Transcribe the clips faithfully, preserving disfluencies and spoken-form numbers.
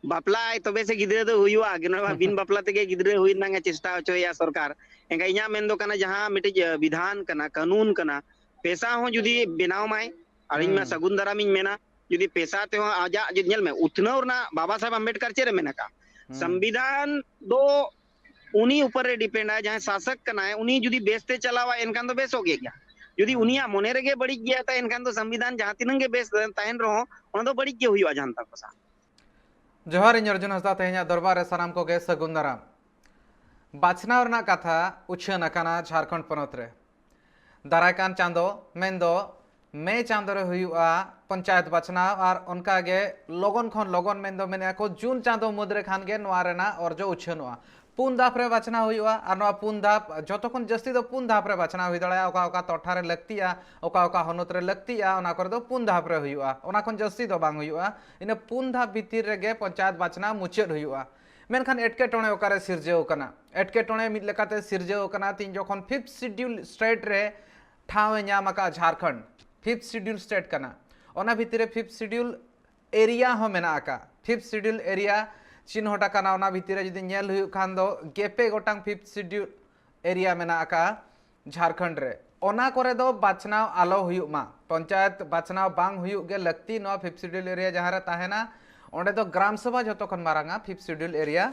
ᱵᱟᱯᱞᱟᱜ ᱟᱭ ᱛᱚᱵᱮ ᱥᱮ ᱜᱤᱫᱽᱨᱟᱹ ᱫᱚ ᱦᱩᱭᱩᱜᱼᱟ᱾ ᱱᱚᱣᱟ ᱵᱤᱱ ᱵᱟᱯᱞᱟ ᱛᱮᱜᱮ ᱜᱤᱫᱽᱨᱟᱹ ᱦᱩᱭ ᱨᱮᱱᱟᱜ ᱮ ᱪᱮᱥᱴᱟ ᱦᱚᱪᱚᱭᱮᱭᱟ ᱥᱚᱨᱠᱟᱨ᱾ ᱮᱱᱠᱷᱟᱱ ᱤᱧᱟᱹᱜ ᱢᱮᱱ ᱫᱚ ᱠᱟᱱᱟ, ᱡᱟᱦᱟᱸ ᱢᱤᱫᱴᱤᱡ ᱵᱤᱫᱷᱟᱱ ᱠᱟᱱᱟ, ᱠᱟᱹᱱᱩᱱ ᱠᱟᱱᱟ, ᱯᱮᱥᱟ ᱦᱚᱸ ᱡᱩᱫᱤ ᱵᱮᱱᱟᱣ ᱢᱟᱭ, ᱟᱨ ᱤᱧ ᱢᱟ ᱦᱩᱸ᱾ ᱥᱟᱹᱜᱩᱱ ᱫᱟᱨᱟᱢ ᱤᱧ ᱢᱮᱱᱟ, ᱡᱩᱫᱤ ᱯᱮᱥᱟ ᱛᱮᱦᱚᱸ ᱟᱡᱟᱜ ᱡᱩᱫᱤ, ᱧᱮᱞ ᱢᱮ, ᱩᱛᱱᱟᱹᱣ ᱨᱮᱱᱟᱜ ᱵᱟᱵᱟ ᱥᱟᱦᱮᱵᱽ ᱟᱢᱵᱮᱰᱠᱟᱨ ᱪᱮᱫ ᱮ ᱢᱮᱱ ᱟᱠᱟᱫ? ᱦᱩᱸ᱾ ᱥᱚᱝᱵᱤᱫᱷᱟᱱ ᱫᱚ ᱩᱱᱤ ᱩᱯᱚᱨ ᱨᱮ ᱰᱤᱯᱮᱱᱰ ᱟᱭ, ᱡᱟᱦᱟᱸᱭ ᱥᱟᱥᱚᱠ ᱠᱟᱱᱟᱭ ᱩᱱᱤ ᱡᱩᱫᱤ ᱵᱮᱥ ᱛᱮ ᱪᱟᱞᱟᱣᱟ ᱮᱱᱠᱷᱟᱱ ᱫᱚ ᱵᱮᱥᱚᱜ ᱜᱮ ᱜᱮᱭᱟ᱾ ᱡᱩᱫᱤ ᱦᱩᱸ᱾ ᱩᱱᱤᱭᱟᱜ ᱢᱚᱱᱮ ᱨᱮᱜᱮ ᱵᱟᱹᱲᱤᱡ ᱜᱮᱭᱟ ᱛᱟᱭ, ᱮᱱᱠᱷᱟᱱ ᱫᱚ ᱥᱚᱝᱵᱤᱫᱷᱟᱱ ᱡᱟᱦᱟᱸ ᱛᱤᱱᱟᱹᱜ ᱜᱮ ᱵᱮᱥ ᱛᱟᱦᱮᱱ ᱨᱮᱦᱚᱸ ᱚᱱᱟ ᱫᱚ ᱵᱟᱹᱲᱤᱡ ᱜᱮ ᱦᱩᱭᱩᱜᱼᱟ ᱡᱟᱦᱟᱸ ᱛᱟᱠᱚ ᱥᱟᱶ᱾ ᱡᱚᱦᱟᱨ, ᱤᱧ ᱚᱨᱡᱩᱱ ᱦᱟᱸᱥᱫᱟ, ᱛᱮᱦᱮᱧᱟᱜ ᱫᱚᱨᱵᱟᱨ ᱨᱮ ᱥᱟᱱᱟᱢ ᱠᱚᱜᱮ ᱥᱟᱹᱜᱩᱱ ᱫᱟᱨᱟᱢ᱾ ᱵᱟᱪᱷᱱᱟᱣ ᱨᱮᱱᱟᱜ ᱠᱟᱛᱷᱟ ᱩᱪᱷᱟᱹᱱ ᱟᱠᱟᱱᱟ ᱡᱷᱟᱲᱠᱷᱚᱸᱰ ᱯᱚᱱᱚᱛ ᱨᱮ᱾ ᱫᱟᱨᱟᱭ ᱠᱟᱱ ᱪᱟᱸᱫᱚ, ᱢᱮᱱᱫᱚ ᱢᱮ ᱪᱟᱸᱫᱚ ᱨᱮ ᱦᱩᱭᱩᱜᱼᱟ ᱯᱚᱧᱪᱟᱭᱮᱛ ᱵᱟᱪᱷᱱᱟᱣ, ᱟᱨ ᱚᱱᱠᱟ ᱜᱮ ᱞᱚᱜᱚᱱ ᱠᱷᱚᱱ ᱞᱚᱜᱚᱱ, ᱢᱮᱱᱫᱚ ᱢᱮᱱᱮᱫᱼᱟ ᱠᱚ ᱡᱩᱱ ᱪᱟᱸᱫᱚ ᱢᱩᱫᱽ ᱨᱮ ᱠᱷᱟᱱ ᱜᱮ ᱱᱚᱣᱟ ᱨᱮᱱᱟᱜ ᱚᱨᱡᱚ ᱩᱪᱷᱟᱹᱱᱚᱜᱼᱟ᱾ ᱯᱩᱱ ᱫᱷᱟᱯ ᱨᱮ ᱵᱟᱪᱷᱱᱟᱣ ᱦᱩᱭᱩᱜᱼᱟ, ᱟᱨ ᱱᱚᱣᱟ ᱯᱩᱱ ᱫᱷᱟᱯ, ᱡᱚᱛᱚ ᱠᱷᱚᱱ ᱡᱟᱹᱥᱛᱤ ᱫᱚ ᱯᱩᱱ ᱫᱷᱟᱯ ᱨᱮ ᱵᱟᱪᱷᱱᱟᱣ ᱦᱩᱭ ᱫᱟᱲᱮᱭᱟᱜᱼᱟ᱾ ᱚᱠᱟ ᱚᱠᱟ ᱴᱚᱴᱷᱟ ᱨᱮ ᱞᱟᱹᱠᱛᱤᱜᱼᱟ, ᱚᱠᱟ ᱚᱠᱟ ᱦᱚᱱᱚᱛ ᱨᱮ ᱞᱟᱹᱠᱛᱤᱜᱼᱟ, ᱚᱱᱟ ᱠᱚᱨᱮ ᱫᱚ ᱯᱩᱱ ᱫᱷᱟᱯ ᱨᱮ ᱦᱩᱭᱩᱜᱼᱟ, ᱚᱱᱟ ᱠᱷᱚᱱ ᱡᱟᱹᱥᱛᱤ ᱫᱚ ᱵᱟᱝ ᱦᱩᱭᱩᱜᱼᱟ᱾ ᱤᱱᱟᱹ ᱯᱩᱱ ᱫᱷᱟᱯ ᱵᱷᱤᱛᱤᱨ ᱨᱮᱜᱮ ᱯᱚᱧᱪᱟᱭᱮᱛ ᱵᱟᱪᱷᱱᱟᱣ ᱢᱩᱪᱟᱹᱫ ᱦᱩᱭᱩᱜᱼᱟ᱾ ᱢᱮᱱᱠᱷᱟᱱ ᱮᱴᱠᱮᱴᱚᱬᱮ ᱚᱠᱟᱨᱮ ᱥᱤᱨᱡᱟᱹᱣ ᱠᱟᱱᱟ? ᱮᱴᱠᱮᱴᱚᱬᱮ ᱢᱤᱫ ᱞᱮᱠᱟᱛᱮ ᱥᱤᱨᱡᱟᱹᱣ ᱠᱟᱱᱟ ᱛᱤᱧ ᱡᱚᱠᱷᱚᱱ Fifth Schedule state ᱨᱮ ᱴᱷᱟᱶ ᱮ ᱧᱟᱢ ᱟᱠᱟᱫᱼᱟ ᱡᱷᱟᱲᱠᱷᱚᱸᱰ, Fifth Schedule state ᱠᱟᱱᱟ, ᱚᱱᱟ ᱵᱷᱤᱛᱤᱨ ᱨᱮ Fifth Schedule area ᱦᱚᱸ ᱢᱮᱱᱟᱜ ᱟᱠᱟᱫ᱾ Fifth Schedule area ᱪᱤᱱᱦᱟᱹᱴ ᱟᱠᱟᱱᱟ, ᱚᱱᱟ ᱵᱷᱤᱛᱤᱨ ᱨᱮ ᱡᱩᱫᱤ ᱧᱮᱞ ᱦᱩᱭᱩᱜ ᱠᱷᱟᱱ ᱫᱚ ᱜᱮᱯᱮ ᱜᱚᱴᱟᱝ Fifth Schedule area ᱢᱮᱱᱟᱜ ᱟᱠᱟᱫᱼᱟ ᱡᱷᱟᱲᱠᱷᱚᱸᱰ ᱨᱮ᱾ ᱚᱱᱟ ᱠᱚᱨᱮ ᱫᱚ ᱵᱟᱪᱷᱱᱟᱣ ᱟᱞᱚ ᱦᱩᱭᱩᱜ ᱢᱟ, ᱯᱚᱧᱪᱟᱭᱮᱛ ᱵᱟᱪᱷᱱᱟᱣ ᱵᱟᱝ ᱦᱩᱭᱩᱜ ᱜᱮ ᱞᱟᱹᱠᱛᱤ᱾ ᱱᱚᱣᱟ Fifth Schedule area ᱡᱟᱦᱟᱸ ᱨᱮ ᱛᱟᱦᱮᱱᱟ, ᱚᱸᱰᱮ ᱫᱚ ᱜᱨᱟᱢ ᱥᱚᱵᱷᱟ ᱡᱚᱛᱚ ᱠᱷᱚᱱ ᱢᱟᱨᱟᱝᱟ Fifth Schedule area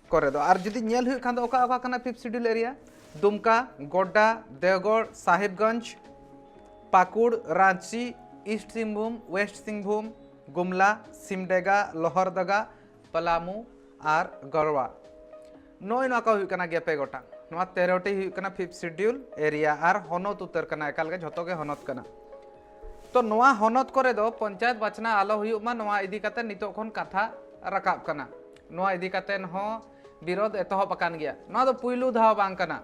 ᱠᱚᱨᱮ ᱫᱚ᱾ ᱟᱨ ᱡᱩᱫᱤ ᱧᱮᱞ ᱦᱩᱭᱩᱜ ᱠᱷᱟᱱ ᱫᱚ ᱚᱠᱟ ᱚᱠᱟ ᱠᱟᱱᱟ Fifth Schedule area? ᱫᱩᱢᱠᱟ, ᱜᱳᱰᱰᱟ, ᱫᱮᱣᱜᱚᱲ, ᱥᱟᱦᱤᱵᱽᱜᱚᱸᱡᱽ, ᱯᱟᱹᱠᱩᱲ, ᱨᱟᱸᱪᱤ, ᱤᱥᱴ ᱥᱤᱝᱵᱷᱩᱢ, ᱳᱭᱮᱥᱴ ᱥᱤᱝᱵᱷᱩᱢ, ᱜᱩᱢᱞᱟ, ᱥᱤᱢᱰᱮᱜᱟ, ᱞᱳᱦᱟᱨᱫᱟᱜᱟ, ᱯᱟᱞᱟᱢᱩ ᱟᱨ ᱜᱟᱲᱣᱟ᱾ ᱱᱚᱜᱼᱚᱭ ᱱᱚᱣᱟ ᱠᱚ ᱦᱩᱭᱩᱜ ᱠᱟᱱᱟ ᱜᱮᱯᱮ ᱜᱚᱴᱟᱝ᱾ ᱱᱚᱣᱟ ᱛᱮᱨᱚ ᱴᱤ ᱦᱩᱭᱩᱜ ᱠᱟᱱᱟ Fifth Schedule area ᱟᱨ ᱦᱚᱱᱚᱛ ᱩᱛᱟᱹᱨ ᱠᱟᱱᱟ, ᱮᱠᱟᱞ ᱜᱮ ᱡᱷᱚᱛᱚ ᱜᱮ ᱦᱚᱱᱚᱛ ᱠᱟᱱᱟ᱾ ᱛᱚ ᱱᱚᱣᱟ ᱦᱚᱱᱚᱛ ᱠᱚᱨᱮ ᱫᱚ ᱯᱚᱧᱪᱟᱭᱮᱛ ᱵᱟᱪᱷᱱᱟᱣ ᱟᱞᱚ ᱦᱩᱭᱩᱜ ᱢᱟ, ᱱᱚᱣᱟ ᱤᱫᱤ ᱠᱟᱛᱮ ᱱᱤᱛᱚᱜ ᱠᱷᱚᱱ ᱠᱟᱛᱷᱟ ᱨᱟᱠᱟᱵ ᱠᱟᱱᱟ᱾ ᱱᱚᱣᱟ ᱤᱫᱤ ᱠᱟᱛᱮ ᱦᱚᱸ ᱵᱤᱨᱳᱫᱷ ᱮᱛᱚᱦᱚᱵ ᱟᱠᱟᱱ ᱜᱮᱭᱟ᱾ ᱱᱚᱣᱟ ᱫᱚ ᱯᱩᱭᱞᱩ ᱫᱷᱟᱣ ᱵᱟᱝ ᱠᱟᱱᱟ᱾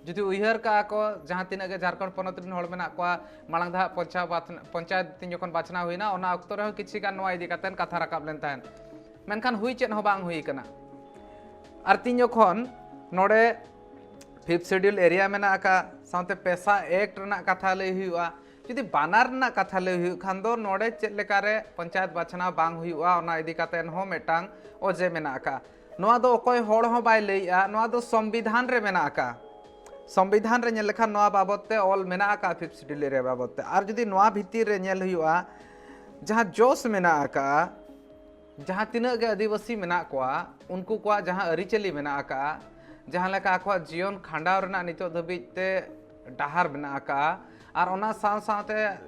ᱡᱩᱫᱤ ᱩᱭᱦᱟᱹᱨ ᱠᱟᱜᱼᱟ ᱠᱚ ᱡᱟᱦᱟᱸ ᱛᱤᱱᱟᱹᱜ ᱜᱮ ᱡᱷᱟᱲᱠᱷᱚᱸᱰ ᱯᱚᱱᱚᱛ ᱨᱮᱱ ᱦᱚᱲ ᱢᱮᱱᱟᱜ ᱠᱚᱣᱟ, ᱢᱟᱲᱟᱝ ᱫᱷᱟᱣ ᱯᱚᱧᱪᱟᱭᱮᱛ ᱵᱟᱪᱷᱱᱟ-, ᱯᱚᱧᱪᱟᱭᱮᱛ ᱛᱤᱧ ᱡᱚᱠᱷᱚᱱ ᱵᱟᱪᱷᱱᱟᱣ ᱦᱩᱭᱱᱟ, ᱚᱱᱟ ᱚᱠᱛᱚ ᱨᱮᱦᱚᱸ ᱠᱤᱪᱷᱤ ᱜᱟᱱ ᱱᱚᱣᱟ ᱤᱫᱤ ᱠᱟᱛᱮ ᱠᱟᱛᱷᱟ ᱨᱟᱠᱟᱵ ᱞᱮᱱ ᱛᱟᱦᱮᱸᱫ, ᱢᱮᱱᱠᱷᱟᱱ ᱦᱩᱭ ᱪᱮᱫ ᱦᱚᱸ ᱵᱟᱝ ᱦᱩᱭ ᱠᱟᱱᱟ᱾ ᱟᱨ ᱛᱤᱧ ᱡᱚᱠᱷᱚᱱ ᱱᱚᱰᱮ Fifth Schedule area ᱢᱮᱱᱟᱜ ᱟᱠᱟᱫ, ᱥᱟᱶᱛᱮ ᱯᱮᱥᱟ Act ᱨᱮᱱᱟᱜ ᱠᱟᱛᱷᱟ ᱞᱟᱹᱭ ᱦᱩᱭᱩᱜᱼᱟ, ᱡᱩᱫᱤ ᱵᱟᱱᱟᱨ ᱨᱮᱱᱟᱜ ᱠᱟᱛᱷᱟ ᱞᱟᱹᱭ ᱦᱩᱭᱩᱜ ᱠᱷᱟᱱ ᱫᱚ, ᱱᱚᱰᱮ ᱪᱮᱫ ᱞᱮᱠᱟᱨᱮ ᱯᱚᱧᱪᱟᱭᱮᱛ ᱵᱟᱪᱷᱱᱟᱣ ᱵᱟᱝ ᱦᱩᱭᱩᱜᱼᱟ, ᱚᱱᱟ ᱤᱫᱤ ᱠᱟᱛᱮ ᱦᱚᱸ ᱢᱤᱫᱴᱟᱝ ᱚᱡᱮ ᱢᱮᱱᱟᱜ ᱟᱠᱟᱫᱼᱟ᱾ ᱱᱚᱣᱟ ᱫᱚ ᱚᱠᱚᱭ ᱦᱚᱲ ᱦᱚᱸ ᱵᱟᱭ ᱞᱟᱹᱭᱮᱜᱼᱟ, ᱱᱚᱣᱟ ᱫᱚ ᱥᱚᱝᱵᱤᱫᱷᱟᱱ ᱨᱮ ᱢᱮᱱᱟᱜ ᱟᱠᱟᱫᱼᱟ᱾ ᱥᱚᱝᱵᱤᱫᱷᱟᱱ ᱨᱮ ᱧᱮᱞ ᱞᱮᱠᱷᱟᱱ ᱱᱚᱣᱟ ᱵᱟᱵᱚᱫ ᱛᱮ ᱚᱞ ᱢᱮᱱᱟᱜ ᱟᱠᱟᱫᱼᱟ, ᱯᱷᱤᱯᱛᱷ ᱥᱤᱰᱩᱞ ᱮᱨᱤᱭᱟ ᱵᱟᱵᱚᱫ ᱛᱮ᱾ ᱟᱨ ᱡᱩᱫᱤ ᱱᱚᱣᱟ ᱵᱷᱤᱛᱤᱨ ᱨᱮ ᱧᱮᱞ ᱦᱩᱭᱩᱜᱼᱟ, ᱡᱟᱦᱟᱸ ᱡᱚᱥ ᱢᱮᱱᱟᱜ ᱟᱠᱟᱫᱼᱟ, ᱡᱟᱦᱟᱸ ᱛᱤᱱᱟᱹᱜ ᱜᱮ ᱟᱹᱫᱤᱵᱟᱹᱥᱤ ᱢᱮᱱᱟᱜ ᱠᱚᱣᱟ, ᱩᱱᱠᱩ ᱠᱚᱣᱟᱜ ᱡᱟᱦᱟᱸ ᱟᱹᱨᱤᱪᱟᱹᱞᱤ ᱢᱮᱱᱟᱜ ᱟᱠᱟᱫᱼᱟ, ᱡᱟᱦᱟᱸ ᱞᱮᱠᱟ ᱟᱠᱚᱣᱟᱜ ᱡᱤᱭᱚᱱ ᱠᱷᱟᱸᱰᱟᱣ ᱨᱮᱱᱟᱜ ᱱᱤᱛᱚᱜ ᱫᱷᱟᱹᱵᱤᱡ ᱛᱮ ᱰᱟᱦᱟᱨ ᱢᱮᱱᱟᱜ ᱟᱠᱟᱫᱼᱟ, ᱟᱨ ᱚᱱᱟ ᱥᱟᱶ ᱥᱟᱶᱛᱮ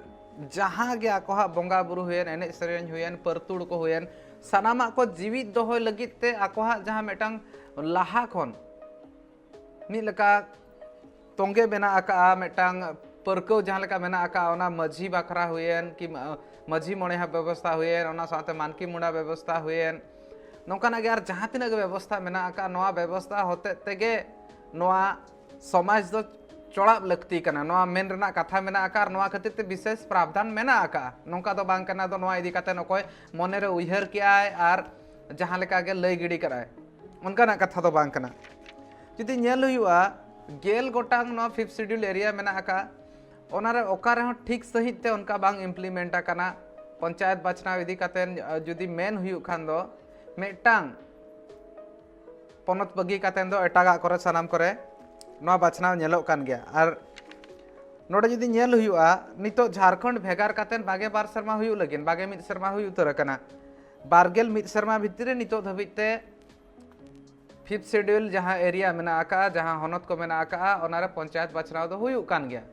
ᱡᱟᱦᱟᱸ ᱜᱮ ᱟᱠᱚᱣᱟᱜ ᱵᱚᱸᱜᱟ ᱵᱩᱨᱩ ᱦᱩᱭᱮᱱ, ᱮᱱᱮᱡ ᱥᱮᱨᱮᱧ ᱦᱩᱭᱮᱱ, ᱯᱟᱹᱨᱛᱩᱲ ᱠᱚ ᱦᱩᱭᱮᱱ, ᱥᱟᱱᱟᱢᱟᱜ ᱠᱚ ᱡᱤᱣᱤᱫ ᱫᱚᱦᱚᱭ ᱞᱟᱹᱜᱤᱫ ᱛᱮ ᱟᱠᱚᱣᱟᱜ ᱡᱟᱦᱟᱸ ᱢᱤᱫᱴᱟᱝ ᱞᱟᱦᱟ ᱠᱷᱚᱱ ᱢᱤᱫ ᱞᱮᱠᱟ ᱛᱚᱸᱜᱮ ᱢᱮᱱᱟᱜ ᱟᱠᱟᱫᱼᱟ, ᱢᱤᱫᱴᱟᱝ ᱯᱟᱹᱨᱠᱟᱹᱣ ᱡᱟᱦᱟᱸ ᱞᱮᱠᱟ ᱢᱮᱱᱟᱜ ᱟᱠᱟᱫᱼᱟ, ᱚᱱᱟ ᱢᱟᱹᱡᱷᱤ ᱵᱟᱠᱷᱨᱟ ᱦᱩᱭᱮᱱ ᱠᱤ ᱢᱟ-, ᱢᱟᱹᱡᱷᱤ ᱢᱚᱬᱮ ᱦᱟᱜ ᱵᱮᱵᱚᱥᱛᱷᱟ ᱦᱩᱭᱮᱱ, ᱚᱱᱟ ᱥᱟᱶᱛᱮ ᱢᱟᱱᱠᱤ ᱢᱩᱸᱰᱟ ᱵᱮᱵᱚᱥᱛᱷᱟ ᱦᱩᱭᱮᱱ, ᱱᱚᱝᱠᱟᱱᱟᱜ ᱜᱮ ᱟᱨ ᱡᱟᱦᱟᱸ ᱛᱤᱱᱟᱹᱜ ᱜᱮ ᱵᱮᱵᱚᱥᱛᱷᱟ ᱢᱮᱱᱟᱜ ᱟᱠᱟᱫᱼᱟ, ᱱᱚᱣᱟ ᱵᱮᱵᱚᱥᱛᱷᱟ ᱦᱚᱛᱮᱡ ᱛᱮᱜᱮ ᱱᱚᱣᱟ ᱥᱚᱢᱟᱡᱽ ᱫᱚ ᱪᱚᱲᱟᱜ ᱞᱟᱹᱠᱛᱤ ᱠᱟᱱᱟ, ᱱᱚᱣᱟ ᱢᱮᱱ ᱨᱮᱱᱟᱜ ᱠᱟᱛᱷᱟ ᱢᱮᱱᱟᱜ ᱟᱠᱟᱫᱼᱟ᱾ ᱟᱨ ᱱᱚᱣᱟ ᱠᱷᱟᱹᱛᱤᱨ ᱛᱮ ᱵᱤᱥᱮᱥ ᱯᱨᱟᱵᱫᱷᱟᱱ ᱢᱮᱱᱟᱜ ᱟᱠᱟᱫᱼᱟ᱾ ᱱᱚᱝᱠᱟ ᱫᱚ ᱵᱟᱝ ᱠᱟᱱᱟ ᱫᱚ ᱱᱚᱣᱟ ᱤᱫᱤ ᱠᱟᱛᱮ ᱚᱠᱚᱭ ᱢᱚᱱᱮᱨᱮ ᱩᱭᱦᱟᱹᱨ ᱠᱮᱜᱼᱟᱭ ᱟᱨ ᱡᱟᱦᱟᱸ ᱞᱮᱠᱟ ᱜᱮ ᱞᱟᱹᱭ ᱜᱤᱰᱤ ᱠᱟᱜᱼᱟᱭ, ᱚᱱᱠᱟᱱᱟᱜ ᱠᱟᱛᱷᱟ ᱫᱚ ᱵᱟᱝ ᱠᱟᱱᱟ᱾ ᱡᱩᱫᱤ ᱧᱮᱞ ᱦᱩᱭᱩᱜᱼᱟ, ᱜᱮᱞ ᱜᱚᱴᱟᱝ ᱱᱚᱣᱟ ᱯᱷᱤᱯᱛᱷ ᱥᱤᱰᱩᱞ ᱮᱨᱤᱭᱟ ᱢᱮᱱᱟᱜ ᱟᱠᱟᱫᱼᱟ, ᱚᱱᱟᱨᱮ ᱚᱠᱟ ᱨᱮᱦᱚᱸ ᱴᱷᱤᱠ ᱥᱟᱺᱦᱤᱡ ᱛᱮ ᱚᱱᱠᱟ ᱵᱟᱝ ᱤᱢᱯᱞᱤᱢᱮᱱᱴ ᱟᱠᱟᱱᱟ᱾ ᱯᱚᱧᱪᱟᱭᱮᱛ ᱵᱟᱪᱷᱱᱟᱣ ᱤᱫᱤ ᱠᱟᱛᱮ, ᱟᱸ, ᱡᱩᱫᱤ ᱢᱮᱱ ᱦᱩᱭᱩᱜ ᱠᱷᱟᱱ ᱫᱚ, ᱢᱤᱫᱴᱟᱝ ᱯᱚᱱᱚᱛ ᱵᱟᱹᱜᱤ ᱠᱟᱛᱮ ᱫᱚ ᱮᱴᱟᱜᱟᱜ ᱠᱚᱨᱮ, ᱥᱟᱱᱟᱢ ᱠᱚᱨᱮ ᱱᱚᱣᱟ ᱵᱟᱪᱷᱱᱟᱣ ᱧᱮᱞᱚᱜ ᱠᱟᱱ ᱜᱮᱭᱟ᱾ ᱟᱨ ᱱᱚᱰᱮ ᱡᱩᱫᱤ ᱧᱮᱞ ᱦᱩᱭᱩᱜᱼᱟ, ᱱᱤᱛᱚᱜ ᱡᱷᱟᱲᱠᱷᱚᱸᱰ ᱵᱷᱮᱜᱟᱨ ᱠᱟᱛᱮ ᱵᱟᱜᱮ ᱵᱟᱨ ᱥᱮᱨᱢᱟ ᱦᱩᱭᱩᱜ ᱞᱟᱹᱜᱤᱫ, ᱵᱟᱜᱮ ᱢᱤᱫ ᱥᱮᱨᱢᱟ ᱦᱩᱭ ᱩᱛᱟᱹᱨ ᱟᱠᱟᱱᱟ᱾ ᱵᱟᱨᱜᱮᱞ ᱢᱤᱫ ᱥᱮᱨᱢᱟ ᱵᱷᱤᱛᱤᱨ ᱨᱮ ᱱᱤᱛᱚᱜ ᱫᱷᱟᱹᱵᱤᱡ ᱛᱮ ᱯᱷᱤᱯᱛᱷ ᱥᱤᱰᱩᱞ ᱡᱟᱦᱟᱸ ᱮᱨᱤᱭᱟ ᱢᱮᱱᱟᱜ ᱟᱠᱟᱫᱼᱟ, ᱡᱟᱦᱟᱸ ᱦᱚᱱᱚᱛ ᱠᱚ ᱢᱮᱱᱟᱜ ᱟᱠᱟᱫᱼᱟ, ᱚᱱᱟᱨᱮ ᱯᱚᱧᱪᱟᱭᱮᱛ ᱵᱟᱪᱷᱱᱟᱣ ᱫᱚ ᱦᱩᱭᱩᱜ ᱠᱟᱱ ᱜᱮᱭᱟ,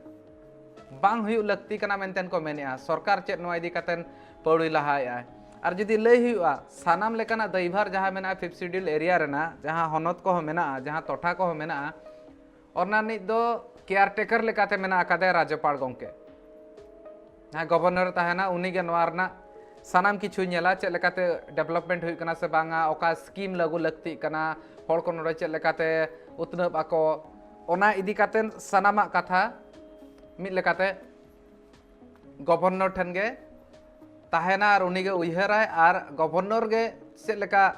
ᱵᱟᱝ ᱦᱩᱭᱩᱜ ᱞᱟᱹᱠᱛᱤ ᱠᱟᱱᱟ ᱢᱮᱱᱛᱮ ᱠᱚ ᱢᱮᱱᱮᱫᱼᱟ᱾ ᱥᱚᱨᱠᱟᱨ ᱪᱮᱫ ᱱᱚᱣᱟ ᱤᱫᱤ ᱠᱟᱛᱮ ᱯᱟᱹᱣᱲᱤ ᱞᱟᱦᱟᱭᱮᱫᱼᱟᱭ? ᱟᱨ ᱡᱩᱫᱤ ᱞᱟᱹᱭ ᱦᱩᱭᱩᱜᱼᱟ, ᱥᱟᱱᱟᱢ ᱞᱮᱠᱟᱱᱟᱜ ᱫᱟᱹᱭᱵᱷᱟᱨ ᱡᱟᱦᱟᱸ ᱢᱮᱱᱟᱜᱼᱟ ᱯᱷᱤᱯᱛᱷ ᱥᱤᱰᱩᱞ ᱮᱨᱤᱭᱟ ᱨᱮᱱᱟᱜ, ᱡᱟᱦᱟᱸ ᱦᱚᱱᱚᱛ ᱠᱚᱦᱚᱸ ᱢᱮᱱᱟᱜᱼᱟ, ᱡᱟᱦᱟᱸ ᱴᱚᱴᱷᱟ ᱠᱚᱦᱚᱸ ᱢᱮᱱᱟᱜᱼᱟ, ᱚᱱᱟ ᱨᱤᱱᱤᱡ ᱫᱚ ᱠᱮᱭᱟᱨ ᱴᱮᱠᱟᱨ ᱞᱮᱠᱟᱛᱮ ᱢᱮᱱᱟᱜ ᱟᱠᱟᱫᱮᱭᱟ ᱨᱟᱡᱽᱡᱚᱯᱟᱲ ᱜᱚᱢᱠᱮ᱾ ᱡᱟᱦᱟᱸᱭ ᱜᱚᱵᱷᱚᱨᱱᱚᱨ ᱮ ᱛᱟᱦᱮᱱᱟ, ᱩᱱᱤᱜᱮ ᱱᱚᱣᱟ ᱨᱮᱱᱟᱜ ᱥᱟᱱᱟᱢ ᱠᱤᱪᱷᱩᱭ ᱧᱮᱞᱟ, ᱪᱮᱫ ᱞᱮᱠᱟᱛᱮ ᱰᱮᱵᱷᱞᱚᱯᱢᱮᱱᱴ ᱦᱩᱭᱩᱜ ᱠᱟᱱᱟ ᱥᱮ ᱵᱟᱝᱟ, ᱚᱠᱟ ᱥᱠᱤᱢ ᱞᱟᱹᱜᱩ ᱞᱟᱹᱠᱛᱤᱜ ᱠᱟᱱᱟ, ᱦᱚᱲ ᱠᱚ ᱱᱚᱰᱮ ᱪᱮᱫ ᱞᱮᱠᱟᱛᱮ ᱩᱛᱱᱟᱹᱜ ᱟᱠᱚ, ᱚᱱᱟ ᱤᱫᱤ ᱠᱟᱛᱮ ᱥᱟᱱᱟᱢᱟᱜ ᱠᱟᱛᱷᱟ ᱢᱤᱫ ᱞᱮᱠᱟᱛᱮ ᱜᱚᱵᱷᱚᱨᱱᱚᱨ ᱴᱷᱮᱱ ᱜᱮ ᱛᱟᱦᱮᱱᱟ ᱟᱨ ᱩᱱᱤᱜᱮ ᱩᱭᱦᱟᱹᱨᱟᱭ᱾ ᱟᱨ ᱜᱚᱵᱷᱚᱨᱱᱚᱨ ᱜᱮ ᱪᱮᱫ ᱞᱮᱠᱟ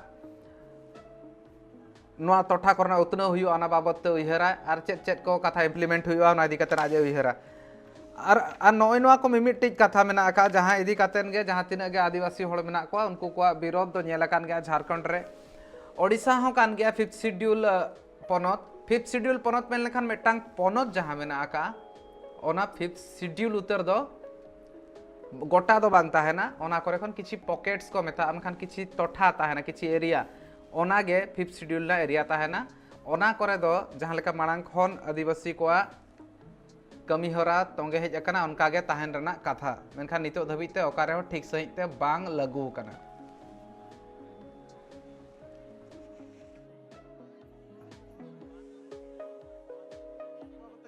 ᱱᱚᱣᱟ ᱴᱚᱴᱷᱟ ᱠᱚᱨᱮᱱᱟᱜ ᱩᱛᱱᱟᱹᱣ ᱦᱩᱭᱩᱜᱼᱟ, ᱚᱱᱟ ᱵᱟᱵᱚᱫ ᱛᱮ ᱩᱭᱦᱟᱹᱨᱟᱭ᱾ ᱟᱨ ᱪᱮᱫ ᱪᱮᱫ ᱠᱚ ᱠᱟᱛᱷᱟ ᱤᱢᱯᱞᱤᱢᱮᱱᱴ ᱦᱩᱭᱩᱜᱼᱟ, ᱚᱱᱟ ᱤᱫᱤ ᱠᱟᱛᱮ ᱟᱡ ᱮ ᱩᱭᱦᱟᱹᱨᱟ᱾ ᱟᱨ ᱟᱨ ᱱᱚᱜᱼᱚᱭ ᱱᱚᱣᱟ ᱠᱚ ᱢᱤᱢᱤᱫᱴᱤᱡ ᱠᱟᱛᱷᱟ ᱢᱮᱱᱟᱜ ᱟᱠᱟᱫ, ᱡᱟᱦᱟᱸ ᱤᱫᱤ ᱠᱟᱛᱮᱫ ᱜᱮ ᱡᱟᱦᱟᱸ ᱛᱤᱱᱟᱹᱜ ᱜᱮ ᱟᱹᱫᱤᱵᱟᱹᱥᱤ ᱦᱚᱲ ᱢᱮᱱᱟᱜ ᱠᱚᱣᱟ, ᱩᱱᱠᱩ ᱠᱚᱣᱟᱜ ᱵᱤᱨᱳᱫᱷ ᱫᱚ ᱧᱮᱞ ᱟᱠᱟᱱ ᱜᱮᱭᱟ ᱡᱷᱟᱲᱠᱷᱚᱸᱰ ᱨᱮ᱾ ᱳᱰᱤᱥᱟ ᱦᱚᱸ ᱠᱟᱱ ᱜᱮᱭᱟ ᱯᱷᱤᱯᱛᱷ ᱥᱤᱰᱤᱭᱩᱞ ᱯᱚᱱᱚᱛ᱾ ᱯᱷᱤᱯᱛᱷ ᱥᱤᱰᱤᱭᱩᱞ ᱯᱚᱱᱚᱛ ᱢᱮᱱ ᱞᱮᱠᱷᱟᱱ ᱢᱤᱫᱴᱟᱝ ᱯᱚᱱᱚᱛ ᱡᱟᱦᱟᱸ ᱢᱮᱱᱟᱜ ᱟᱠᱟᱫ, ᱚᱱᱟ ᱯᱷᱤᱯᱛᱷ ᱥᱤᱰᱤᱭᱩᱞ ᱩᱛᱟᱹᱨ ᱫᱚ ᱜᱚᱴᱟ ᱫᱚ ᱵᱟᱝ ᱛᱟᱦᱮᱱᱟ᱾ ᱚᱱᱟ ᱠᱚᱨᱮ ᱠᱷᱚᱱ ᱠᱤᱪᱷᱤ ᱯᱚᱠᱮᱴᱥ ᱠᱚ ᱢᱮᱛᱟᱜᱼᱟ, ᱢᱮᱱᱠᱷᱟᱱ ᱠᱤᱪᱷᱤ ᱴᱚᱴᱷᱟ ᱛᱟᱦᱮᱱᱟ, ᱠᱤᱪᱷᱤ ᱮᱨᱤᱭᱟ, ᱚᱱᱟᱜᱮ ᱯᱷᱤᱯᱛᱷ ᱥᱤᱰᱤᱭᱩᱞ ᱨᱮᱱᱟᱜ ᱮᱨᱤᱭᱟ ᱛᱟᱦᱮᱱᱟ᱾ ᱚᱱᱟ ᱠᱚᱨᱮ ᱫᱚ ᱡᱟᱦᱟᱸ ᱞᱮᱠᱟ ᱢᱟᱲᱟᱝ ᱠᱷᱚᱱ ᱟᱹᱫᱤᱵᱟᱹᱥᱤ ᱠᱚᱣᱟᱜ ᱠᱟᱹᱢᱤ ᱦᱚᱨᱟ ᱛᱚᱸᱜᱮ ᱦᱮᱡ ᱟᱠᱟᱱᱟ, ᱚᱱᱠᱟ ᱜᱮ ᱛᱟᱦᱮᱱ ᱨᱮᱱᱟᱜ ᱠᱟᱛᱷᱟ, ᱢᱮᱱᱠᱷᱟᱱ ᱱᱤᱛᱚᱜ ᱫᱷᱟᱹᱵᱤᱡ ᱛᱮ ᱚᱠᱟ ᱨᱮᱦᱚᱸ ᱴᱷᱤᱠ ᱥᱟᱺᱦᱤᱡ ᱛᱮ ᱵᱟᱝ ᱞᱟᱹᱜᱩ ᱟᱠᱟᱱᱟ᱾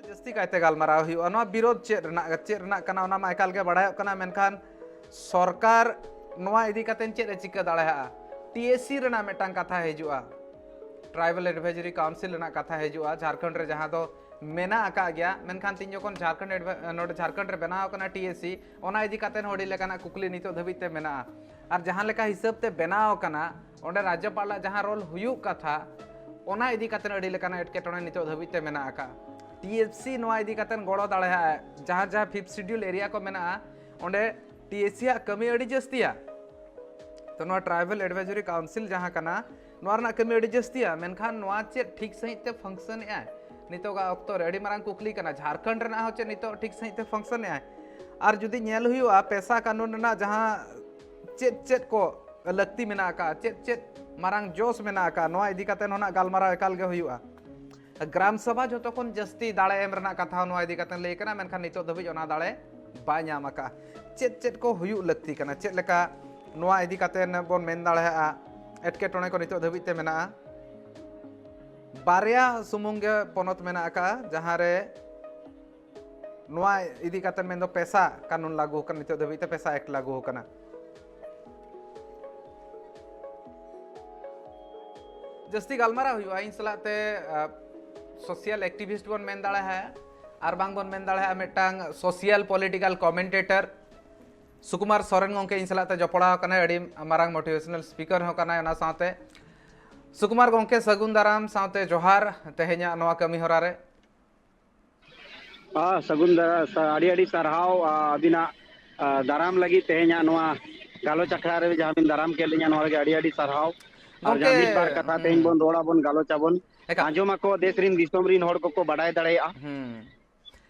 ᱡᱟᱹᱥᱛᱤ ᱠᱟᱭᱛᱮ ᱜᱟᱞᱢᱟᱨᱟᱣ ᱦᱩᱭᱩᱜᱼᱟ᱾ ᱱᱚᱣᱟ ᱵᱤᱨᱳᱫᱷ ᱪᱮᱫ ᱨᱮᱱᱟᱜ, ᱪᱮᱫ ᱨᱮᱱᱟᱜ ᱠᱟᱱᱟ, ᱚᱱᱟ ᱢᱟ ᱮᱠᱟᱞ ᱜᱮ ᱵᱟᱲᱟᱭᱚᱜ ᱠᱟᱱᱟ, ᱢᱮᱱᱠᱷᱟᱱ ᱥᱚᱨᱠᱟᱨ ᱱᱚᱣᱟ ᱤᱫᱤ ᱠᱟᱛᱮ ᱪᱮᱫ ᱮ ᱪᱤᱠᱟᱹ ᱫᱟᱲᱮᱭᱟᱜᱼᱟ? ᱴᱤ ᱮᱥ ᱥᱤ ᱨᱮᱱᱟᱜ ᱢᱤᱫᱴᱟᱝ ᱠᱟᱛᱷᱟ ᱦᱤᱡᱩᱜᱼᱟ, ᱴᱨᱟᱭᱵᱟᱞ ᱮᱰᱵᱷᱟᱭᱡᱟᱨᱤ ᱠᱟᱣᱩᱱᱥᱤᱞ ᱨᱮᱱᱟᱜ ᱠᱟᱛᱷᱟ ᱦᱤᱡᱩᱜᱼᱟ, ᱡᱷᱟᱲᱠᱷᱚᱸᱰ ᱨᱮ ᱡᱟᱦᱟᱸ ᱫᱚ ᱢᱮᱱᱟᱜ ᱟᱠᱟᱫ ᱜᱮᱭᱟ, ᱢᱮᱱᱠᱷᱟᱱ ᱛᱤᱧ ᱡᱚᱠᱷᱚᱱ ᱡᱷᱟᱲᱠᱷᱚᱸᱰ advi-, ᱱᱚᱰᱮ ᱡᱷᱟᱲᱠᱷᱚᱸᱰ ᱨᱮ ᱵᱮᱱᱟᱣ ᱟᱠᱟᱱᱟ ᱴᱤ ᱮᱥ ᱥᱤ, ᱚᱱᱟ ᱤᱫᱤ ᱠᱟᱛᱮ ᱦᱚᱸ ᱟᱹᱰᱤ ᱞᱮᱠᱟᱱᱟᱜ ᱠᱩᱠᱞᱤ ᱱᱤᱛᱚᱜ ᱫᱷᱟᱹᱵᱤᱡ ᱛᱮ ᱢᱮᱱᱟᱜᱼᱟ᱾ ᱟᱨ ᱡᱟᱦᱟᱸ ᱞᱮᱠᱟ ᱦᱤᱥᱟᱹᱵ ᱛᱮ ᱵᱮᱱᱟᱣ ᱟᱠᱟᱱᱟ, ᱚᱸᱰᱮ ᱨᱟᱡᱽᱡᱚᱯᱟᱞᱟᱜ ᱡᱟᱦᱟᱸ ᱨᱳᱞ ᱦᱩᱭᱩᱜ ᱠᱟᱛᱷᱟ, ᱚᱱᱟ ᱤᱫᱤ ᱠᱟᱛᱮ ᱟᱹᱰᱤ ᱞᱮᱠᱟᱱᱟᱜ ᱮᱴᱠᱮᱴᱚᱬᱮ ᱱᱤᱛᱚᱜ ᱫᱷᱟᱹᱵᱤᱡ ᱛᱮ ᱢᱮᱱᱟᱜ ᱟᱠᱟᱫᱼᱟ᱾ ᱴᱤ ᱮᱥ ᱥᱤ ᱱᱚᱣᱟ ᱤᱫᱤ ᱠᱟᱛᱮ ᱜᱚᱲᱚ ᱫᱟᱲᱮᱭᱟᱜᱼᱟ᱾ ᱡᱟᱦᱟᱸ ᱡᱟᱦᱟᱸ ᱯᱷᱤᱯᱛᱷ ᱥᱤᱰᱤᱭᱩᱞ ᱮᱨᱤᱭᱟ ᱠᱚ ᱢᱮᱱᱟᱜᱼᱟ, ᱚᱸᱰᱮ ᱴᱤ ᱮᱥ ᱥᱤ ᱟᱜ ᱠᱟᱹᱢᱤ ᱟᱹᱰᱤ ᱡᱟᱹᱥᱛᱤᱭᱟ᱾ ᱛᱚ ᱱᱚᱣᱟ ᱴᱨᱟᱭᱵᱟᱞ ᱮᱰᱵᱷᱟᱭᱡᱟᱨᱤ ᱠᱟᱣᱩᱱᱥᱤᱞ ᱡᱟᱦᱟᱸ ᱠᱟᱱᱟ, ᱱᱚᱣᱟ ᱨᱮᱱᱟᱜ ᱠᱟᱹᱢᱤ ᱟᱹᱰᱤ ᱡᱟᱹᱥᱛᱤᱭᱟ, ᱢᱮᱱᱠᱷᱟᱱ ᱱᱚᱣᱟ ᱪᱮᱫ ᱴᱷᱤᱠ ᱥᱟᱺᱦᱤᱡ ᱛᱮ ᱯᱷᱟᱝᱥᱚᱱ ᱮᱫᱟᱭ? ᱱᱤᱛᱚᱜᱟᱜ ᱚᱠᱛᱚ ᱨᱮ ᱟᱹᱰᱤ ᱢᱟᱨᱟᱝ ᱠᱩᱠᱞᱤ ᱠᱟᱱᱟ᱾ ᱡᱷᱟᱲᱠᱷᱚᱸᱰ ᱨᱮᱱᱟᱜ ᱦᱚᱸ ᱪᱮᱫ ᱱᱤᱛᱚᱜ ᱴᱷᱤᱠ ᱥᱟᱺᱦᱤᱡ ᱛᱮ ᱯᱷᱟᱝᱥᱚᱱ ᱮᱫᱟᱭ? ᱟᱨ ᱡᱩᱫᱤ ᱧᱮᱞ ᱦᱩᱭᱩᱜᱼᱟ, ᱯᱮᱥᱟ ᱠᱟᱹᱱᱩᱱ ᱨᱮᱱᱟᱜ ᱡᱟᱦᱟᱸ ᱪᱮᱫ ᱪᱮᱫ ᱠᱚ ᱞᱟᱹᱠᱛᱤ ᱢᱮᱱᱟᱜ ᱟᱠᱟᱫᱼᱟ, ᱪᱮᱫ ᱪᱮᱫ ᱢᱟᱨᱟᱝ ᱡᱚᱥ ᱢᱮᱱᱟᱜ ᱟᱠᱟᱫᱼᱟ, ᱱᱚᱣᱟ ᱤᱫᱤ ᱠᱟᱛᱮ ᱦᱚᱸ ᱱᱟᱜ ᱜᱟᱞᱢᱟᱨᱟᱣ ᱮᱠᱟᱞ ᱜᱮ ᱦᱩᱭᱩᱜᱼᱟ᱾ ᱜᱨᱟᱢ ᱥᱚᱵᱷᱟ ᱡᱷᱚᱛᱚ ᱠᱷᱚᱱ ᱡᱟᱹᱥᱛᱤ ᱫᱟᱲᱮ ᱮᱢ ᱨᱮᱱᱟᱜ ᱠᱟᱛᱷᱟ ᱦᱚᱸ ᱱᱚᱣᱟ ᱤᱫᱤ ᱠᱟᱛᱮ ᱞᱟᱹᱭ ᱠᱟᱱᱟ, ᱢᱮᱱᱠᱷᱟᱱ ᱱᱤᱛᱚᱜ ᱫᱷᱟᱹᱵᱤᱡ ᱚᱱᱟ ᱫᱟᱲᱮ ᱵᱟᱭ ᱧᱟᱢ ᱟᱠᱟᱫᱼᱟ᱾ ᱪᱮᱫ ᱪᱮᱫ ᱠᱚ ᱦᱩᱭᱩᱜ ᱞᱟᱹᱠᱛᱤ ᱠᱟᱱᱟ, ᱪᱮᱫ ᱞᱮᱠᱟ ᱱᱚᱣᱟ ᱤᱫᱤ ᱠᱟᱛᱮ ᱵᱚᱱ ᱢᱮᱱ ᱫᱟᱲᱮᱭᱟᱜᱼᱟ, ᱮᱴᱠᱮᱴᱚᱬᱮ ᱠᱚ ᱱᱤᱛᱚᱜ ᱫᱷᱟᱹᱵᱤᱡ ᱛᱮ ᱢᱮᱱᱟᱜᱼᱟ? ᱵᱟᱨᱭᱟ ᱥᱩᱢᱩᱝ ᱜᱮ ᱯᱚᱱᱚᱛ ᱢᱮᱱᱟᱜ ᱟᱠᱟᱫᱼᱟ, ᱡᱟᱦᱟᱸ ᱨᱮ ᱱᱚᱣᱟ ᱤᱫᱤ ᱠᱟᱛᱮ ᱢᱮᱱᱫᱚ ᱯᱮᱥᱟ ᱠᱟᱹᱱᱩᱱ ᱞᱟᱹᱜᱩ ᱟᱠᱟᱱᱟ, ᱱᱤᱛᱚᱜ ᱫᱷᱟᱹᱵᱤᱡ ᱛᱮ ᱯᱮᱥᱟ ᱮᱠᱴ ᱞᱟᱹᱜᱩ ᱟᱠᱟᱱᱟ᱾ ᱡᱟᱹᱥᱛᱤ ᱜᱟᱞᱢᱟᱨᱟᱣ ᱦᱩᱭᱩᱜᱼᱟ ᱤᱧ ᱥᱟᱞᱟᱜ ᱛᱮ, ᱟ, ᱥᱳᱥᱤᱭᱟᱞ ᱮᱠᱴᱤᱵᱷᱤᱥᱴ ᱵᱚᱱ ᱢᱮᱱ ᱫᱟᱲᱮᱭᱟᱜᱼᱟ, ᱟᱨ ᱵᱟᱝ ᱵᱚᱱ ᱢᱮᱱ ᱫᱟᱲᱮᱭᱟᱜᱼᱟ ᱢᱤᱫᱴᱟᱝ ᱥᱳᱥᱤᱭᱟᱞ ᱯᱚᱞᱤᱴᱤᱠᱟᱞ ᱠᱚᱢᱮᱱᱴᱮᱴᱚᱨ ᱥᱩᱠᱩᱢᱟᱨ ᱥᱚᱨᱮᱱ ᱜᱚᱢᱠᱮ ᱤᱧ ᱥᱟᱞᱟᱜ ᱛᱮ ᱡᱚᱯᱲᱟᱣ ᱟᱠᱟᱱᱟᱭ᱾ ᱟᱹᱰᱤ ᱢᱟᱨᱟᱝ ᱢᱳᱴᱤᱵᱷᱮᱥᱚᱱᱟᱞ ᱥᱯᱤᱠᱟᱨ ᱦᱚᱸ ᱠᱟᱱᱟᱭ᱾ ᱚᱱᱟ ᱥᱟᱶᱛᱮ ᱥᱩᱠᱩᱢᱟᱨ ᱜᱚᱢᱠᱮ, ᱥᱟᱹᱜᱩᱱ ᱫᱟᱨᱟᱢ ᱥᱟᱶᱛᱮ ᱡᱚᱦᱟᱨ ᱛᱮᱦᱮᱧᱟᱜ ᱱᱚᱣᱟ ᱠᱟᱹᱢᱤ ᱦᱚᱨᱟ ᱨᱮ᱾ ᱟᱨ ᱥᱟᱹᱜᱩᱱ ᱫᱟᱨᱟ-, ᱥᱟ-, ᱟᱹᱰᱤ ᱟᱹᱰᱤ ᱥᱟᱨᱦᱟᱣ, ᱟ, ᱟᱹᱵᱤᱱᱟᱜ, ᱟ, ᱫᱟᱨᱟᱢ ᱞᱟᱹᱜᱤᱫ ᱛᱮᱦᱮᱧᱟᱜ ᱱᱚᱣᱟ ᱜᱟᱞᱚᱪ ᱟᱠᱷᱲᱟ ᱨᱮ ᱡᱟᱦᱟᱸ ᱵᱤᱱ ᱫᱟᱨᱟᱢ ᱠᱮᱫ ᱞᱤᱧᱟ, ᱱᱚᱣᱟ ᱞᱟᱹᱜᱤᱫ ᱟᱹᱰᱤ ᱟᱹᱰᱤ ᱥᱟᱨᱦᱟᱣ᱾ ᱟᱨ ᱜᱚᱢᱠᱮ, ᱡᱟᱦᱟᱸ ᱢᱤᱫ ᱵᱟᱨ ᱠᱟᱛᱷᱟ ᱦᱩᱸ᱾ ᱛᱮᱦᱮᱧ ᱵᱚᱱ ᱨᱚᱲ ᱟᱵᱚᱱ, ᱜᱟᱞᱚᱪ ᱟᱵᱚᱱ, ᱮᱠᱟᱞ᱾ ᱟᱸᱡᱚᱢ ᱟᱠᱚ ᱫᱮᱥ ᱨᱤᱱ ᱫᱤᱥᱚᱢ ᱨᱤᱱ ᱦᱚᱲ ᱠᱚᱠᱚ ᱵᱟᱰᱟᱭ ᱫᱟᱲᱮᱭᱟᱜᱼᱟ᱾ ᱦᱩᱸ᱾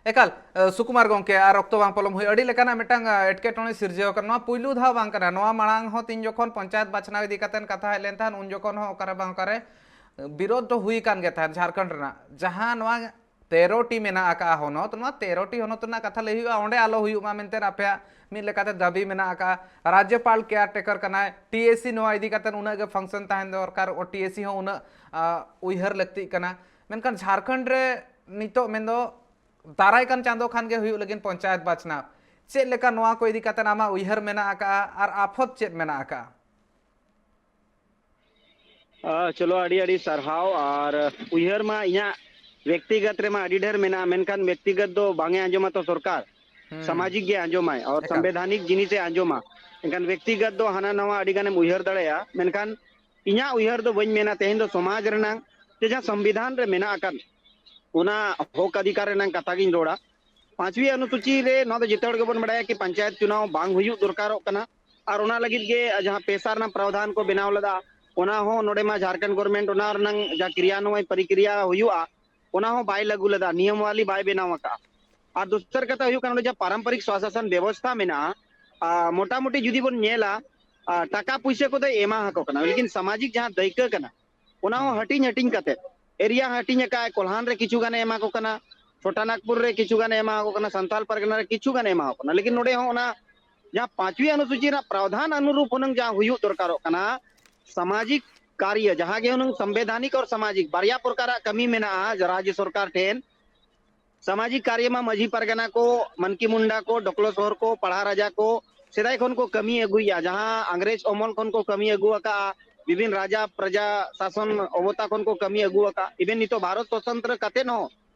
ᱮᱠᱟᱞ, ᱮ, ᱥᱩᱠᱩᱢᱟᱨ ᱜᱚᱢᱠᱮ, ᱟᱨ ᱚᱠᱛᱚ ᱵᱟᱝ ᱯᱚᱞᱚᱢ ᱦᱩᱭᱩᱜ, ᱟᱹᱰᱤ ᱞᱮᱠᱟᱱᱟᱜ ᱢᱤᱫᱴᱟᱝ, ᱮ, ᱮᱴᱠᱮᱴᱚᱬᱮ ᱥᱤᱨᱡᱟᱹᱣ ᱟᱠᱟᱱᱟ᱾ ᱱᱚᱣᱟ ᱯᱩᱭᱞᱩ ᱫᱷᱟᱣ ᱵᱟᱝ ᱠᱟᱱᱟ, ᱱᱚᱣᱟ ᱢᱟᱲᱟᱝ ᱦᱚᱸ ᱛᱤᱱ ᱡᱚᱠᱷᱚᱱ ᱯᱚᱧᱪᱟᱭᱮᱛ ᱵᱟᱪᱷᱱᱟᱣ ᱤᱫᱤ ᱠᱟᱛᱮ ᱠᱟᱛᱷᱟ ᱦᱮᱡ ᱞᱮᱱ ᱛᱟᱦᱮᱸᱫ, ᱩᱱ ᱡᱚᱠᱷᱚᱱ ᱦᱚᱸ ᱚᱠᱟᱨᱮ ᱵᱟᱝ ᱚᱠᱟᱨᱮ, ᱮ, ᱵᱤᱨᱳᱫᱷ ᱫᱚ ᱦᱩᱭ ᱟᱠᱟᱱ ᱜᱮ ᱛᱟᱦᱮᱸᱫ ᱡᱷᱟᱲᱠᱷᱚᱸᱰ ᱨᱮᱱᱟᱜ᱾ ᱡᱟᱦᱟᱸ ᱱᱚᱣᱟ ᱛᱮᱨᱚ ᱴᱤ ᱢᱮᱱᱟᱜ ᱟᱠᱟᱫᱼᱟ ᱦᱚᱱᱚᱛ, ᱱᱚᱣᱟ ᱛᱮᱨᱚ ᱴᱤ ᱦᱚᱱᱚᱛ ᱨᱮᱱᱟᱜ ᱠᱟᱛᱷᱟ ᱞᱟᱹᱭ ᱦᱩᱭᱩᱜᱼᱟ, ᱚᱸᱰᱮ ᱟᱞᱚ ᱦᱩᱭᱩᱜ ᱢᱟ ᱢᱮᱱᱛᱮ ᱟᱯᱮᱭᱟᱜ ᱢᱤᱫ ᱞᱮᱠᱟᱛᱮ ᱫᱟᱹᱵᱤ ᱢᱮᱱᱟᱜ ᱟᱠᱟᱫᱼᱟ᱾ ᱨᱟᱡᱽᱡᱚᱯᱟᱞ ᱠᱮᱭᱟᱨ ᱴᱮᱠᱟᱨ ᱠᱟᱱᱟᱭ, ᱴᱤ ᱮ ᱥᱤ ᱱᱚᱣᱟ ᱤᱫᱤ ᱠᱟᱛᱮ ᱩᱱᱟᱹᱜ ᱜᱮ ᱯᱷᱟᱝᱥᱚᱱ ᱛᱟᱦᱮᱱ ᱫᱚᱨᱠᱟᱨ, ᱴᱤ ᱮ ᱥᱤ ᱦᱚᱸ ᱩᱱᱟᱹᱜ, ᱟ, ᱩᱭᱦᱟᱹᱨ ᱞᱟᱹᱠᱛᱤᱜ ᱠᱟᱱᱟ᱾ ᱢᱮᱱᱠᱷᱟᱱ ᱡᱷᱟᱲᱠᱷᱚᱸᱰ ᱨᱮ ᱱᱤᱛᱚᱜ ᱢᱮᱱᱫᱚ ᱫᱟᱨᱟᱭ ᱠᱟᱱ ᱪᱟᱸᱫᱚ ᱠᱷᱟᱱ ᱜᱮ ᱦᱩᱭᱩᱜ ᱞᱟᱹᱜᱤᱫ ᱯᱚᱧᱪᱟᱭᱮᱛ ᱵᱟᱪᱷᱱᱟᱣ᱾ ᱪᱮᱫ ᱞᱮᱠᱟ ᱱᱚᱣᱟ ᱠᱚ ᱤᱫᱤ ᱠᱟᱛᱮ ᱟᱢᱟᱜ ᱩᱭᱦᱟᱹᱨ ᱢᱮᱱᱟᱜ ᱟᱠᱟᱫᱼᱟ ᱟᱨ ᱟᱯᱷᱚᱛ ᱪᱮᱫ ᱢᱮᱱᱟᱜ ᱟᱠᱟᱫᱼᱟ? ᱟ, ᱪᱚᱞᱚ, ᱟᱹᱰᱤ ᱟᱹᱰᱤ ᱥᱟᱨᱦᱟᱣ᱾ ᱟᱨ ᱩᱭᱦᱟᱹᱨ ᱢᱟ ᱤᱧᱟᱹᱜ ᱵᱮᱠᱛᱤᱜᱚᱛ ᱨᱮᱢᱟ ᱟᱹᱰᱤ ᱰᱷᱮᱨ ᱢᱮᱱᱟᱜᱼᱟ, ᱢᱮᱱᱠᱷᱟᱱ ᱵᱮᱠᱛᱤᱜᱚᱛ ᱫᱚ ᱵᱟᱝ ᱮ ᱟᱸᱡᱚᱢᱟ ᱛᱚ ᱥᱚᱨᱠᱟᱨ, ᱦᱩᱸ᱾ ᱥᱟᱢᱟᱡᱤᱠ ᱜᱮ ᱟᱸᱡᱚᱢᱟᱭ᱾ ᱟᱨ ᱮᱠᱟᱞ᱾ ᱥᱚᱝᱵᱤᱫᱷᱟᱱᱤᱠ ᱡᱤᱱᱤᱥ ᱮ ᱟᱸᱡᱚᱢᱟ᱾ ᱮᱱᱠᱷᱟᱱ ᱵᱮᱠᱛᱤᱜᱚᱛ ᱫᱚ ᱦᱟᱱᱟ ᱱᱟᱣᱟ ᱟᱹᱰᱤ ᱜᱟᱱᱮᱢ ᱩᱭᱦᱟᱹᱨ ᱫᱟᱲᱮᱭᱟᱜᱼᱟ, ᱢᱮᱱᱠᱷᱟᱱ ᱤᱧᱟᱹᱜ ᱩᱭᱦᱟᱹᱨ ᱫᱚ ᱵᱟᱹᱧ ᱢᱮᱱᱟ ᱛᱮᱦᱮᱧ ᱫᱚ ᱥᱚᱢᱟᱡᱽ ᱨᱮᱱᱟᱝ ᱥᱮ ᱡᱟᱦᱟᱸ ᱥᱚᱝᱵᱤᱫᱷᱟᱱ ᱨᱮ ᱢᱮᱱᱟᱜ ᱟᱠᱟᱫ ᱚᱱᱟ ᱦᱚᱠ ᱚᱫᱷᱤᱠᱟᱨ ᱨᱮᱱᱟᱝ ᱠᱟᱛᱷᱟ ᱜᱤᱧ ᱨᱚᱲᱟ᱾ ᱯᱟᱸᱪᱣᱤ ᱚᱱᱩᱥᱩᱪᱤ ᱨᱮ ᱱᱚᱣᱟ ᱫᱚ ᱡᱚᱛᱚ ᱦᱚᱲ ᱜᱮᱵᱚᱱ ᱵᱟᱲᱟᱭᱟ ᱠᱤ ᱯᱚᱧᱪᱟᱭᱮᱛ ᱪᱩᱱᱟᱣ ᱵᱟᱝ ᱦᱩᱭᱩᱜ ᱫᱚᱨᱠᱟᱨᱚᱜ ᱠᱟᱱᱟ᱾ ᱟᱨ ᱚᱱᱟ ᱞᱟᱹᱜᱤᱫ ᱜᱮ ᱡᱟᱦᱟᱸ ᱯᱮᱥᱟ ᱨᱮᱱᱟᱜ ᱯᱨᱟᱣᱫᱷᱟᱱ ᱠᱚ ᱵᱮᱱᱟᱣ ᱞᱮᱫᱟ, ᱚᱱᱟ ᱦᱚᱸ ᱱᱚᱰᱮ ᱢᱟ ᱡᱷᱟᱲᱠᱷᱚᱸᱰ ᱜᱚᱵᱷᱚᱨᱱᱢᱮᱱᱴ ᱚᱱᱟ ᱨᱮᱱᱟᱝ ᱡᱟᱦᱟᱸ ᱠᱨᱤᱭᱟᱱᱚᱭ ᱯᱨᱚᱠᱨᱤᱭᱟ ᱦᱩᱭᱩᱜᱼᱟ, ᱚᱱᱟ ᱦᱚᱸ ᱵᱟᱭ ᱞᱟᱹᱜᱩ ᱞᱮᱫᱟ, ᱱᱤᱭᱚᱢᱟᱣᱞᱤ ᱵᱟᱭ ᱵᱮᱱᱟᱣ ᱟᱠᱟᱫᱼᱟ᱾ ᱟᱨ ᱫᱚᱥᱟᱨ ᱠᱟᱛᱷᱟ ᱦᱩᱭᱩᱜ ᱠᱟᱱᱟ, ᱱᱚᱰᱮ ᱡᱟᱦᱟᱸ ᱯᱟᱨᱚᱢᱯᱚᱨᱤᱠ ᱥᱣᱟᱥᱟᱥᱚᱱ ᱵᱮᱵᱚᱥᱛᱷᱟ ᱢᱮᱱᱟᱜᱼᱟ, ᱟᱨ ᱢᱚᱴᱟᱢᱩᱴᱤ ᱡᱩᱫᱤ ᱵᱚᱱ ᱧᱮᱞᱟ, ᱟᱨ ᱴᱟᱠᱟ ᱯᱩᱭᱥᱟᱹ ᱠᱚᱫᱚᱭ ᱮᱢᱟ ᱟᱠᱚ ᱠᱟᱱᱟ, ᱞᱮᱠᱤᱱ ᱥᱟᱢᱟᱡᱤᱠ ᱡᱟᱦᱟᱸ ᱫᱟᱹᱭᱠᱟᱹ ᱠᱟᱱᱟ, ᱚᱱᱟ ᱦᱚᱸ ᱦᱩᱸ᱾ ᱦᱟᱹᱴᱤᱧ ᱦᱟᱹᱴᱤᱧ ᱠᱟᱛᱮ, ᱮᱨᱤᱭᱟ ᱦᱟᱹᱴᱤᱧ ᱟᱠᱟᱫ, ᱠᱚᱞᱦᱟᱱ ᱨᱮ ᱠᱤᱪᱷᱩ ᱜᱟᱱᱮ ᱮᱢᱟ ᱠᱚ ᱠᱟᱱᱟ, ᱪᱷᱳᱴᱟ ᱱᱟᱜᱽᱯᱩᱨ ᱨᱮ ᱠᱤᱪᱷᱩ ᱜᱟᱱᱮ ᱮᱢᱟ ᱠᱚ ᱠᱟᱱᱟ, ᱥᱟᱱᱛᱟᱞ ᱯᱟᱨᱜᱟᱱᱟ ᱨᱮ ᱠᱤᱪᱷᱩ ᱜᱟᱱᱮ ᱮᱢᱟ ᱠᱚ ᱠᱟᱱᱟ, ᱞᱮᱠᱤᱱ ᱱᱚᱰᱮ ᱦᱚᱸ ᱚᱱᱟ ᱡᱟᱦᱟᱸ ᱯᱟᱸᱪᱣᱤ ᱚᱱᱩᱥᱩᱪᱤ ᱨᱮᱱᱟᱜ ᱯᱨᱟᱣᱫᱷᱟᱱ ᱚᱱᱩᱨᱩᱯ ᱦᱩᱱᱟᱹᱝ ᱡᱟᱦᱟᱸ ᱦᱩᱭᱩᱜ ᱫᱚᱨᱠᱟᱨᱚᱜ ᱠᱟᱱᱟ, ᱥᱟᱢᱟᱡᱤᱠ ᱠᱟᱨᱭᱚ, ᱡᱟᱦᱟᱸ ᱜᱮ ᱦᱩᱱᱟᱹᱝ ᱥᱚᱝᱵᱤᱫᱷᱟᱱᱤᱠ ᱟᱨ ᱥᱟᱢᱟᱡᱤᱠ ᱵᱟᱨᱭᱟ ᱯᱨᱚᱠᱟᱨᱟᱜ ᱠᱟᱹᱢᱤ ᱢᱮᱱᱟᱜᱼᱟ ᱨᱟᱡᱽᱡᱚ ᱥᱚᱨᱠᱟᱨ ᱴᱷᱮᱱ, ᱥᱟᱢᱟᱡᱤᱠ ᱠᱟᱨᱭᱚ ᱢᱟ ᱢᱟᱹᱡᱷᱤ ᱯᱟᱨᱜᱟᱱᱟ ᱠᱚ, ᱢᱟᱱᱠᱤ ᱢᱩᱱᱰᱟ ᱠᱚ, ᱰᱚᱠᱞᱚ ᱥᱚᱦᱚᱨ ᱠᱚ, ᱯᱟᱲᱦᱟ ᱨᱟᱡᱟ ᱠᱚ, ᱥᱮᱫᱟᱭ ᱠᱷᱚᱱ ᱠᱚ ᱠᱟᱹᱢᱤ ᱟᱹᱜᱩᱭᱮᱫᱼᱟ, ᱡᱟᱦᱟᱸ ᱟᱝᱨᱮᱡᱽ ᱚᱢᱚᱞ ᱠᱷᱚᱱ ᱠᱚ ᱠᱟᱹᱢᱤ ᱟᱹᱜᱩ ᱟᱠᱟᱫᱼᱟ, ᱵᱤᱵᱷᱤᱱ ᱨᱟᱡᱟ ᱯᱨᱚᱡᱟ ᱥᱟᱥᱚᱱ ᱚᱵᱚᱛᱟ ᱠᱷᱚᱱ ᱠᱚ ᱠᱟᱹᱢᱤ ᱟᱹᱜᱩ ᱟᱠᱟᱫᱼᱟ, ᱤᱵᱷᱮᱱ ᱱᱤᱛᱚᱜ ᱵᱷᱟᱨᱚᱛ ᱥᱚᱥᱚᱱᱛᱨᱚ ᱠᱟᱛᱮᱫ ᱦᱚᱸ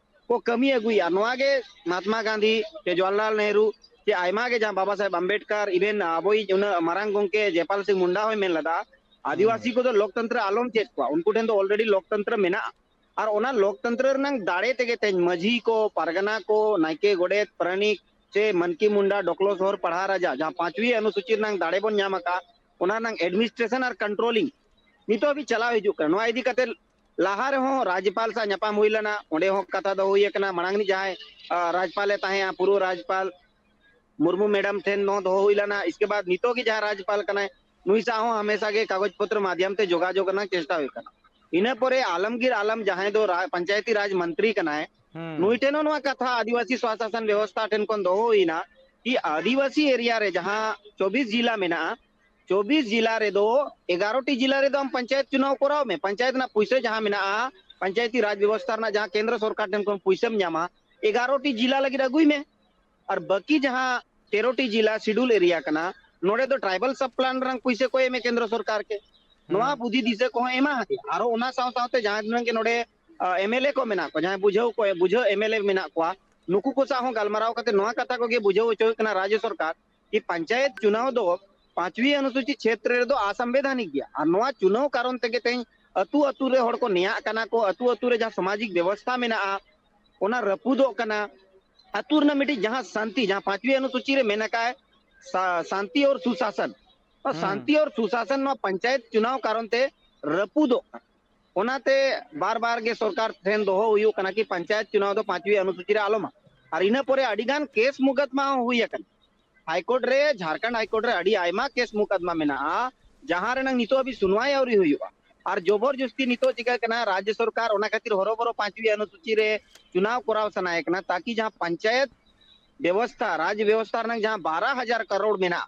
ᱠᱚ ᱠᱟᱹᱢᱤ ᱟᱹᱜᱩᱭᱮᱫᱼᱟ᱾ ᱱᱚᱣᱟ ᱜᱮ ᱢᱟᱦᱟᱛᱢᱟ ᱜᱟᱱᱫᱷᱤ ᱥᱮ ᱡᱚᱣᱟᱦᱚᱨᱞᱟᱞ ᱱᱮᱦᱨᱩ ᱥᱮ ᱟᱭᱢᱟ ᱜᱮ ᱡᱟᱦᱟᱸ ᱵᱟᱵᱟ ᱥᱟᱦᱮᱵᱽ ᱟᱢᱵᱮᱰᱠᱟᱨ, ᱤᱵᱷᱮᱱ ᱟᱵᱚᱭᱤᱡ ᱩᱱᱟᱹᱜ ᱢᱟᱨᱟᱝ ᱜᱚᱢᱠᱮ ᱡᱚᱭᱯᱟᱞ ᱥᱤᱝ ᱢᱩᱱᱰᱟ ᱦᱚᱸᱭ ᱢᱮᱱ ᱞᱮᱫᱟ, ᱦᱩᱸ᱾ ᱟᱹᱫᱤᱵᱟᱹᱥᱤ ᱠᱚᱫᱚ ᱞᱳᱠᱛᱚᱱᱛᱨᱚ ᱟᱞᱚᱢ ᱪᱮᱫ ᱠᱚᱣᱟ, ᱩᱱᱠᱩ ᱴᱷᱮᱱ ᱫᱚ already ᱞᱳᱠᱛᱚᱱᱛᱨᱚ ᱢᱮᱱᱟᱜᱼᱟ᱾ ᱟᱨ ᱚᱱᱟ ᱞᱳᱠᱛᱚᱱᱛᱨᱚ ᱨᱮᱱᱟᱝ ᱫᱟᱲᱮ ᱛᱮᱜᱮ ᱛᱮᱦᱮᱧ ᱢᱟᱹᱡᱷᱤ ᱠᱚ, ᱯᱟᱨᱜᱟᱱᱟ ᱠᱚ, ᱱᱟᱭᱠᱮ, ᱜᱚᱰᱮᱛ, ᱯᱟᱨᱟᱱᱤᱠ ᱥᱮ ᱢᱟᱱᱠᱤ ᱢᱩᱱᱰᱟ, ᱰᱚᱠᱞᱚ ᱥᱚᱦᱚᱨ ᱯᱟᱲᱦᱟ ᱨᱟᱡᱟ, ᱡᱟᱦᱟᱸ ᱯᱟᱸᱪᱣᱤ ᱚᱱᱩᱥᱩᱪᱤ ᱨᱮᱱᱟᱝ ᱫᱟᱲᱮ ᱵᱚᱱ ᱧᱟᱢ ᱟᱠᱟᱫ, ᱚᱱᱟ ᱨᱮᱱᱟᱝ administration ᱟᱨ controlling ᱱᱤᱛᱚᱜ ᱦᱟᱹᱵᱤᱡ ᱪᱟᱞᱟᱣ ᱦᱤᱡᱩᱜ ᱠᱟᱱᱟ᱾ ᱱᱚᱣᱟ ᱤᱫᱤ ᱠᱟᱛᱮ ᱞᱟᱦᱟ ᱨᱮᱦᱚᱸ ᱨᱟᱡᱽᱯᱟᱞ ᱥᱟᱶ ᱧᱟᱯᱟᱢ ᱦᱩᱭ ᱞᱮᱱᱟ, ᱚᱸᱰᱮ ᱦᱚᱸ ᱠᱟᱛᱷᱟ ᱫᱚ ᱦᱩᱭ ᱟᱠᱟᱱᱟ᱾ ᱢᱟᱲᱟᱝ ᱨᱤᱱᱤᱡ ᱡᱟᱦᱟᱸᱭ, ᱟ, ᱨᱟᱡᱽᱯᱟᱞᱮ ᱛᱟᱦᱮᱸᱜᱼᱟ, ᱯᱩᱨᱩ ᱨᱟᱡᱽᱯᱟᱞ ᱢᱩᱨᱢᱩ ᱢᱮᱰᱟᱢ ᱴᱷᱮᱱ ᱱᱚᱣᱟ ᱫᱚᱦᱚ ᱦᱩᱭ ᱞᱮᱱᱟ᱾ ᱤᱥᱠᱮ ᱵᱟᱫ ᱱᱤᱛᱚᱜ ᱜᱮ ᱡᱟᱦᱟᱸ ᱨᱟᱡᱽᱯᱟᱞ ᱠᱟᱱᱟᱭ, ᱱᱩᱭ ᱥᱟᱶ ᱦᱚᱸ ᱦᱟᱢᱮᱥᱟ ᱜᱮ ᱠᱟᱜᱚᱡᱽ ᱯᱚᱛᱨᱚ ᱢᱟᱫᱷᱭᱚᱢ ᱛᱮ ᱡᱳᱜᱟᱡᱳᱜᱽ ᱨᱮᱱᱟᱜ ᱪᱮᱥᱴᱟ ᱦᱩᱭᱩᱜ ᱠᱟᱱᱟ᱾ ᱤᱱᱟᱹ ᱯᱚᱨᱮ ᱟᱞᱚᱢᱜᱤᱨ ᱟᱞᱚᱢ, ᱡᱟᱦᱟᱸᱭ ᱫᱚ ᱨᱟ-, ᱯᱚᱧᱪᱟᱭᱮᱛᱤ ᱨᱟᱡᱽ ᱢᱚᱱᱛᱨᱤ ᱠᱟᱱᱟᱭ, ᱦᱩᱸ᱾ ᱱᱩᱭ ᱴᱷᱮᱱ ᱦᱚᱸ ᱱᱚᱣᱟ ᱠᱟᱛᱷᱟ ᱟᱹᱫᱤᱵᱟᱹᱥᱤ ᱥᱚᱥᱟᱥᱚᱱ ᱵᱮᱵᱚᱥᱛᱷᱟ ᱴᱷᱮᱱ ᱠᱷᱚᱱ ᱫᱚᱦᱚ ᱦᱩᱭᱱᱟ ᱠᱤ ᱟᱹᱫᱤᱵᱟᱹᱥᱤ area ᱨᱮ ᱡᱟᱦᱟᱸ ᱪᱚᱵᱵᱤᱥ ᱡᱤᱞᱟ ᱢᱮᱱᱟᱜᱼᱟ, ᱪᱚᱵᱵᱤᱥ ᱡᱤᱞᱟ ᱨᱮᱫᱚ ᱮᱜᱟᱨᱚ ᱴᱤ ᱡᱤᱞᱟ ᱨᱮᱫᱚ ᱟᱢ ᱯᱚᱧᱪᱟᱭᱮᱛ ᱪᱩᱱᱟᱣ ᱠᱚᱨᱟᱣ ᱢᱮ᱾ ᱯᱚᱧᱪᱟᱭᱮᱛ ᱨᱮᱱᱟᱜ ᱯᱩᱭᱥᱟᱹ ᱡᱟᱦᱟᱸ ᱢᱮᱱᱟᱜᱼᱟ, ᱯᱚᱧᱪᱟᱭᱮᱛᱤ ᱨᱟᱡᱽ ᱵᱮᱵᱚᱥᱛᱷᱟ ᱨᱮᱱᱟᱜ ᱡᱟᱦᱟᱸ ᱠᱮᱱᱫᱨᱚ ᱥᱚᱨᱠᱟᱨ ᱴᱷᱮᱱ ᱠᱷᱚᱱ ᱯᱩᱭᱥᱟᱹᱢ ᱧᱟᱢᱟ, ᱮᱜᱟᱨᱚ ᱴᱤ ᱡᱤᱞᱟ ᱞᱟᱹᱜᱤᱫ ᱟᱹᱜᱩᱭ ᱢᱮ᱾ ᱟᱨ ᱵᱟᱹᱠᱤ ᱡᱟᱦᱟᱸ ᱛᱮᱨᱚ ᱴᱤ ᱡᱤᱞᱟ schedule area ᱠᱟᱱᱟ, ᱱᱚᱰᱮ ᱫᱚ tribal sub plan ᱨᱮᱱᱟᱜ ᱯᱩᱭᱥᱟᱹ ᱠᱚ ᱮᱢᱮ ᱠᱮᱱᱫᱨᱚ ᱥᱚᱨᱠᱟᱨ ᱠᱮ᱾ ᱱᱚᱣᱟ ᱦᱩᱸ᱾ ᱵᱩᱫᱷᱤ ᱫᱤᱥᱟᱹ ᱠᱚᱦᱚᱸ ᱮᱢᱟ ᱦᱟᱫᱮᱭᱟ᱾ ᱟᱨᱚ ᱚᱱᱟ ᱥᱟᱶ ᱥᱟᱶᱛᱮ ᱡᱟᱦᱟᱸ ᱛᱤᱱᱟᱹᱜ ᱜᱮ ᱱᱚᱰᱮ, ᱟ, M L A ᱠᱚ ᱢᱮᱱᱟᱜ ᱠᱚᱣᱟ, ᱡᱟᱦᱟᱸᱭ ᱵᱩᱡᱷᱟᱹᱣ ᱠᱚ, ᱵᱩᱡᱷᱟᱹᱣ M L A ᱢᱮᱱᱟᱜ ᱠᱚᱣᱟ, ᱱᱩᱠᱩ ᱠᱚ ᱥᱟᱶ ᱦᱚᱸ ᱜᱟᱞᱢᱟᱨᱟᱣ ᱠᱟᱛᱮ ᱱᱚᱣᱟ ᱠᱟᱛᱷᱟ ᱠᱚᱜᱮ ᱵᱩᱡᱷᱟᱹᱣ ᱦᱚᱪᱚ ᱦᱩᱭᱩᱜ ᱠᱟᱱᱟ ᱨᱟᱡᱽᱭᱚ ᱥᱚᱨᱠᱟᱨ ᱠᱤ ᱯᱚᱧᱪᱟᱭᱮᱛ ᱪᱩᱱᱟᱣ ᱫᱚ ᱯᱟᱸᱪᱣᱤ ᱚᱱᱩᱥᱩᱪᱤ ᱪᱷᱮᱛᱨᱚ ᱨᱮᱫᱚ ᱟᱥᱟᱢᱵᱤᱫᱷᱟᱱᱤᱠ ᱜᱮᱭᱟ᱾ ᱟᱨ ᱱᱚᱣᱟ ᱪᱩᱱᱟᱣ ᱠᱟᱨᱚᱱ ᱛᱮᱜᱮ ᱛᱮᱦᱮᱧ ᱟᱹᱛᱩ ᱟᱹᱛᱩ ᱨᱮ ᱦᱚᱲ ᱠᱚ ᱱᱮᱭᱟᱜ ᱠᱟᱱᱟ ᱠᱚ, ᱟᱹᱛᱩ ᱟᱹᱛᱩ ᱨᱮ ᱡᱟᱦᱟᱸ ᱥᱟᱢᱟᱡᱤᱠ ᱵᱮᱵᱚᱥᱛᱷᱟ ᱢᱮᱱᱟᱜᱼᱟ, ᱚᱱᱟ ᱨᱟᱹᱯᱩᱫᱚᱜ ᱠᱟᱱᱟ᱾ ᱟᱹᱛᱩ ᱨᱮᱱᱟᱜ ᱢᱤᱫᱴᱤᱡ ᱡᱟᱦᱟᱸ ᱥᱟᱱᱛᱤ, ᱡᱟᱦᱟᱸ ᱯᱟᱸᱪᱣᱤ ᱚᱱᱩᱥᱩᱪᱤ ᱨᱮ ᱢᱮᱱ ᱟᱠᱟᱫ ᱥᱟ-, ᱥᱟᱱᱛᱤ ᱟᱨ ᱥᱩᱥᱟᱥᱚᱱ, ᱱᱚᱣᱟ ᱦᱩᱸ᱾ ᱥᱟᱱᱛᱤ ᱟᱨ ᱥᱩᱥᱟᱥᱚᱱ ᱱᱚᱣᱟ ᱯᱚᱧᱪᱟᱭᱮᱛ ᱪᱩᱱᱟᱣ ᱠᱟᱨᱚᱱ ᱛᱮ ᱨᱟᱹᱯᱩᱫᱚᱜ ᱠᱟᱱᱟ᱾ ᱚᱱᱟᱛᱮ ᱵᱟᱨ ᱵᱟᱨ ᱜᱮ ᱥᱚᱨᱠᱟᱨ ᱴᱷᱮᱱ ᱫᱚᱦᱚ ᱦᱩᱭᱩᱜ ᱠᱟᱱᱟ ᱠᱤ ᱯᱚᱧᱪᱟᱭᱮᱛ ᱪᱩᱱᱟᱣ ᱫᱚ ᱯᱟᱸᱪᱣᱤ ᱚᱱᱩᱥᱩᱪᱤ ᱨᱮ ᱟᱞᱚᱢᱟ᱾ ᱟᱨ ᱤᱱᱟᱹ ᱯᱚᱨᱮ ᱟᱹᱰᱤ ᱜᱟᱱ ᱠᱮᱥ ᱢᱩᱠᱟᱫᱢᱟ ᱦᱚᱸ ᱦᱩᱭ ᱟᱠᱟᱱᱟ᱾ ᱦᱟᱭᱠᱳᱨᱴ ᱨᱮ, ᱡᱷᱟᱲᱠᱷᱚᱸᱰ ᱦᱟᱭᱠᱳᱨᱴ ᱨᱮ ᱟᱹᱰᱤ ᱟᱭᱢᱟ ᱠᱮᱥ ᱢᱩᱠᱟᱫᱢᱟ ᱢᱮᱱᱟᱜᱼᱟ, ᱡᱟᱦᱟᱸ ᱨᱮᱱᱟᱝ ᱱᱤᱛᱚᱜ ᱦᱟᱹᱵᱤᱡ ᱥᱩᱱᱣᱟᱭ ᱟᱹᱣᱨᱤ ᱦᱩᱭᱩᱜᱼᱟ᱾ ᱟᱨ ᱡᱚᱵᱚᱨ ᱡᱚᱥᱛᱤ ᱱᱤᱛᱚᱜ ᱪᱤᱠᱟᱹᱜ ᱠᱟᱱᱟ, ᱨᱟᱡᱽᱭᱚ ᱥᱚᱨᱠᱟᱨ ᱚᱱᱟ ᱠᱷᱟᱹᱛᱤᱨ ᱦᱚᱨᱚᱵᱚᱨᱚ ᱯᱟᱸᱪᱣᱤ ᱚᱱᱩᱥᱩᱪᱤ ᱨᱮ ᱪᱩᱱᱟᱣ ᱠᱚᱨᱟᱣ ᱥᱟᱱᱟᱭᱮ ᱠᱟᱱᱟ, ᱛᱟᱠᱤ ᱡᱟᱦᱟᱸ ᱯᱚᱧᱪᱟᱭᱮᱛ ᱵᱮᱵᱚᱥᱛᱷᱟ, ᱨᱟᱡᱽ ᱵᱮᱵᱚᱥᱛᱷᱟ ᱨᱮᱱᱟᱝ ᱡᱟᱦᱟᱸ ᱵᱟᱨᱚ ᱦᱟᱡᱟᱨ ᱠᱟᱨᱳᱲ ᱢᱮᱱᱟᱜ,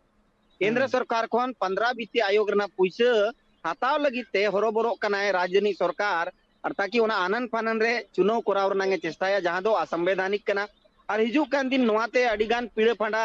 ᱠᱮᱱᱫᱨᱚ ᱦᱩᱸ᱾ ᱥᱚᱨᱠᱟᱨ ᱠᱷᱚᱱ ᱯᱚᱱᱫᱽᱨᱚ ᱵᱤᱛᱛᱤ ᱟᱭᱳᱜᱽ ᱨᱮᱱᱟᱜ ᱯᱩᱭᱥᱟᱹ ᱦᱟᱛᱟᱣ ᱞᱟᱹᱜᱤᱫ ᱛᱮ ᱦᱚᱨᱚᱵᱚᱨᱚᱜ ᱠᱟᱱᱟᱭ ᱨᱟᱡᱽ ᱨᱤᱱᱤᱡ ᱥᱚᱨᱠᱟᱨ᱾ ᱟᱨ ᱛᱟᱠᱤ ᱚᱱᱟ ᱟᱱᱟᱱ ᱯᱷᱟᱱᱟᱱ ᱨᱮ ᱪᱩᱱᱟᱣ ᱠᱚᱨᱟᱣ ᱨᱮᱱᱟᱜ ᱮ ᱪᱮᱥᱴᱟᱭᱟ, ᱡᱟᱦᱟᱸ ᱫᱚ ᱚᱥᱟᱢᱵᱤᱫᱷᱟᱱᱤᱠ ᱠᱟᱱᱟ᱾ ᱟᱨ ᱦᱤᱡᱩᱜ ᱠᱟᱱ ᱫᱤᱱ ᱱᱚᱣᱟᱛᱮ ᱟᱹᱰᱤ ᱜᱟᱱ ᱯᱤᱲᱟᱹ ᱯᱷᱟᱸᱰᱟ,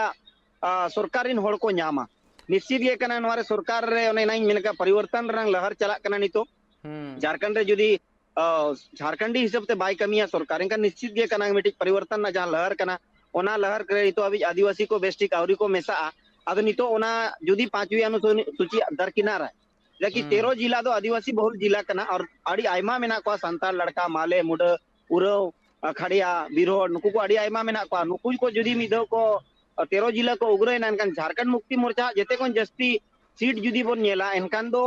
ᱟ, ᱥᱚᱨᱠᱟᱨ ᱨᱤᱱ ᱦᱚᱲ ᱠᱚ ᱧᱟᱢᱟ᱾ ᱱᱤᱥᱪᱤᱛ ᱜᱮ ᱠᱟᱱᱟ, ᱱᱚᱣᱟ ᱨᱮ ᱥᱚᱨᱠᱟᱨ ᱨᱮ ᱚᱱᱮ ᱮᱱᱟᱧ ᱢᱮᱱ ᱠᱟᱜ ᱯᱚᱨᱤᱵᱚᱨᱛᱚᱱ ᱨᱮᱱᱟᱜ ᱞᱟᱦᱟᱨ ᱪᱟᱞᱟᱜ ᱠᱟᱱᱟ ᱱᱤᱛᱚᱜ᱾ ᱦᱩᱸ᱾ ᱡᱷᱟᱲᱠᱷᱚᱸᱰ ᱨᱮ ᱡᱩᱫᱤ, ᱟ, ᱡᱷᱟᱲᱠᱷᱚᱸᱰᱤ ᱦᱤᱥᱟᱹᱵ ᱛᱮ ᱵᱟᱭ ᱠᱟᱹᱢᱤᱭᱟ ᱥᱚᱨᱠᱟᱨ, ᱮᱱᱠᱷᱟᱱ ᱱᱤᱥᱪᱤᱛ ᱜᱮ ᱠᱟᱱᱟ ᱢᱤᱫᱴᱤᱡ ᱯᱚᱨᱤᱵᱚᱨᱛᱚᱱ ᱨᱮᱱᱟᱜ ᱡᱟᱦᱟᱸ ᱞᱟᱦᱟᱨ ᱠᱟᱱᱟ, ᱚᱱᱟ ᱞᱟᱦᱟᱨ ᱨᱮ ᱱᱤᱛᱚᱜ ᱦᱟᱹᱵᱤᱡ ᱟᱹᱫᱤᱵᱟᱹᱥᱤ ᱠᱚ ᱵᱮᱥ ᱴᱷᱤᱠ ᱟᱹᱣᱨᱤ ᱠᱚ ᱢᱮᱥᱟᱜᱼᱟ᱾ ᱟᱫᱚ ᱱᱤᱛᱚᱜ ᱚᱱᱟ ᱡᱩᱫᱤ ᱯᱟᱸᱪᱣᱤ ᱚᱱᱩᱥᱩᱪᱤ ᱫᱟᱨᱠᱤᱱᱟᱨ ᱨᱮ ᱡᱟᱠᱤ ᱦᱩᱸ᱾ ᱛᱮᱨᱚ ᱡᱤᱞᱟ ᱫᱚ ᱟᱹᱫᱤᱵᱟᱹᱥᱤ ᱵᱚᱦᱩᱞ ᱡᱤᱞᱟ ᱠᱟᱱᱟ, ᱟᱨ ᱟᱹᱰᱤ ᱟᱭᱢᱟ ᱢᱮᱱᱟᱜ ᱠᱚᱣᱟ, ᱥᱟᱱᱛᱟᱲ, ᱞᱟᱲᱠᱟ, ᱢᱟᱞᱮ, ᱢᱩᱰᱟᱹ, ᱩᱨᱟᱹᱣ, ᱟᱨ ᱠᱷᱟᱲᱭᱟ, ᱵᱤᱨᱦᱚᱲ, ᱱᱩᱠᱩ ᱠᱚ ᱟᱹᱰᱤ ᱟᱭᱢᱟ ᱢᱮᱱᱟᱜ ᱠᱚᱣᱟ᱾ ᱱᱩᱠᱩ ᱠᱚ ᱡᱩᱫᱤ ᱢᱤᱫ ᱫᱷᱟᱣ ᱠᱚ, ᱟᱨ ᱛᱮᱨᱚ ᱡᱤᱞᱟ ᱠᱚ ᱩᱜᱽᱨᱟᱹᱭᱮᱱᱟ, ᱮᱱᱠᱷᱟᱱ ᱡᱷᱟᱨᱠᱷᱚᱸᱰ ᱢᱩᱠᱛᱤ ᱢᱳᱨᱪᱟ ᱡᱮᱛᱮ ᱠᱷᱚᱱ ᱡᱟᱹᱥᱛᱤ ᱥᱤᱴ ᱡᱩᱫᱤ ᱵᱚᱱ ᱧᱮᱞᱟ, ᱮᱱᱠᱷᱟᱱ ᱫᱚ,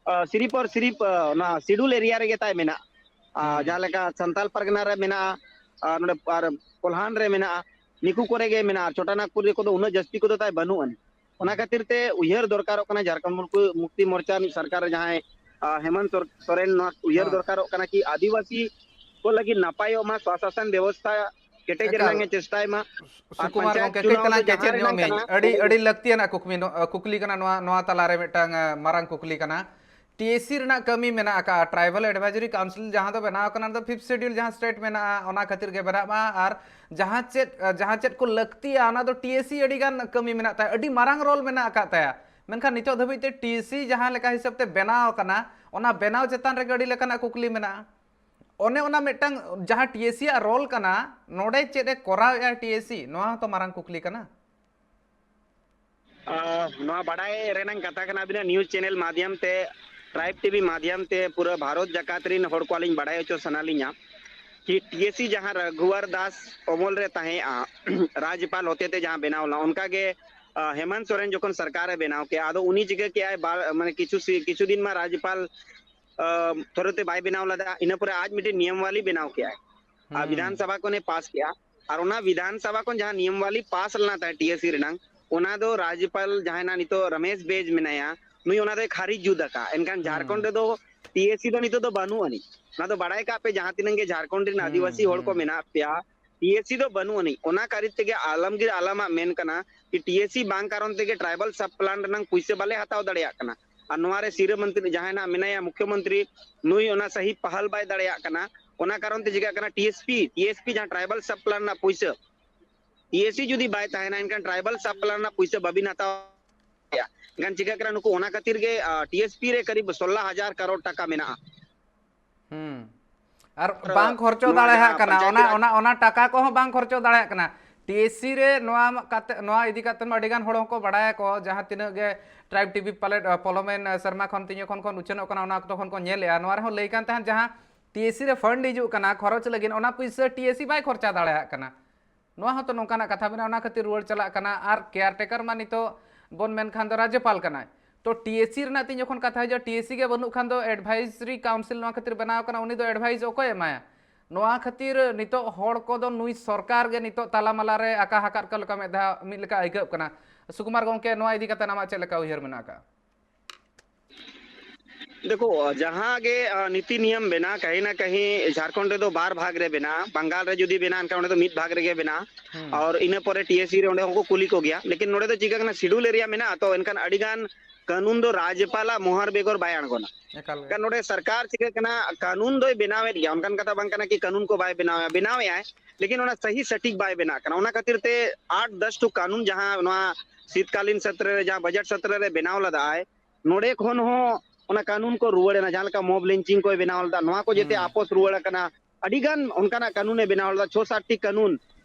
ᱟᱨ, ᱥᱤᱨᱤᱯ ᱟᱨ ᱥᱤᱨᱤᱯ, ᱟᱨ, ᱚᱱᱟ ᱥᱤᱰᱩᱞ ᱮᱨᱤᱭᱟ ᱨᱮᱜᱮ ᱛᱟᱭ ᱢᱮᱱᱟᱜᱼᱟ᱾ ᱟᱨ ᱦᱩᱸ᱾ ᱡᱟᱦᱟᱸ ᱞᱮᱠᱟ ᱥᱟᱱᱛᱟᱞ ᱯᱟᱨᱜᱟᱱᱟ ᱨᱮ ᱢᱮᱱᱟᱜᱼᱟ, ᱟᱨ ᱱᱚᱰᱮ ᱟᱨ ᱠᱚᱞᱦᱟᱱ ᱨᱮ ᱢᱮᱱᱟᱜᱼᱟ, ᱱᱤᱠᱩ ᱠᱚᱨᱮ ᱜᱮ ᱢᱮᱱᱟᱜᱼᱟ, ᱟᱨ ᱪᱷᱳᱴᱟ ᱱᱟᱜᱽᱯᱩᱨ ᱨᱮ ᱠᱚᱫᱚ ᱩᱱᱟᱹᱜ ᱡᱟᱹᱥᱛᱤ ᱠᱚᱫᱚ ᱛᱟᱭ ᱵᱟᱹᱱᱩᱜ ᱟᱹᱱᱤᱡ᱾ ᱚᱱᱟ ᱦᱩᱸ᱾ ᱠᱷᱟᱹᱛᱤᱨ ᱛᱮ ᱩᱭᱦᱟᱹᱨ ᱫᱚᱨᱠᱟᱨᱚᱜ ᱠᱟᱱᱟ, ᱡᱷᱟᱨᱠᱷᱚᱸᱰ ᱢᱩᱞᱠᱩ-, ᱢᱩᱠᱛᱤ ᱢᱳᱨᱪᱟ ᱨᱤᱱᱤᱡ ᱥᱚᱨᱠᱟᱨ ᱨᱮ ᱡᱟᱦᱟᱸᱭ, ᱟᱨ, ᱦᱮᱢᱚᱱᱛ ᱥᱚᱨ-, ᱥᱚᱨᱮᱱ, ᱱᱚᱣᱟ ᱩᱭᱦᱟᱹᱨ ᱦᱚᱸ᱾ ᱫᱚᱨᱠᱟᱨᱚᱜ ᱠᱟᱱᱟ ᱠᱤ ᱟᱹᱫᱤᱵᱟᱹᱥᱤ ᱠᱚ ᱞᱟᱹᱜᱤᱫ ᱱᱟᱯᱟᱭᱚᱜ ᱢᱟ, ᱥᱚᱥᱟᱥᱚᱱ ᱵᱮᱵᱚᱥᱛᱷᱟ ᱠᱮᱴᱮᱡ ᱮᱠᱟᱞ᱾ ᱨᱮᱱᱟᱝ ᱮ ᱪᱮᱥᱴᱟᱭ ᱢᱟ᱾ ᱟᱨ ᱥᱩᱠᱩᱢᱟᱨ ᱯᱚᱧᱪᱟᱭᱮᱛ ᱜᱚᱢᱠᱮ, ᱠᱟᱹᱡ ᱪᱩᱱᱟᱣ ᱫᱚ ᱛᱟᱞᱟᱝ ᱡᱟᱦᱟᱸ ᱠᱮᱪᱮᱫ ᱧᱚᱜ ᱨᱮᱱᱟᱝ ᱢᱤᱭᱟᱹᱧ᱾ ᱠᱟᱱᱟ, ᱟᱹᱰᱤ, ᱚᱸᱰᱮ ᱜᱮ ᱟᱹᱰᱤ ᱞᱟᱹᱠᱛᱤᱭᱟᱱᱟᱜ ᱠᱩᱠᱢᱤ ᱱᱚ-, ᱠᱩᱠᱞᱤ ᱠᱟᱱᱟ ᱱᱚᱣᱟ, ᱱᱚᱣᱟ ᱛᱟᱞᱟᱨᱮ ᱢᱤᱫᱴᱟᱝ, ᱮ, ᱢᱟᱨᱟᱝ ᱠᱩᱠᱞᱤ ᱠᱟᱱᱟ᱾ ᱴᱤ ᱮᱥ ᱥᱤ ᱨᱮᱱᱟᱜ ᱠᱟᱹᱢᱤ ᱢᱮᱱᱟᱜ ᱟᱠᱟᱫᱼᱟ, ᱴᱨᱟᱭᱵᱟᱞ ᱮᱰᱵᱷᱟᱭᱡᱟᱨᱤ ᱠᱟᱣᱩᱱᱥᱤᱞ ᱡᱟᱦᱟᱸ ᱫᱚ ᱵᱮᱱᱟᱣ ᱟᱠᱟᱱᱟ, ᱚᱱᱟ ᱫᱚ ᱯᱷᱤᱯᱛᱷ ᱥᱮᱰᱤᱭᱩᱞ ᱡᱟᱦᱟᱸ ᱥᱴᱮᱴ ᱢᱮᱱᱟᱜᱼᱟ, ᱚᱱᱟ ᱠᱷᱟᱹᱛᱤᱨ ᱜᱮ ᱵᱮᱱᱟᱜ ᱢᱟ᱾ ᱟᱨ ᱡᱟᱦᱟᱸ ᱪᱮᱫ, ᱮ, ᱡᱟᱦᱟᱸ ᱪᱮᱫ ᱠᱚ ᱞᱟᱹᱠᱛᱤᱭᱟ, ᱚᱱᱟ ᱫᱚ ᱴᱤ ᱮᱥ ᱥᱤ ᱟᱹᱰᱤ ᱜᱟᱱ ᱠᱟᱹᱢᱤ ᱢᱮᱱᱟᱜ ᱛᱟᱭᱟ, ᱟᱹᱰᱤ ᱢᱟᱨᱟᱝ ᱨᱳᱞ ᱢᱮᱱᱟᱜ ᱟᱠᱟᱫ ᱛᱟᱭᱟ᱾ ᱢᱮᱱᱠᱷᱟᱱ ᱱᱤᱛᱚᱜ ᱫᱷᱟᱹᱵᱤᱡ ᱛᱮ ᱴᱤ ᱮᱥ ᱥᱤ ᱡᱟᱦᱟᱸ ᱞᱮᱠᱟ ᱦᱤᱥᱟᱹᱵ ᱛᱮ ᱵᱮᱱᱟᱣ ᱟᱠᱟᱱᱟ, ᱚᱱᱟ ᱵᱮᱱᱟᱣ ᱪᱮᱛᱟᱱ ᱨᱮᱜᱮ ᱟᱹᱰᱤ ᱞᱮᱠᱟᱱᱟᱜ ᱠᱩᱠᱞᱤ ᱢᱮᱱᱟᱜᱼᱟ᱾ ᱚᱱᱮ ᱚᱱᱟ ᱢᱤᱫᱴᱟᱝ ᱡᱟᱦᱟᱸ ᱴᱤ ᱮᱥ ᱥᱤ ᱟᱜ ᱨᱳᱞ ᱠᱟᱱᱟ, ᱱᱚᱰᱮ ᱪᱮᱫ ᱮ ᱠᱚᱨᱟᱣᱮᱫᱼᱟ ᱴᱤ ᱮᱥ ᱥᱤ, ᱱᱚᱣᱟ ᱦᱚᱸᱛᱚ ᱢᱟᱨᱟᱝ ᱠᱩᱠᱞᱤ ᱠᱟᱱᱟ᱾ ᱟᱦ, ᱱᱚᱣᱟ ᱵᱟᱰᱟᱭ ᱨᱮᱱᱟᱝ ᱠᱟᱛᱷᱟ ᱠᱟᱱᱟ, ᱟᱹᱵᱤᱱᱟᱜ ᱱᱤᱭᱩᱡᱽ ᱪᱮᱱᱮᱞ ᱢᱟᱫᱷᱭᱟᱢ ᱛᱮ, ᱴᱨᱟᱭᱤᱵᱽ ᱴᱤᱵᱷᱤ ᱢᱟᱫᱷᱭᱟᱢ ᱛᱮ ᱯᱩᱨᱟᱹ ᱵᱷᱟᱨᱚᱛ ᱡᱟᱠᱟᱛ ᱨᱤᱱ ᱦᱚᱲ ᱠᱚ ᱟᱹᱞᱤᱧ ᱵᱟᱰᱟᱭ ᱦᱚᱪᱚ ᱥᱟᱱᱟ ᱞᱤᱧᱟ ᱠᱤ ᱴᱤ ᱮᱥ ᱥᱤ ᱡᱟᱦᱟᱸ ᱨᱟᱜᱷᱩᱣᱟᱨ ᱫᱟᱥ ᱚᱢᱚᱞ ᱨᱮ ᱛᱟᱦᱮᱸᱜᱼᱟ, ᱨᱟᱡᱽᱯᱟᱞ ᱦᱚᱛᱮ ᱛᱮ ᱡᱟᱦᱟᱸ ᱵᱮᱱᱟᱣ ᱞᱮᱱᱟ, ᱚᱱᱠᱟ ᱜᱮ, ᱟᱦ, ᱦᱮᱢᱚᱱᱛ ᱥᱚᱨᱮᱱ ᱡᱚᱠᱷᱚᱱ ᱥᱚᱨᱠᱟᱨ ᱮ ᱵᱮᱱᱟᱣ ᱠᱮᱜᱼᱟ, ᱟᱫᱚ ᱩᱱᱤ ᱪᱤᱠᱟᱹ ᱠᱮᱜᱼᱟᱭ, ᱵᱟ-, ᱢᱟᱱᱮ ᱠᱤᱪᱷᱩ ᱥᱤ-, ᱠᱤᱪᱷᱩ ᱫᱤᱱ ᱢᱟ ᱨᱟᱡᱽᱯᱟᱞ, ᱟᱦ, ᱛᱷᱚᱨᱮ ᱛᱮ ᱵᱟᱭ ᱵᱮᱱᱟᱣ ᱞᱮᱫᱟ, ᱤᱱᱟᱹ ᱯᱚᱨᱮ ᱟᱡ ᱢᱤᱫᱴᱮᱱ ᱱᱤᱭᱚᱢᱣᱟᱞᱤ ᱵᱮᱱᱟᱣ ᱠᱮᱜᱼᱟᱭ᱾ ᱟᱨ ᱦᱩᱸ᱾ ᱵᱤᱫᱷᱟᱱ ᱥᱚᱵᱷᱟ ᱠᱷᱚᱱᱮ ᱯᱟᱥ ᱠᱮᱜᱼᱟ᱾ ᱟᱨ ᱚᱱᱟ ᱵᱤᱫᱷᱟᱱ ᱥᱚᱵᱷᱟ ᱠᱷᱚᱱ ᱡᱟᱦᱟᱸ ᱱᱤᱭᱚᱢᱣᱟᱞᱤ ᱯᱟᱥ ᱞᱮᱱᱟ ᱛᱟᱦᱮᱸᱫ ᱴᱤ ᱮᱥ ᱥᱤ ᱨᱮᱱᱟᱝ, ᱚᱱᱟ ᱫᱚ ᱨᱟᱡᱽᱯᱟᱞ ᱡᱟᱦᱟᱸᱭ ᱱᱟᱜ ᱱᱤᱛᱚᱜ ᱨᱚᱢᱮᱥ ᱵᱮᱡᱽ ᱢᱮᱱᱟᱭᱟ, ᱱᱩᱭ ᱚᱱᱟ ᱫᱚᱭ ᱠᱷᱟᱨᱤᱡ ᱡᱩᱛ ᱟᱠᱟᱫ᱾ ᱮᱱᱠᱷᱟᱱ ᱦᱩᱸ᱾ ᱡᱷᱟᱲᱠᱷᱚᱸᱰ ᱨᱮᱫᱚ ᱴᱤ ᱮᱥ ᱥᱤ ᱫᱚ ᱱᱤᱛᱚᱜ ᱫᱚ ᱵᱟᱹᱱᱩᱜ ᱟᱹᱱᱤᱡ᱾ ᱚᱱᱟ ᱫᱚ ᱵᱟᱲᱟᱭ ᱠᱟᱜ ᱯᱮ, ᱡᱟᱦᱟᱸ ᱛᱤᱱᱟᱹᱜ ᱜᱮ ᱡᱷᱟᱲᱠᱷᱚᱸᱰ ᱨᱮᱱ ᱦᱩᱸ, ᱟᱹᱫᱤᱵᱟᱹᱥᱤ ᱦᱚᱲ ᱠᱚ ᱦᱩᱸ᱾ ᱢᱮᱱᱟᱜ ᱯᱮᱭᱟ, ᱴᱤ ᱮᱥ ᱥᱤ ᱫᱚ ᱵᱟᱹᱱᱩᱜ ᱟᱹᱱᱤᱡ᱾ ᱚᱱᱟ ᱠᱷᱟᱹᱛᱤᱨ ᱛᱮᱜᱮ ᱟᱞᱚᱢᱜᱤᱨ ᱟᱞᱟᱢᱟᱜ ᱢᱮᱱ ᱠᱟᱱᱟ ᱠᱤ ᱴᱤ ᱮᱥ ᱥᱤ ᱵᱟᱝ ᱠᱟᱨᱚᱱ ᱛᱮᱜᱮ ᱴᱨᱟᱭᱵᱟᱞ ᱥᱟᱵ ᱯᱞᱟᱱ ᱨᱮᱱᱟᱝ ᱯᱩᱭᱥᱟᱹ ᱵᱟᱞᱮ ᱦᱟᱛᱟᱣ ᱫᱟᱲᱮᱭᱟᱜ ᱠᱟᱱᱟ᱾ ᱟᱨ ᱱᱚᱣᱟ ᱨᱮ ᱥᱤᱨᱟᱹ ᱢᱚᱱᱛᱨᱤ ᱡᱟᱦᱟᱸᱭ ᱱᱟᱜ ᱢᱮᱱᱟᱭᱟ, ᱢᱩᱠᱷᱭᱚ ᱢᱚᱱᱛᱨᱤ, ᱱᱩᱭ ᱚᱱᱟ ᱥᱟᱹᱦᱤ ᱯᱟᱦᱟᱞ ᱵᱟᱭ ᱫᱟᱲᱮᱭᱟᱜ ᱠᱟᱱᱟ᱾ ᱚᱱᱟ ᱠᱟᱨᱚᱱ ᱛᱮ ᱪᱤᱠᱟᱹᱜ ᱠᱟᱱᱟ, T S P, T S P ᱡᱟᱦᱟᱸ ᱴᱨᱟᱭᱵᱟᱞ ᱥᱟᱵ ᱯᱞᱟᱱ ᱨᱮᱱᱟᱜ ᱯᱩᱭᱥᱟᱹ, ᱴᱤ ᱮᱥ ᱥᱤ ᱡᱩᱫᱤ ᱵᱟᱭ ᱛᱟᱦᱮᱱᱟ, ᱮᱱᱠᱷᱟᱱ ᱴᱨᱟᱭᱵᱟᱞ ᱥᱟᱵ ᱯᱞᱟᱱ ᱨᱮᱱᱟᱜ ᱯᱩᱭᱥᱟᱹ ᱵᱟᱵᱤᱱ ᱦᱟᱛᱟᱣ ᱫᱟᱲᱮᱭᱟᱜᱼᱟ᱾ ᱮᱱᱠᱷᱟᱱ ᱪᱤᱠᱟᱹᱜ ᱠᱟᱱᱟ, ᱱᱩᱠᱩ ᱚᱱᱟ ᱠᱷᱟᱹᱛᱤᱨ ᱜᱮ, ᱟᱨ, ᱴᱤ ᱮᱥ ᱯᱤ ᱨᱮ ᱠᱟᱨᱤᱵ ᱥᱳᱞᱞᱳ ᱦᱟᱡᱟᱨ ᱠᱟᱨᱳᱲ ᱴᱟᱠᱟ ᱢᱮᱱᱟᱜᱼᱟ᱾ ᱦᱩᱸ᱾ ᱟᱨ ᱟᱨ ᱵᱟᱝ ᱠᱷᱚᱨᱪᱚ ᱱᱚᱣᱟ ᱫᱟᱲᱮᱭᱟᱜ ᱡᱟᱦᱟᱸ ᱠᱟᱱᱟ, ᱯᱚᱧᱪᱟᱭᱮᱛᱤ ᱚᱱᱟ, ᱨᱟᱡᱽ ᱚᱱᱟ, ᱚᱱᱟ ᱴᱟᱠᱟ ᱠᱚᱦᱚᱸ ᱵᱟᱝ ᱠᱷᱚᱨᱪᱚ ᱫᱟᱲᱮᱭᱟᱜ ᱠᱟᱱᱟ᱾ ᱴᱤ ᱮᱥ ᱥᱤ ᱨᱮ ᱱᱚᱣᱟ ᱠᱟᱛᱮ, ᱱᱚᱣᱟ ᱤᱫᱤ ᱠᱟᱛᱮ ᱢᱟ ᱟᱹᱰᱤ ᱜᱟᱱ ᱦᱚᱲ ᱦᱚᱸᱠᱚ ᱵᱟᱲᱟᱭᱟᱠᱚ, ᱡᱟᱦᱟᱸ ᱛᱤᱱᱟᱹᱜ ᱜᱮ ᱴᱨᱟᱭᱤᱵᱽ ᱴᱤ ᱵᱷᱤ ᱯᱟᱞᱮᱫ, ᱟ, ᱯᱚᱞᱚᱢᱮᱱ, ᱟ, ᱥᱮᱨᱢᱟ ᱠᱷᱚᱱ, ᱛᱤᱧᱟᱹ ᱠᱷᱚᱱ, ᱠᱷᱚᱱ ᱩᱪᱷᱟᱹᱱᱚᱜ ᱠᱟᱱᱟ, ᱚᱱᱟ ᱚᱠᱛᱚ ᱠᱷᱚᱱ ᱠᱚ ᱧᱮᱞᱮᱜᱼᱟ᱾ ᱱᱚᱣᱟ ᱨᱮᱦᱚᱸ ᱞᱟᱹᱭ ᱠᱟᱱ ᱛᱟᱦᱮᱸᱫ, ᱡᱟᱦᱟᱸ ᱴᱤ ᱮᱥ ᱥᱤ ᱨᱮ ᱯᱷᱟᱱᱰ ᱦᱤᱡᱩᱜ ᱠᱟᱱᱟ ᱠᱷᱚᱨᱚᱪ ᱞᱟᱹᱜᱤᱫ, ᱚᱱᱟ ᱯᱩᱭᱥᱟᱹ ᱴᱤ ᱮᱥ ᱥᱤ ᱵᱟᱭ ᱠᱷᱚᱨᱪᱟ ᱫᱟᱲᱮᱭᱟᱜ ᱠᱟᱱᱟ᱾ ᱱᱚᱣᱟ ᱦᱚᱸᱛᱚ ᱱᱚᱝᱠᱟᱱᱟᱜ ᱠᱟᱛᱷᱟ ᱢᱮᱱᱟᱜᱼᱟ, ᱚᱱᱟ ᱠᱷᱟᱹᱛᱤᱨ ᱨᱩᱣᱟᱹᱲ ᱪᱟᱞᱟᱜ ᱠᱟᱱᱟ᱾ ᱟᱨ ᱠᱮᱭᱟᱨ ᱴᱮᱠᱟᱨ ᱢᱟ ᱱᱤᱛᱚᱜ ᱵᱚᱱ ᱢᱮᱱᱠᱷᱟᱱ ᱫᱚ ᱨᱟᱡᱽᱡᱚᱯᱟᱞ ᱠᱟᱱᱟᱭ᱾ ᱛᱚ ᱴᱤ ᱮᱥ ᱥᱤ ᱨᱮᱱᱟᱜ ᱛᱤᱧ ᱡᱚᱠᱷᱚᱱ ᱠᱟᱛᱷᱟ ᱦᱤᱡᱩᱜᱼᱟ, ᱴᱤ ᱮᱥ ᱥᱤ ᱜᱮ ᱵᱟᱹᱱᱩᱜ ᱠᱷᱟᱱ ᱫᱚ ᱮᱰᱵᱷᱟᱭᱡᱟᱨᱤ ᱠᱟᱣᱩᱱᱥᱤᱞ ᱱᱚᱣᱟ ᱠᱷᱟᱹᱛᱤᱨ ᱵᱮᱱᱟᱣ ᱠᱟᱱᱟ, ᱩᱱᱤ ᱫᱚ ᱮᱰᱵᱷᱟᱭᱤᱥ ᱚᱠᱚᱭ ᱮᱢᱟᱭᱟ? ᱱᱚᱣᱟ ᱠᱷᱟᱹᱛᱤᱨ ᱱᱤᱛᱚᱜ ᱦᱚᱲ ᱠᱚᱫᱚ ᱱᱩᱭ ᱥᱚᱨᱠᱟᱨ ᱜᱮ ᱱᱤᱛᱚᱜ ᱛᱟᱞᱟ ᱢᱟᱞᱟ ᱨᱮ ᱟᱠᱟ ᱟᱠᱟᱫ ᱠᱚ ᱞᱮᱠᱟ ᱢᱤᱫ ᱫᱷᱟᱣ, ᱢᱤᱫ ᱞᱮᱠᱟ ᱟᱹᱭᱠᱟᱹᱜ ᱠᱟᱱᱟ᱾ ᱥᱩᱠᱩᱢᱟᱨ ᱜᱚᱢᱠᱮ, ᱱᱚᱣᱟ ᱤᱫᱤ ᱠᱟᱛᱮ ᱟᱢᱟᱜ ᱪᱮᱫ ᱞᱮᱠᱟ ᱩᱭᱦᱟᱹᱨ ᱢᱮᱱᱟᱜ ᱟᱠᱟᱫᱼᱟ? ᱫᱮᱠᱷᱳ, ᱡᱟᱦᱟᱸ ᱜᱮ, ᱟ, ᱱᱤᱛᱤ ᱱᱤᱭᱚᱢ ᱵᱮᱱᱟᱜᱼᱟ, ᱠᱟᱹᱦᱤ ᱱᱟ ᱠᱟᱹᱦᱤ ᱡᱷᱟᱲᱠᱷᱚᱸᱰ ᱨᱮᱫᱚ ᱵᱟᱨ ᱵᱷᱟᱜᱽ ᱨᱮ ᱵᱮᱱᱟᱜᱼᱟ᱾ ᱵᱟᱝᱜᱟᱞ ᱨᱮ ᱡᱩᱫᱤ ᱵᱮᱱᱟᱜᱼᱟ, ᱮᱱᱠᱷᱟᱱ ᱚᱸᱰᱮ ᱫᱚ ᱢᱤᱫ ᱵᱷᱟᱜᱽ ᱨᱮᱜᱮ ᱵᱮᱱᱟᱜᱼᱟ᱾ ᱦᱩᱸ᱾ ᱟᱨ ᱤᱱᱟᱹ ᱯᱚᱨᱮ ᱴᱤ ᱮᱥ ᱥᱤ ᱨᱮ ᱚᱸᱰᱮ ᱦᱚᱸᱠᱚ ᱠᱩᱞᱤ ᱠᱚᱜᱮᱭᱟ᱾ ᱞᱮᱠᱤᱱ ᱱᱚᱰᱮ ᱫᱚ ᱪᱤᱠᱟᱹ ᱠᱟᱱᱟ, ᱥᱤᱰᱩᱞ ᱮᱨᱤᱭᱟ ᱢᱮᱱᱟᱜᱼᱟ, ᱛᱚ ᱮᱱᱠᱷᱟᱱ ᱟᱹᱰᱤ ᱜᱟᱱ ᱠᱟᱹᱱᱩᱱ ᱫᱚ ᱨᱟᱡᱽᱡᱚᱯᱟᱞᱟᱜ ᱢᱚᱦᱚᱨ ᱵᱮᱜᱚᱨ ᱵᱟᱭ ᱟᱬᱜᱚᱱᱟ᱾ ᱮᱠᱟᱞ ᱜᱮ᱾ ᱮᱱᱠᱷᱟᱱ ᱱᱚᱰᱮ ᱥᱚᱨᱠᱟᱨ ᱪᱤᱠᱟᱹ ᱠᱟᱱᱟ, ᱠᱟᱹᱱᱩᱱ ᱫᱚᱭ ᱵᱮᱱᱟᱣᱮᱫ ᱜᱮᱭᱟ, ᱚᱱᱠᱟᱱ ᱠᱟᱛᱷᱟ ᱵᱟᱝ ᱠᱟᱱᱟ ᱠᱤ ᱠᱟᱹᱱᱩᱱ ᱠᱚ ᱵᱟᱭ ᱵᱮᱱᱟᱣᱮᱫᱼᱟ, ᱵᱮᱱᱟᱣᱮᱫᱼᱟᱭ, ᱞᱮᱠᱤᱱ ᱚᱱᱟ ᱥᱟᱹᱦᱤ ᱥᱚᱴᱷᱤᱠ ᱵᱟᱭ ᱵᱮᱱᱟᱜ ᱠᱟᱱᱟ᱾ ᱚᱱᱟ ᱠᱷᱟᱹᱛᱤᱨ ᱛᱮ ᱟᱴ ᱫᱚᱥ ᱴᱩ ᱠᱟᱹᱱᱩᱱ ᱡᱟᱦᱟᱸ ᱱᱚᱣᱟ ᱥᱤᱛᱠᱟᱞᱤᱱ ᱥᱚᱛᱨᱚ ᱨᱮ, ᱡᱟᱦᱟᱸ ᱵᱟᱡᱮᱴ ᱥᱚᱛᱨᱚ ᱨᱮ ᱵᱮᱱᱟᱣ ᱞᱮᱫᱟᱭ, ᱱᱚᱰᱮ ᱠᱷᱚᱱ ᱦᱚᱸ ᱚᱱᱟ ᱠᱟᱹᱱᱩᱱ ᱠᱚ ᱨᱩᱣᱟᱹᱲ ᱮᱱᱟ, ᱡᱟᱦᱟᱸ ᱞᱮᱠᱟ ᱢᱚᱵ ᱞᱤᱧᱪᱤᱝ ᱠᱚᱭ ᱵᱮᱱᱟᱣ ᱞᱮᱫᱟ, ᱱᱚᱣᱟ ᱠᱚ ᱡᱮᱛᱮ ᱦᱩᱸ᱾ ᱟᱯᱚᱥ ᱨᱩᱣᱟᱹᱲ ᱟᱠᱟᱱᱟ᱾ ᱟᱹᱰᱤ ᱜᱟᱱ ᱚᱱᱠᱟᱱᱟᱜ ᱠᱟᱹᱱᱩᱱᱮ ᱵᱮᱱᱟᱣ ᱞᱮᱫᱟ, ᱪᱷᱚ ᱥᱟᱛ ᱴᱤ ᱠᱟᱹᱱᱩᱱ,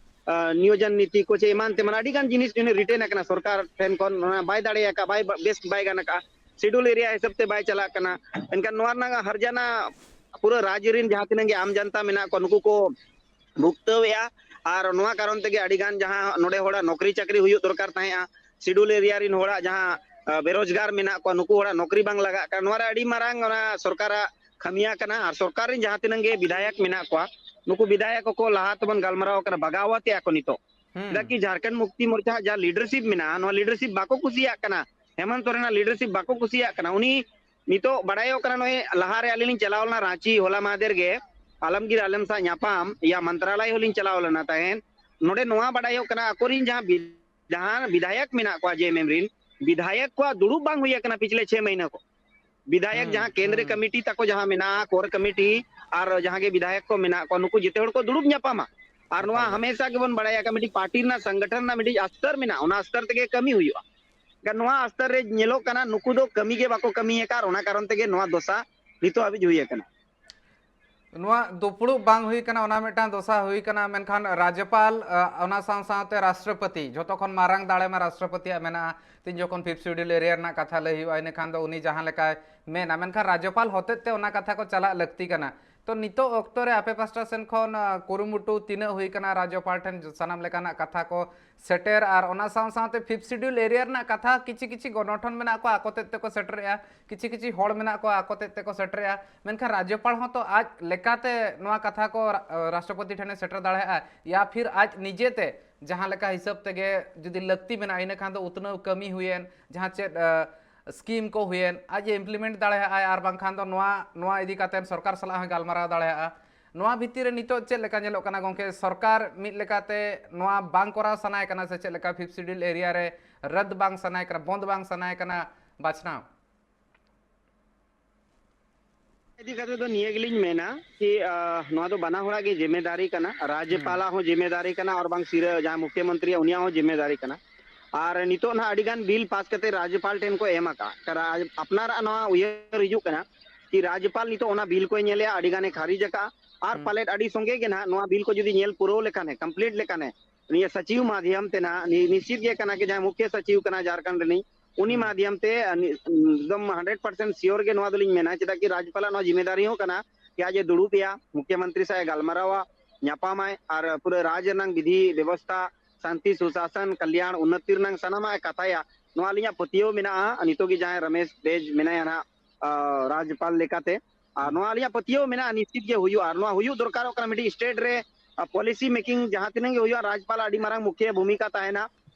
ᱟ, ᱱᱤᱭᱳᱡᱚᱱ ᱱᱤᱛᱤ ᱠᱚ ᱪᱮ ᱮᱢᱟᱱ ᱛᱮᱢᱟᱱ ᱟᱹᱰᱤ ᱜᱟᱱ ᱡᱤᱱᱤᱥ ᱡᱩᱱᱤ ᱨᱤᱴᱮᱱ ᱟᱠᱟᱱᱟ ᱥᱚᱨᱠᱟᱨ ᱴᱷᱮᱱ ᱠᱷᱚᱱ, ᱚᱱᱟ ᱵᱟᱭ ᱫᱟᱲᱮ ᱟᱠᱟᱫ, ᱵᱟᱭ, ᱵᱮᱥ ᱵᱟᱭ ᱜᱟᱱ ᱟᱠᱟᱫᱼᱟ, ᱥᱤᱰᱩᱞ ᱮᱨᱤᱭᱟ ᱦᱤᱥᱟᱹᱵ ᱛᱮ ᱵᱟᱭ ᱪᱟᱞᱟᱜ ᱠᱟᱱᱟ᱾ ᱮᱱᱠᱷᱟᱱ ᱱᱚᱣᱟ ᱨᱮᱱᱟᱜ ᱦᱟᱨᱡᱟᱱᱟ ᱯᱩᱨᱟᱹ ᱨᱟᱡᱽ ᱨᱮᱱ ᱡᱟᱦᱟᱸ ᱛᱤᱱᱟᱹᱜ ᱜᱮ ᱟᱢ ᱡᱟᱱᱛᱟ ᱢᱮᱱᱟᱜ ᱠᱚᱣᱟ, ᱱᱩᱠᱩ ᱠᱚ ᱵᱷᱩᱜᱛᱟᱹᱣᱮᱫᱼᱟ᱾ ᱟᱨ ᱱᱚᱣᱟ ᱠᱟᱨᱚᱱ ᱛᱮᱜᱮ ᱟᱹᱰᱤ ᱜᱟᱱ ᱡᱟᱦᱟᱸ ᱱᱚᱰᱮ ᱦᱚᱲᱟᱜ ᱱᱚᱠᱨᱤ ᱪᱟᱹᱠᱨᱤ ᱦᱩᱭᱩᱜ ᱫᱚᱨᱠᱟᱨ ᱛᱟᱦᱮᱸᱜᱼᱟ, ᱥᱤᱰᱩᱞ ᱮᱨᱤᱭᱟ ᱨᱮᱱ ᱦᱚᱲᱟᱜ ᱡᱟᱦᱟᱸ, ᱟ, ᱵᱮᱨᱳᱡᱽᱜᱟᱨ ᱢᱮᱱᱟᱜ ᱠᱚᱣᱟ, ᱱᱩᱠᱩ ᱦᱚᱲᱟᱜ ᱱᱚᱠᱨᱤ ᱵᱟᱝ ᱞᱟᱜᱟᱜ ᱠᱟᱱᱟ᱾ ᱱᱚᱣᱟ ᱨᱮ ᱟᱹᱰᱤ ᱢᱟᱨᱟᱝ ᱚᱱᱟ ᱥᱚᱨᱠᱟᱨᱟᱜ ᱠᱷᱟᱹᱢᱤᱭᱟ ᱠᱟᱱᱟ᱾ ᱟᱨ ᱥᱚᱨᱠᱟᱨ ᱨᱮᱱ ᱡᱟᱦᱟᱸ ᱛᱤᱱᱟᱹᱜ ᱜᱮ ᱵᱤᱫᱷᱟᱭᱚᱠ ᱢᱮᱱᱟᱜ ᱠᱚᱣᱟ, ᱱᱩᱠᱩ ᱵᱤᱫᱷᱟᱭᱚᱠ ᱠᱚᱠᱚ ᱞᱟᱦᱟ ᱛᱮᱵᱚᱱ ᱜᱟᱞᱢᱟᱨᱟᱣ ᱠᱟᱱᱟ, ᱵᱟᱜᱟᱣᱟᱛ ᱮᱫᱼᱟ ᱠᱚ ᱱᱤᱛᱚᱜ᱾ ᱦᱩᱸ᱾ ᱪᱮᱫᱟᱜ ᱠᱤ ᱡᱷᱟᱨᱠᱷᱚᱸᱰ ᱢᱩᱠᱛᱤ ᱢᱳᱨᱪᱟ ᱡᱟᱦᱟᱸ ᱞᱤᱰᱟᱨᱥᱤᱯ ᱢᱮᱱᱟᱜᱼᱟ, ᱱᱚᱣᱟ ᱞᱤᱰᱟᱨᱥᱤᱯ ᱵᱟᱠᱚ ᱠᱩᱥᱤᱭᱟᱜ ᱠᱟᱱᱟ᱾ ᱦᱮᱢᱚᱱᱛ ᱥᱚᱨᱮᱱᱟᱜ ᱞᱤᱰᱟᱨᱥᱤᱯ ᱵᱟᱠᱚ ᱠᱩᱥᱤᱭᱟᱜ ᱠᱟᱱᱟ᱾ ᱩᱱᱤ ᱱᱤᱛᱚᱜ ᱵᱟᱲᱟᱭᱚᱜ ᱠᱟᱱᱟ, ᱱᱚᱜᱼᱚᱭ ᱞᱟᱦᱟᱨᱮ ᱟᱹᱞᱤᱧ ᱞᱤᱧ ᱪᱟᱞᱟᱣ ᱞᱮᱱᱟ ᱨᱟᱸᱪᱤ, ᱦᱚᱞᱟ ᱢᱟᱦᱫᱮᱨ ᱜᱮ ᱟᱞᱚᱢᱜᱤᱨ ᱟᱞᱚᱢ ᱥᱟᱶ ᱧᱟᱯᱟᱢ, ᱭᱟ ᱢᱚᱱᱛᱨᱟᱞᱚᱭ ᱦᱚᱸᱞᱤᱧ ᱪᱟᱞᱟᱣ ᱞᱮᱱᱟ ᱛᱟᱦᱮᱸᱫ᱾ ᱱᱚᱰᱮ ᱱᱚᱣᱟ ᱵᱟᱲᱟᱭᱚᱜ ᱠᱟᱱᱟ, ᱟᱠᱚᱨᱮᱱ ᱡᱟᱦᱟᱸ ᱵᱤ-, ᱡᱟᱦᱟᱸ ᱵᱤᱫᱷᱟᱭᱚᱠ ᱢᱮᱱᱟᱜ ᱠᱚᱣᱟ ᱡᱮ ᱮᱢ ᱮᱢ ᱨᱮᱱ, ᱵᱤᱫᱷᱟᱭᱚᱠ ᱠᱚᱣᱟᱜ ᱫᱩᱲᱩᱵ ᱵᱟᱝ ᱦᱩᱭ ᱟᱠᱟᱱᱟ ᱯᱤᱪᱷᱞᱮ ᱪᱷᱮ ᱢᱟᱹᱦᱤᱱᱟᱹ ᱠᱚ᱾ ᱵᱤᱫᱷᱟᱭᱚᱠ ᱦᱩᱸ, ᱡᱟᱦᱟᱸ ᱠᱮᱱᱫᱨᱤᱭᱚ ᱦᱩᱸ᱾ ᱠᱚᱢᱤᱴᱤ ᱛᱟᱠᱚ ᱡᱟᱦᱟᱸ ᱢᱮᱱᱟᱜᱼᱟ, ᱠᱳᱨ ᱠᱚᱢᱤᱴᱤ, ᱟᱨ ᱡᱟᱦᱟᱸ ᱜᱮ ᱵᱤᱫᱷᱟᱭᱚᱠ ᱠᱚ ᱢᱮᱱᱟᱜ ᱠᱚᱣᱟ, ᱱᱩᱠᱩ ᱡᱮᱛᱮ ᱦᱚᱲ ᱠᱚ ᱫᱩᱲᱩᱵ ᱧᱟᱯᱟᱢᱟ᱾ ᱟᱨ ᱱᱚᱣᱟ ᱮᱠᱟᱞ ᱜᱮ᱾ ᱦᱟᱢᱮᱥᱟ ᱜᱮᱵᱚᱱ ᱵᱟᱲᱟᱭᱟ, ᱢᱤᱫᱴᱤᱡ ᱯᱟᱨᱴᱤ ᱨᱮᱱᱟᱜ, ᱥᱚᱝᱜᱚᱴᱷᱚᱱ ᱨᱮᱱᱟᱜ ᱢᱤᱫᱴᱤᱡ ᱟᱥᱛᱚᱨ ᱢᱮᱱᱟᱜᱼᱟ, ᱚᱱᱟ ᱟᱥᱛᱚᱨ ᱛᱮᱜᱮ ᱠᱟᱹᱢᱤ ᱦᱩᱭᱩᱜᱼᱟ᱾ ᱮᱱᱠᱷᱟᱱ ᱱᱚᱣᱟ ᱟᱥᱛᱚᱨ ᱨᱮ ᱧᱮᱞᱚᱜ ᱠᱟᱱᱟ, ᱱᱩᱠᱩ ᱫᱚ ᱠᱟᱹᱢᱤ ᱜᱮ ᱵᱟᱠᱚ ᱠᱟᱹᱢᱤᱭᱟᱠᱟᱫ, ᱟᱨ ᱚᱱᱟ ᱠᱟᱨᱚᱱ ᱛᱮᱜᱮ ᱱᱚᱣᱟ ᱫᱚᱥᱟ ᱱᱤᱛᱚᱜ ᱦᱟᱹᱵᱤᱡ ᱦᱩᱭ ᱟᱠᱟᱱᱟ᱾ ᱱᱚᱣᱟ ᱫᱩᱯᱲᱩᱵ ᱵᱟᱝ ᱦᱩᱭ ᱠᱟᱱᱟ, ᱚᱱᱟ ᱢᱤᱫᱴᱟᱝ ᱫᱚᱥᱟ ᱦᱩᱭ ᱠᱟᱱᱟ, ᱢᱮᱱᱠᱷᱟᱱ ᱨᱟᱡᱽᱡᱚᱯᱟᱞ, ᱟ, ᱚᱱᱟ ᱥᱟᱶ ᱥᱟᱶᱛᱮ ᱨᱟᱥᱴᱨᱚᱯᱚᱛᱤ, ᱡᱷᱚᱛᱚ ᱠᱷᱚᱱ ᱢᱟᱨᱟᱝ ᱫᱟᱲᱮ ᱢᱟ ᱨᱟᱥᱴᱨᱚᱯᱚᱛᱤᱭᱟᱜ ᱢᱮᱱᱟᱜᱼᱟ᱾ ᱛᱤᱦᱤᱧ ᱡᱚᱠᱷᱚᱱ ᱯᱷᱤᱯᱛᱷ ᱥᱤᱰᱩᱞ ᱮᱨᱤᱭᱟ ᱨᱮᱱᱟᱜ ᱠᱟᱛᱷᱟ ᱞᱟᱹᱭ ᱦᱩᱭᱩᱜᱼᱟ, ᱤᱱᱟᱹᱠᱷᱟᱱ ᱫᱚ ᱩᱱᱤ ᱡᱟᱦᱟᱸ ᱞᱮᱠᱟᱭ ᱢᱮᱱᱟ, ᱢᱮᱱᱠᱷᱟᱱ ᱨᱟᱡᱽᱡᱚᱯᱟᱞ ᱦᱚᱛᱮᱡ ᱛᱮ ᱚᱱᱟ ᱠᱟᱛᱷᱟ ᱠᱚ ᱪᱟᱞᱟᱜ ᱞᱟᱹᱠᱛᱤ ᱠᱟᱱᱟ᱾ ᱛᱚ ᱱᱤᱛᱚᱜ ᱚᱠᱛᱚ ᱨᱮ ᱟᱯᱮ ᱯᱟᱥᱴᱟ ᱥᱮᱱ ᱠᱷᱚᱱ, ᱟ, ᱠᱩᱨᱩᱢᱩᱴᱩ ᱛᱤᱱᱟᱹᱜ ᱦᱩᱭ ᱠᱟᱱᱟ ᱨᱟᱡᱽᱡᱚᱯᱟᱞ ᱴᱷᱮᱱ ᱥᱟᱱᱟᱢ ᱞᱮᱠᱟᱱᱟᱜ ᱠᱟᱛᱷᱟ ᱠᱚ ᱥᱮᱴᱮᱨ, ᱟᱨ ᱚᱱᱟ ᱥᱟᱶ ᱥᱟᱶᱛᱮ ᱯᱷᱤᱯᱛᱷ ᱥᱤᱰᱩᱞ ᱮᱨᱤᱭᱟ ᱨᱮᱱᱟᱜ ᱠᱟᱛᱷᱟ ᱠᱤᱪᱷᱤ ᱠᱤᱪᱷᱤ ᱜᱚᱱᱚᱴᱷᱚᱱ ᱢᱮᱱᱟᱜ ᱠᱚᱣᱟ, ᱟᱠᱚ ᱛᱮᱫ ᱛᱮᱠᱚ ᱥᱮᱴᱮᱨᱮᱜᱼᱟ, ᱠᱤᱪᱷᱤ ᱠᱤᱪᱷᱤ ᱦᱚᱲ ᱢᱮᱱᱟᱜ ᱠᱚᱣᱟ, ᱟᱠᱚ ᱛᱮᱫ ᱛᱮᱠᱚ ᱥᱮᱴᱮᱨᱮᱜᱼᱟ, ᱢᱮᱱᱠᱷᱟᱱ ᱨᱟᱡᱽᱡᱚᱯᱟᱞ ᱦᱚᱸ ᱛᱚ ᱟᱡ ᱞᱮᱠᱟᱛᱮ ᱱᱚᱣᱟ ᱠᱟᱛᱷᱟ ᱠᱚ ᱨᱟ-, ᱨᱟᱥᱴᱨᱚᱯᱚᱛᱤ ᱴᱷᱮᱱᱮ ᱥᱮᱴᱮᱨ ᱫᱟᱲᱮᱭᱟᱜᱼᱟ, ᱭᱟ ᱯᱷᱤᱨ ᱟᱡ ᱱᱤᱡᱮᱛᱮ ᱡᱟᱦᱟᱸ ᱞᱮᱠᱟ ᱦᱤᱥᱟᱹᱵ ᱛᱮᱜᱮ ᱡᱩᱫᱤ ᱞᱟᱹᱠᱛᱤ ᱢᱮᱱᱟᱜᱼᱟ, ᱤᱱᱟᱹ ᱠᱷᱟᱱ ᱫᱚ ᱩᱛᱱᱟᱹᱣ ᱠᱟᱹᱢᱤ ᱦᱩᱭᱮᱱ, ᱡᱟᱦᱟᱸ ᱪᱮᱫ, ᱟ, ᱥᱠᱤᱢ ᱠᱚ ᱦᱩᱭᱮᱱ, ᱟᱡ ᱮ ᱤᱢᱯᱞᱤᱢᱮᱱᱴ ᱫᱟᱲᱮᱭᱟᱜᱼᱟᱭ, ᱟᱨ ᱵᱟᱝᱠᱷᱟᱱ ᱫᱚ ᱱᱚᱣᱟ, ᱱᱚᱣᱟ ᱤᱫᱤ ᱠᱟᱛᱮ ᱥᱚᱨᱠᱟᱨ ᱥᱟᱞᱟᱜ ᱦᱚᱸᱭ ᱜᱟᱞᱢᱟᱨᱟᱣ ᱫᱟᱲᱮᱭᱟᱜᱼᱟ᱾ ᱱᱚᱣᱟ ᱵᱷᱤᱛᱤᱨ ᱨᱮ ᱱᱤᱛᱚᱜ ᱪᱮᱫ ᱞᱮᱠᱟ ᱧᱮᱞᱚᱜ ᱠᱟᱱᱟ ᱜᱚᱢᱠᱮ, ᱥᱚᱨᱠᱟᱨ ᱢᱤᱫ ᱞᱮᱠᱟᱛᱮ ᱱᱚᱣᱟ ᱵᱟᱝ ᱠᱚᱨᱟᱣ ᱥᱟᱱᱟᱭᱮ ᱠᱟᱱᱟ ᱥᱮ ᱪᱮᱫ ᱞᱮᱠᱟ, ᱯᱷᱤᱯᱛᱷ ᱥᱤᱰᱩᱞ ᱮᱨᱤᱭᱟ ᱨᱮ ᱨᱟᱫ ᱵᱟᱝ ᱥᱟᱱᱟᱭᱮ ᱠᱟᱱᱟ, ᱵᱚᱱᱫ ᱵᱟᱝ ᱥᱟᱱᱟᱭᱮ ᱠᱟᱱᱟ ᱵᱟᱪᱷᱱᱟᱣ? ᱤᱫᱤ ᱠᱟᱛᱮ ᱫᱚ ᱱᱤᱭᱟᱹ ᱜᱮᱞᱤᱧ ᱢᱮᱱᱟ ᱠᱤ, ᱟ, ᱱᱚᱣᱟ ᱫᱚ ᱵᱟᱱᱟ ᱦᱚᱲᱟᱜ ᱜᱮ ᱡᱤᱢᱮᱫᱟᱨᱤ ᱠᱟᱱᱟ, ᱨᱟᱡᱽᱡᱚᱯᱟᱞᱟᱜ ᱦᱚᱸ ᱡᱤᱢᱮᱫᱟᱨᱤ ᱠᱟᱱᱟ ᱟᱨ ᱵᱟᱝ ᱥᱤᱨᱟᱹ ᱡᱟᱦᱟᱸ ᱢᱩᱠᱷᱭᱚᱢᱚᱱᱛᱨᱤ ᱩᱱᱤᱭᱟᱜ ᱦᱚᱸ ᱡᱤᱢᱮᱫᱟᱨᱤ ᱠᱟᱱᱟ᱾ ᱟᱨ ᱱᱤᱛᱚᱜ ᱱᱟᱦᱟᱜ ᱟᱹᱰᱤ ᱜᱟᱱ ᱵᱤᱞ ᱯᱟᱥ ᱠᱟᱛᱮ ᱨᱟᱡᱽᱡᱚᱯᱟᱞ ᱴᱷᱮᱱ ᱠᱚ ᱮᱢ ᱟᱠᱟᱫ᱾ ᱠᱟᱨᱟ-, ᱟᱯᱱᱟᱨᱟᱜ ᱱᱚᱣᱟ ᱩᱭᱦᱟᱹᱨ ᱦᱤᱡᱩᱜ ᱠᱟᱱᱟ ᱠᱤ ᱨᱟᱡᱽᱡᱚᱯᱟᱞ ᱱᱤᱛᱚᱜ ᱚᱱᱟ ᱵᱤᱞ ᱠᱚᱭ ᱧᱮᱞᱮᱜᱼᱟ, ᱟᱹᱰᱤ ᱜᱟᱱᱮ ᱠᱷᱟᱨᱤᱡ ᱟᱠᱟᱫᱼᱟ, ᱟᱨ ᱯᱟᱞᱮᱫ ᱟᱹᱰᱤ ᱥᱚᱸᱜᱮ ᱜᱮ ᱱᱟᱦᱟᱜ ᱱᱚᱣᱟ ᱵᱤᱞ ᱠᱚ ᱡᱩᱫᱤ ᱧᱮᱞ ᱯᱩᱨᱟᱹᱣ ᱞᱮᱠᱷᱟᱱᱮ, ᱠᱚᱢᱯᱞᱤᱴ ᱞᱮᱠᱷᱟᱱᱮ, ᱱᱤᱭᱟᱹ ᱥᱟᱪᱤᱣ ᱢᱟᱫᱷᱭᱟᱢ ᱛᱮ ᱱᱟᱦᱟᱜ, ᱱᱤ-, ᱱᱤᱥᱪᱤᱛ ᱜᱮ ᱠᱟᱱᱟ ᱠᱤ ᱡᱟᱦᱟᱸᱭ ᱢᱩᱠᱷᱭᱟᱹ ᱥᱟᱪᱤᱣ ᱠᱟᱱᱟ ᱡᱷᱟᱲᱠᱷᱚᱸᱰ ᱨᱤᱱᱤᱡ, ᱩᱱᱤ ᱢᱟᱫᱷᱭᱟᱢ ᱛᱮ, ᱟ, ᱱᱤ-, ᱮᱠᱫᱚᱢ ᱦᱟᱱᱰᱨᱮᱰ ᱯᱟᱨᱥᱮᱱᱴ ᱥᱤᱭᱳᱨ ᱜᱮ ᱱᱚᱣᱟ ᱫᱚᱞᱤᱧ ᱢᱮᱱᱟ, ᱪᱮᱫᱟᱜ ᱠᱤ ᱨᱟᱡᱽᱯᱟᱞᱟᱜ ᱱᱚᱣᱟ ᱡᱤᱢᱮᱫᱟᱨᱤ ᱦᱚᱸ ᱠᱟᱱᱟ ᱠᱤ ᱟᱡ ᱮ ᱫᱩᱲᱩᱵ ᱮᱭᱟ, ᱢᱩᱠᱷᱭᱚᱢᱚᱱᱛᱨᱤ ᱥᱟᱶ ᱮ ᱜᱟᱞᱢᱟᱨᱟᱣᱟ, ᱧᱟᱯᱟᱢᱟᱭ, ᱟᱨ ᱯᱩᱨᱟᱹ ᱨᱟᱡᱽ ᱨᱮᱱᱟᱝ ᱵᱤᱫᱷᱤ ᱵᱮᱵᱚᱥᱛᱷᱟ, ᱥᱟᱱᱛᱤ, ᱥᱩᱥᱟᱥᱚᱱ, ᱠᱟᱞᱭᱟᱬ, ᱩᱱᱱᱚᱛᱤ ᱨᱮᱱᱟᱝ ᱥᱟᱱᱟᱢᱟᱜ ᱮ ᱠᱟᱛᱷᱟᱭᱟ᱾ ᱱᱚᱣᱟ ᱟᱹᱞᱤᱧᱟᱜ ᱯᱟᱹᱛᱭᱟᱹᱣ ᱢᱮᱱᱟᱜᱼᱟ᱾ ᱱᱤᱛᱚᱜ ᱜᱮ ᱡᱟᱦᱟᱸᱭ ᱨᱚᱢᱮᱥ ᱵᱮᱡᱽ ᱢᱮᱱᱟᱭᱟ ᱱᱟᱦᱟᱜ, ᱟ, ᱨᱟᱡᱽᱯᱟᱞ ᱞᱮᱠᱟᱛᱮ, ᱟᱨ ᱱᱚᱣᱟ ᱟᱹᱞᱤᱧᱟᱜ ᱯᱟᱹᱛᱭᱟᱹᱣ ᱢᱮᱱᱟᱜᱼᱟ, ᱱᱤᱥᱪᱤᱛ ᱜᱮ ᱦᱩᱭᱩᱜᱼᱟ᱾ ᱟᱨ ᱱᱚᱣᱟ ᱦᱩᱭᱩᱜ ᱫᱚᱨᱠᱟᱨᱚᱜ ᱠᱟᱱᱟ ᱢᱤᱫᱴᱤᱡ ᱥᱴᱮᱴ ᱨᱮ, ᱟ, ᱯᱚᱞᱤᱥᱤ ᱢᱮᱠᱤᱝ ᱡᱟᱦᱟᱸ ᱛᱤᱱᱟᱹᱜ ᱜᱮ ᱦᱩᱭᱩᱜᱼᱟ, ᱨᱟᱡᱽᱯᱟᱞ ᱟᱹᱰᱤ ᱢᱟᱨᱟᱝ ᱢᱩᱠᱷᱤᱭᱟᱹ ᱵᱷᱩᱢᱤᱠᱟ ᱛᱟᱦᱮᱱᱟ,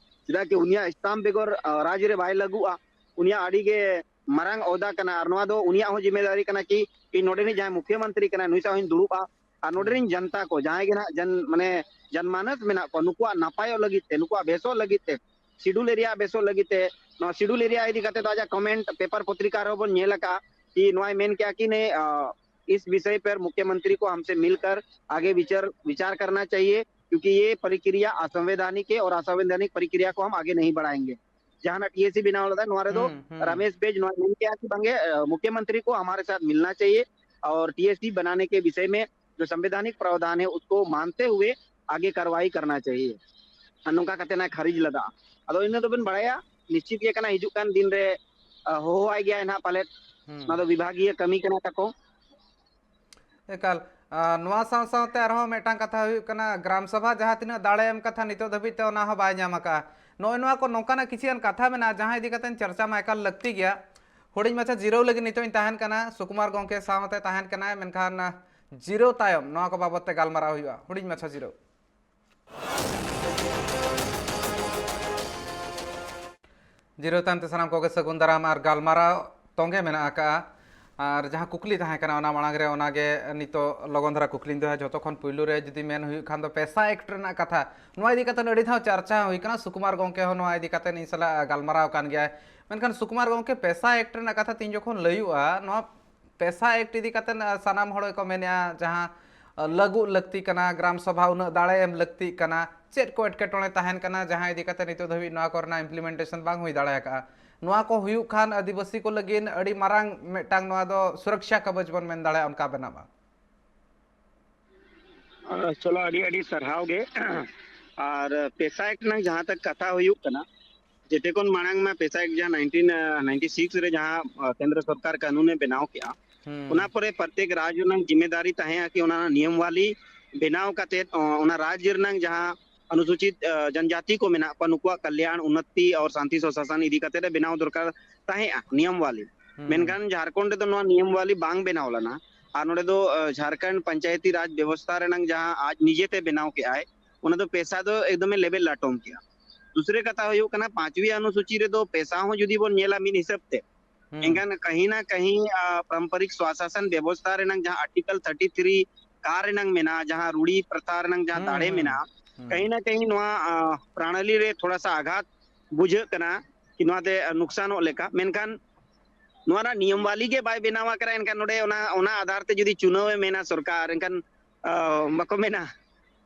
ᱪᱮᱫᱟᱜ ᱠᱤ ᱩᱱᱤᱭᱟᱜ ᱥᱴᱟᱢᱯ ᱵᱮᱜᱚᱨ, ᱟ, ᱨᱟᱡᱽ ᱨᱮ ᱵᱟᱭ ᱞᱟᱹᱜᱩᱜᱼᱟ᱾ ᱩᱱᱤᱭᱟᱜ ᱟᱹᱰᱤ ᱜᱮ ᱢᱟᱨᱟᱝ ᱚᱦᱫᱟ ᱠᱟᱱᱟ, ᱟᱨ ᱱᱚᱣᱟ ᱫᱚ ᱩᱱᱤᱭᱟᱜ ᱦᱚᱸ ᱡᱤᱢᱮᱫᱟᱨᱤ ᱠᱟᱱᱟ ᱠᱤ ᱤᱧ ᱱᱚᱰᱮ ᱨᱤᱱᱤᱡ ᱡᱟᱦᱟᱸᱭ ᱢᱩᱠᱷᱭᱟᱹ ᱢᱚᱱᱛᱨᱤ ᱠᱟᱱᱟᱭ, ᱱᱩᱭ ᱥᱟᱶ ᱦᱚᱧ ᱫᱩᱲᱩᱵᱼᱟ᱾ ᱟᱨ ᱱᱚᱰᱮ ᱨᱤᱱ ᱡᱟᱱᱛᱟ ᱠᱚ, ᱡᱟᱦᱟᱸᱭ ᱜᱮ ᱱᱟᱦᱟᱜ ᱡᱟᱱ-, ᱢᱟᱱᱮ ᱡᱟᱱᱢᱟᱱᱚᱥ ᱢᱮᱱᱟᱜ ᱠᱚᱣᱟ, ᱱᱩᱠᱩᱣᱟᱜ ᱱᱟᱯᱟᱭᱚᱜ ᱞᱟᱹᱜᱤᱫ ᱛᱮ, ᱱᱩᱠᱩᱣᱟᱜ ᱵᱮᱥᱚᱜ ᱞᱟᱹᱜᱤᱫ ᱛᱮ, ᱥᱤᱰᱩᱞ ᱮᱨᱤᱭᱟ ᱵᱮᱥᱚᱜ ᱞᱟᱹᱜᱤᱫ ᱛᱮ, ᱱᱚᱣᱟ ᱥᱤᱰᱩᱞ ᱮᱨᱤᱭᱟ ᱤᱫᱤ ᱠᱟᱛᱮ ᱫᱚ ᱟᱡᱟᱜ ᱠᱚᱢᱮᱱᱴ ᱯᱮᱯᱟᱨ ᱯᱚᱛᱨᱤᱠᱟ ᱨᱮᱦᱚᱸ ᱵᱚᱱ ᱧᱮᱞ ᱟᱠᱟᱜᱼᱟ ᱠᱤ ᱱᱚᱣᱟᱭ ᱢᱮᱱ ᱠᱮᱜᱼᱟ ᱠᱤ ᱱᱮ, ᱟ, "इस विषय पर मुख्यमंत्री को हमसे मिलकर आगे विचार, विचार करना चाहिए, क्योंकि ये प्रक्रिया असंवैधानिक है और असंवैधानिक प्रक्रिया को हम आगे नहीं बढ़ाएंगे।" ᱡᱟᱦᱟᱱᱟᱜ ᱴᱤ ᱮ ᱥᱤ ᱵᱮᱱᱟᱣ ᱞᱮᱫᱟ, ᱱᱚᱣᱟ ᱨᱮᱫᱚ ᱦᱩᱸ, ᱦᱩᱸ᱾ ᱨᱟᱢᱮᱥ ᱵᱮᱡᱽ ᱱᱚᱣᱟ ᱢᱮᱱ ᱠᱮᱜᱼᱟ ᱠᱤ ᱵᱟᱝᱜᱮ, ᱟ, मुख्यमंत्री को हमारे साथ मिलना चाहिए, और टीएससी बनाने के विषय में जो संवैधानिक प्रावधान है, उसको मानते हुए आगे कार्रवाई करना चाहिए। ᱟᱨ ᱱᱚᱝᱠᱟ ᱠᱟᱛᱮ ᱱᱟᱭ ᱠᱷᱟᱨᱤᱡ ᱞᱮᱫᱟ᱾ ᱟᱫᱚ ᱤᱱᱟᱹ ᱫᱚᱵᱮᱱ ᱵᱟᱲᱟᱭᱟ, ᱱᱤᱥᱪᱤᱛ ᱜᱮ ᱠᱟᱱᱟ, ᱦᱤᱡᱩᱜ ᱠᱟᱱ ᱫᱤᱱ ᱨᱮ, ᱟ, ᱦᱚᱦᱚᱣᱟᱭ ᱜᱮᱭᱟᱭ ᱱᱟᱦᱟᱜ ᱯᱟᱞᱮᱫ᱾ ᱦᱩᱸ᱾ ᱚᱱᱟ ᱫᱚ ᱵᱤᱵᱷᱟᱜᱤᱭᱟᱹ ᱠᱟᱹᱢᱤ ᱠᱟᱱᱟ ᱛᱟᱠᱚ᱾ ᱮᱠᱟᱞ᱾ ᱟ, ᱱᱚᱣᱟ ᱥᱟᱶ ᱥᱟᱶᱛᱮ ᱟᱨᱦᱚᱸ ᱢᱤᱫᱴᱟᱝ ᱠᱟᱛᱷᱟ ᱦᱩᱭᱩᱜ ᱠᱟᱱᱟ, ᱜᱨᱟᱢ ᱥᱚᱵᱷᱟ ᱡᱟᱦᱟᱸ ᱛᱤᱱᱟᱹᱜ ᱫᱟᱲᱮ ᱮᱢ ᱠᱟᱛᱷᱟ, ᱱᱤᱛᱚᱜ ᱫᱷᱟᱹᱵᱤᱡ ᱛᱮ ᱚᱱᱟ ᱦᱚᱸ ᱵᱟᱭ ᱧᱟᱢ ᱟᱠᱟᱫᱼᱟ᱾ ᱱᱚᱜᱼᱚᱭ ᱱᱚᱣᱟ ᱠᱚ ᱱᱚᱝᱠᱟᱱᱟᱜ ᱠᱤᱪᱷᱩ ᱜᱟᱱ ᱠᱟᱛᱷᱟ ᱢᱮᱱᱟᱜᱼᱟ, ᱡᱟᱦᱟᱸ ᱤᱫᱤ ᱠᱟᱛᱮ ᱪᱟᱨᱪᱟ ᱢᱟ ᱮᱠᱟᱞ ᱞᱟᱹᱠᱛᱤ ᱜᱮᱭᱟ᱾ ᱦᱩᱰᱤᱧ ᱢᱟᱪᱷᱟ ᱡᱤᱨᱟᱹᱣ ᱞᱟᱹᱜᱤᱫ ᱱᱤᱛᱚᱜ ᱤᱧ ᱛᱟᱦᱮᱱ ᱠᱟᱱᱟ, ᱥᱩᱠᱩᱢᱟᱨ ᱜᱚᱢᱠᱮ ᱥᱟᱶᱛᱮ ᱛᱟᱦᱮᱱ ᱠᱟᱱᱟᱭ, ᱢᱮᱱᱠᱷᱟᱱ, ᱟ, ᱡᱤᱨᱟᱹᱣ ᱛᱟᱭᱚᱢ ᱱᱚᱣᱟ ᱠᱚ ᱵᱟᱵᱚᱫ ᱛᱮ ᱜᱟᱞᱢᱟᱨᱟᱣ ᱦᱩᱭᱩᱜᱼᱟ᱾ ᱦᱩᱰᱤᱧ ᱢᱟᱪᱷᱟ ᱡᱤᱨᱟᱹᱣ᱾ ᱡᱤᱨᱟᱹᱣ ᱛᱟᱭᱚᱢ ᱛᱮ ᱥᱟᱱᱟᱢ ᱠᱚᱜᱮ ᱥᱟᱹᱜᱩᱱ ᱫᱟᱨᱟᱢ ᱟᱨ ᱜᱟᱞᱢᱟᱨᱟᱣ ᱛᱚᱸᱜᱮ ᱢᱮᱱᱟᱜ ᱟᱠᱟᱫᱼᱟ᱾ ᱟᱨ ᱡᱟᱦᱟᱸ ᱠᱩᱠᱞᱤ ᱛᱟᱦᱮᱸ ᱠᱟᱱᱟ, ᱚᱱᱟ ᱢᱟᱲᱟᱝ ᱨᱮ ᱚᱱᱟᱜᱮ ᱱᱤᱛᱚᱜ ᱞᱚᱜᱚᱱ ᱫᱷᱟᱨᱟ ᱠᱩᱠᱞᱤᱧ ᱫᱚᱦᱚᱭᱟ᱾ ᱡᱷᱚᱛᱚ ᱠᱷᱚᱱ ᱯᱩᱭᱞᱩ ᱨᱮ ᱡᱩᱫᱤ ᱢᱮᱱ ᱦᱩᱭᱩᱜ ᱠᱷᱟᱱ ᱫᱚ, ᱯᱮᱥᱟ ᱮᱠᱴ ᱨᱮᱱᱟᱜ ᱠᱟᱛᱷᱟ, ᱱᱚᱣᱟ ᱤᱫᱤ ᱠᱟᱛᱮ ᱟᱹᱰᱤ ᱫᱷᱟᱣ ᱪᱟᱨᱪᱟ ᱦᱩᱭ ᱠᱟᱱᱟ᱾ ᱥᱩᱠᱩᱢᱟᱨ ᱜᱚᱢᱠᱮ ᱦᱚᱸ ᱱᱚᱣᱟ ᱤᱫᱤ ᱠᱟᱛᱮ ᱤᱧ ᱥᱟᱞᱟᱜ ᱜᱟᱞᱢᱟᱨᱟᱣ ᱠᱟᱱ ᱜᱮᱭᱟᱭ᱾ ᱢᱮᱱᱠᱷᱟᱱ ᱥᱩᱠᱩᱢᱟᱨ ᱜᱚᱢᱠᱮ, ᱯᱮᱥᱟ ᱮᱠᱴ ᱨᱮᱱᱟᱜ ᱠᱟᱛᱷᱟ ᱛᱤᱧ ᱡᱚᱠᱷᱚᱱ ᱞᱟᱹᱭᱩᱜᱼᱟ, ᱱᱚᱣᱟ ᱯᱮᱥᱟ ᱮᱠᱴ ᱤᱫᱤ ᱠᱟᱛᱮ, ᱟ, ᱥᱟᱱᱟᱢ ᱦᱚᱲ ᱜᱮᱠᱚ ᱢᱮᱱᱮᱜᱼᱟ, ᱡᱟᱦᱟᱸ, ᱟ, ᱞᱟᱹᱜᱩ ᱞᱟᱹᱠᱛᱤ ᱠᱟᱱᱟ, ᱜᱨᱟᱢ ᱥᱚᱵᱷᱟ ᱩᱱᱟᱹᱜ ᱫᱟᱲᱮ ᱮᱢ ᱞᱟᱹᱠᱛᱤᱜ ᱠᱟᱱᱟ, ᱪᱮᱫ ᱠᱚ ᱮᱴᱠᱮᱴᱚᱬᱮ ᱛᱟᱦᱮᱱ ᱠᱟᱱᱟ, ᱡᱟᱦᱟᱸ ᱤᱫᱤ ᱠᱟᱛᱮ ᱱᱤᱛᱚᱜ ᱫᱷᱟᱹᱵᱤᱡ ᱱᱚᱣᱟ ᱠᱚᱨᱮᱱᱟᱜ ᱤᱢᱯᱞᱤᱢᱮᱱᱴᱮᱥᱚᱱ ᱵᱟᱝ ᱦᱩᱭ ᱫᱟᱲᱮ ᱟᱠᱟᱫᱼᱟ? ᱱᱚᱣᱟ ᱠᱚ ᱦᱩᱭᱩᱜ ᱠᱷᱟᱱ ᱟᱹᱫᱤᱵᱟᱹᱥᱤ ᱠᱚ ᱞᱟᱹᱜᱤᱫ ᱟᱹᱰᱤ ᱢᱟᱨᱟᱝ ᱢᱤᱫᱴᱟᱝ ᱱᱚᱣᱟ ᱫᱚ ᱥᱩᱨᱚᱠᱥᱟ ᱠᱟᱵᱚᱡᱽ ᱵᱚᱱ ᱢᱮᱱ ᱫᱟᱲᱮᱭᱟᱜᱼᱟ, ᱚᱱᱠᱟ ᱵᱮᱱᱟᱜᱼᱟ᱾ ᱟᱨ ᱪᱚᱞᱚ, ᱟᱹᱰᱤ ᱟᱹᱰᱤ ᱥᱟᱨᱦᱟᱣ ᱜᱮ᱾ ᱟᱨ ᱯᱮᱥᱟ ᱮᱠᱴ ᱨᱮᱱᱟᱜ ᱡᱟᱦᱟᱸ ᱛᱟᱠ ᱠᱟᱛᱷᱟ ᱦᱩᱭᱩᱜ ᱠᱟᱱᱟ, ᱡᱮᱛᱮ ᱠᱷᱚᱱ ᱢᱟᱲᱟᱝ ᱢᱟ ᱯᱮᱥᱟ ᱮᱠᱴ ᱡᱟᱦᱟᱸ ᱱᱟᱭᱤᱱᱴᱤᱱ ᱱᱟᱭᱤᱱᱴᱤ ᱥᱤᱠᱥ ᱨᱮ ᱡᱟᱦᱟᱸ, ᱟ, ᱠᱮᱱᱫᱨᱚ ᱥᱚᱨᱠᱟᱨ ᱠᱟᱹᱱᱩᱱ ᱮ ᱵᱮᱱᱟᱣ ᱠᱮᱜᱼᱟ, ᱦᱩᱸ᱾ ᱚᱱᱟ ᱯᱚᱨᱮ ᱯᱨᱚᱛᱮᱠ ᱨᱟᱡᱽ ᱨᱮᱱᱟᱜ ᱡᱤᱢᱢᱮᱫᱟᱨᱤ ᱛᱟᱦᱮᱸ ᱠᱤ ᱚᱱᱟ ᱱᱤᱭᱚᱢᱣᱟᱞᱤ ᱵᱮᱱᱟᱣ ᱠᱟᱛᱮᱫ, ᱚ, ᱚᱱᱟ ᱨᱟᱡᱽ ᱨᱮᱱᱟᱜ ᱡᱟᱦᱟᱸ ᱚᱱᱩᱥᱩᱪᱤᱛ, ᱟ, ᱡᱚᱱᱡᱟᱛᱤ ᱠᱚ ᱢᱮᱱᱟᱜ ᱠᱚᱣᱟ, ᱱᱩᱠᱩᱣᱟᱜ ᱠᱟᱞᱭᱟᱬ, ᱩᱱᱱᱚᱛᱤ ᱟᱨ ᱥᱟᱱᱛᱤ ᱥᱩᱥᱟᱥᱚᱱ ᱤᱫᱤ ᱠᱟᱛᱮᱫ ᱮ ᱵᱮᱱᱟᱣ ᱫᱚᱨᱠᱟᱨ ᱛᱟᱦᱮᱸᱜᱼᱟ ᱱᱤᱭᱚᱢᱣᱟᱞᱤ᱾ ᱦᱩᱸ᱾ ᱢᱮᱱᱠᱷᱟᱱ ᱡᱷᱟᱲᱠᱷᱚᱸᱰ ᱨᱮᱫᱚ ᱱᱚᱣᱟ ᱱᱤᱭᱚᱢᱣᱟᱞᱤ ᱵᱟᱝ ᱵᱮᱱᱟᱣ ᱞᱮᱱᱟ᱾ ᱟᱨ ᱱᱚᱰᱮ ᱫᱚ, ᱟ, ᱡᱷᱟᱲᱠᱷᱚᱸᱰ ᱯᱚᱧᱪᱟᱭᱮᱛᱤ ᱨᱟᱡᱽ ᱵᱮᱵᱚᱥᱛᱷᱟ ᱨᱮᱱᱟᱜ ᱡᱟᱦᱟᱸ ᱟᱡ ᱱᱤᱡᱮᱛᱮ ᱵᱮᱱᱟᱣ ᱠᱮᱜᱼᱟᱭ, ᱚᱱᱟ ᱫᱚ ᱯᱮᱥᱟ ᱫᱚ ᱮᱠᱫᱚᱢᱮ ᱞᱮᱵᱮᱫ ᱞᱟᱴᱚᱢ ᱠᱮᱜᱼᱟ᱾ ᱫᱩᱥᱨᱟᱹ ᱠᱟᱛᱷᱟ ᱦᱩᱭᱩᱜ ᱠᱟᱱᱟ, ᱯᱟᱸᱪᱣᱤ ᱚᱱᱩᱥᱩᱪᱤ ᱨᱮᱫᱚ ᱯᱮᱥᱟ ᱦᱚᱸ ᱡᱩᱫᱤ ᱵᱚᱱ ᱧᱮᱞᱟ ᱢᱤᱫ ᱦᱤᱥᱟᱹᱵ ᱛᱮ, ᱦᱩᱸ᱾ ᱮᱱᱠᱷᱟᱱ ᱠᱟᱹᱦᱤ ᱱᱟ ᱠᱟᱹᱦᱤ, ᱟ, ᱯᱟᱨᱚᱢᱯᱚᱨᱤᱠ ᱥᱣᱟᱥᱟᱥᱚᱱ ᱵᱮᱵᱚᱥᱛᱷᱟ ᱨᱮᱱᱟᱜ ᱡᱟᱦᱟᱸ ᱟᱨᱴᱤᱠᱟᱞ ᱛᱷᱟᱨᱴᱤ ᱛᱷᱨᱤ ᱠᱟ ᱨᱮᱱᱟᱜ ᱢᱮᱱᱟᱜᱼᱟ, ᱡᱟᱦᱟᱸ ᱨᱩᱲᱤ ᱯᱨᱚᱛᱷᱟ ᱨᱮᱱᱟᱜ ᱡᱟᱦᱟᱸ ᱦᱩᱸ, ᱫᱟᱲᱮ ᱦᱩᱸ, ᱢᱮᱱᱟᱜᱼᱟ, ᱦᱩᱸ᱾ ᱠᱟᱹᱦᱤ ᱱᱟ ᱠᱟᱹᱦᱤ ᱱᱚᱣᱟ, ᱟ, ᱯᱨᱟᱬᱟᱞᱤ ᱨᱮ ᱛᱷᱚᱲᱟ ᱥᱟ ᱟᱜᱷᱟᱛ ᱵᱩᱡᱷᱟᱹᱜ ᱠᱟᱱᱟ ᱠᱤ ᱱᱚᱣᱟ ᱛᱮ, ᱟ, ᱱᱩᱠᱥᱟᱱᱚᱜ ᱞᱮᱠᱟ᱾ ᱢᱮᱱᱠᱷᱟᱱ ᱱᱚᱣᱟ ᱨᱮᱱᱟᱜ ᱱᱤᱭᱚᱢ ᱵᱟᱞᱤ ᱜᱮ ᱵᱟᱭ ᱵᱮᱱᱟᱣ ᱟᱠᱟᱫᱟ, ᱮᱱᱠᱷᱟᱱ ᱱᱚᱰᱮ ᱚᱱᱟ, ᱚᱱᱟ ᱟᱫᱷᱟᱨ ᱛᱮ ᱡᱩᱫᱤ ᱪᱩᱱᱟᱹᱣ ᱮ ᱢᱮᱱᱟ ᱥᱚᱨᱠᱟᱨ, ᱮᱱᱠᱷᱟᱱ, ᱟ, ᱵᱟᱠᱚ ᱢᱮᱱᱟ,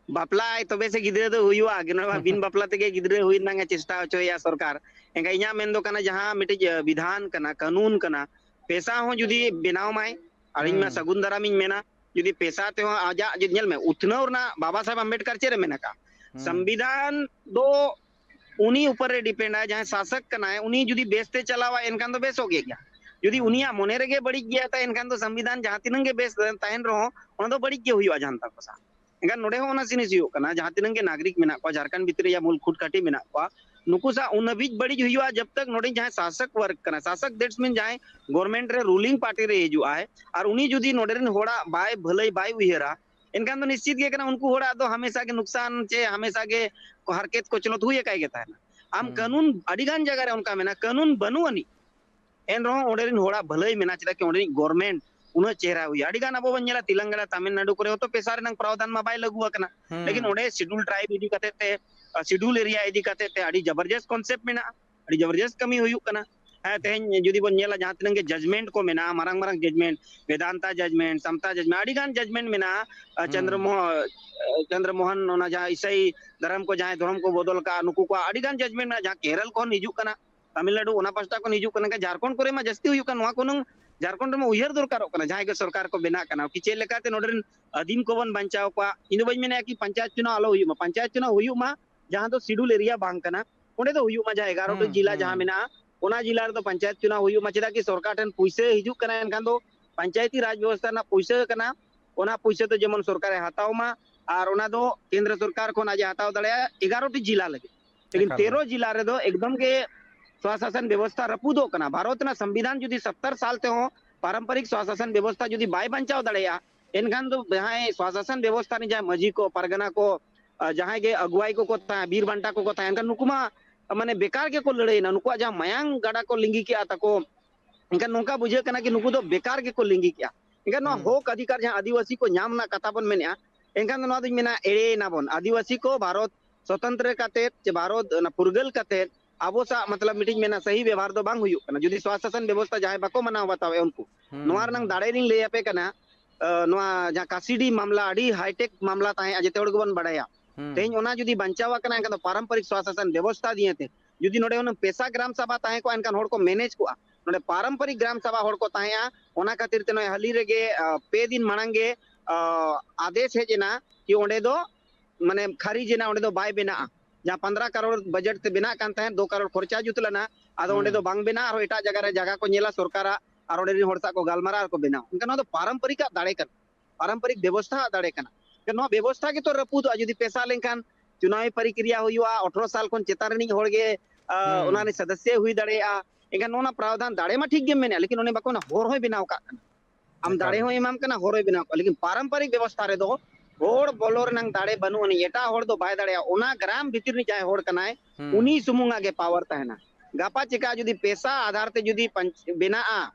ᱵᱟᱯᱞᱟᱜ ᱟᱭ ᱛᱚᱵᱮ ᱥᱮ ᱜᱤᱫᱽᱨᱟᱹ ᱫᱚ ᱦᱩᱭᱩᱜᱼᱟ, ᱱᱚᱣᱟ ᱵᱤᱱ ᱵᱟᱯᱞᱟ ᱛᱮᱜᱮ ᱜᱤᱫᱽᱨᱟᱹ ᱦᱩᱭ ᱨᱮᱱᱟᱜ ᱮ ᱪᱮᱥᱴᱟ ᱦᱚᱪᱚᱭᱮᱭᱟ ᱥᱚᱨᱠᱟᱨ᱾ ᱮᱱᱠᱷᱟᱱ ᱤᱧᱟᱹᱜ ᱢᱮᱱ ᱫᱚ ᱠᱟᱱᱟ, ᱡᱟᱦᱟᱸ ᱢᱤᱫᱴᱤᱡ, ᱟ, ᱵᱤᱫᱷᱟᱱ ᱠᱟᱱᱟ, ᱠᱟᱹᱱᱩᱱ ᱠᱟᱱᱟ, ᱯᱮᱥᱟ ᱦᱚᱸ ᱡᱩᱫᱤ ᱵᱮᱱᱟᱣ ᱢᱟᱭ, ᱟᱨ ᱤᱧ ᱢᱟ ᱦᱩᱸ᱾ ᱥᱟᱹᱜᱩᱱ ᱫᱟᱨᱟᱢ ᱤᱧ ᱢᱮᱱᱟ, ᱡᱩᱫᱤ ᱯᱮᱥᱟ ᱛᱮᱦᱚᱸ ᱟᱡᱟᱜ, ᱡᱩᱫᱤ ᱧᱮᱞ ᱢᱮ, ᱩᱛᱱᱟᱹᱣ ᱨᱮᱱᱟᱜ ᱵᱟᱵᱟ ᱥᱟᱦᱮᱵᱽ ᱟᱢᱵᱮᱰᱠᱟᱨ ᱪᱮᱫ ᱮ ᱢᱮᱱ ᱟᱠᱟᱫ? ᱦᱩᱸ᱾ ᱥᱚᱝᱵᱤᱫᱷᱟᱱ ᱫᱚ ᱩᱱᱤ ᱩᱯᱚᱨ ᱨᱮ depend ᱟᱭ, ᱡᱟᱦᱟᱸᱭ ᱥᱟᱥᱚᱠ ᱠᱟᱱᱟᱭ, ᱩᱱᱤ ᱡᱩᱫᱤ ᱵᱮᱥ ᱛᱮ ᱪᱟᱞᱟᱣᱟ, ᱮᱱᱠᱷᱟᱱ ᱫᱚ ᱵᱮᱥᱚᱜ ᱜᱮ ᱜᱮᱭᱟ᱾ ᱡᱩᱫᱤ ᱦᱩᱸ᱾ ᱩᱱᱤᱭᱟᱜ ᱢᱚᱱᱮ ᱨᱮᱜᱮ ᱵᱟᱹᱲᱤᱡ ᱜᱮᱭᱟ, ᱛᱟᱭ ᱮᱱᱠᱷᱟᱱ ᱫᱚ ᱥᱚᱝᱵᱤᱫᱷᱟᱱ ᱡᱟᱦᱟᱸ ᱛᱤᱱᱟᱹᱜ ᱜᱮ ᱵᱮᱥ ᱛᱟᱦᱮᱱ ᱨᱮᱦᱚᱸ, ᱚᱱᱟ ᱫᱚ ᱵᱟᱹᱲᱤᱡ ᱜᱮ ᱦᱩᱭᱩᱜᱼᱟ ᱡᱟᱦᱟᱸ ᱛᱟᱠᱚ ᱥᱟᱶ᱾ ᱮᱱᱠᱷᱟᱱ ᱱᱚᱰᱮ ᱦᱚᱸ ᱚᱱᱟ ᱡᱤᱱᱤᱥ ᱦᱩᱭᱩᱜ ᱠᱟᱱᱟ, ᱡᱟᱦᱟᱸ ᱛᱤᱱᱟᱹᱜ ᱜᱮ ᱱᱟᱜᱚᱨᱤᱠ ᱢᱮᱱᱟᱜ ᱠᱚᱣᱟ, ᱡᱷᱟᱲᱠᱷᱚᱸᱰ ᱵᱷᱤᱛᱨᱤ ᱨᱮᱭᱟᱜ ᱢᱩᱞ ᱠᱷᱩᱴ ᱠᱷᱟᱹᱴᱤ ᱢᱮᱱᱟᱜ ᱠᱚᱣᱟ, ᱱᱩᱠᱩ ᱥᱟᱶ ᱩᱱ ᱦᱟᱹᱵᱤᱡ ᱵᱟᱹᱲᱤᱡ ᱦᱩᱭᱩᱜᱼᱟ, ᱡᱟᱵ ᱛᱟᱠ ᱱᱚᱰᱮ ᱡᱟᱦᱟᱸᱭ ᱥᱟᱥᱚᱠ ᱣᱟᱨᱜᱽ ᱠᱟᱱᱟ, ᱥᱟᱥᱚᱠ, that means ᱡᱟᱦᱟᱸᱭ government ᱨᱮ ruling party ᱨᱮ ᱦᱤᱡᱩᱜ ᱟᱭ ᱟᱨ ᱩᱱᱤ ᱡᱩᱫᱤ ᱱᱚᱰᱮ ᱨᱮᱱ ᱦᱚᱲᱟᱜ ᱵᱟᱭ ᱵᱷᱟᱹᱞᱟᱹᱭ ᱵᱟᱭ ᱩᱭᱦᱟᱹᱨᱟ, ᱮᱱᱠᱷᱟᱱ ᱫᱚ ᱱᱤᱥᱪᱤᱛ ᱜᱮ ᱠᱟᱱᱟ, ᱩᱱᱠᱩ ᱦᱚᱲᱟᱜ ᱫᱚ ᱦᱟᱢᱮᱥᱟ ᱜᱮ ᱱᱩᱠᱥᱟᱱ ᱪᱮ ᱦᱟᱢᱮᱥᱟ ᱜᱮ ᱦᱟᱨᱠᱮᱛ ᱠᱚᱪᱞᱚᱛ ᱦᱩᱭ ᱟᱠᱟᱭ ᱜᱮ ᱛᱟᱦᱮᱱᱟ᱾ ᱟᱢ ᱦᱩᱸ᱾ ᱠᱟᱹᱱᱩᱱ ᱟᱹᱰᱤ ᱜᱟᱱ ᱡᱟᱭᱜᱟ ᱨᱮ ᱚᱱᱠᱟ ᱢᱮᱱᱟᱜᱼᱟ, ᱠᱟᱹᱱᱩᱱ ᱵᱟᱹᱱᱩᱜ ᱟᱹᱱᱤᱡ, ᱮᱱ ᱨᱮᱦᱚᱸ ᱚᱸᱰᱮ ᱨᱮᱱ ᱦᱚᱲᱟᱜ ᱵᱷᱟᱹᱞᱟᱹᱭ ᱢᱮᱱᱟᱜᱼᱟ, ᱪᱮᱫᱟᱜ ᱠᱤ ᱚᱸᱰᱮ ᱨᱤᱱᱤᱡ government ᱩᱱᱟᱹᱜ ᱪᱮᱦᱨᱟ ᱦᱩᱭᱩᱜᱼᱟ᱾ ᱟᱹᱰᱤ ᱜᱟᱱ ᱟᱵᱚ ᱵᱚᱱ ᱧᱮᱞᱟ, ᱛᱮᱞᱮᱝᱜᱟᱱᱟ, ᱛᱟᱢᱤᱞᱱᱟᱰᱩ ᱠᱚᱨᱮ ᱦᱚᱸ ᱛᱚ ᱯᱮᱥᱟ ᱨᱮᱱᱟᱝ ᱯᱨᱟᱣᱫᱷᱟᱱ ᱢᱟ ᱵᱟᱭ ᱞᱟᱹᱜᱩ ᱟᱠᱟᱱᱟ, ᱦᱩᱸ᱾ ᱞᱮᱠᱤᱱ ᱚᱸᱰᱮ schedule tribe ᱤᱫᱤ ᱠᱟᱛᱮ ᱛᱮ, schedule area ᱤᱫᱤ ᱠᱟᱛᱮ ᱛᱮ ᱟᱹᱰᱤ ᱡᱚᱵᱚᱨᱡᱚᱥᱛ concept ᱢᱮᱱᱟᱜᱼᱟ, ᱟᱹᱰᱤ ᱡᱚᱵᱚᱨᱡᱚᱥᱛ ᱠᱟᱹᱢᱤ ᱦᱩᱭᱩᱜ ᱠᱟᱱᱟ᱾ ᱦᱮᱸ, ᱛᱮᱦᱮᱧ ᱡᱩᱫᱤ ᱵᱚᱱ ᱧᱮᱞᱟ, ᱡᱟᱦᱟᱸ ᱛᱤᱱᱟᱹᱜ ᱜᱮ judgment ᱠᱚ ᱢᱮᱱᱟᱜᱼᱟ, ᱢᱟᱨᱟᱝ ᱢᱟᱨᱟᱝ judgment, ᱵᱮᱫᱟᱱᱛᱟ judgment, ᱥᱟᱢᱛᱟ judgment, ᱟᱹᱰᱤ ᱜᱟᱱ judgment ᱢᱮᱱᱟᱜᱼᱟ᱾ ᱟᱨ ᱦᱩᱸ᱾ ᱪᱚᱱᱫᱨᱚᱢᱳᱦᱚ-, ᱪᱚᱱᱫᱨᱚᱢᱳᱦᱚᱱ, ᱚᱱᱟ ᱡᱟᱦᱟᱸ ᱤᱥᱟᱹᱭ ᱫᱷᱚᱨᱚᱢ ᱠᱚ ᱡᱟᱦᱟᱸᱭ ᱫᱷᱚᱨᱚᱢ ᱠᱚ ᱵᱚᱫᱚᱞ ᱠᱟᱜᱼᱟ, ᱱᱩᱠᱩ ᱠᱚᱣᱟᱜ ᱟᱹᱰᱤ ᱜᱟᱱ judgment ᱢᱮᱱᱟᱜᱼᱟ, ᱡᱟᱦᱟᱸ ᱠᱮᱨᱚᱞ ᱠᱷᱚᱱ ᱦᱤᱡᱩᱜ ᱠᱟᱱᱟ, ᱛᱟᱢᱤᱞᱱᱟᱲᱩ ᱚᱱᱟ ᱯᱟᱥᱴᱟ ᱠᱷᱚᱱ ᱦᱤᱡᱩᱜ ᱠᱟᱱᱟ, ᱡᱷᱟᱲᱠᱷᱚᱸᱰ ᱠᱚᱨᱮ ᱢᱟ ᱡᱟᱹᱥᱛᱤ ᱦᱩᱭᱩᱜ ᱠᱟᱱᱟ᱾ ᱱᱚᱣᱟ ᱠᱚ ᱦᱩᱱᱟᱹᱝ ᱡᱷᱟᱲᱠᱷᱚᱸᱰ ᱨᱮᱢᱟ ᱩᱭᱦᱟᱹᱨ ᱫᱚᱨᱠᱟᱨᱚᱜ ᱠᱟᱱᱟ, ᱡᱟᱦᱟᱸᱭ ᱜᱮ ᱥᱚᱨᱠᱟᱨ ᱠᱚ ᱵᱮᱱᱟᱜ ᱠᱟᱱᱟ, ᱠᱤ ᱪᱮᱫ ᱞᱮᱠᱟᱛᱮ ᱱᱚᱰᱮ ᱨᱮᱱ ᱟᱹᱫᱤᱢ ᱠᱚᱵᱚᱱ ᱵᱟᱧᱪᱟᱣ ᱠᱚᱣᱟ᱾ ᱤᱧ ᱫᱚ ᱵᱟᱹᱧ ᱢᱮᱱᱮᱫᱼᱟ ᱠᱤ ᱯᱚᱧᱪᱟᱭᱮᱛ ᱪᱩᱱᱟᱣ ᱟᱞᱚ ᱦᱩᱭᱩᱜ ᱢᱟ, ᱯᱚᱧᱪᱟᱭᱮᱛ ᱪᱩᱱᱟᱣ ᱦᱩᱭᱩᱜ ᱢᱟ, ᱡᱟᱦᱟᱸ ᱫᱚ schedule area ᱵᱟᱝ ᱠᱟᱱᱟ, ᱚᱸᱰᱮ ᱫᱚ ᱦᱩᱭᱩᱜ ᱢᱟ, ᱡᱟᱦᱟᱸ ᱮᱜᱟᱨᱚ ᱴᱤ ᱦᱩᱸ, ᱡᱤᱞᱟ ᱡᱟᱦᱟᱸ ᱦᱩᱸ᱾ ᱢᱮᱱᱟᱜᱼᱟ, ᱚᱱᱟ ᱡᱤᱞᱟ ᱨᱮᱫᱚ ᱯᱚᱧᱪᱟᱭᱮᱛ ᱪᱩᱱᱟᱣ ᱦᱩᱭᱩᱜ ᱢᱟ᱾ ᱪᱮᱫᱟᱜ ᱠᱤ ᱥᱚᱨᱠᱟᱨ ᱴᱷᱮᱱ ᱯᱩᱭᱥᱟᱹ ᱦᱤᱡᱩᱜ ᱠᱟᱱᱟ, ᱮᱱᱠᱷᱟᱱ ᱫᱚ ᱯᱚᱧᱪᱟᱭᱮᱛᱤ ᱨᱟᱡᱽ ᱵᱮᱵᱚᱥᱛᱷᱟ ᱨᱮᱱᱟᱜ ᱯᱩᱭᱥᱟᱹ ᱠᱟᱱᱟ, ᱚᱱᱟ ᱯᱩᱭᱥᱟᱹ ᱫᱚ ᱡᱮᱢᱚᱱ ᱥᱚᱨᱠᱟᱨᱮ ᱦᱟᱛᱟᱣ ᱢᱟ, ᱟᱨ ᱚᱱᱟ ᱫᱚ ᱠᱮᱱᱫᱨᱚ ᱥᱚᱨᱠᱟᱨ ᱠᱷᱚᱱ ᱟᱡ ᱮ ᱦᱟᱛᱟᱣ ᱫᱟᱲᱮᱭᱟᱜᱼᱟ ᱮᱜᱟᱨᱚ ᱴᱤ ᱡᱤᱞᱟ ᱞᱟᱹᱜᱤᱫ᱾ ᱞᱮᱠᱤᱱ ᱮᱠᱟᱞ᱾ ᱛᱮᱨᱚ ᱡᱤᱞᱟ ᱨᱮᱫᱚ ᱮᱠᱫᱚᱢ ᱜᱮ ᱥᱚᱥᱟᱥᱚᱱ ᱵᱮᱵᱚᱥᱛᱷᱟ ᱨᱟᱹᱯᱩᱫᱚᱜ ᱠᱟᱱᱟ᱾ ᱵᱷᱟᱨᱚᱛ ᱨᱮᱱᱟᱜ ᱥᱚᱝᱵᱤᱫᱷᱟᱱ ᱡᱩᱫᱤ ᱥᱚᱛᱛᱚᱨ ᱥᱟᱞ ᱛᱮᱦᱚᱸ ᱯᱟᱨᱚᱢᱯᱚᱨᱤᱠ ᱥᱚᱥᱟᱥᱚᱱ ᱵᱮᱵᱚᱥᱛᱷᱟ ᱡᱩᱫᱤ ᱵᱟᱭ ᱵᱟᱧᱪᱟᱣ ᱫᱟᱲᱮᱭᱟᱜᱼᱟ, ᱮᱱᱠᱷᱟᱱ ᱫᱚ ᱡᱟᱦᱟᱸᱭ ᱥᱚᱥᱟᱥᱚᱱ ᱵᱮᱵᱚᱥᱛᱷᱟ ᱨᱮᱱ ᱡᱟᱦᱟᱸᱭ ᱢᱟᱹᱡᱷᱤ ᱠᱚ, ᱯᱟᱨᱜᱟᱱᱟ ᱠᱚ, ᱟᱨ ᱡᱟᱦᱟᱸᱭ ᱜᱮ ᱟᱹᱜᱩᱣᱟᱹᱭ ᱠᱚᱠᱚ ᱛᱟᱦᱮᱸ, ᱵᱤᱨ ᱵᱟᱱᱴᱟ ᱠᱚᱠᱚ ᱛᱟᱦᱮᱸ, ᱮᱱᱠᱷᱟᱱ ᱱᱩᱠᱩ ᱢᱟ ᱢᱟᱱᱮ ᱵᱮᱠᱟᱨ ᱜᱮᱠᱚ ᱞᱟᱹᱲᱦᱟᱹᱭᱮᱱᱟ, ᱱᱩᱠᱩᱣᱟᱜ ᱡᱟᱦᱟᱸ ᱢᱟᱭᱟᱝ ᱜᱟᱰᱟ ᱠᱚ ᱞᱤᱸᱜᱤ ᱠᱮᱜᱼᱟ ᱛᱟᱠᱚ, ᱮᱱᱠᱷᱟᱱ ᱱᱚᱝᱠᱟ ᱵᱩᱡᱷᱟᱹᱜ ᱠᱟᱱᱟ ᱠᱤ ᱱᱩᱠᱩ ᱫᱚ ᱵᱮᱠᱟᱨ ᱜᱮᱠᱚ ᱞᱤᱸᱜᱤ ᱠᱮᱜᱼᱟ᱾ ᱮᱱᱠᱷᱟᱱ ᱱᱚᱣᱟ ᱦᱩᱸ᱾ ᱦᱚᱠ ᱚᱫᱷᱤᱠᱟᱨ ᱡᱟᱦᱟᱸ ᱟᱹᱫᱤᱵᱟᱹᱥᱤ ᱠᱚ ᱧᱟᱢ ᱨᱮᱱᱟᱜ ᱠᱟᱛᱷᱟ ᱵᱚᱱ ᱢᱮᱱᱮᱜᱼᱟ, ᱮᱱᱠᱷᱟᱱ ᱫᱚ ᱱᱚᱣᱟ ᱫᱚᱧ ᱢᱮᱱᱟ ᱮᱲᱮᱭᱮᱱᱟ ᱵᱚᱱ᱾ ᱟᱹᱫᱤᱵᱟᱹᱥᱤ ᱠᱚ ᱵᱷᱟᱨᱚᱛ ᱥᱚᱛᱚᱱᱛᱨᱚ ᱠᱟᱛᱮᱫ ᱪᱮ ᱵᱷᱟᱨᱚᱛ ᱚᱱᱟ ᱯᱷᱩᱨᱜᱟᱹᱞ ᱠᱟᱛᱮᱫ ᱟᱵᱚ ᱥᱟᱶ ᱢᱚᱛᱞᱚᱵ ᱢᱤᱫᱴᱤᱡ ᱢᱮᱱᱟ ᱥᱟᱹᱦᱤ ᱵᱮᱵᱚᱦᱟᱨ ᱫᱚ ᱵᱟᱝ ᱦᱩᱭᱩᱜ ᱠᱟᱱᱟ, ᱡᱩᱫᱤ ᱥᱚᱥᱟᱥᱚᱱ ᱵᱮᱵᱚᱥᱛᱷᱟ ᱡᱟᱦᱟᱸᱭ ᱵᱟᱠᱚ ᱢᱟᱱᱟᱣ ᱵᱟᱛᱟᱣᱮᱫ ᱩᱱᱠᱩ᱾ ᱦᱩᱸ, ᱱᱚᱣᱟ ᱨᱮᱱᱟᱝ ᱦᱩᱸ᱾ ᱫᱟᱲᱮ ᱞᱤᱧ ᱞᱟᱹᱭ ᱟᱯᱮ ᱠᱟᱱᱟ, ᱟᱹ, ᱱᱚᱣᱟ ᱡᱟᱦᱟᱸ ᱠᱟᱥᱤᱰᱤ ᱢᱟᱢᱞᱟ ᱟᱹᱰᱤ high tech ᱢᱟᱢᱞᱟ ᱛᱟᱦᱮᱸᱫ, ᱡᱮᱛᱮ ᱦᱚᱲ ᱜᱮᱵᱚᱱ ᱵᱟᱲᱟᱭᱟ᱾ ᱦᱩᱸ᱾ ᱛᱮᱦᱮᱧ ᱚᱱᱟ ᱡᱩᱫᱤ ᱵᱟᱧᱪᱟᱣ ᱟᱠᱟᱱᱟ, ᱮᱱᱠᱷᱟᱱ ᱫᱚ ᱯᱟᱨᱚᱢᱯᱚᱨᱤᱠ ᱥᱚᱥᱟᱥᱚᱱ ᱵᱮᱵᱚᱥᱛᱷᱟ ᱫᱤᱭᱮ ᱛᱮ, ᱡᱩᱫᱤ ᱱᱚᱰᱮ ᱦᱩᱱᱟᱹᱝ ᱯᱮᱥᱟ ᱜᱨᱟᱢ ᱥᱟᱵᱷᱟ ᱛᱟᱦᱮᱸ ᱠᱚᱜᱼᱟ, ᱮᱱᱠᱷᱟᱱ ᱦᱚᱲ ᱠᱚ manage ᱠᱚᱜᱼᱟ᱾ ᱱᱚᱰᱮ ᱯᱟᱨᱚᱢᱯᱚᱨᱤᱠ ᱜᱨᱟᱢ ᱥᱟᱵᱷᱟ ᱦᱚᱲ ᱠᱚ ᱛᱟᱦᱮᱸᱜᱼᱟ, ᱚᱱᱟ ᱠᱷᱟᱹᱛᱤᱨ ᱛᱮ ᱱᱚᱜᱼᱚᱭ ᱦᱟᱹᱞᱤ ᱨᱮᱜᱮ, ᱟ, ᱯᱮ ᱫᱤᱱ ᱢᱟᱲᱟᱝ ᱜᱮ, ᱟ, ᱟᱫᱮᱥ ᱦᱮᱡ ᱮᱱᱟ ᱠᱤ ᱚᱸᱰᱮ ᱫᱚ, ᱢᱟᱱᱮ, ᱠᱷᱟᱨᱤᱡ ᱮᱱᱟ, ᱚᱸᱰᱮ ᱫᱚ ᱵᱟᱭ ᱵᱮᱱᱟᱜᱼᱟ᱾ ᱡᱟᱦᱟᱸ ᱯᱚᱱᱫᱽᱨᱚ ᱠᱟᱨᱳᱲ ᱵᱟᱡᱮᱴ ᱛᱮ ᱵᱮᱱᱟᱜ ᱠᱟᱱ ᱛᱟᱦᱮᱸᱫ, ᱫᱩ ᱠᱟᱨᱳᱲ ᱠᱷᱚᱨᱪᱟ ᱡᱩᱛ ᱞᱮᱱᱟ, ᱟᱫᱚ ᱚᱸᱰᱮ ᱫᱚ ᱵᱟᱝ ᱵᱮᱱᱟᱜᱼᱟ, ᱟᱨᱦᱚᱸ ᱮᱴᱟᱜ ᱡᱟᱭᱜᱟ ᱨᱮ ᱡᱟᱭᱜᱟ ᱠᱚ ᱧᱮᱞᱟ ᱥᱚᱨᱠᱟᱨᱟᱜ, ᱟᱨ ᱚᱸᱰᱮ ᱨᱮᱱ ᱦᱚᱲ ᱥᱟᱶ ᱠᱚ ᱜᱟᱞᱢᱟᱨᱟᱣ ᱟᱨ ᱠᱚ ᱵᱮᱱᱟᱣᱟ᱾ ᱮᱱᱠᱷᱟᱱ ᱱᱚᱣᱟ ᱫᱚ ᱯᱟᱨᱚᱢᱯᱚᱨᱤᱠᱟᱜ ᱫᱟᱲᱮ ᱠᱟᱱᱟ, ᱯᱟᱨᱚᱢᱯᱚᱨᱤᱠ ᱵᱮᱵᱚᱥᱛᱷᱟ ᱟᱜ ᱫᱟᱲᱮ ᱠᱟᱱᱟ᱾ ᱮᱱᱠᱷᱟᱱ ᱱᱚᱣᱟ ᱵᱮᱵᱚᱥᱛᱷᱟ ᱜᱮᱛᱚ ᱨᱟᱹᱯᱩᱫᱚᱜᱼᱟ ᱡᱩᱫᱤ ᱯᱮᱥᱟ ᱞᱮᱱᱠᱷᱟᱱ᱾ ᱪᱩᱱᱟᱣᱤ ᱯᱨᱚᱠᱨᱤᱭᱟ ᱦᱩᱭᱩᱜᱼᱟ, ᱟᱴᱷᱨᱚ ᱥᱟᱞ ᱠᱷᱚᱱ ᱪᱮᱛᱟᱱ ᱨᱤᱱᱤᱡ ᱦᱚᱲ ᱜᱮ, ᱟ, ᱚᱱᱟ ᱨᱤᱱᱤᱡ ᱥᱚᱫᱚᱥᱥᱚ ᱦᱩᱭ ᱫᱟᱲᱮᱭᱟᱜᱼᱟ᱾ ᱮᱱᱠᱷᱟᱱ ᱱᱚᱣᱟ ᱯᱨᱟᱣᱫᱷᱟᱱ ᱫᱟᱲᱮ ᱢᱟ ᱴᱷᱤᱠ ᱜᱮᱢ ᱢᱮᱱᱮᱫᱼᱟ, ᱞᱮᱠᱤᱱ ᱚᱱᱮ ᱵᱟᱠᱚ ᱢᱮᱱᱟ, ᱦᱚᱨ ᱦᱚᱸᱭ ᱵᱮᱱᱟᱣ ᱠᱟᱜ ᱠᱟᱱᱟ᱾ ᱟᱢ ᱮᱠᱟᱞ᱾ ᱫᱟᱲᱮ ᱦᱚᱸᱭ ᱮᱢᱟᱢ ᱠᱟᱱᱟ, ᱦᱚᱨ ᱦᱚᱸᱭ ᱵᱮᱱᱟᱣ ᱠᱟᱜᱼᱟ, ᱞᱮᱠᱤᱱ ᱯᱟᱨᱚᱢᱯᱚᱨᱤᱠ ᱵᱮᱵᱚᱥᱛᱷᱟ ᱨᱮᱫᱚ ᱦᱚᱲ ᱵᱚᱞᱚ ᱨᱮᱱᱟᱝ ᱫᱟᱲᱮ ᱵᱟᱹᱱᱩᱜ ᱟᱹᱱᱤᱡ, ᱮᱴᱟᱜ ᱦᱚᱲ ᱫᱚ ᱵᱟᱭ ᱫᱟᱲᱮᱭᱟᱜᱼᱟ᱾ ᱚᱱᱟ ᱜᱨᱟᱢ ᱵᱷᱤᱛᱤᱨ ᱨᱤᱱᱤᱡ ᱡᱟᱦᱟᱸᱭ ᱦᱚᱲ ᱠᱟᱱᱟᱭ, ᱦᱩᱸ᱾ ᱩᱱᱤ ᱥᱩᱢᱩᱝᱟᱜ ᱜᱮ ᱯᱟᱣᱟᱨ ᱛᱟᱦᱮᱱᱟ᱾ ᱜᱟᱯᱟ ᱪᱮᱠᱟ ᱡᱩᱫᱤ ᱯᱮᱥᱟ ᱟᱫᱷᱟᱨ ᱛᱮ ᱡᱩᱫᱤ ᱯᱟᱧᱪ-, ᱵᱮᱱᱟᱜᱼᱟ,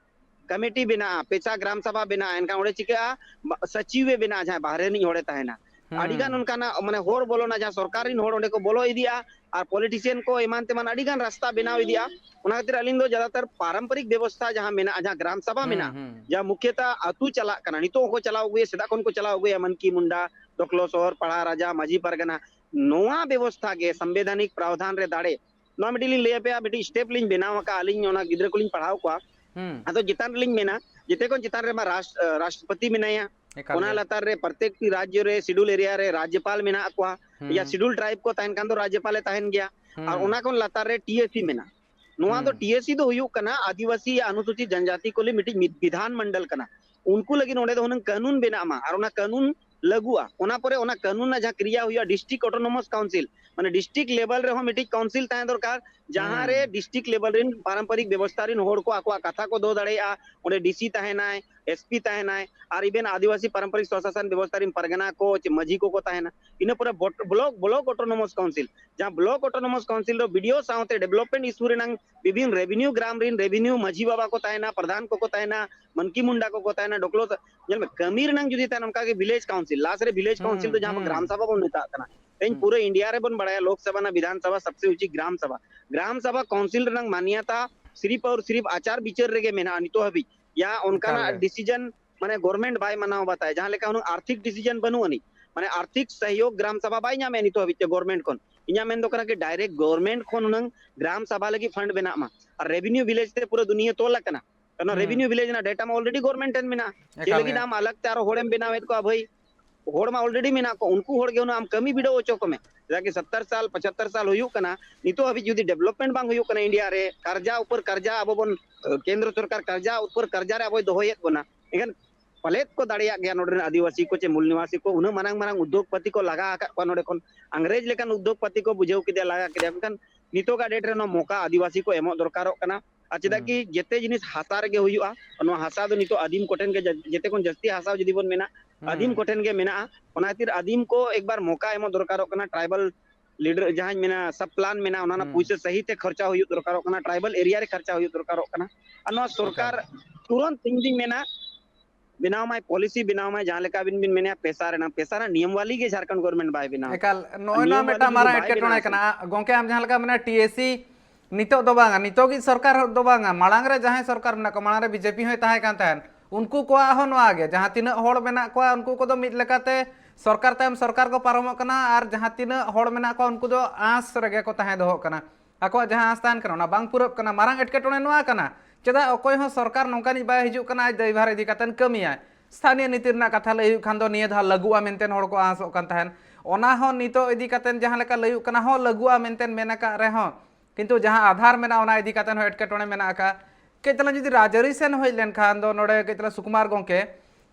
ᱠᱚᱢᱤᱴᱤ ᱵᱮᱱᱟᱜᱼᱟ, ᱯᱮᱥᱟ ᱜᱨᱟᱢ ᱥᱟᱵᱷᱟ ᱵᱮᱱᱟᱜᱼᱟ, ᱮᱱᱠᱷᱟᱱ ᱚᱸᱰᱮ ᱪᱤᱠᱟᱹᱜᱼᱟ? ᱵᱟ-, ᱥᱚᱪᱤᱵᱮ ᱵᱮᱱᱟᱜᱼᱟ, ᱡᱟᱦᱟᱸᱭ ᱵᱟᱦᱨᱮ ᱨᱤᱱᱤᱡ ᱦᱚᱲᱮ ᱛᱟᱦᱮᱱᱟ᱾ ᱦᱩᱸ᱾ ᱟᱹᱰᱤ ᱜᱟᱱ ᱚᱱᱠᱟᱱᱟᱜ, ᱢᱟᱱᱮ, ᱦᱚᱨ ᱵᱚᱞᱚᱱᱟ, ᱡᱟᱦᱟᱸ ᱥᱚᱨᱠᱟᱨ ᱨᱤᱱ ᱦᱚᱲ ᱚᱸᱰᱮ ᱠᱚ ᱵᱚᱞᱚ ᱤᱫᱤᱜᱼᱟ, ᱟᱨ ᱯᱚᱞᱤᱴᱤᱥᱤᱭᱟᱱ ᱠᱚ ᱮᱢᱟᱱ ᱛᱮᱢᱟᱱ ᱟᱹᱰᱤ ᱜᱟᱱ ᱨᱟᱥᱛᱟ ᱵᱮᱱᱟᱣ ᱤᱫᱤᱜᱼᱟ᱾ ᱚᱱᱟ ᱠᱷᱟᱹᱛᱤᱨ ᱟᱹᱞᱤᱧ ᱫᱚ ᱡᱟᱫᱟᱛᱟᱨ ᱯᱟᱨᱚᱢᱯᱚᱨᱤᱠ ᱵᱮᱵᱚᱥᱛᱷᱟ ᱡᱟᱦᱟᱸ ᱢᱮᱱᱟᱜᱼᱟ, ᱡᱟᱦᱟᱸ ᱜᱨᱟᱢ ᱥᱟᱵᱷᱟ ᱦᱩᱸ, ᱢᱮᱱᱟᱜᱼᱟ, ᱦᱩᱸ᱾ ᱡᱟᱦᱟᱸ ᱢᱩᱠᱷᱭᱚᱛᱟ ᱟᱹᱛᱩ ᱪᱟᱞᱟᱜ ᱠᱟᱱᱟ, ᱱᱤᱛᱚᱜ ᱦᱚᱸᱠᱚ ᱪᱟᱞᱟᱣ ᱟᱹᱜᱩᱭᱟ, ᱥᱮᱫᱟᱜ ᱠᱷᱚᱱ ᱠᱚ ᱪᱟᱞᱟᱣ ᱟᱹᱜᱩᱭᱟ, ᱢᱟᱱᱠᱤ ᱢᱩᱱᱰᱟ, ᱰᱚᱠᱞᱚ ᱥᱚᱦᱚᱨ, ᱯᱟᱲᱟ ᱨᱟᱡᱟ, ᱢᱟᱹᱡᱷᱤ ᱯᱟᱨᱜᱟᱱᱟ, ᱱᱚᱣᱟ ᱵᱮᱵᱚᱥᱛᱷᱟ ᱜᱮ ᱥᱟᱝᱵᱤᱫᱷᱟᱱᱤᱠ ᱯᱨᱟᱣᱫᱷᱟᱱ ᱨᱮ ᱫᱟᱲᱮ, ᱱᱚᱣᱟ ᱢᱤᱫᱴᱤᱡ ᱞᱤᱧ ᱞᱟᱹᱭ ᱟᱯᱮᱭᱟ, ᱢᱤᱫᱴᱤᱡ step ᱞᱤᱧ ᱵᱮᱱᱟᱣ ᱟᱠᱟᱫᱼᱟ ᱟᱹᱞᱤᱧ, ᱚᱱᱟ ᱜᱤᱫᱽᱨᱟᱹ ᱠᱚᱞᱤᱧ ᱯᱟᱲᱦᱟᱣ ᱠᱚᱣᱟ᱾ ᱦᱩᱸ᱾ ᱟᱫᱚ ᱪᱮᱛᱟᱱ ᱨᱮᱞᱤᱧ ᱢᱮᱱᱟ, ᱡᱮᱛᱮ ᱠᱷᱚᱱ ᱪᱮᱛᱟᱱ ᱨᱮᱢᱟ ᱨᱟᱥ-, ᱨᱟᱥᱴᱨᱚᱯᱚᱛᱤ ᱢᱮᱱᱟᱭᱟ, ᱮᱠᱟᱞ ᱚᱱᱟ ᱜᱮ᱾ ᱞᱟᱛᱟᱨ ᱨᱮ ᱯᱨᱚᱛᱮᱠᱴᱤ ᱨᱟᱡᱽᱡᱚ ᱨᱮ, ᱥᱤᱰᱩᱞ ᱮᱨᱤᱭᱟ ᱨᱮ ᱨᱟᱡᱽᱡᱚᱯᱟᱞ ᱢᱮᱱᱟᱜ ᱠᱚᱣᱟ, ᱦᱩᱸ᱾ ᱭᱟ ᱥᱤᱰᱩᱞ ᱴᱨᱟᱭᱤᱵᱽ ᱠᱚ ᱛᱟᱦᱮᱱ ᱠᱷᱟᱱ ᱫᱚ ᱨᱟᱡᱽᱡᱚᱯᱟᱞᱮ ᱛᱟᱦᱮᱱ ᱜᱮᱭᱟ᱾ ᱟᱨ ᱦᱩᱸ᱾ ᱚᱱᱟ ᱠᱷᱚᱱ ᱞᱟᱛᱟᱨ ᱨᱮ ᱴᱤ ᱮ ᱥᱤ ᱢᱮᱱᱟᱜᱼᱟ᱾ ᱱᱚᱣᱟ ᱫᱚ ᱦᱩᱸ᱾ ᱴᱤ ᱮ ᱥᱤ ᱫᱚ ᱦᱩᱭᱩᱜ ᱠᱟᱱᱟ ᱟᱹᱫᱤᱵᱟᱹᱥᱤ ᱚᱱᱩᱥᱩᱪᱤᱛ ᱡᱚᱱᱡᱟᱛᱤ ᱠᱚ ᱞᱟᱹᱜᱤᱫ ᱢᱤᱫᱴᱤᱡ ᱢᱤᱫ ᱵᱤᱫᱷᱟᱱ ᱢᱚᱱᱰᱚᱞ ᱠᱟᱱᱟ᱾ ᱩᱱᱠᱩ ᱞᱟᱹᱜᱤᱫ ᱱᱚᱰᱮ ᱫᱚ ᱦᱩᱱᱟᱹᱝ ᱠᱟᱹᱱᱩᱱ ᱵᱮᱱᱟᱜ ᱢᱟ ᱟᱨ ᱚᱱᱟ ᱠᱟᱹᱱᱩᱱ ᱞᱟᱹᱜᱩᱜᱼᱟ᱾ ᱚᱱᱟ ᱯᱚᱨᱮ ᱚᱱᱟ ᱠᱟᱹᱱᱩᱱ ᱨᱮᱱᱟᱜ ᱡᱟᱦᱟᱸ ᱠᱨᱤᱭᱟ ᱦᱩᱭᱩᱜᱼᱟ, district autonomous council, ᱢᱟᱱᱮ district level ᱨᱮᱦᱚᱸ ᱢᱤᱫᱴᱤᱡ council ᱛᱟᱦᱮᱸ ᱫᱚᱨᱠᱟᱨ, ᱡᱟᱦᱟᱸ ᱨᱮ ᱦᱩᱸ᱾ district level ᱨᱮᱱ ᱯᱟᱨᱚᱢᱯᱚᱨᱤᱠ ᱵᱮᱵᱚᱥᱛᱷᱟ ᱨᱮᱱ ᱦᱚᱲ ᱠᱚ ᱟᱠᱚᱣᱟᱜ ᱠᱟᱛᱷᱟ ᱠᱚ ᱫᱚᱦᱚ ᱫᱟᱲᱮᱭᱟᱜᱼᱟ᱾ ᱚᱸᱰᱮ ᱰᱤ ᱥᱤ ᱛᱟᱦᱮᱱᱟᱭ, ᱮᱥ ᱯᱤ ᱛᱟᱦᱮᱱᱟᱭ, ᱟᱨ even ᱟᱹᱫᱤᱵᱟᱹᱥᱤ ᱯᱟᱨᱚᱢᱯᱚᱨᱤᱠ ᱥᱚᱥᱟᱥᱚᱱ ᱵᱮᱵᱚᱥᱛᱷᱟ ᱨᱮᱱ ᱯᱟᱨᱜᱟᱱᱟ ᱠᱚ, ᱪᱮ ᱢᱟᱹᱡᱷᱤ ᱠᱚᱠᱚ ᱛᱟᱦᱮᱱᱟ᱾ ᱤᱱᱟᱹ ᱯᱚᱨᱮ ᱵᱚᱴ-, block, block autonomous council, ᱡᱟᱦᱟᱸ block autonomous council ᱫᱚ ᱵᱤ ᱰᱤ ᱳ ᱥᱟᱶᱛᱮ development issue ᱨᱮᱱᱟᱝ ᱵᱤᱵᱷᱤᱱ revenue, ᱜᱨᱟᱢ ᱨᱮᱱ revenue ᱢᱟᱹᱡᱷᱤ ᱵᱟᱵᱟ ᱠᱚ ᱛᱟᱦᱮᱱᱟ, ᱯᱨᱚᱫᱷᱟᱱ ᱠᱚᱠᱚ ᱛᱟᱦᱮᱱᱟ, ᱢᱟᱱᱠᱤ ᱢᱩᱱᱰᱟ ᱠᱚᱠᱚ ᱛᱟᱦᱮᱱᱟ, ᱰᱚᱠᱞᱚ ᱛᱟ-, ᱧᱮᱞ ᱢᱮ, ᱠᱟᱹᱢᱤ ᱨᱮᱱᱟᱝ ᱡᱩᱫᱤ ᱛᱟᱦᱮᱱᱟ, ᱚᱱᱠᱟ ᱜᱮ village council, last ᱨᱮ village council ᱦᱩᱸ, ᱫᱚ ᱡᱟᱦᱟᱸ ᱦᱩᱸ᱾ ᱜᱨᱟᱢ ᱥᱟᱵᱷᱟ ᱵᱚᱱ ᱢᱮᱛᱟᱜ ᱠᱟᱱᱟ᱾ ᱛᱮᱦᱮᱧ ᱦᱩᱸ᱾ ᱯᱩᱨᱟᱹ ᱤᱱᱰᱤᱭᱟ ᱨᱮᱵᱚᱱ ᱵᱟᱲᱟᱭᱟ, ᱞᱳᱠ ᱥᱟᱵᱷᱟ ᱨᱮᱱᱟᱜ ᱵᱤᱫᱷᱟᱱ ᱥᱟᱵᱷᱟ ᱥᱚᱵᱥᱮ ᱩᱪᱤ ᱜᱨᱟᱢ ᱥᱟᱵᱷᱟ᱾ ᱜᱨᱟᱢ ᱥᱟᱵᱷᱟ council ᱨᱮᱱᱟᱝ ᱢᱟᱱᱭᱟᱛᱟ ᱥᱤᱨᱤᱯ ᱟᱨ ᱥᱤᱨᱤᱯ ᱟᱪᱟᱨ ᱵᱤᱪᱟᱹᱨ ᱨᱮᱜᱮ ᱢᱮᱱᱟᱜᱼᱟ ᱱᱤᱛᱚᱜ ᱦᱟᱹᱵᱤᱡ᱾ ᱭᱟ ᱮᱠᱟᱞ ᱚᱱᱠᱟᱱᱟᱜ ᱜᱮ᱾ Decision, ᱢᱟᱱᱮ, government ᱵᱟᱭ ᱢᱟᱱᱟᱣ ᱵᱟᱛᱟᱭᱟ, ᱡᱟᱦᱟᱸ ᱞᱮᱠᱟ ᱦᱩᱱᱟᱹᱝ ᱟᱨᱛᱷᱤᱠ decision ᱵᱟᱹᱱᱩᱜ ᱟᱹᱱᱤᱡ, ᱢᱟᱱᱮ, ᱟᱨᱛᱷᱤᱠ ᱥᱚᱦᱭᱳᱜᱽ ᱜᱨᱟᱢ ᱥᱟᱵᱷᱟ ᱵᱟᱭ ᱧᱟᱢᱮᱫ ᱱᱤᱛᱚᱜ ᱦᱟᱹᱵᱤᱡ ᱛᱮ government ᱠᱷᱚᱱ᱾ ᱤᱧᱟᱹᱜ ᱢᱮᱱ ᱫᱚ ᱠᱟᱱᱟ ᱠᱤ direct government ᱠᱷᱚᱱ ᱦᱩᱱᱟᱹᱝ ᱜᱨᱟᱢ ᱥᱟᱵᱷᱟ ᱞᱟᱹᱜᱤᱫ fund ᱵᱮᱱᱟᱜ ᱢᱟ, ᱟᱨ revenue village ᱛᱮ ᱯᱩᱨᱟᱹ ᱫᱩᱱᱤᱭᱟᱹ ᱛᱚᱞ ᱟᱠᱟᱱᱟ᱾ ᱚᱱᱟ ᱦᱩᱸ᱾ Revenue village ᱨᱮᱱᱟᱜ data ᱢᱟ already government ᱴᱷᱮᱱ ᱢᱮᱱᱟᱜᱼᱟ᱾ ᱪᱮᱫ ᱮᱠᱟᱞ ᱞᱟᱹᱜᱤᱫ ᱜᱮ᱾ ᱟᱢ ᱟᱞᱟᱜᱽ ᱛᱮ ᱟᱨᱚ ᱦᱚᱲᱮᱢ ᱵᱮᱱᱟᱣᱮᱫ ᱠᱚᱣᱟ ᱵᱷᱟᱹᱭ? ᱦᱚᱲ ᱢᱟ already ᱢᱮᱱᱟᱜ ᱠᱚ, ᱩᱱᱠᱩ ᱦᱚᱲ ᱜᱮ ᱦᱩᱱᱟᱹᱝ ᱟᱢ ᱠᱟᱹᱢᱤ ᱵᱤᱰᱟᱹᱣ ᱦᱚᱪᱚ ᱠᱚᱢᱮ᱾ ᱪᱮᱫᱟᱜ ᱠᱤ ᱥᱚᱛᱛᱚᱨ ᱥᱟᱞ, ᱯᱚᱸᱪᱟᱛᱛᱚᱨ ᱥᱟᱞ ᱦᱩᱭᱩᱜ ᱠᱟᱱᱟ, ᱱᱤᱛᱚᱜ ᱦᱟᱹᱵᱤᱡ ᱡᱩᱫᱤ development ᱵᱟᱝ ᱦᱩᱭᱩᱜ ᱠᱟᱱᱟ ᱤᱱᱰᱤᱭᱟ ᱨᱮ, ᱠᱟᱨᱡᱟ ᱩᱯᱚᱨ ᱠᱟᱨᱡᱟ ᱟᱵᱚ ᱵᱚᱱ, ᱠᱮᱱᱫᱨᱚ ᱥᱚᱨᱠᱟᱨ ᱠᱟᱨᱡᱟ ᱩᱯᱚᱨ ᱠᱟᱨᱡᱟ ᱨᱮ ᱟᱵᱚᱭ ᱫᱚᱦᱚᱭᱮᱫ ᱵᱚᱱᱟ, ᱮᱱᱠᱷᱟᱱ ᱯᱟᱞᱮᱫ ᱠᱚ ᱫᱟᱲᱮᱭᱟᱜ ᱜᱮᱭᱟ ᱱᱚᱰᱮ ᱨᱮᱱ ᱟᱹᱫᱤᱵᱟᱹᱥᱤ ᱠᱚ ᱪᱮ ᱢᱩᱞ ᱱᱤᱣᱟᱥᱤ ᱠᱚ, ᱩᱱᱟᱹᱜ ᱢᱟᱨᱟᱝ ᱢᱟᱨᱟᱝ ᱩᱫᱽᱫᱳᱜᱽᱯᱟᱹᱛᱤ ᱠᱚ ᱞᱟᱜᱟ ᱟᱠᱟᱫ ᱠᱚᱣᱟ ᱱᱚᱰᱮ ᱠᱷᱚᱱ᱾ ᱟᱝᱨᱮᱡᱽ ᱞᱮᱠᱟᱱ ᱩᱫᱽᱫᱳᱜᱽᱯᱟᱹᱛᱤ ᱠᱚ ᱵᱩᱡᱷᱟᱹᱣ ᱠᱮᱫᱮᱭᱟ, ᱞᱟᱜᱟ ᱠᱮᱫᱮᱭᱟ, ᱢᱮᱱᱠᱷᱟᱱ ᱱᱤᱛᱚᱜᱟᱜ date ᱨᱮ ᱱᱚᱣᱟ ᱢᱚᱠᱟ ᱟᱹᱫᱤᱵᱟᱹᱥᱤ ᱠᱚ ᱮᱢᱚᱜ ᱫᱚᱨᱠᱟᱨᱚᱜ ᱠᱟᱱᱟ᱾ ᱟᱨ ᱪᱮᱫᱟᱜ ᱦᱩᱸ᱾ ᱠᱤ ᱡᱮᱛᱮ ᱡᱤᱱᱤᱥ ᱦᱟᱥᱟ ᱨᱮᱜᱮ ᱦᱩᱭᱩᱜᱼᱟ᱾ ᱱᱚᱣᱟ ᱦᱟᱥᱟ ᱫᱚ ᱱᱤᱛᱚᱜ ᱟᱹᱫᱤᱢ ᱠᱚᱴᱷᱮᱱ ᱜᱮ ᱡᱟ-, ᱡᱮᱛᱮ ᱠᱷᱚᱱ ᱡᱟᱹᱥᱛᱤ ᱦᱟᱥᱟ ᱡᱩᱫᱤ ᱵᱚᱱ ᱢᱮᱱᱟ, ᱦᱩᱸ᱾ ᱟᱹᱫᱤᱢ ᱠᱚᱴᱷᱮᱱ ᱜᱮ ᱢᱮᱱᱟᱜᱼᱟ᱾ ᱚᱱᱟ ᱠᱷᱟᱹᱛᱤᱨ ᱟᱹᱫᱤᱢ ᱠᱚ ᱮᱠᱵᱟᱨ ᱢᱚᱠᱟ ᱮᱢᱚᱜ ᱫᱚᱨᱠᱟᱨᱚᱜ ᱠᱟᱱᱟ᱾ Tribal leader ᱡᱟᱦᱟᱸᱧ ᱢᱮᱱᱟ, sub plan ᱢᱮᱱᱟᱜᱼᱟ, ᱚᱱᱟ ᱨᱮᱱᱟᱜ ᱦᱩᱸ᱾ ᱯᱩᱭᱥᱟᱹ ᱥᱟᱹᱦᱤ ᱛᱮ ᱠᱷᱚᱨᱪᱟ ᱦᱩᱭᱩᱜ ᱫᱚᱨᱠᱟᱨᱚᱜ ᱠᱟᱱᱟ᱾ Tribal area ᱨᱮ ᱠᱷᱚᱨᱪᱟ ᱦᱩᱭᱩᱜ ᱫᱚᱨᱠᱟᱨᱚᱜ ᱠᱟᱱᱟ᱾ ᱟᱨ ᱱᱚᱣᱟ ᱮᱠᱟᱞ᱾ ᱥᱚᱨᱠᱟᱨ ᱛᱩᱨᱟᱹᱱᱛ ᱤᱧ ᱫᱩᱧ ᱢᱮᱱᱟ, ᱵᱮᱱᱟᱣ ᱢᱟᱭ, policy ᱵᱮᱱᱟᱣ ᱢᱟᱭ, ᱡᱟᱦᱟᱸ ᱞᱮᱠᱟ ᱟᱹᱵᱤᱱ ᱵᱤᱱ ᱢᱮᱱᱮᱫᱼᱟ ᱯᱮᱥᱟ ᱨᱮᱱᱟᱜ, ᱯᱮᱥᱟ ᱨᱮᱱᱟᱜ ᱱᱤᱭᱚᱢ ᱣᱟᱞᱤ ᱜᱮ ᱡᱷᱟᱨᱠᱷᱚᱸᱰ government ᱵᱟᱭ ᱵᱮᱱᱟᱣ ᱮᱠᱟᱞ, ᱟᱠᱟᱫᱼᱟ᱾ ᱟᱨ ᱱᱚᱜᱼᱚᱭ ᱱᱚᱣᱟ ᱱᱤᱭᱚᱢ ᱣᱟᱞᱤ ᱢᱤᱫᱴᱟᱝ ᱡᱩᱫᱤ ᱢᱟᱨᱟᱝ ᱵᱟᱭ ᱮᱴᱠᱮᱴᱚᱬᱮ ᱵᱮᱱᱟᱣᱟ ᱥᱮ, ᱠᱟᱱᱟ᱾ ᱜᱚᱢᱠᱮ, ᱟᱢ ᱡᱟᱦᱟᱸ ᱞᱮᱠᱟ ᱢᱮᱱᱟ, TSC ᱱᱤᱛᱚᱜ ᱫᱚ ᱵᱟᱝᱟ, ᱱᱤᱛᱚᱜᱤᱡ ᱥᱚᱨᱠᱟᱨ ᱫᱚ ᱵᱟᱝᱟ, ᱢᱟᱲᱟᱝ ᱨᱮ ᱡᱟᱦᱟᱸᱭ ᱥᱚᱨᱠᱟᱨ ᱢᱮᱱᱟᱜ ᱠᱚᱣᱟ, ᱢᱟᱲᱟᱝ ᱨᱮ BJP ᱦᱚᱸᱭ ᱛᱟᱦᱮᱸ ᱠᱟᱱ ᱛᱟᱦᱮᱸᱫ, ᱩᱱᱠᱩ ᱠᱚᱣᱟᱜ ᱦᱚᱸ ᱱᱚᱣᱟ ᱜᱮ, ᱡᱟᱦᱟᱸ ᱛᱤᱱᱟᱹᱜ ᱦᱚᱲ ᱢᱮᱱᱟᱜ ᱠᱚᱣᱟ, ᱩᱱᱠᱩ ᱠᱚᱫᱚ ᱢᱤᱫ ᱞᱮᱠᱟᱛᱮ ᱥᱚᱨᱠᱟᱨ ᱛᱟᱭᱚᱢ ᱥᱚᱨᱠᱟᱨ ᱠᱚ ᱯᱟᱨᱚᱢᱚᱜ ᱠᱟᱱᱟ, ᱟᱨ ᱡᱟᱦᱟᱸ ᱛᱤᱱᱟᱹᱜ ᱦᱚᱲ ᱢᱮᱱᱟᱜ ᱠᱚᱣᱟ, ᱩᱱᱠᱩ ᱫᱚ ᱟᱸᱥ ᱨᱮᱜᱮ ᱠᱚ ᱛᱟᱦᱮᱸ ᱫᱚᱦᱚᱜ ᱠᱟᱱᱟ᱾ ᱟᱠᱚᱣᱟᱜ ᱡᱟᱦᱟᱸ ᱟᱸᱥ ᱛᱟᱦᱮᱱ ᱠᱟᱱᱟ, ᱚᱱᱟ ᱵᱟᱝ ᱯᱩᱨᱟᱹᱜ ᱠᱟᱱᱟ᱾ ᱢᱟᱨᱟᱝ ᱮᱴᱠᱮᱴᱚᱬᱮ ᱱᱚᱣᱟ ᱠᱟᱱᱟ, ᱪᱮᱫᱟᱜ ᱚᱠᱚᱭ ᱦᱚᱸ ᱥᱚᱨᱠᱟᱨ ᱱᱚᱝᱠᱟᱱᱤᱡ ᱵᱟᱭ ᱦᱤᱡᱩᱜ ᱠᱟᱱᱟ, ᱟᱡ ᱫᱟᱭᱵᱷᱟᱨ ᱤᱫᱤ ᱠᱟᱛᱮᱱ ᱠᱟᱹᱢᱤᱭᱟᱭ? ᱥᱛᱷᱟᱱᱤᱭᱚ ᱱᱤᱛᱤ ᱨᱮᱱᱟᱜ ᱠᱟᱛᱷᱟ ᱞᱟᱹᱭ ᱦᱩᱭᱩᱜ ᱠᱷᱟᱱ ᱫᱚ, ᱱᱤᱭᱟᱹ ᱫᱷᱟᱣ ᱞᱟᱹᱜᱩᱜᱼᱟ ᱢᱮᱱᱛᱮ ᱦᱚᱲ ᱠᱚ ᱟᱸᱥᱚᱜ ᱠᱟᱱ ᱛᱟᱦᱮᱸᱱ, ᱚᱱᱟ ᱦᱚᱸ ᱱᱤᱛᱚᱜ ᱤᱫᱤ ᱠᱟᱛᱮᱱ ᱡᱟᱦᱟᱸ ᱞᱮᱠᱟ ᱞᱟᱹᱭᱩᱜ ᱠᱟᱱᱟ, ᱦᱚᱸ ᱞᱟᱹᱜᱩᱜᱼᱟ ᱢᱮᱱᱛᱮ ᱢᱮᱱ ᱟᱠᱟᱫ ᱨᱮᱦᱚᱸ, ᱠᱤᱱᱛᱩ ᱡᱟᱦᱟᱸ ᱟᱫᱷᱟᱨ ᱢᱮᱱᱟᱜᱼᱟ, ᱚᱱᱟ ᱤᱫᱤ ᱠᱟᱛᱮ ᱦᱚᱸ ᱮᱴᱠᱮᱴᱚᱬᱮ ᱢᱮᱱᱟᱜ ᱟᱠᱟᱫ᱾ ᱠᱟᱹᱡ ᱛᱟᱞᱟᱝ ᱡᱩᱫᱤ ᱨᱟᱡᱽᱟᱹᱨᱤ ᱥᱮᱱ ᱦᱮᱡ ᱞᱮᱱᱠᱷᱟᱱ ᱫᱚ, ᱱᱚᱰᱮ ᱠᱟᱹᱡ ᱛᱟᱞᱟᱝ ᱥᱩᱠᱩᱢᱟᱨ ᱜᱚᱢᱠᱮ,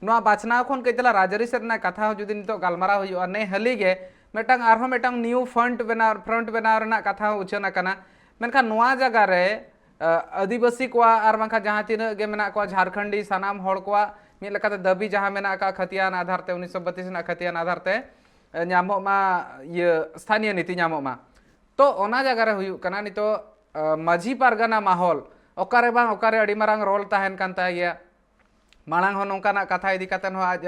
ᱱᱚᱣᱟ ᱵᱟᱪᱷᱱᱟᱣ ᱠᱷᱚᱱ ᱠᱟᱹᱡ ᱛᱟᱞᱟᱝ ᱨᱟᱡᱽᱟᱹᱨᱤ ᱥᱮᱫ ᱨᱮᱱᱟᱜ ᱠᱟᱛᱷᱟ ᱦᱚᱸ ᱡᱩᱫᱤ ᱱᱤᱛᱚᱜ ᱜᱟᱞᱢᱟᱨᱟᱣ ᱦᱩᱭᱩᱜᱼᱟ, ᱱᱮ ᱦᱟᱹᱞᱤ ᱜᱮ ᱢᱤᱫᱴᱟᱝ, ᱟᱨᱦᱚᱸ ᱢᱤᱫᱴᱟᱝ new front ᱵᱮᱱᱟᱣ, front ᱵᱮᱱᱟᱣ ᱨᱮᱱᱟᱜ ᱠᱟᱛᱷᱟ ᱦᱚᱸ ᱩᱪᱷᱟᱹᱱ ᱟᱠᱟᱱᱟ᱾ ᱢᱮᱱᱠᱷᱟᱱ ᱱᱚᱣᱟ ᱡᱟᱭᱜᱟ ᱨᱮ, ᱟᱹ, ᱟᱹᱫᱤᱵᱟᱹᱥᱤ ᱠᱚᱣᱟᱜ ᱟᱨ ᱵᱟᱝᱠᱷᱟᱱ ᱡᱟᱦᱟᱸ ᱛᱤᱱᱟᱹᱜ ᱜᱮ ᱢᱮᱱᱟᱜ ᱠᱚᱣᱟ ᱡᱷᱟᱨᱠᱷᱚᱸᱰᱤ ᱥᱟᱱᱟᱢ ᱦᱚᱲ ᱠᱚᱣᱟᱜ ᱢᱤᱫ ᱞᱮᱠᱟᱛᱮ ᱫᱟᱹᱵᱤ ᱡᱟᱦᱟᱸ ᱢᱮᱱᱟᱜ ᱟᱠᱟᱫ, ᱠᱷᱟᱹᱛᱤᱭᱟᱱ ᱟᱫᱷᱟᱨ ᱛᱮ, ᱩᱱᱤᱥᱥᱚ ᱵᱟᱛᱤᱥ ᱨᱮᱱᱟᱜ ᱠᱷᱟᱹᱛᱤᱭᱟᱱ ᱟᱫᱷᱟᱨ ᱛᱮ, ᱮ, ᱧᱟᱢᱚᱜ ᱢᱟ, ᱤᱭᱟᱹ, ᱥᱛᱷᱟᱱᱤᱭᱚ ᱱᱤᱛᱤ ᱧᱟᱢᱚᱜ ᱢᱟ᱾ ᱛᱚ ᱚᱱᱟ ᱡᱟᱭᱜᱟ ᱨᱮ ᱦᱩᱭᱩᱜ ᱠᱟᱱᱟ ᱱᱤᱛᱚᱜ, ᱟᱹ, ᱢᱟᱹᱡᱷᱤ ᱯᱟᱨᱜᱟᱱᱟ ᱢᱟᱦᱚᱞ ᱚᱠᱟᱨᱮ ᱵᱟᱝ ᱚᱠᱟᱨᱮ ᱟᱹᱰᱤ ᱢᱟᱨᱟᱝ role ᱛᱟᱦᱮᱱ ᱠᱟᱱ ᱛᱟᱭ ᱜᱮᱭᱟ᱾ ᱢᱟᱲᱟᱝ ᱦᱚᱸ ᱱᱚᱝᱠᱟᱱᱟᱜ ᱠᱟᱛᱷᱟ ᱤᱫᱤ ᱠᱟᱛᱮ ᱦᱚᱸ ᱟᱡ,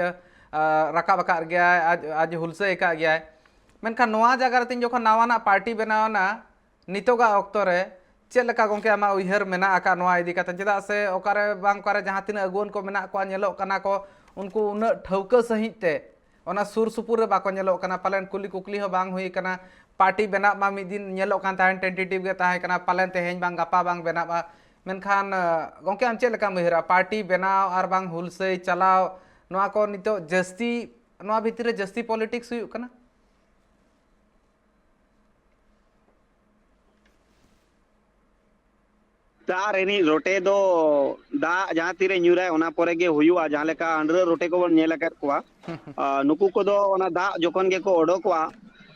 ᱟᱹ, ᱨᱟᱠᱟᱵ ᱟᱠᱟᱫ ᱜᱮᱭᱟᱭ, ᱟᱡ, ᱟᱡ ᱦᱩᱞᱥᱟᱹᱭ ᱟᱠᱟᱫ ᱜᱮᱭᱟᱭ᱾ ᱢᱮᱱᱠᱷᱟᱱ ᱱᱚᱣᱟ ᱡᱟᱭᱜᱟ ᱨᱮ ᱛᱤᱧ ᱡᱚᱠᱷᱚᱱ ᱱᱟᱣᱟᱱᱟᱜ party ᱵᱮᱱᱟᱣ ᱮᱱᱟ, ᱱᱤᱛᱚᱜᱟᱜ ᱚᱠᱛᱚ ᱨᱮ ᱪᱮᱫ ᱞᱮᱠᱟ ᱜᱚᱢᱠᱮ ᱟᱢᱟᱜ ᱩᱭᱦᱟᱹᱨ ᱢᱮᱱᱟᱜ ᱟᱠᱟᱫ ᱱᱚᱣᱟ ᱤᱫᱤ ᱠᱟᱛᱮ? ᱪᱮᱫᱟᱜ ᱥᱮ ᱚᱠᱟᱨᱮ ᱵᱟᱝ ᱚᱠᱟᱨᱮ ᱡᱟᱦᱟᱸ ᱛᱤᱱᱟᱹᱜ ᱟᱹᱜᱩᱣᱟᱹᱱ ᱠᱚ ᱢᱮᱱᱟᱜ ᱠᱚᱣᱟ, ᱧᱮᱞᱚᱜ ᱠᱟᱱᱟ ᱠᱚ, ᱩᱱᱠᱩ ᱩᱱᱟᱹᱜ ᱴᱷᱟᱹᱣᱠᱟᱹ ᱥᱟᱺᱦᱤᱡ ᱛᱮ ᱚᱱᱟ ᱥᱩᱨ ᱥᱩᱯᱩᱨ ᱨᱮ ᱵᱟᱠᱚ ᱧᱮᱞᱚᱜ ᱠᱟᱱᱟ᱾ ᱯᱟᱞᱮᱱ ᱠᱩᱞᱤ ᱠᱩᱠᱞᱤ ᱦᱚᱸ ᱵᱟᱝ ᱦᱩᱭ ᱠᱟᱱᱟ᱾ party ᱵᱮᱱᱟᱜ ᱢᱟ ᱢᱤᱫ ᱫᱤᱱ ᱧᱮᱞᱚᱜ ᱠᱟᱱ ᱛᱟᱦᱮᱸᱱ, tentative ᱜᱮ ᱛᱟᱦᱮᱸ ᱠᱟᱱᱟ, ᱯᱟᱞᱮᱱ ᱛᱮᱦᱮᱧ ᱵᱟᱝ ᱜᱟᱯᱟ ᱵᱟᱝ ᱵᱮᱱᱟᱜᱼᱟ᱾ ᱢᱮᱱᱠᱷᱟᱱ ᱜᱚᱢᱠᱮ, ᱟᱢ ᱪᱮᱫ ᱞᱮᱠᱟᱢ ᱩᱭᱦᱟᱹᱨᱟ, ᱯᱟᱨᱴᱤ ᱵᱮᱱᱟᱣ ᱟᱨ ᱵᱟᱝ ᱦᱩᱞᱥᱟᱹᱭ ᱪᱟᱞᱟᱣ, ᱱᱚᱣᱟ ᱠᱚ ᱱᱤᱛᱚᱜ ᱡᱟᱹᱥᱛᱤ, ᱱᱚᱣᱟ ᱵᱷᱤᱛᱤᱨ ᱨᱮ ᱡᱟᱹᱥᱛᱤ ᱯᱚᱞᱤᱴᱤᱠᱥ ᱦᱩᱭᱩᱜ ᱠᱟᱱᱟ? ᱫᱟᱜ ᱨᱤᱱᱤᱡ ᱨᱚᱴᱮ ᱫᱚ ᱫᱟᱜ ᱡᱟᱦᱟᱸ ᱛᱤᱨᱮ ᱧᱩᱨᱟᱭ, ᱚᱱᱟ ᱯᱚᱨᱮ ᱜᱮ ᱦᱩᱭᱩᱜᱼᱟ᱾ ᱡᱟᱦᱟᱸ ᱞᱮᱠᱟ ᱟᱸᱰᱨᱟᱹᱜ ᱨᱚᱴᱮ ᱠᱚᱵᱚᱱ ᱧᱮᱞ ᱟᱠᱟᱫ ᱠᱚᱣᱟ, ᱱᱩᱠᱩ ᱠᱚᱫᱚ ᱚᱱᱟ ᱫᱟᱜ ᱡᱚᱠᱷᱚᱱ ᱜᱮᱠᱚ ᱚᱰᱚᱠᱚᱜᱼᱟ,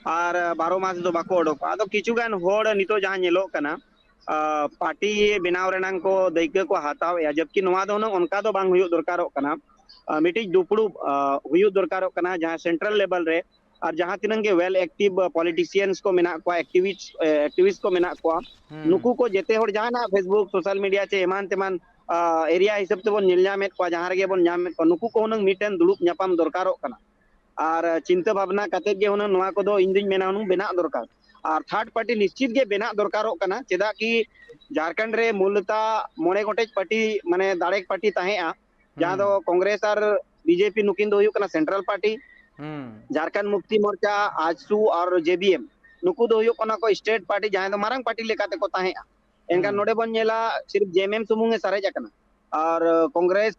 ᱟᱨ ᱵᱟᱨᱚ ᱢᱟᱥ ᱫᱚ ᱵᱟᱠᱚ ᱚᱰᱚᱠᱚᱜᱼᱟ᱾ ᱟᱫᱚ ᱠᱤᱪᱷᱩ ᱜᱟᱱ ᱦᱚᱲ ᱱᱤᱛᱚᱜ ᱡᱟᱦᱟᱸ ᱧᱮᱞᱚᱜ ᱠᱟᱱᱟ, ᱯᱟᱨᱴᱤ ᱵᱮᱱᱟᱣ ᱨᱮᱱᱟᱝ ᱠᱚ ᱫᱟᱹᱭᱠᱟᱹ ᱠᱚ ᱦᱟᱛᱟᱣᱮᱫᱼᱟ, ᱡᱚᱵᱠᱤ ᱱᱚᱣᱟ ᱫᱚ ᱦᱩᱱᱟᱹᱝ ᱚᱱᱠᱟ ᱫᱚ ᱵᱟᱝ ᱦᱩᱭᱩᱜ ᱫᱚᱨᱠᱟᱨᱚᱜ ᱠᱟᱱᱟ᱾ ᱢᱤᱫᱴᱤᱡ ᱫᱩᱯᱲᱩᱵ ᱦᱩᱭᱩᱜ ᱫᱚᱨᱠᱟᱨᱚᱜ ᱠᱟᱱᱟ, ᱡᱟᱦᱟᱸ ᱥᱮᱱᱴᱨᱟᱞ ᱞᱮᱵᱮᱞ ᱨᱮ ᱟᱨ ᱡᱟᱦᱟᱸ ᱛᱤᱱᱟᱹᱜ ᱜᱮ ᱳᱭᱮᱞ ᱮᱠᱴᱤᱵᱷ ᱯᱚᱞᱤᱴᱤᱥᱤᱭᱟᱱᱥ ᱠᱚ ᱢᱮᱱᱟᱜ ᱠᱚᱣᱟ, ᱮᱠᱴᱤᱵᱷᱤᱥᱴ ᱮᱠᱴᱤᱵᱷᱤᱥᱴ ᱠᱚ ᱢᱮᱱᱟᱜ ᱠᱚᱣᱟ, ᱱᱩᱠᱩ ᱠᱚ ᱡᱮᱛᱮ ᱦᱚᱲ ᱡᱟᱦᱟᱱᱟᱜ ᱯᱷᱮᱥᱵᱩᱠ, ᱥᱳᱥᱟᱞ ᱢᱤᱰᱤᱭᱟ ᱪᱮ ᱮᱢᱟᱱ ᱛᱮᱢᱟᱱ ᱮᱨᱤᱭᱟ ᱦᱤᱥᱟᱹᱵ ᱛᱮᱵᱚᱱ ᱧᱮᱞ ᱧᱟᱢᱮᱫ ᱠᱚᱣᱟ, ᱡᱟᱦᱟᱸ ᱨᱮᱜᱮ ᱵᱚᱱ ᱧᱟᱢᱮᱫ ᱠᱚᱣᱟ, ᱱᱩᱠᱩ ᱠᱚ ᱦᱩᱱᱟᱹᱝ ᱢᱤᱫᱴᱮᱱ ᱫᱩᱲᱩᱵ ᱧᱟᱯᱟᱢ ᱫᱚᱨᱠᱟᱨᱚᱜ ᱠᱟᱱᱟ᱾ ᱟᱨ ᱪᱤᱱᱛᱟᱹ ᱵᱷᱟᱵᱽᱱᱟ ᱠᱟᱛᱮᱫ ᱜᱮ ᱦᱩᱱᱟᱹᱝ ᱱᱚᱣᱟ ᱠᱚᱫᱚ ᱤᱧ ᱫᱩᱧ ᱢᱮᱱᱟ ᱦᱩᱱᱟᱹᱝ ᱵᱮᱱᱟᱜ ᱫᱚᱨᱠᱟᱨ᱾ ᱟᱨ ᱛᱷᱟᱨᱰ ᱯᱟᱨᱴᱤ ᱱᱤᱥᱪᱤᱛ ᱜᱮ ᱵᱮᱱᱟᱜ ᱫᱚᱨᱠᱟᱨᱚᱜ ᱠᱟᱱᱟ᱾ ᱪᱮᱫᱟᱜ ᱠᱤ ᱡᱷᱟᱲᱠᱷᱚᱸᱰ ᱨᱮ ᱢᱩᱞᱚᱛᱟ ᱢᱚᱬᱮ ᱜᱚᱴᱮᱡ ᱯᱟᱨᱴᱤ, ᱢᱟᱱᱮ ᱫᱟᱲᱮ ᱯᱟᱨᱴᱤ ᱛᱟᱦᱮᱸᱜᱼᱟ, ᱡᱟᱦᱟᱸ ᱫᱚ ᱠᱚᱝᱜᱨᱮᱥ ᱟᱨ ᱵᱤᱡᱮᱯᱤ, ᱱᱩᱠᱤᱱ ᱫᱚ ᱦᱩᱭᱩᱜ ᱠᱟᱱᱟ ᱥᱮᱱᱴᱨᱟᱞ ᱯᱟᱨᱴᱤ᱾ ᱡᱷᱟᱲᱠᱷᱚᱸᱰ ᱢᱩᱠᱛᱤ ᱢᱳᱨᱪᱟ, ᱟᱡᱥᱩ ᱟᱨ ᱡᱮᱵᱤᱮᱢ, ᱱᱩᱠᱩ ᱫᱚ ᱦᱩᱭᱩᱜ ᱠᱟᱱᱟ ᱠᱚ ᱥᱴᱮᱴ ᱯᱟᱨᱴᱤ, ᱡᱟᱦᱟᱸᱭ ᱫᱚ ᱢᱟᱨᱟᱝ ᱯᱟᱨᱴᱤ ᱞᱮᱠᱟ ᱛᱮᱠᱚ ᱛᱟᱦᱮᱸᱜᱼᱟ᱾ ᱮᱱᱠᱷᱟᱱ ᱱᱚᱰᱮ ᱵᱚᱱ ᱧᱮᱞᱟ, ᱥᱤᱨᱯ ᱡᱮᱮᱢᱮᱢ ᱥᱩᱢᱩᱝ ᱮ ᱥᱟᱨᱮᱡ ᱟᱠᱟᱱᱟ᱾ ᱟᱨ ᱠᱚᱝᱜᱨᱮᱥ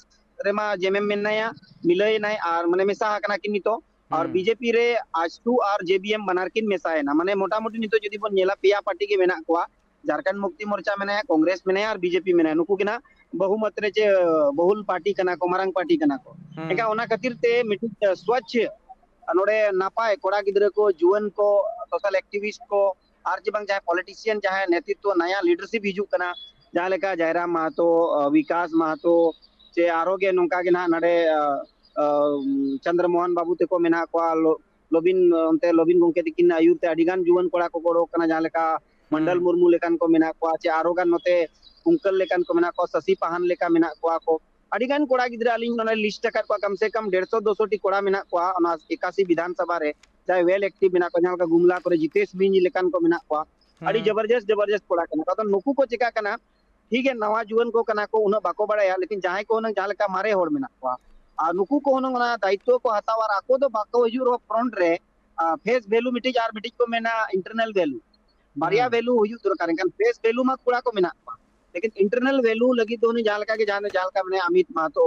ᱨᱮᱢᱟ ᱡᱮᱮᱢᱮᱢ ᱢᱮᱱᱟᱭᱟ, ᱢᱤᱞᱟᱹᱭᱮᱱᱟᱭ, ᱟᱨ ᱢᱟᱱᱮ ᱢᱮᱥᱟ ᱟᱠᱟᱱᱟ ᱠᱤᱱ ᱱᱤᱛᱚᱜ᱾ ᱟᱨ ᱵᱤᱡᱮᱯᱤ ᱨᱮ ᱟᱡᱥᱩ ᱟᱨ ᱡᱮᱵᱤᱮᱢ ᱵᱟᱱᱟᱨ ᱠᱤᱱ ᱢᱮᱥᱟᱭᱮᱱᱟ᱾ ᱢᱟᱱᱮ ᱢᱚᱴᱟᱢᱩᱴᱤ ᱱᱤᱛᱚᱜ ᱡᱩᱫᱤ ᱵᱚᱱ ᱧᱮᱞᱟ, ᱯᱮᱭᱟ ᱯᱟᱨᱴᱤ ᱜᱮ ᱢᱮᱱᱟᱜ ᱠᱚᱣᱟ᱾ ᱡᱷᱟᱲᱠᱷᱚᱸᱰ ᱢᱩᱠᱛᱤ ᱢᱳᱨᱪᱟ ᱢᱮᱱᱟᱭᱟ, ᱠᱚᱝᱜᱨᱮᱥ ᱢᱮᱱᱟᱭᱟ, ᱟᱨ ᱵᱤᱡᱮᱯᱤ ᱢᱮᱱᱟᱭᱟ᱾ ᱱᱩᱠᱩ ᱜᱮ ᱱᱟᱜ ᱵᱚᱦᱩᱢᱚᱛ ᱨᱮ ᱪᱮ ᱵᱚᱦᱩᱞ ᱯᱟᱨᱴᱤ ᱠᱟᱱᱟ ᱠᱚ, ᱢᱟᱨᱟᱝ ᱯᱟᱨᱴᱤ ᱠᱟᱱᱟ ᱠᱚ᱾ ᱮᱱᱠᱷᱟᱱ ᱚᱱᱟ ᱠᱷᱟᱹᱛᱤᱨ ᱛᱮ ᱢᱤᱫᱴᱤᱡ ᱥᱣᱟᱪᱷ ᱱᱚᱰᱮ ᱱᱟᱯᱟᱭ ᱠᱚᱲᱟ ᱜᱤᱫᱽᱨᱟᱹ ᱠᱚ, ᱡᱩᱣᱟᱹᱱ ᱠᱚ, ᱥᱳᱥᱟᱞ ᱮᱠᱴᱤᱵᱷᱤᱥᱴ ᱠᱚ, ᱟᱨ ᱡᱮ ᱵᱟᱝ ᱡᱟᱦᱟᱸᱭ ᱯᱚᱞᱤᱴᱤᱥᱤᱭᱟᱱ, ᱡᱟᱦᱟᱸᱭ ᱱᱮᱛᱨᱤᱛᱵ, ᱱᱟᱭᱟ ᱞᱤᱰᱟᱨᱥᱤᱯ ᱦᱤᱡᱩᱜ ᱠᱟᱱᱟ, ᱡᱟᱦᱟᱸ ᱞᱮᱠᱟ ᱡᱟᱭᱨᱟᱢ ᱢᱟᱦᱟᱛᱚ, ᱟᱸ, ᱵᱤᱠᱟᱥ ᱢᱟᱦᱟᱛᱚ, ᱪᱮ ᱟᱨᱦᱚᱸ ᱜᱮ ᱱᱚᱝᱠᱟ ᱜᱮ ᱱᱟᱦᱟᱜ ᱱᱚᱰᱮ, ᱟᱸ, ᱟᱸ, ᱪᱚᱱᱫᱨᱚ ᱢᱳᱦᱚᱱ ᱵᱟᱵᱩ ᱛᱟᱠᱚ ᱢᱮᱱᱟᱜ ᱠᱚᱣᱟ, ᱞᱚ-, ᱞᱚᱵᱤᱱ, ᱚᱱᱛᱮ ᱞᱚᱵᱤᱱ ᱜᱚᱢᱠᱮ ᱛᱟᱹᱠᱤᱱ ᱟᱹᱭᱩᱨ ᱛᱮ ᱟᱹᱰᱤ ᱜᱟᱱ ᱡᱩᱣᱟᱹᱱ ᱠᱚᱲᱟ ᱠᱚᱠᱚ ᱚᱰᱚᱠ ᱠᱟᱱᱟ, ᱡᱟᱦᱟᱸ ᱞᱮᱠᱟ ᱢᱚᱱᱰᱚᱞ ᱢᱩᱨᱢᱩ ᱞᱮᱠᱟᱱ ᱠᱚ ᱢᱮᱱᱟᱜ ᱠᱚᱣᱟ, ᱪᱮ ᱟᱨᱦᱚᱸ ᱜᱟᱱ ᱱᱚᱛᱮ ᱠᱩᱝᱠᱟᱹᱞ ᱞᱮᱠᱟᱱ ᱠᱚ ᱢᱮᱱᱟᱜ ᱠᱚᱣᱟ, ᱥᱟᱥᱤ ᱯᱟᱦᱟᱱ ᱞᱮᱠᱟ ᱢᱮᱱᱟᱜ ᱠᱚᱣᱟ ᱠᱚ᱾ ᱟᱹᱰᱤ ᱜᱟᱱ ᱠᱚᱲᱟ ᱜᱤᱫᱽᱨᱟᱹ ᱟᱹᱞᱤᱧ ᱱᱚᱰᱮ ᱞᱤᱥᱴ ᱟᱠᱟᱫ ᱠᱚᱣᱟ, ᱠᱚᱢ ᱥᱮ ᱠᱚᱢ ᱰᱮᱲᱥᱚ ᱫᱩᱥᱚ ᱴᱤ ᱠᱚᱲᱟ ᱢᱮᱱᱟᱜ ᱠᱚᱣᱟ ᱚᱱᱟ ᱮᱠᱟᱥᱤ ᱵᱤᱫᱷᱟᱱ ᱥᱚᱵᱷᱟ ᱨᱮ, ᱡᱟᱦᱟᱸᱭ ᱳᱭᱮᱞ ᱮᱠᱴᱤᱵᱷ ᱢᱮᱱᱟᱜ ᱠᱚᱣᱟ, ᱡᱟᱦᱟᱸ ᱞᱮᱠᱟ ᱜᱩᱢᱞᱟ ᱠᱚᱨᱮ ᱡᱤᱛᱮᱥ ᱢᱤᱧᱡᱤ ᱞᱮᱠᱟᱱ ᱠᱚ ᱢᱮᱱᱟᱜ ᱠᱚᱣᱟ᱾ ᱟᱹᱰᱤ ᱡᱚᱵᱚᱨᱡᱚᱥ, ᱡᱚᱵᱚᱨᱡᱚᱥ ᱠᱚᱲᱟ ᱠᱟᱱᱟ ᱠᱚ᱾ ᱟᱫᱚ ᱱᱩᱠᱩ ᱠᱚ ᱪᱮᱠᱟᱜ ᱠᱟᱱᱟ, ᱴᱷᱤᱠ ᱜᱮᱭᱟ, ᱱᱟᱣᱟ ᱡᱩᱣᱟᱹᱱ ᱠᱚ ᱠᱟᱱᱟ ᱠᱚ, ᱩᱱᱟᱹᱜ ᱵᱟᱠᱚ ᱵᱟᱲᱟᱭᱟ, ᱞᱮᱠᱤᱱ ᱡᱟᱦᱟᱸᱭ ᱠᱚ ᱦᱩᱱᱟᱹᱝ ᱡᱟᱦᱟᱸ ᱞᱮᱠᱟ ᱢᱟᱨᱮ ᱦᱚᱲ ᱢᱮᱱᱟᱜ ᱠᱚᱣᱟ, ᱟᱨ ᱱᱩᱠᱩ ᱠᱚ ᱦᱩᱱᱟᱹᱝ ᱚᱱᱟ ᱫᱟᱭᱤᱛᱛᱚ ᱠᱚ ᱦᱟᱛᱟᱣᱟ, ᱟᱨ ᱟᱠᱚ ᱫᱚ ᱵᱟᱠᱚ ᱦᱤᱡᱩᱜ ᱨᱮᱦᱚᱸ ᱯᱷᱨᱚᱱᱴ ᱨᱮ, ᱯᱷᱮᱥ ᱵᱷᱮᱞᱩ ᱢᱤᱫᱴᱤᱡ ᱟᱨ ᱢᱤᱫᱴᱤᱡ ᱠᱚ ᱢᱮᱱᱟ ᱤᱱᱴᱟᱨᱱᱟᱞ ᱵᱷᱮᱞᱩ, ᱵᱟᱨᱭᱟ ᱵᱷᱮᱞᱩ ᱦᱩᱭᱩᱜ ᱫᱚᱨᱠᱟᱨ᱾ ᱮᱱᱠᱷᱟᱱ ᱯᱷᱮᱥ ᱵᱷᱮᱞᱩ ᱢᱟ ᱠᱚᱲᱟ ᱠᱚ ᱢᱮᱱᱟᱜ ᱠᱚᱣᱟ, ᱞᱮᱠᱤᱱ ᱤᱱᱴᱟᱨᱱᱟᱞ ᱵᱷᱮᱞᱩ ᱞᱟᱹᱜᱤᱫ ᱫᱚ ᱩᱱᱤ ᱡᱟᱦᱟᱸ ᱞᱮᱠᱟ ᱜᱮ, ᱡᱟᱦᱟᱸ ᱡᱟᱦᱟᱸ ᱞᱮᱠᱟ ᱢᱮᱱᱟᱭᱟ, ᱟᱢᱤᱛ ᱢᱟᱦᱟᱛᱚ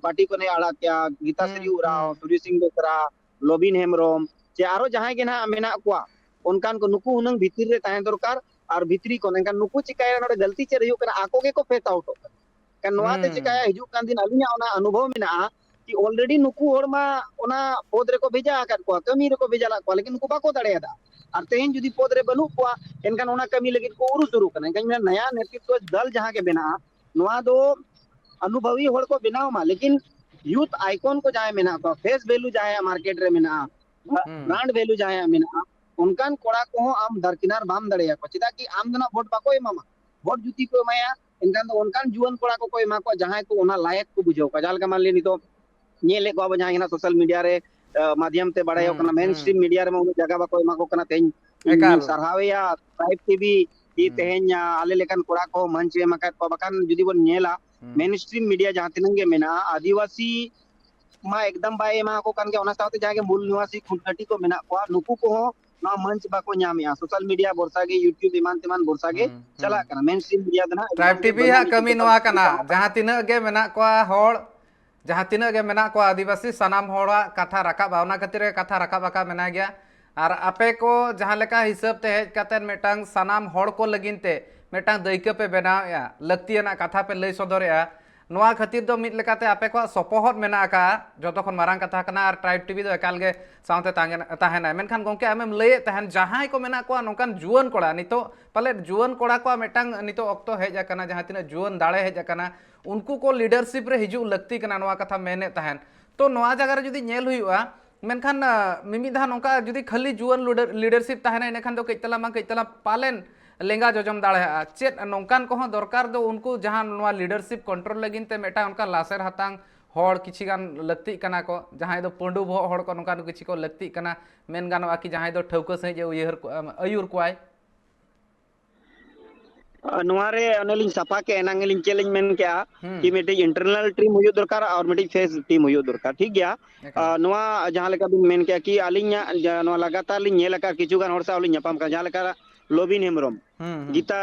ᱯᱟᱨᱴᱤ ᱠᱷᱚᱱᱮ ᱟᱲᱟᱜ ᱠᱮᱭᱟ, ᱜᱤᱛᱟᱥᱨᱤ ᱦᱩᱸ, ᱩᱨᱟᱣ, ᱦᱩᱸ᱾ ᱥᱩᱨᱤ ᱥᱤᱝ ᱵᱮᱥᱨᱟ, ᱞᱚᱵᱤᱱ ᱦᱮᱢᱵᱨᱚᱢ, ᱪᱮ ᱟᱨᱚ ᱡᱟᱦᱟᱸᱭ ᱜᱮ ᱱᱟᱦᱟᱜ ᱢᱮᱱᱟᱜ ᱠᱚᱣᱟ, ᱚᱱᱠᱟᱱ ᱠᱚ, ᱱᱩᱠᱩ ᱦᱩᱱᱟᱹᱝ ᱵᱷᱤᱛᱤᱨ ᱨᱮ ᱛᱟᱦᱮᱸ ᱫᱚᱨᱠᱟᱨ᱾ ᱟᱨ ᱵᱷᱤᱛᱨᱤ ᱠᱷᱚᱱ, ᱮᱱᱠᱷᱟᱱ ᱱᱩᱠᱩ ᱪᱤᱠᱟᱹᱭᱟ, ᱱᱚᱰᱮ ᱜᱟᱹᱞᱛᱤ ᱪᱮᱫ ᱦᱩᱭᱩᱜ ᱠᱟᱱᱟ, ᱟᱠᱚ ᱜᱮᱠᱚ ᱯᱷᱮᱥ ᱟᱣᱩᱴᱚᱜ ᱠᱟᱱᱟ᱾ ᱮᱱᱠᱷᱟᱱ ᱱᱚᱣᱟ ᱛᱮ ᱦᱩᱸ᱾ ᱪᱤᱠᱟᱹᱭᱟ, ᱦᱤᱡᱩᱜ ᱠᱟᱱ ᱫᱤᱱ ᱟᱹᱞᱤᱧᱟᱜ ᱚᱱᱟ ᱚᱱᱩᱵᱷᱚᱵ ᱢᱮᱱᱟᱜᱼᱟ ᱠᱤ ᱚᱞᱨᱮᱰᱤ ᱱᱩᱠᱩ ᱦᱚᱲ ᱢᱟ ᱚᱱᱟ ᱯᱚᱫ ᱨᱮᱠᱚ ᱵᱷᱮᱡᱟ ᱟᱠᱟᱫ ᱠᱚᱣᱟ, ᱠᱟᱹᱢᱤ ᱨᱮᱠᱚ ᱵᱷᱮᱡᱟ ᱞᱮᱫ ᱠᱚᱣᱟ, ᱞᱮᱠᱤᱱ ᱱᱩᱠᱩ ᱵᱟᱠᱚ ᱫᱟᱲᱮᱭᱟᱫᱟ᱾ ᱟᱨ ᱛᱮᱦᱮᱧ ᱡᱩᱫᱤ ᱯᱚᱫ ᱨᱮ ᱵᱟᱹᱱᱩᱜ ᱠᱚᱣᱟ, ᱮᱱᱠᱷᱟᱱ ᱚᱱᱟ ᱠᱟᱹᱢᱤ ᱞᱟᱹᱜᱤᱫ ᱠᱚ ᱩᱨᱩ ᱥᱩᱨᱩᱜ ᱠᱟᱱᱟ᱾ ᱮᱱᱠᱷᱟᱱ ᱱᱟᱭᱟ ᱱᱮᱛᱨᱤᱛᱵ ᱫᱚᱞ ᱡᱟᱦᱟᱸ ᱜᱮ ᱵᱮᱱᱟᱜᱼᱟ, ᱱᱚᱣᱟ ᱫᱚ ᱚᱱᱩᱵᱷᱚᱵᱤ ᱦᱚᱲ ᱠᱚ ᱵᱮᱱᱟᱣ ᱢᱟ, ᱞᱮᱠᱤᱱ ᱭᱩᱛᱷ ᱟᱭᱠᱚᱱ ᱠᱚ ᱡᱟᱦᱟᱸᱭ ᱢᱮᱱᱟᱜ ᱠᱚᱣᱟ, ᱯᱷᱮᱥ ᱵᱷᱮᱞᱩ ᱡᱟᱦᱟᱸᱭᱟᱜ ᱢᱟᱨᱠᱮᱴ ᱨᱮ ᱢᱮᱱᱟᱜᱼᱟ, ᱦᱩᱸ᱾ ᱵᱨᱟᱱᱰ ᱵᱷᱮᱞᱩ ᱡᱟᱦᱟᱸᱭᱟᱜ ᱢᱮᱱᱟᱜᱼᱟ, ᱚᱱᱠᱟᱱ ᱠᱚᱲᱟ ᱠᱚᱦᱚᱸ ᱟᱢ ᱫᱟᱨᱠᱤᱱᱟᱨ ᱵᱟᱢ ᱫᱟᱲᱮᱭᱟᱠᱚᱣᱟ᱾ ᱪᱮᱫᱟᱜ ᱠᱤ ᱟᱢ ᱫᱚ ᱱᱟᱜ ᱵᱷᱳᱴ ᱵᱟᱠᱚ ᱮᱢᱟᱢᱟ᱾ ᱵᱷᱳᱴ ᱡᱩᱫᱤ ᱠᱚ ᱮᱢᱟᱭᱟ, ᱮᱱᱠᱷᱟᱱ ᱫᱚ ᱚᱱᱠᱟᱱ ᱡᱩᱣᱟᱹᱱ ᱠᱚᱲᱟ ᱠᱚᱠᱚ ᱮᱢᱟ ᱠᱚᱣᱟ, ᱡᱟᱦᱟᱸᱭ ᱠᱚ ᱚᱱᱟ ᱞᱟᱭᱮᱠ ᱠᱚ ᱵᱩᱡᱷᱟᱹᱣ ᱠᱚᱣᱟ᱾ ᱡᱟᱦᱟᱸ ᱞᱮᱠᱟ ᱢᱟᱱ ᱞᱤᱭᱟ ᱱᱤᱛᱚᱜ ᱧᱮᱞᱮᱫ ᱠᱚᱣᱟ ᱵᱚᱱ, ᱡᱟᱦᱟᱸᱭ ᱜᱮ ᱱᱟᱜ ᱥᱳᱥᱟᱞ ᱢᱤᱰᱤᱭᱟ ᱨᱮ, ᱟ, ᱢᱟᱫᱷᱭᱟᱢ ᱛᱮ ᱵᱟᱲᱟᱭᱚᱜ ᱦᱩᱸ, ᱠᱟᱱᱟ, ᱢᱮᱱ ᱦᱩᱸ᱾ ᱥᱴᱨᱤᱢ ᱢᱤᱰᱤᱭᱟ ᱨᱮᱢᱟ ᱩᱱᱟᱹᱜ ᱡᱟᱭᱜᱟ ᱵᱟᱠᱚ ᱮᱢᱟ ᱠᱚ ᱠᱟᱱᱟ᱾ ᱛᱮᱦᱮᱧ ᱤᱧ ᱮᱠᱟᱞ᱾ ᱥᱟᱨᱦᱟᱣᱮᱭᱟ ᱴᱨᱟᱭᱤᱵ ᱴᱤᱵᱷᱤ ᱠᱤ ᱦᱩᱸ᱾ ᱛᱮᱦᱮᱧ, ᱟ, ᱟᱞᱮ ᱞᱮᱠᱟᱱ ᱠᱚᱲᱟ ᱠᱚ ᱢᱚᱧᱪ ᱮ ᱮᱢ ᱟᱠᱟᱫ ᱠᱚᱣᱟ᱾ ᱵᱟᱠᱷᱟᱱ ᱡᱩᱫᱤ ᱵᱚᱱ ᱧᱮᱞᱟ, ᱦᱩᱸ᱾ ᱢᱮᱱ ᱥᱴᱨᱤᱢ ᱢᱤᱰᱤᱭᱟ ᱡᱟᱦᱟᱸ ᱛᱤᱱᱟᱹᱜ ᱜᱮ ᱢᱮᱱᱟᱜᱼᱟ, ᱟᱹᱫᱤᱵᱟᱹᱥᱤ ᱢᱟ ᱮᱠᱫᱚᱢ ᱵᱟᱭ ᱮᱢᱟ ᱠᱚ ᱠᱟᱱ ᱜᱮᱭᱟ᱾ ᱚᱱᱟ ᱥᱟᱶᱛᱮ ᱡᱟᱦᱟᱸᱭ ᱜᱮ ᱢᱩᱞ ᱱᱤᱣᱟᱥᱤ ᱠᱷᱩᱸᱴᱠᱟᱹᱴᱤ ᱠᱚ ᱢᱮᱱᱟᱜ ᱠᱚᱣᱟ, ᱱᱩᱠᱩ ᱠᱚᱦᱚᱸ ᱱᱚᱣᱟ ᱢᱚᱧᱪ ᱵᱟᱠᱚ ᱧᱟᱢᱮᱜᱼᱟ᱾ ᱥᱳᱥᱟᱞ ᱢᱤᱰᱤᱭᱟ ᱵᱷᱚᱨᱥᱟ ᱜᱮ, YouTube ᱮᱢᱟᱱ ᱛᱮᱢᱟᱱ ᱵᱷᱚᱨᱥᱟ ᱜᱮ ᱦᱩᱸ, ᱦᱩᱸ᱾ ᱪᱟᱞᱟᱜ ᱠᱟᱱᱟ᱾ ᱢᱮᱱ ᱥᱴᱨᱤᱢ ᱢᱤᱰᱤᱭᱟ ᱫᱚ ᱱᱟᱦᱟᱜ ᱴᱨᱟᱭᱤᱵ ᱮᱠᱫᱚᱢ ᱜᱮ ᱴᱤᱵᱷᱤ ᱵᱟᱹᱱᱩᱜ ᱦᱟᱸᱜ ᱟᱹᱱᱤᱡ ᱠᱟᱹᱢᱤ ᱠᱟᱱᱟ᱾ ᱱᱚᱣᱟ ᱱᱩᱠᱩ ᱠᱟᱱᱟ, ᱠᱚᱦᱚᱸ ᱡᱟᱦᱟᱸ ᱛᱤᱱᱟᱹᱜ ᱜᱮ ᱢᱮᱱᱟᱜ ᱠᱚᱣᱟ ᱦᱚᱲ, ᱡᱟᱦᱟᱸ ᱛᱤᱱᱟᱹᱜ ᱜᱮ ᱢᱮᱱᱟᱜ ᱠᱚᱣᱟ ᱟᱹᱫᱤᱵᱟᱹᱥᱤ, ᱥᱟᱱᱟᱢ ᱦᱚᱲᱟᱜ ᱠᱟᱛᱷᱟ ᱨᱟᱠᱟᱵᱼᱟ, ᱚᱱᱟ ᱠᱷᱟᱹᱛᱤᱨ ᱜᱮ ᱠᱟᱛᱷᱟ ᱨᱟᱠᱟᱵ ᱟᱠᱟᱫ ᱢᱮᱱᱟᱭ ᱜᱮᱭᱟ᱾ ᱟᱨ ᱟᱯᱮ ᱠᱚ ᱡᱟᱦᱟᱸ ᱞᱮᱠᱟ ᱦᱤᱥᱟᱹᱵ ᱛᱮ ᱦᱮᱡ ᱠᱟᱛᱮᱫ ᱢᱤᱫᱴᱟᱝ ᱥᱟᱱᱟᱢ ᱦᱚᱲ ᱠᱚ ᱞᱟᱹᱜᱤᱫ ᱛᱮ ᱢᱤᱫᱴᱟᱝ ᱫᱟᱹᱭᱠᱟᱹ ᱯᱮ ᱵᱮᱱᱟᱣᱮᱫᱼᱟ, ᱞᱟᱹᱠᱛᱤᱭᱟᱱᱟᱜ ᱠᱟᱛᱷᱟ ᱯᱮ ᱞᱟᱹᱭ ᱥᱚᱫᱚᱨᱮᱫᱼᱟ, ᱱᱚᱣᱟ ᱠᱷᱟᱹᱛᱤᱨ ᱫᱚ ᱢᱤᱫ ᱞᱮᱠᱟᱛᱮ ᱟᱯᱮ ᱠᱚᱣᱟᱜ ᱥᱚᱯᱚᱦᱚᱫ ᱢᱮᱱᱟᱜ ᱟᱠᱟᱫᱼᱟ, ᱡᱚᱛᱚ ᱠᱷᱚᱱ ᱢᱟᱨᱟᱝ ᱠᱟᱛᱷᱟ ᱠᱟᱱᱟ᱾ ᱟᱨ ᱴᱨᱟᱭᱤᱵ ᱴᱤᱵᱷᱤ ᱫᱚ ᱮᱠᱟᱞ ᱜᱮ ᱥᱟᱶᱛᱮ ᱛᱟᱦᱮᱱ-, ᱛᱟᱦᱮᱱᱟᱭ᱾ ᱢᱮᱱᱠᱷᱟᱱ ᱜᱚᱢᱠᱮ, ᱟᱢᱮᱢ ᱞᱟᱹᱭᱮᱫ ᱛᱟᱦᱮᱱ, ᱡᱟᱦᱟᱸᱭ ᱠᱚ ᱢᱮᱱᱟᱜ ᱠᱚᱣᱟ ᱱᱚᱝᱠᱟᱱ ᱡᱩᱣᱟᱹᱱ ᱠᱚᱲᱟ, ᱱᱤᱛᱚᱜ ᱯᱟᱞᱮᱫ ᱡᱩᱣᱟᱹᱱ ᱠᱚᱲᱟ ᱠᱚᱣᱟᱜ ᱢᱤᱫᱴᱟᱝ ᱱᱤᱛᱚᱜ ᱚᱠᱛᱚ ᱦᱮᱡ ᱟᱠᱟᱱᱟ, ᱡᱟᱦᱟᱸ ᱛᱤᱱᱟᱹᱜ ᱡᱩᱣᱟᱹᱱ ᱫᱟᱲᱮ ᱦᱮᱡ ᱟᱠᱟᱱᱟ, ᱩᱱᱠᱩ ᱠᱚ ᱞᱤᱰᱟᱨᱥᱤᱯ ᱨᱮ ᱦᱤᱡᱩᱜ ᱞᱟᱹᱠᱛᱤ ᱠᱟᱱᱟ, ᱱᱚᱣᱟ ᱠᱟᱛᱷᱟ ᱢᱮᱱᱮᱫ ᱛᱟᱦᱮᱱ᱾ ᱛᱚ, ᱱᱚᱣᱟ ᱡᱟᱭᱜᱟ ᱨᱮ ᱡᱩᱫᱤ ᱧᱮᱞ ᱦᱩᱭᱩᱜᱼᱟ, ᱢᱮᱱᱠᱷᱟᱱ, ᱟ, ᱢᱤᱢᱤᱫ ᱫᱷᱟᱣ ᱱᱚᱝᱠᱟ ᱡᱩᱫᱤ ᱠᱷᱟᱹᱞᱤ ᱡᱩᱣᱟᱹᱱ ᱞᱤᱰᱟᱨ-, ᱞᱤᱰᱟᱨᱥᱤᱯ ᱛᱟᱦᱮᱱᱟ, ᱤᱱᱟᱹᱠᱷᱟᱱ ᱫᱚ ᱠᱟᱹᱡ ᱛᱟᱞᱟᱝ ᱵᱟᱝ ᱠᱟᱹᱡ ᱛᱟᱞᱟᱝ ᱯᱟᱞᱮᱱ ᱞᱮᱸᱜᱟ ᱡᱚᱡᱚᱢ ᱫᱟᱲᱮᱭᱟᱜᱼᱟ᱾ ᱪᱮᱫ ᱱᱚᱝᱠᱟᱱ ᱠᱚᱦᱚᱸ ᱫᱚᱨᱠᱟᱨ ᱫᱚ, ᱩᱱᱠᱩ ᱡᱟᱦᱟᱸ ᱱᱚᱣᱟ ᱞᱤᱰᱟᱨᱥᱤᱯ ᱠᱚᱱᱴᱨᱳᱞ ᱞᱟᱹᱜᱤᱫ ᱛᱮ ᱢᱤᱫᱴᱟᱝ ᱚᱱᱠᱟ ᱞᱟᱥᱮᱨ ᱦᱟᱛᱟᱝ ᱦᱚᱲ ᱠᱤᱪᱷᱤ ᱜᱟᱱ ᱞᱟᱹᱠᱛᱤᱜ ᱠᱟᱱᱟ ᱠᱚ, ᱡᱟᱦᱟᱸᱭ ᱫᱚ ᱯᱟᱹᱸᱰᱩ ᱵᱚᱦᱚᱜ ᱦᱚᱲ ᱠᱚ ᱱᱚᱝᱠᱟᱱ ᱠᱤᱪᱷᱤ ᱠᱚ ᱞᱟᱹᱠᱛᱤᱜ ᱠᱟᱱᱟ, ᱢᱮᱱ ᱜᱟᱱᱚᱜᱼᱟ ᱠᱤ ᱡᱟᱦᱟᱸᱭ ᱫᱚ ᱴᱷᱟᱹᱣᱠᱟᱹ ᱥᱟᱺᱦᱤᱡ ᱮ ᱩᱭᱦᱟᱹᱨ ᱠᱚ-, ᱟᱹᱭᱩᱨ ᱠᱚᱣᱟᱭ᱾ ᱱᱚᱣᱟ ᱨᱮ ᱚᱱᱮ ᱞᱤᱧ ᱥᱟᱯᱷᱟ ᱠᱮᱫ, ᱮᱱᱟᱝ ᱜᱮᱞᱤᱧ ᱪᱮᱫ ᱞᱤᱧ ᱢᱮᱱ ᱠᱮᱜᱼᱟ, ᱦᱩᱸ᱾ ᱠᱤ ᱢᱤᱫᱴᱤᱡ ᱤᱱᱴᱟᱨᱱᱟᱞ ᱴᱤᱢ ᱦᱩᱭᱩᱜ ᱫᱚᱨᱠᱟᱨ ᱟᱨ ᱢᱤᱫᱴᱤᱡ ᱯᱷᱮᱥ ᱴᱤᱢ ᱦᱩᱭᱩᱜ ᱫᱚᱨᱠᱟᱨ, ᱴᱷᱤᱠ ᱜᱮᱭᱟ᱾ ᱮᱠᱟᱞ᱾ ᱟᱨ ᱱᱚᱣᱟ ᱡᱟᱦᱟᱸ ᱞᱮᱠᱟ ᱵᱤᱱ ᱢᱮᱱ ᱠᱮᱜᱼᱟ ᱠᱤ ᱟᱹᱞᱤᱧᱟᱜ ᱡᱟ-, ᱱᱚᱣᱟ ᱞᱟᱜᱟᱛᱟᱨ ᱞᱤᱧ ᱧᱮᱞ ᱟᱠᱟᱫ, ᱠᱤᱪᱷᱩ ᱜᱟᱱ ᱦᱚᱲ ᱥᱟᱶ ᱞᱤᱧ ᱧᱟᱯᱟᱢ ᱠᱟᱱᱟ, ᱡᱟᱦᱟᱸ ᱞᱮᱠᱟ ᱞᱚᱵᱤᱱ ᱦᱮᱢᱵᱨᱚᱢ, ᱦᱩᱸ, ᱦᱩᱸ᱾ ᱜᱤᱛᱟ,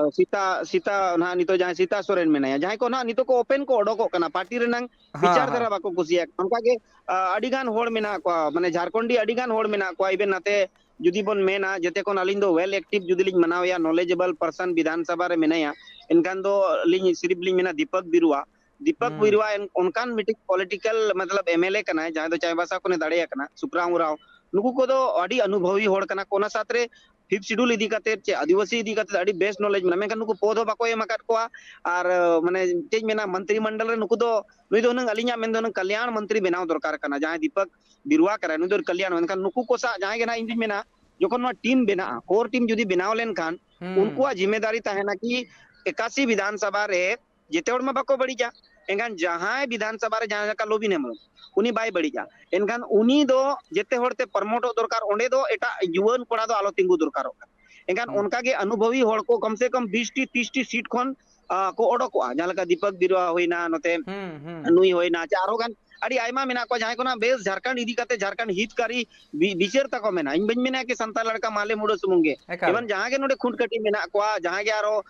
ᱟᱸ, ᱥᱤᱛᱟ, ᱥᱤᱛᱟ, ᱱᱟᱦᱟᱜ ᱱᱤᱛᱚᱜ ᱡᱟᱦᱟᱸᱭ ᱥᱤᱛᱟ ᱥᱚᱨᱮᱱ ᱢᱮᱱᱟᱭᱟ, ᱡᱟᱦᱟᱸᱭ ᱠᱚ ᱱᱟᱦᱟᱜ ᱱᱤᱛᱚᱜ ᱠᱚ open ᱠᱚ ᱚᱰᱚᱠᱚᱜ ᱠᱟᱱᱟ, ᱯᱟᱨᱴᱤ ᱨᱮᱱᱟᱝ ᱦᱮᱸ, ᱵᱤᱪᱟᱨ ᱦᱮᱸ᱾ ᱫᱷᱟᱨᱟ ᱵᱟᱠᱚ ᱠᱩᱥᱤᱭᱟᱜ ᱠᱟᱱᱟ᱾ ᱚᱱᱠᱟᱜᱮ, ᱟᱸ, ᱟᱹᱰᱤ ᱜᱟᱱ ᱦᱚᱲ ᱢᱮᱱᱟᱜ ᱠᱚᱣᱟ, ᱢᱟᱱᱮ ᱡᱷᱟᱲᱠᱷᱚᱸᱰᱤ ᱟᱹᱰᱤ ᱜᱟᱱ ᱦᱚᱲ ᱢᱮᱱᱟᱜ ᱠᱚᱣᱟ, even ᱱᱟᱛᱮ ᱡᱩᱫᱤ ᱵᱚᱱ ᱢᱮᱱᱟ, ᱡᱮᱛᱮ ᱠᱷᱚᱱ ᱟᱹᱞᱤᱧ ᱫᱚ well active ᱡᱩᱫᱤ ᱞᱤᱧ ᱢᱟᱱᱟᱣᱮᱭᱟ, knowledgeable person ᱵᱤᱫᱷᱟᱱ ᱥᱚᱵᱷᱟ ᱨᱮ ᱢᱮᱱᱟᱭᱟ, ᱮᱱᱠᱷᱟᱱ ᱫᱚ ᱟᱹᱞᱤᱧ ᱥᱤᱨᱤᱯ ᱞᱤᱧ ᱢᱮᱱᱟ ᱫᱤᱯᱚᱠ ᱵᱤᱨᱩᱣᱟ᱾ ᱫᱤᱯᱚᱠ ᱦᱩᱸ᱾ ᱵᱤᱨᱩᱣᱟ ᱮᱱ-, ᱚᱱᱠᱟᱱ ᱢᱤᱫᱴᱤᱡ political, ᱢᱚᱛᱞᱚᱵ, MLA ᱠᱟᱱᱟᱭ, ᱡᱟᱦᱟᱸᱭ ᱫᱚ ᱪᱟᱭᱵᱟᱥᱟ ᱠᱷᱚᱱᱮ ᱫᱟᱲᱮ ᱟᱠᱟᱱᱟ, ᱥᱩᱠᱨᱟᱢ ᱩᱨᱟᱣ᱾ ᱱᱩᱠᱩ ᱠᱚᱫᱚ ᱟᱹᱰᱤ ᱚᱱᱩᱵᱷᱚᱵᱤ ᱦᱚᱲ ᱠᱟᱱᱟ ᱠᱚ᱾ ᱚᱱᱟ ᱥᱟᱶᱛᱮ fifth schedule ᱤᱫᱤ ᱠᱟᱛᱮ ᱪᱮ ᱟᱹᱫᱤᱵᱟᱹᱥᱤ ᱤᱫᱤ ᱠᱟᱛᱮ ᱟᱹᱰᱤ ᱵᱮᱥ knowledge ᱢᱮᱱᱟᱜᱼᱟ, ᱢᱮᱱᱠᱷᱟᱱ ᱱᱩᱠᱩ ᱯᱚᱫᱽ ᱦᱚᱸ ᱵᱟᱠᱚ ᱮᱢ ᱟᱠᱟᱫ ᱠᱚᱣᱟ᱾ ᱟᱨ, ᱢᱟᱱᱮ, ᱪᱮᱫ ᱤᱧ ᱢᱮᱱᱟ, ᱢᱚᱱᱛᱨᱤ ᱢᱚᱱᱰᱚᱞ ᱨᱮ ᱱᱩᱠᱩ ᱫᱚ, ᱱᱩᱭ ᱫᱚ ᱦᱩᱱᱟᱹᱝ, ᱟᱹᱞᱤᱧᱟᱜ ᱢᱮᱱ ᱫᱚ ᱦᱩᱱᱟᱹᱝ ᱠᱟᱞᱭᱟᱬ ᱢᱚᱱᱛᱨᱤ ᱵᱮᱱᱟᱣ ᱫᱚᱨᱠᱟᱨ ᱠᱟᱱᱟ, ᱡᱟᱦᱟᱸᱭ ᱫᱤᱯᱚᱠ ᱵᱤᱨᱩᱣᱟ ᱠᱟᱱᱟᱭ, ᱱᱩᱭ ᱫᱚ ᱠᱟᱞᱭᱟᱬ᱾ ᱢᱮᱱᱠᱷᱟᱱ ᱱᱩᱠᱩ ᱠᱚ ᱥᱟᱶ ᱡᱟᱦᱟᱸᱭ ᱜᱮ ᱱᱟᱦᱟᱜ, ᱤᱧ ᱫᱩᱧ ᱢᱮᱱᱟ, ᱡᱚᱠᱷᱚᱱ ᱱᱚᱣᱟ team ᱵᱮᱱᱟᱜᱼᱟ, core team ᱡᱩᱫᱤ ᱵᱮᱱᱟᱣ ᱞᱮᱱᱠᱷᱟᱱ, ᱦᱩᱸ᱾ ᱩᱱᱠᱩᱣᱟᱜ ᱡᱤᱢᱢᱮᱫᱟᱨᱤ ᱛᱟᱦᱮᱱᱟ ᱠᱤ ᱮᱠᱟᱥᱤ ᱵᱤᱫᱷᱟᱱ ᱥᱚᱵᱷᱟ ᱨᱮ ᱡᱮᱛᱮ ᱦᱚᱲ ᱢᱟ ᱵᱟᱠᱚ ᱵᱟᱹᱲᱤᱡᱟ, ᱮᱱᱠᱷᱟᱱ ᱡᱟᱦᱟᱸᱭ ᱵᱤᱫᱷᱟᱱ ᱥᱚᱵᱷᱟ ᱨᱮ ᱡᱟᱦᱟᱸ ᱞᱮᱠᱟ ᱞᱚᱵᱤᱱ ᱦᱮᱢᱵᱨᱚᱢ, ᱩᱱᱤ ᱵᱟᱭ ᱵᱟᱹᱲᱤᱡᱟ, ᱮᱱᱠᱷᱟᱱ ᱩᱱᱤ ᱫᱚ ᱡᱮᱛᱮ ᱦᱚᱲᱛᱮ promoteᱚᱜ ᱫᱚᱨᱠᱟᱨ, ᱚᱸᱰᱮ ᱫᱚ ᱮᱴᱟᱜ ᱡᱩᱣᱟᱹᱱ ᱠᱚᱲᱟ ᱫᱚ ᱟᱞᱚ ᱛᱤᱸᱜᱩ ᱫᱚᱨᱠᱟᱨᱚᱜ ᱠᱟᱱᱟ᱾ ᱮᱱᱠᱷᱟᱱ ᱦᱩᱸ᱾ ᱚᱱᱠᱟᱜᱮ ᱚᱱᱩᱵᱷᱚᱵᱤ ᱦᱚᱲ ᱠᱚ ᱠᱚᱢ ᱥᱮ ᱠᱚᱢ ᱵᱤᱥ ᱴᱤ ᱛᱤᱨᱤᱥ ᱴᱤ seat ᱠᱷᱚᱱ, ᱟ, ᱠᱚ ᱚᱰᱚᱠᱚᱜᱼᱟ, ᱡᱟᱦᱟᱸ ᱞᱮᱠᱟ ᱫᱤᱯᱚᱠ ᱵᱤᱨᱩᱣᱟ ᱦᱩᱭᱱᱟ, ᱱᱚᱛᱮ ᱦᱩᱸ, ᱦᱩᱸ᱾ ᱱᱩᱭ ᱦᱩᱭᱱᱟ, ᱪᱮ ᱟᱨᱦᱚᱸ ᱜᱟᱱ ᱟᱹᱰᱤ ᱟᱭᱢᱟ ᱢᱮᱱᱟᱜ ᱠᱚᱣᱟ, ᱡᱟᱦᱟᱸᱭ ᱠᱚ ᱱᱟᱜ ᱵᱮᱥ ᱡᱷᱟᱲᱠᱷᱚᱸᱰ ᱤᱫᱤ ᱠᱟᱛᱮ, ᱡᱷᱟᱨᱠᱷᱚᱸᱰ ᱦᱤᱛᱠᱟᱨᱤ ᱵᱤ-, ᱵᱤᱪᱟᱹᱨ ᱛᱟᱠᱚ ᱢᱮᱱᱟᱜᱼᱟ᱾ ᱤᱧ ᱵᱟᱹᱧ ᱢᱮᱱᱟ ᱠᱤ ᱥᱟᱱᱛᱟᱲ ᱞᱟᱲᱠᱟ ᱢᱟᱦᱞᱮ ᱢᱩᱰᱟᱹ ᱥᱩᱢᱩᱝ ᱜᱮ, ᱮᱠᱟᱞ᱾ ᱮᱵᱚᱝ ᱡᱟᱦᱟᱸ ᱜᱮ ᱱᱚᱰᱮ ᱠᱷᱩᱸᱴ ᱠᱟᱹᱴᱤ ᱢᱮᱱᱟᱜ ᱠᱚᱣᱟ, ᱡᱟᱦᱟᱸ ᱜᱮ ᱟᱨᱚ,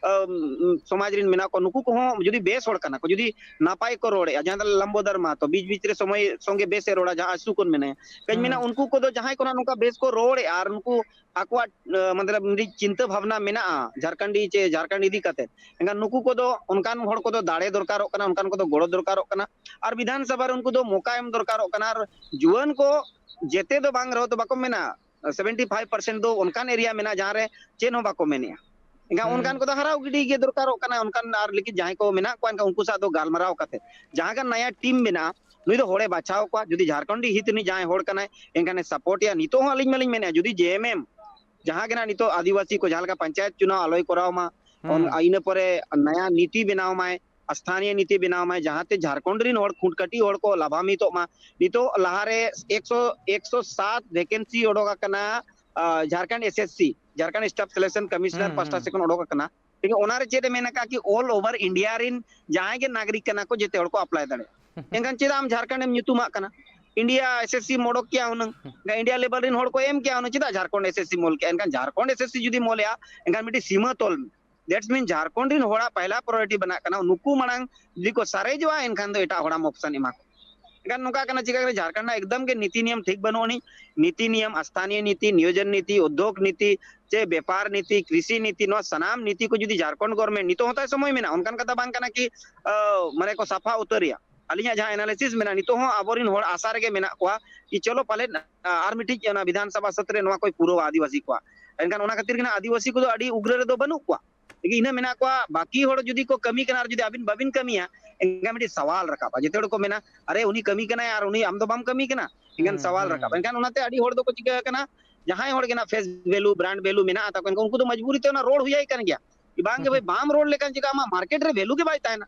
ᱟᱢ, ᱥᱚᱢᱟᱡᱽ ᱨᱮᱱ ᱢᱮᱱᱟᱜ ᱠᱚᱣᱟ, ᱱᱩᱠᱩ ᱠᱚᱦᱚᱸ ᱡᱩᱫᱤ ᱵᱮᱥ ᱦᱚᱲ ᱠᱟᱱᱟ ᱠᱚ, ᱡᱩᱫᱤ ᱱᱟᱯᱟᱭ ᱠᱚ ᱨᱚᱲᱮᱫᱼᱟ, ᱡᱟᱦᱟᱸ ᱫᱚ ᱞᱟᱢᱵᱚᱫᱚᱨ ᱢᱟᱦᱟᱛᱚ ᱵᱤᱪ ᱵᱤᱪ ᱨᱮ ᱥᱚᱢᱚᱭ ᱥᱚᱸᱜᱮ ᱵᱮᱥᱮ ᱨᱚᱲᱟ, ᱡᱟᱦᱟᱸ ᱟᱹᱥᱩ ᱠᱚ ᱢᱮᱱᱟᱭᱟ, ᱠᱟᱹᱧ ᱢᱮᱱᱟ, ᱦᱩᱸ᱾ ᱩᱱᱠᱩ ᱠᱚᱫᱚ ᱡᱟᱦᱟᱸᱭ ᱠᱚ ᱱᱟᱜ ᱱᱚᱝᱠᱟ ᱵᱮᱥ ᱠᱚ ᱨᱚᱲᱮᱫᱼᱟ ᱟᱨ ᱱᱩᱠᱩ ᱟᱠᱚᱣᱟᱜ, ᱟᱸ, ᱢᱚᱛᱞᱚᱵ, ᱢᱤᱫᱴᱤᱡ ᱪᱤᱱᱛᱟᱹ ᱵᱷᱟᱵᱽᱱᱟ ᱢᱮᱱᱟᱜᱼᱟ ᱡᱷᱟᱨᱠᱷᱚᱸᱰᱤ ᱪᱮ ᱡᱷᱟᱨᱠᱷᱚᱸᱰ ᱤᱫᱤ ᱠᱟᱛᱮ, ᱮᱱᱠᱷᱟᱱ ᱱᱩᱠᱩ ᱠᱚᱫᱚ, ᱚᱱᱠᱟᱱ ᱦᱚᱲ ᱠᱚᱫᱚ ᱫᱟᱲᱮ ᱫᱚᱨᱠᱟᱨᱚᱜ ᱠᱟᱱᱟ, ᱚᱱᱠᱟᱱ ᱠᱚᱫᱚ ᱜᱚᱲᱚ ᱫᱚᱨᱠᱟᱨᱚᱜ ᱠᱟᱱᱟ, ᱟᱨ ᱵᱤᱫᱷᱟᱱ ᱥᱚᱵᱷᱟ ᱨᱮ ᱩᱱᱠᱩ ᱫᱚ ᱢᱚᱠᱟ ᱮᱢ ᱫᱚᱨᱠᱟᱨᱚᱜ ᱠᱟᱱᱟ᱾ ᱟᱨ ᱡᱩᱣᱟᱹᱱ ᱠᱚ ᱡᱮᱛᱮ ᱫᱚ ᱵᱟᱝ ᱨᱮᱦᱚᱸ, ᱛᱚ ᱵᱟᱠᱚ ᱢᱮᱱᱟ, seventy five percent ᱫᱚ ᱚᱱᱠᱟᱱ area ᱢᱮᱱᱟᱜᱼᱟ ᱡᱟᱦᱟᱸ ᱨᱮ ᱪᱮᱫ ᱦᱚᱸ ᱵᱟᱠᱚ ᱢᱮᱱᱮᱜᱼᱟ᱾ ᱮᱱᱠᱷᱟᱱ ᱚᱱᱠᱟᱱ ᱦᱩᱸ᱾ ᱠᱚᱫᱚ ᱦᱟᱨᱟᱣ ᱜᱤᱰᱤ ᱜᱮ ᱫᱚᱨᱠᱟᱨᱚᱜ ᱠᱟᱱᱟ᱾ ᱚᱱᱠᱟᱱ ᱟᱨ ᱞᱮᱠᱤᱱ ᱡᱟᱦᱟᱸᱭ ᱠᱚ ᱢᱮᱱᱟᱜ ᱠᱚᱣᱟ, ᱮᱱᱠᱷᱟᱱ ᱩᱱᱠᱩ ᱥᱟᱶ ᱫᱚ ᱜᱟᱞᱢᱟᱨᱟᱣ ᱠᱟᱛᱮ ᱡᱟᱦᱟᱸ ᱜᱟᱱ ᱱᱟᱭᱟ team ᱢᱮᱱᱟᱜᱼᱟ, ᱱᱩᱭ ᱫᱚ ᱦᱚᱲᱮ ᱵᱟᱪᱷᱟᱣ ᱠᱚᱣᱟ᱾ ᱡᱩᱫᱤ ᱡᱷᱟᱨᱠᱷᱚᱸᱰᱤ ᱦᱤᱛ ᱨᱤᱱᱤᱡ ᱡᱟᱦᱟᱸᱭ ᱦᱚᱲ ᱠᱟᱱᱟᱭ, ᱮᱱᱠᱷᱟᱱᱮ support ᱮᱭᱟ᱾ ᱱᱤᱛᱚᱜ ᱦᱚᱸ ᱟᱹᱞᱤᱧ ᱢᱟᱞᱤᱧ ᱢᱮᱱᱮᱫᱼᱟ, ᱡᱩᱫᱤ J M M ᱡᱟᱦᱟᱸ ᱜᱮ ᱱᱟᱜ ᱱᱤᱛᱚᱜ ᱟᱹᱫᱤᱵᱟᱹᱥᱤ ᱠᱚ ᱡᱟᱦᱟᱸ ᱞᱮᱠᱟ ᱯᱚᱧᱪᱟᱭᱮᱛ ᱪᱩᱱᱟᱣ ᱟᱞᱚᱭ ᱠᱚᱨᱟᱣ ᱢᱟ, ᱚᱱ-, ᱦᱩᱸ᱾ ᱤᱱᱟᱹ ᱯᱚᱨᱮ ᱱᱟᱭᱟ ᱱᱤᱛᱤ ᱵᱮᱱᱟᱣ ᱢᱟᱭ, ᱥᱛᱷᱟᱱᱤᱭᱚ ᱱᱤᱛᱤ ᱵᱮᱱᱟᱣ ᱢᱟᱭ, ᱡᱟᱦᱟᱸᱛᱮ ᱡᱷᱟᱨᱠᱷᱚᱸᱰ ᱨᱤᱱ ᱦᱚᱲ ᱠᱷᱩᱸᱴ ᱠᱟᱹᱴᱤᱡ ᱦᱚᱲ ᱠᱚ ᱞᱟᱵᱷᱟᱱᱵᱤᱛᱚᱜ ᱢᱟ᱾ ᱱᱤᱛᱚᱜ ᱞᱟᱦᱟᱨᱮ ᱮᱠᱥᱚ, ᱮᱠᱥᱚ ᱥᱟᱛ vacancy ᱚᱰᱚᱠ ᱟᱠᱟᱱᱟ, ᱟ, Jharkhand S S C, Jharkhand Staff Selection Commissioner ᱦᱩᱸ, ᱯᱟᱦᱴᱟ ᱦᱩᱸ᱾ ᱥᱮᱫ ᱠᱷᱚᱱ ᱚᱰᱚᱠ ᱟᱠᱟᱱᱟ᱾ ᱴᱷᱤᱠ ᱜᱮᱭᱟ, ᱚᱱᱟᱨᱮ ᱪᱮᱫ ᱮ ᱢᱮᱱ ᱟᱠᱟᱫ ᱠᱤ all over India ᱨᱤᱱ ᱡᱟᱦᱟᱸᱭ ᱜᱮ ᱱᱟᱜᱚᱨᱤᱠ ᱠᱟᱱᱟ ᱠᱚ, ᱡᱮᱛᱮ ᱦᱚᱲ ᱠᱚ apply ᱫᱟᱲᱮᱭᱟᱜᱼᱟ᱾ ᱮᱱᱠᱷᱟᱱ ᱪᱮᱫᱟᱜ ᱟᱢ ᱡᱷᱟᱨᱠᱷᱚᱸᱰ ᱮᱢ ᱧᱩᱛᱩᱢᱟᱜ ᱠᱟᱱᱟ? ᱤᱱᱰᱤᱭᱟ ᱮᱥ ᱮᱥ ᱥᱤ ᱚᱰᱚᱠ ᱠᱮᱭᱟ ᱦᱩᱱᱟᱹᱝ᱾ ᱮᱱᱠᱷᱟᱱ ᱤᱱᱰᱤᱭᱟ ᱞᱮᱵᱮᱞ ᱨᱮᱱ ᱦᱚᱲ ᱠᱚ ᱮᱢ ᱠᱮᱭᱟ ᱦᱩᱱᱟᱹᱝ᱾ ᱪᱮᱫᱟᱜ ᱡᱷᱟᱲᱠᱷᱚᱸᱰ ᱮᱥ ᱮᱥ ᱥᱤ ᱚᱞ ᱠᱮᱭᱟ? ᱮᱱᱠᱷᱟᱱ ᱡᱷᱟᱲᱠᱷᱚᱸᱰ ᱮᱥ ᱮᱥ ᱥᱤ ᱡᱩᱫᱤ ᱚᱞᱮᱜᱼᱟ, ᱮᱱᱠᱷᱟᱱ ᱢᱤᱫᱴᱤᱡ ᱥᱤᱢᱟᱹ ᱛᱚᱞ ᱢᱮ᱾ That's mean ᱡᱷᱟᱲᱠᱷᱚᱸᱰ ᱨᱮᱱ ᱦᱚᱲᱟᱜ ᱯᱟᱦᱞᱟ priority ᱵᱮᱱᱟᱜ ᱠᱟᱱᱟ, ᱱᱩᱠᱩ ᱢᱟᱲᱟᱝ ᱡᱩᱫᱤ ᱠᱚ ᱥᱟᱨᱮᱡᱚᱜᱼᱟ, ᱮᱱᱠᱷᱟᱱ ᱫᱚ ᱮᱴᱟᱜ ᱦᱚᱲᱟᱜ option ᱮᱢᱟ ᱠᱚ᱾ ᱮᱱᱠᱷᱟᱱ ᱱᱚᱝᱠᱟ ᱠᱟᱱᱟ, ᱪᱤᱠᱟ ᱠᱟᱱᱟ, ᱡᱷᱟᱲᱠᱷᱚᱸᱰ ᱨᱮᱱᱟᱜ ᱮᱠᱫᱚᱢ ᱜᱮ ᱱᱤᱛᱤ ᱱᱤᱭᱚᱢ ᱴᱷᱤᱠ ᱵᱟᱹᱱᱩᱜ ᱟᱹᱱᱤᱡ᱾ ᱱᱤᱛᱤ ᱱᱤᱭᱚᱢ, ᱥᱛᱷᱟᱱᱤᱭᱚ ᱱᱤᱛᱤ, ᱱᱤᱭᱳᱡᱚᱱ ᱱᱤᱛᱤ, ᱩᱫᱽᱫᱳᱜᱽ ᱱᱤᱛᱤ, ᱪᱮ ᱵᱮᱯᱟᱨ ᱱᱤᱛᱤ, ᱠᱨᱤᱥᱤ ᱱᱤᱛᱤ, ᱱᱚᱣᱟ ᱥᱟᱱᱟᱢ ᱱᱤᱛᱤ ᱠᱚ ᱡᱩᱫᱤ ᱡᱷᱟᱲᱠᱷᱚᱸᱰ government, ᱱᱤᱛᱚᱜ ᱦᱚᱸ ᱛᱟᱭ ᱥᱚᱢᱚᱭ ᱢᱮᱱᱟᱜᱼᱟ, ᱚᱱᱠᱟᱱ ᱠᱟᱛᱷᱟ ᱵᱟᱝ ᱠᱟᱱᱟ ᱠᱤ, ᱟᱹ, ᱢᱟᱱᱮ ᱠᱚ ᱥᱟᱯᱷᱟ ᱩᱛᱟᱹᱨᱮᱭᱟ᱾ ᱟᱹᱞᱤᱧᱟᱜ ᱡᱟᱦᱟᱸ analysis ᱢᱮᱱᱟᱜᱼᱟ, ᱱᱤᱛᱚᱜ ᱦᱚᱸ ᱟᱵᱚᱨᱮᱱ ᱦᱚᱲ ᱟᱥᱟ ᱨᱮᱜᱮ ᱢᱮᱱᱟᱜ ᱠᱚᱣᱟ ᱠᱤ ᱪᱚᱞᱚ ᱯᱟᱞᱮᱫ, ᱟ, ᱟᱨ ᱢᱤᱫᱴᱤᱡ ᱚᱱᱟ ᱵᱤᱫᱷᱟᱱ ᱥᱚᱵᱷᱟ ᱥᱚᱛᱨᱮ ᱱᱚᱣᱟ ᱠᱚᱭ ᱯᱩᱨᱟᱹᱣᱟ ᱟᱹᱫᱤᱵᱟᱹᱥᱤ ᱠᱚᱣᱟᱜ᱾ ᱮᱱᱠᱷᱟᱱ ᱚᱱᱟ ᱠᱷᱟᱹᱛᱤᱨ ᱜᱮ ᱱᱟᱜ ᱟᱹᱫᱤᱵᱟᱹᱥᱤ ᱠᱚᱫᱚ ᱟᱹᱰᱤ ᱩᱜᱽᱨᱟᱹ ᱨᱮᱫᱚ ᱵᱟᱹᱱᱩᱜ ᱠᱚᱣᱟ᱾ ᱤᱱᱟᱹ ᱢᱮᱱᱟᱜ ᱠᱚᱣᱟ, ᱵᱟᱹᱠᱤ ᱦᱚᱲ ᱡᱩᱫᱤ ᱠᱚ ᱠᱟᱹᱢᱤ ᱠᱟᱱᱟ ᱟᱨ ᱡᱩᱫᱤ ᱟᱹᱵᱤᱱ ᱵᱟᱹᱵᱤᱱ ᱠᱟᱹᱢᱤᱭᱟ, ᱮᱱᱠᱷᱟᱱ ᱢᱤᱫᱴᱤᱡ ᱥᱟᱣᱟᱞ ᱨᱟᱠᱟᱵᱼᱟ᱾ ᱡᱮᱛᱮ ᱦᱚᱲ ᱠᱚ ᱢᱮᱱᱟ, "ᱟᱨᱮ, ᱩᱱᱤ ᱠᱟᱹᱢᱤ ᱠᱟᱱᱟᱭ ᱟᱨ ᱩᱱᱤ, ᱟᱢ ᱫᱚ ᱵᱟᱢ ᱠᱟᱹᱢᱤ ᱠᱟᱱᱟ?" ᱮᱱᱠᱷᱟᱱ ᱦᱩᱸ, ᱥᱟᱣᱟᱞ ᱦᱩᱸ, ᱨᱟᱠᱟᱵ᱾ ᱦᱩᱸ᱾ ᱮᱱᱠᱷᱟᱱ ᱚᱱᱟᱛᱮ ᱟᱹᱰᱤ ᱦᱚᱲ ᱫᱚᱠᱚ ᱪᱤᱠᱟᱹ ᱠᱟᱱᱟ, ᱡᱟᱦᱟᱸᱭ ᱦᱚᱲ ᱜᱮ ᱱᱟᱜ face value, brand value ᱢᱮᱱᱟᱜ ᱛᱟᱠᱚᱣᱟ, ᱮᱱᱠᱷᱟᱱ ᱩᱱᱠᱩ ᱫᱚ ᱢᱚᱡᱽᱵᱩᱨᱤ ᱛᱮ ᱚᱱᱟ ᱨᱚᱲ ᱦᱩᱭᱟᱭ ᱠᱟᱱ ᱜᱮᱭᱟ᱾ ᱵᱟᱝ ᱜᱮ ᱵᱷᱟᱹᱭ, ᱵᱟᱢ ᱨᱚᱲ ᱞᱮᱠᱷᱟᱱ ᱪᱤᱠᱟᱹ, ᱟᱢᱟᱜ market ᱨᱮ value ᱜᱮ ᱵᱟᱭ ᱛᱟᱦᱮᱱᱟ᱾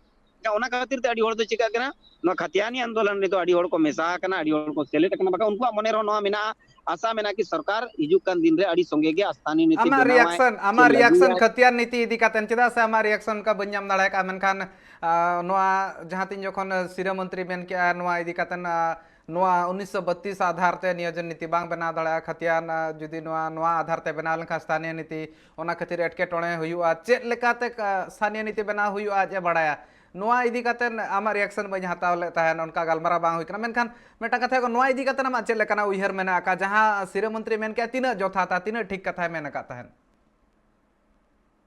ᱚᱱᱟ ᱠᱷᱟᱹᱛᱤᱨ ᱛᱮ ᱟᱹᱰᱤ ᱦᱚᱲ ᱫᱚ ᱪᱤᱠᱟᱹᱜ ᱠᱟᱱᱟ, ᱱᱚᱣᱟ ᱠᱷᱟᱛᱤᱭᱟᱱᱤ ᱟᱱᱫᱳᱞᱚᱱ ᱨᱮᱫᱚ ᱟᱹᱰᱤ ᱦᱚᱲ ᱠᱚ ᱢᱮᱥᱟ ᱟᱠᱟᱱᱟ, ᱟᱹᱰᱤ ᱦᱚᱲ ᱠᱚ ᱥᱮᱞᱮᱫ ᱟᱠᱟᱱᱟ, ᱵᱟᱠᱷᱟᱱ ᱩᱱᱠᱩᱣᱟᱜ ᱢᱚᱱᱮ ᱨᱮᱦᱚᱸ ᱱᱚᱣᱟ ᱢᱮᱱᱟᱜᱼᱟ, ᱟᱥᱟ ᱢᱮᱱᱟᱜᱼᱟ ᱠᱤ ᱥᱚᱨᱠᱟᱨ ᱦᱤᱡᱩᱜ ᱠᱟᱱ ᱫᱤᱱ ᱨᱮ ᱟᱹᱰᱤ ᱥᱚᱸᱜᱮ ᱜᱮ ᱥᱛᱷᱟᱱᱤᱭᱚ ᱱᱤᱛᱤ ᱟᱢᱟᱜ ᱵᱮᱱᱟᱣᱟᱭ, reaction, ᱥᱮ ᱟᱢᱟᱜ reaction ᱞᱟᱹᱜᱩᱭᱟᱭ᱾ ᱠᱷᱟᱛᱤᱭᱟᱱ ᱱᱤᱛᱤ ᱤᱫᱤ ᱠᱟᱛᱮ, ᱪᱮᱫᱟᱜ ᱥᱮ ᱟᱢᱟᱜ reaction ᱚᱱᱠᱟ ᱵᱟᱹᱧ ᱧᱟᱢ ᱫᱟᱲᱮ ᱠᱟᱜᱼᱟ, ᱢᱮᱱᱠᱷᱟᱱ, ᱟ, ᱱᱚᱣᱟ ᱡᱟᱦᱟᱸ ᱛᱤᱱ ᱡᱚᱠᱷᱚᱱ, ᱟ, ᱥᱤᱨᱟᱹ ᱢᱚᱱᱛᱨᱤ ᱢᱮᱱ ᱠᱮᱜᱼᱟ, ᱱᱚᱣᱟ ᱤᱫᱤ ᱠᱟᱛᱮ, ᱟ, ᱱᱚᱣᱟ ᱩᱱᱤᱥᱥᱚ ᱵᱟᱛᱤᱥ ᱟᱫᱷᱟᱨ ᱛᱮ ᱱᱤᱭᱳᱡᱚᱱ ᱱᱤᱛᱤ ᱵᱟᱝ ᱵᱮᱱᱟᱣ ᱫᱟᱲᱮᱭᱟᱜᱼᱟ, ᱠᱷᱟᱛᱤᱭᱟᱱ, ᱟ, ᱡᱩᱫᱤ ᱱᱚᱣᱟ, ᱱᱚᱣᱟ ᱟᱫᱷᱟᱨ ᱛᱮ ᱵᱮᱱᱟᱣ ᱞᱮᱱᱠᱷᱟᱱ ᱥᱛᱷᱟᱱᱤᱭᱚ ᱱᱤᱛᱤ, ᱚᱱᱟ ᱠᱷᱟᱹᱛᱤᱨ ᱮᱴᱠᱮᱴᱚᱬᱮ ᱦᱩᱭᱩᱜᱼᱟ, ᱪᱮᱫ ᱞᱮᱠᱟᱛᱮ, ᱟ, ᱥᱛᱷᱟᱱᱤᱭᱚ ᱱᱤᱛᱤ ᱵᱮᱱᱟᱣ ᱦᱩᱭᱩᱜᱼᱟ, ᱟᱡ ᱮ ᱵᱟᱲᱟᱭᱟ᱾ ᱱᱚᱣᱟ ᱤᱫᱤ ᱠᱟᱛᱮ ᱟᱢᱟᱜ reaction ᱵᱟᱹᱧ ᱦᱟᱛᱟᱣ ᱞᱮᱫ ᱛᱟᱦᱮᱸᱫ, ᱚᱱᱠᱟ ᱜᱟᱞᱢᱟᱨᱟᱣ ᱵᱟᱝ ᱦᱩᱭ ᱠᱟᱱᱟ᱾ ᱢᱮᱱᱠᱷᱟᱱ ᱢᱤᱫᱴᱟᱝ ᱠᱟᱛᱷᱟ ᱦᱩᱭᱩᱜ ᱠᱟᱱᱟ, ᱱᱚᱣᱟ ᱤᱫᱤ ᱠᱟᱛᱮ ᱟᱢᱟᱜ ᱪᱮᱫ ᱞᱮᱠᱟᱱᱟᱜ ᱩᱭᱦᱟᱹᱨ ᱢᱮᱱᱟᱜ ᱟᱠᱟᱫ, ᱡᱟᱦᱟᱸ ᱥᱤᱨᱟᱹ ᱢᱚᱱᱛᱨᱤ ᱢᱮᱱ ᱠᱮᱜᱼᱟ, ᱛᱤᱱᱟᱹᱜ ᱡᱚᱛᱷᱟᱛᱟ, ᱛᱤᱱᱟᱹᱜ ᱴᱷᱤᱠ ᱠᱟᱛᱷᱟᱭ ᱢᱮᱱ ᱟᱠᱟᱫ ᱛᱟᱦᱮᱸᱫ?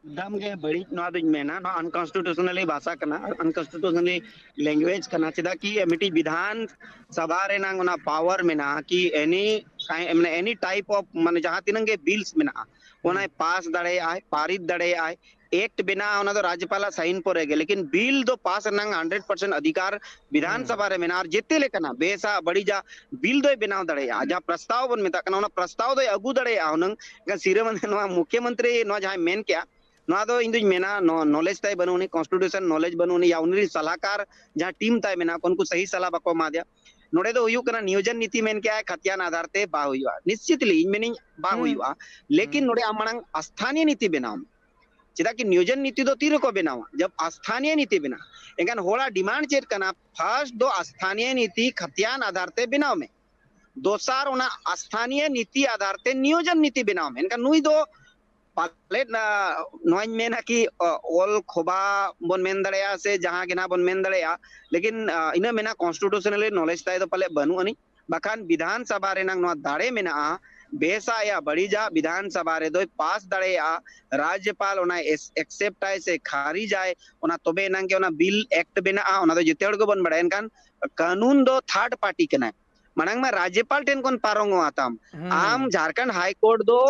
ᱮᱠᱫᱚᱢ ᱜᱮ ᱵᱟᱹᱲᱤᱡ ᱱᱚᱣᱟ ᱫᱚᱧ ᱢᱮᱱᱟ, ᱱᱚᱣᱟ unconstitutionally ᱵᱷᱟᱥᱟ ᱠᱟᱱᱟ, unconstitutionally language ᱠᱟᱱᱟ᱾ ᱪᱮᱫᱟᱜ ᱠᱤ ᱢᱤᱫᱴᱤᱡ ᱵᱤᱫᱷᱟᱱ ᱥᱚᱵᱷᱟ ᱨᱮᱱᱟᱝ ᱚᱱᱟ power ᱢᱮᱱᱟᱜᱼᱟ ᱠᱤ any, ᱢᱟᱱᱮ any type of, ᱢᱟᱱᱮ ᱡᱟᱦᱟᱸ ᱛᱤᱱᱟᱹᱜ ᱜᱮ bills ᱢᱮᱱᱟᱜᱼᱟ, ᱚᱱᱟᱭ pass ᱫᱟᱲᱮᱭᱟᱜᱼᱟᱭ, ᱯᱟᱨᱤᱛ ᱫᱟᱲᱮᱭᱟᱜᱼᱟᱭ᱾ Act ᱵᱮᱱᱟᱜᱼᱟ, ᱚᱱᱟ ᱫᱚ ᱨᱟᱡᱽᱯᱟᱞᱟᱜ sign ᱯᱚᱨᱮ ᱜᱮ, ᱞᱮᱠᱤᱱ bill ᱫᱚ pass ᱨᱮᱱᱟᱝ hundred percent ᱚᱫᱷᱤᱠᱟᱨ ᱵᱤᱫᱷᱟᱱ ᱥᱚᱵᱷᱟ ᱨᱮ ᱢᱮᱱᱟᱜᱼᱟ᱾ ᱟᱨ ᱡᱮᱛᱮ ᱞᱮᱠᱟᱱᱟᱜ ᱵᱮᱥᱟᱜ ᱵᱟᱹᱲᱤᱡᱟᱜ bill ᱫᱚᱭ ᱵᱮᱱᱟᱣ ᱫᱟᱲᱮᱭᱟᱜᱼᱟ᱾ ᱡᱟᱦᱟᱸ ᱯᱨᱚᱥᱛᱟᱵ ᱵᱚᱱ ᱢᱮᱛᱟᱜ ᱠᱟᱱᱟ, ᱚᱱᱟ ᱯᱨᱚᱥᱛᱟᱵ ᱫᱚᱭ ᱟᱹᱜᱩ ᱫᱟᱲᱮᱭᱟᱜᱼᱟ ᱦᱩᱱᱟᱹᱝ᱾ ᱮᱱᱠᱷᱟᱱ ᱥᱤᱨᱟᱹ ᱢᱟᱱᱮ ᱱᱚᱣᱟ ᱢᱩᱠᱷᱭᱚᱢᱚᱱᱛᱨᱤ ᱱᱚᱣᱟ ᱡᱟᱦᱟᱸᱭ ᱢᱮᱱ ᱠᱮᱜᱼᱟ, ᱱᱚᱣᱟ ᱫᱚ ᱤᱧ ᱫᱩᱧ ᱢᱮᱱᱟ, ᱱᱚᱣᱟ knowledge ᱛᱟᱭ ᱵᱟᱹᱱᱩᱜ ᱟᱹᱱᱤᱡ, constitution knowledge ᱵᱟᱹᱱᱩᱜ ᱟᱹᱱᱤᱡ, ᱭᱟ ᱩᱱᱤ ᱨᱤᱱ ᱥᱟᱞᱟᱦᱠᱟᱨ ᱡᱟᱦᱟᱸ team ᱛᱟᱭ ᱢᱮᱱᱟᱜ ᱠᱚ, ᱩᱱᱠᱩ ᱥᱟᱹᱦᱤ ᱥᱟᱞᱟᱦ ᱵᱟᱠᱚ ᱮᱢᱟ ᱫᱮᱭᱟ᱾ ᱱᱚᱰᱮ ᱫᱚ ᱦᱩᱭᱩᱜ ᱠᱟᱱᱟ, ᱱᱤᱭᱳᱡᱚᱱ ᱱᱤᱛᱤ ᱢᱮᱱ ᱠᱮᱜᱼᱟᱭ, ᱠᱷᱟᱛᱤᱭᱟᱱ ᱟᱫᱷᱟᱨ ᱛᱮ ᱵᱟᱝ ᱦᱩᱭᱩᱜᱼᱟ᱾ ᱱᱤᱥᱪᱤᱛᱞᱤ ᱤᱧ ᱢᱮᱱᱤᱧ ᱵᱟᱝ ᱦᱩᱭᱩᱜᱼᱟ, ᱞᱮᱠᱤᱱ ᱱᱚᱰᱮ ᱟᱢ ᱢᱟᱲᱟᱝ ᱥᱛᱷᱟᱱᱤᱭᱚ ᱱᱤᱛᱤ ᱵᱮᱱᱟᱣ ᱢᱮ᱾ ᱪᱮᱫᱟᱜ ᱠᱤ ᱱᱤᱭᱳᱡᱚᱱ ᱱᱤᱛᱤ ᱫᱚ ᱛᱤ ᱨᱮᱠᱚ ᱵᱮᱱᱟᱣᱟ? ᱡᱟᱵ ᱟᱥᱛᱷᱟᱱᱤᱭ ᱱᱤᱛᱤ ᱵᱮᱱᱟᱣ᱾ ᱮᱱᱠᱷᱟᱱ ᱦᱚᱲᱟᱜ ᱰᱤᱢᱟᱱᱰ ᱪᱮᱫ ᱠᱟᱱᱟ? ᱯᱷᱟᱥᱴ ᱫᱚ ᱟᱥᱛᱷᱟᱱᱤᱭ ᱱᱤᱛᱤ ᱠᱷᱟᱛᱤᱭᱟᱱ ᱟᱫᱷᱟᱨ ᱛᱮ ᱵᱮᱱᱟᱣ ᱢᱮ᱾ ᱫᱚᱥᱟᱨ ᱚᱱᱟ ᱟᱥᱛᱷᱟᱱᱤᱭ ᱱᱤᱛᱤ ᱟᱫᱷᱟᱨ ᱛᱮ ᱱᱤᱭᱳᱡᱚᱱ ᱱᱤᱛᱤ ᱵᱮᱱᱟᱣ ᱢᱮ᱾ ᱮᱱᱠᱷᱟᱱ ᱱᱩᱭ ᱫᱚ ᱯᱟᱞᱮᱫ ᱱᱚᱣᱟᱧ ᱢᱮᱱᱟ ᱠᱤ ᱚᱞ ᱠᱷᱚᱵᱟ ᱵᱚᱱ ᱢᱮᱱ ᱫᱟᱲᱮᱭᱟᱜᱼᱟ ᱥᱮ ᱡᱟᱦᱟᱸ ᱜᱮ ᱱᱟᱦᱟᱜ ᱵᱚᱱ ᱢᱮᱱ ᱫᱟᱲᱮᱭᱟᱜᱼᱟ᱾ ᱞᱮᱠᱤᱱ ᱤᱱᱟᱹ ᱢᱮᱱᱟ ᱠᱚᱱᱥᱴᱤᱴᱩᱥᱚᱱᱟᱞᱤ ᱱᱚᱞᱮᱡᱽ ᱛᱟᱭ ᱫᱚ ᱯᱟᱞᱮ ᱵᱟᱹᱱᱩᱜ ᱟᱹᱱᱤᱡ᱾ ᱵᱟᱠᱷᱟᱱ ᱵᱤᱫᱷᱟᱱ ᱥᱟᱵᱷᱟ ᱨᱮᱱᱟᱜ ᱱᱚᱣᱟ ᱫᱟᱲᱮ ᱢᱮᱱᱟᱜᱼᱟ᱾ ᱵᱮᱥᱟ ᱭᱟ ᱵᱟᱹᱲᱤᱡᱟ ᱵᱤᱫᱷᱟᱱ ᱥᱟᱵᱷᱟ ᱨᱮᱫᱚᱭ ᱯᱟᱥ ᱫᱟᱲᱮᱭᱟᱜᱼᱟ᱾ ᱨᱟᱡᱽᱭᱚᱯᱟᱞ ᱚᱱᱟ ᱮᱠᱥᱮᱯᱴᱟᱭ ᱥᱮ ᱠᱷᱟᱨᱤᱡᱟᱭ, ᱚᱱᱟ ᱛᱚᱵᱮ ᱮᱱᱟᱝ ᱜᱮ ᱚᱱᱟ ᱵᱤᱞ ᱮᱠᱴ ᱵᱮᱱᱟᱜᱼᱟ᱾ ᱚᱱᱟ ᱫᱚ ᱡᱮᱛᱮ ᱦᱚᱲ ᱜᱮᱵᱚᱱ ᱵᱟᱲᱟᱭᱟ᱾ ᱮᱱᱠᱷᱟᱱ ᱠᱟᱹᱱᱩᱱ ᱫᱚ ᱛᱷᱟᱨᱰ ᱯᱟᱨᱴᱤ ᱠᱟᱱᱟᱭ᱾ ᱢᱟᱲᱟᱝ ᱢᱟ ᱨᱟᱡᱽᱭᱚᱯᱟᱞ ᱴᱷᱮᱱ ᱠᱷᱚᱱ ᱯᱟᱨᱚᱢᱚᱜᱼᱟ ᱛᱟᱢ᱾ ᱟᱢ ᱡᱷᱟᱲᱠᱷᱚᱸᱰ ᱦᱟᱭ ᱠᱳᱨᱴ ᱫᱚ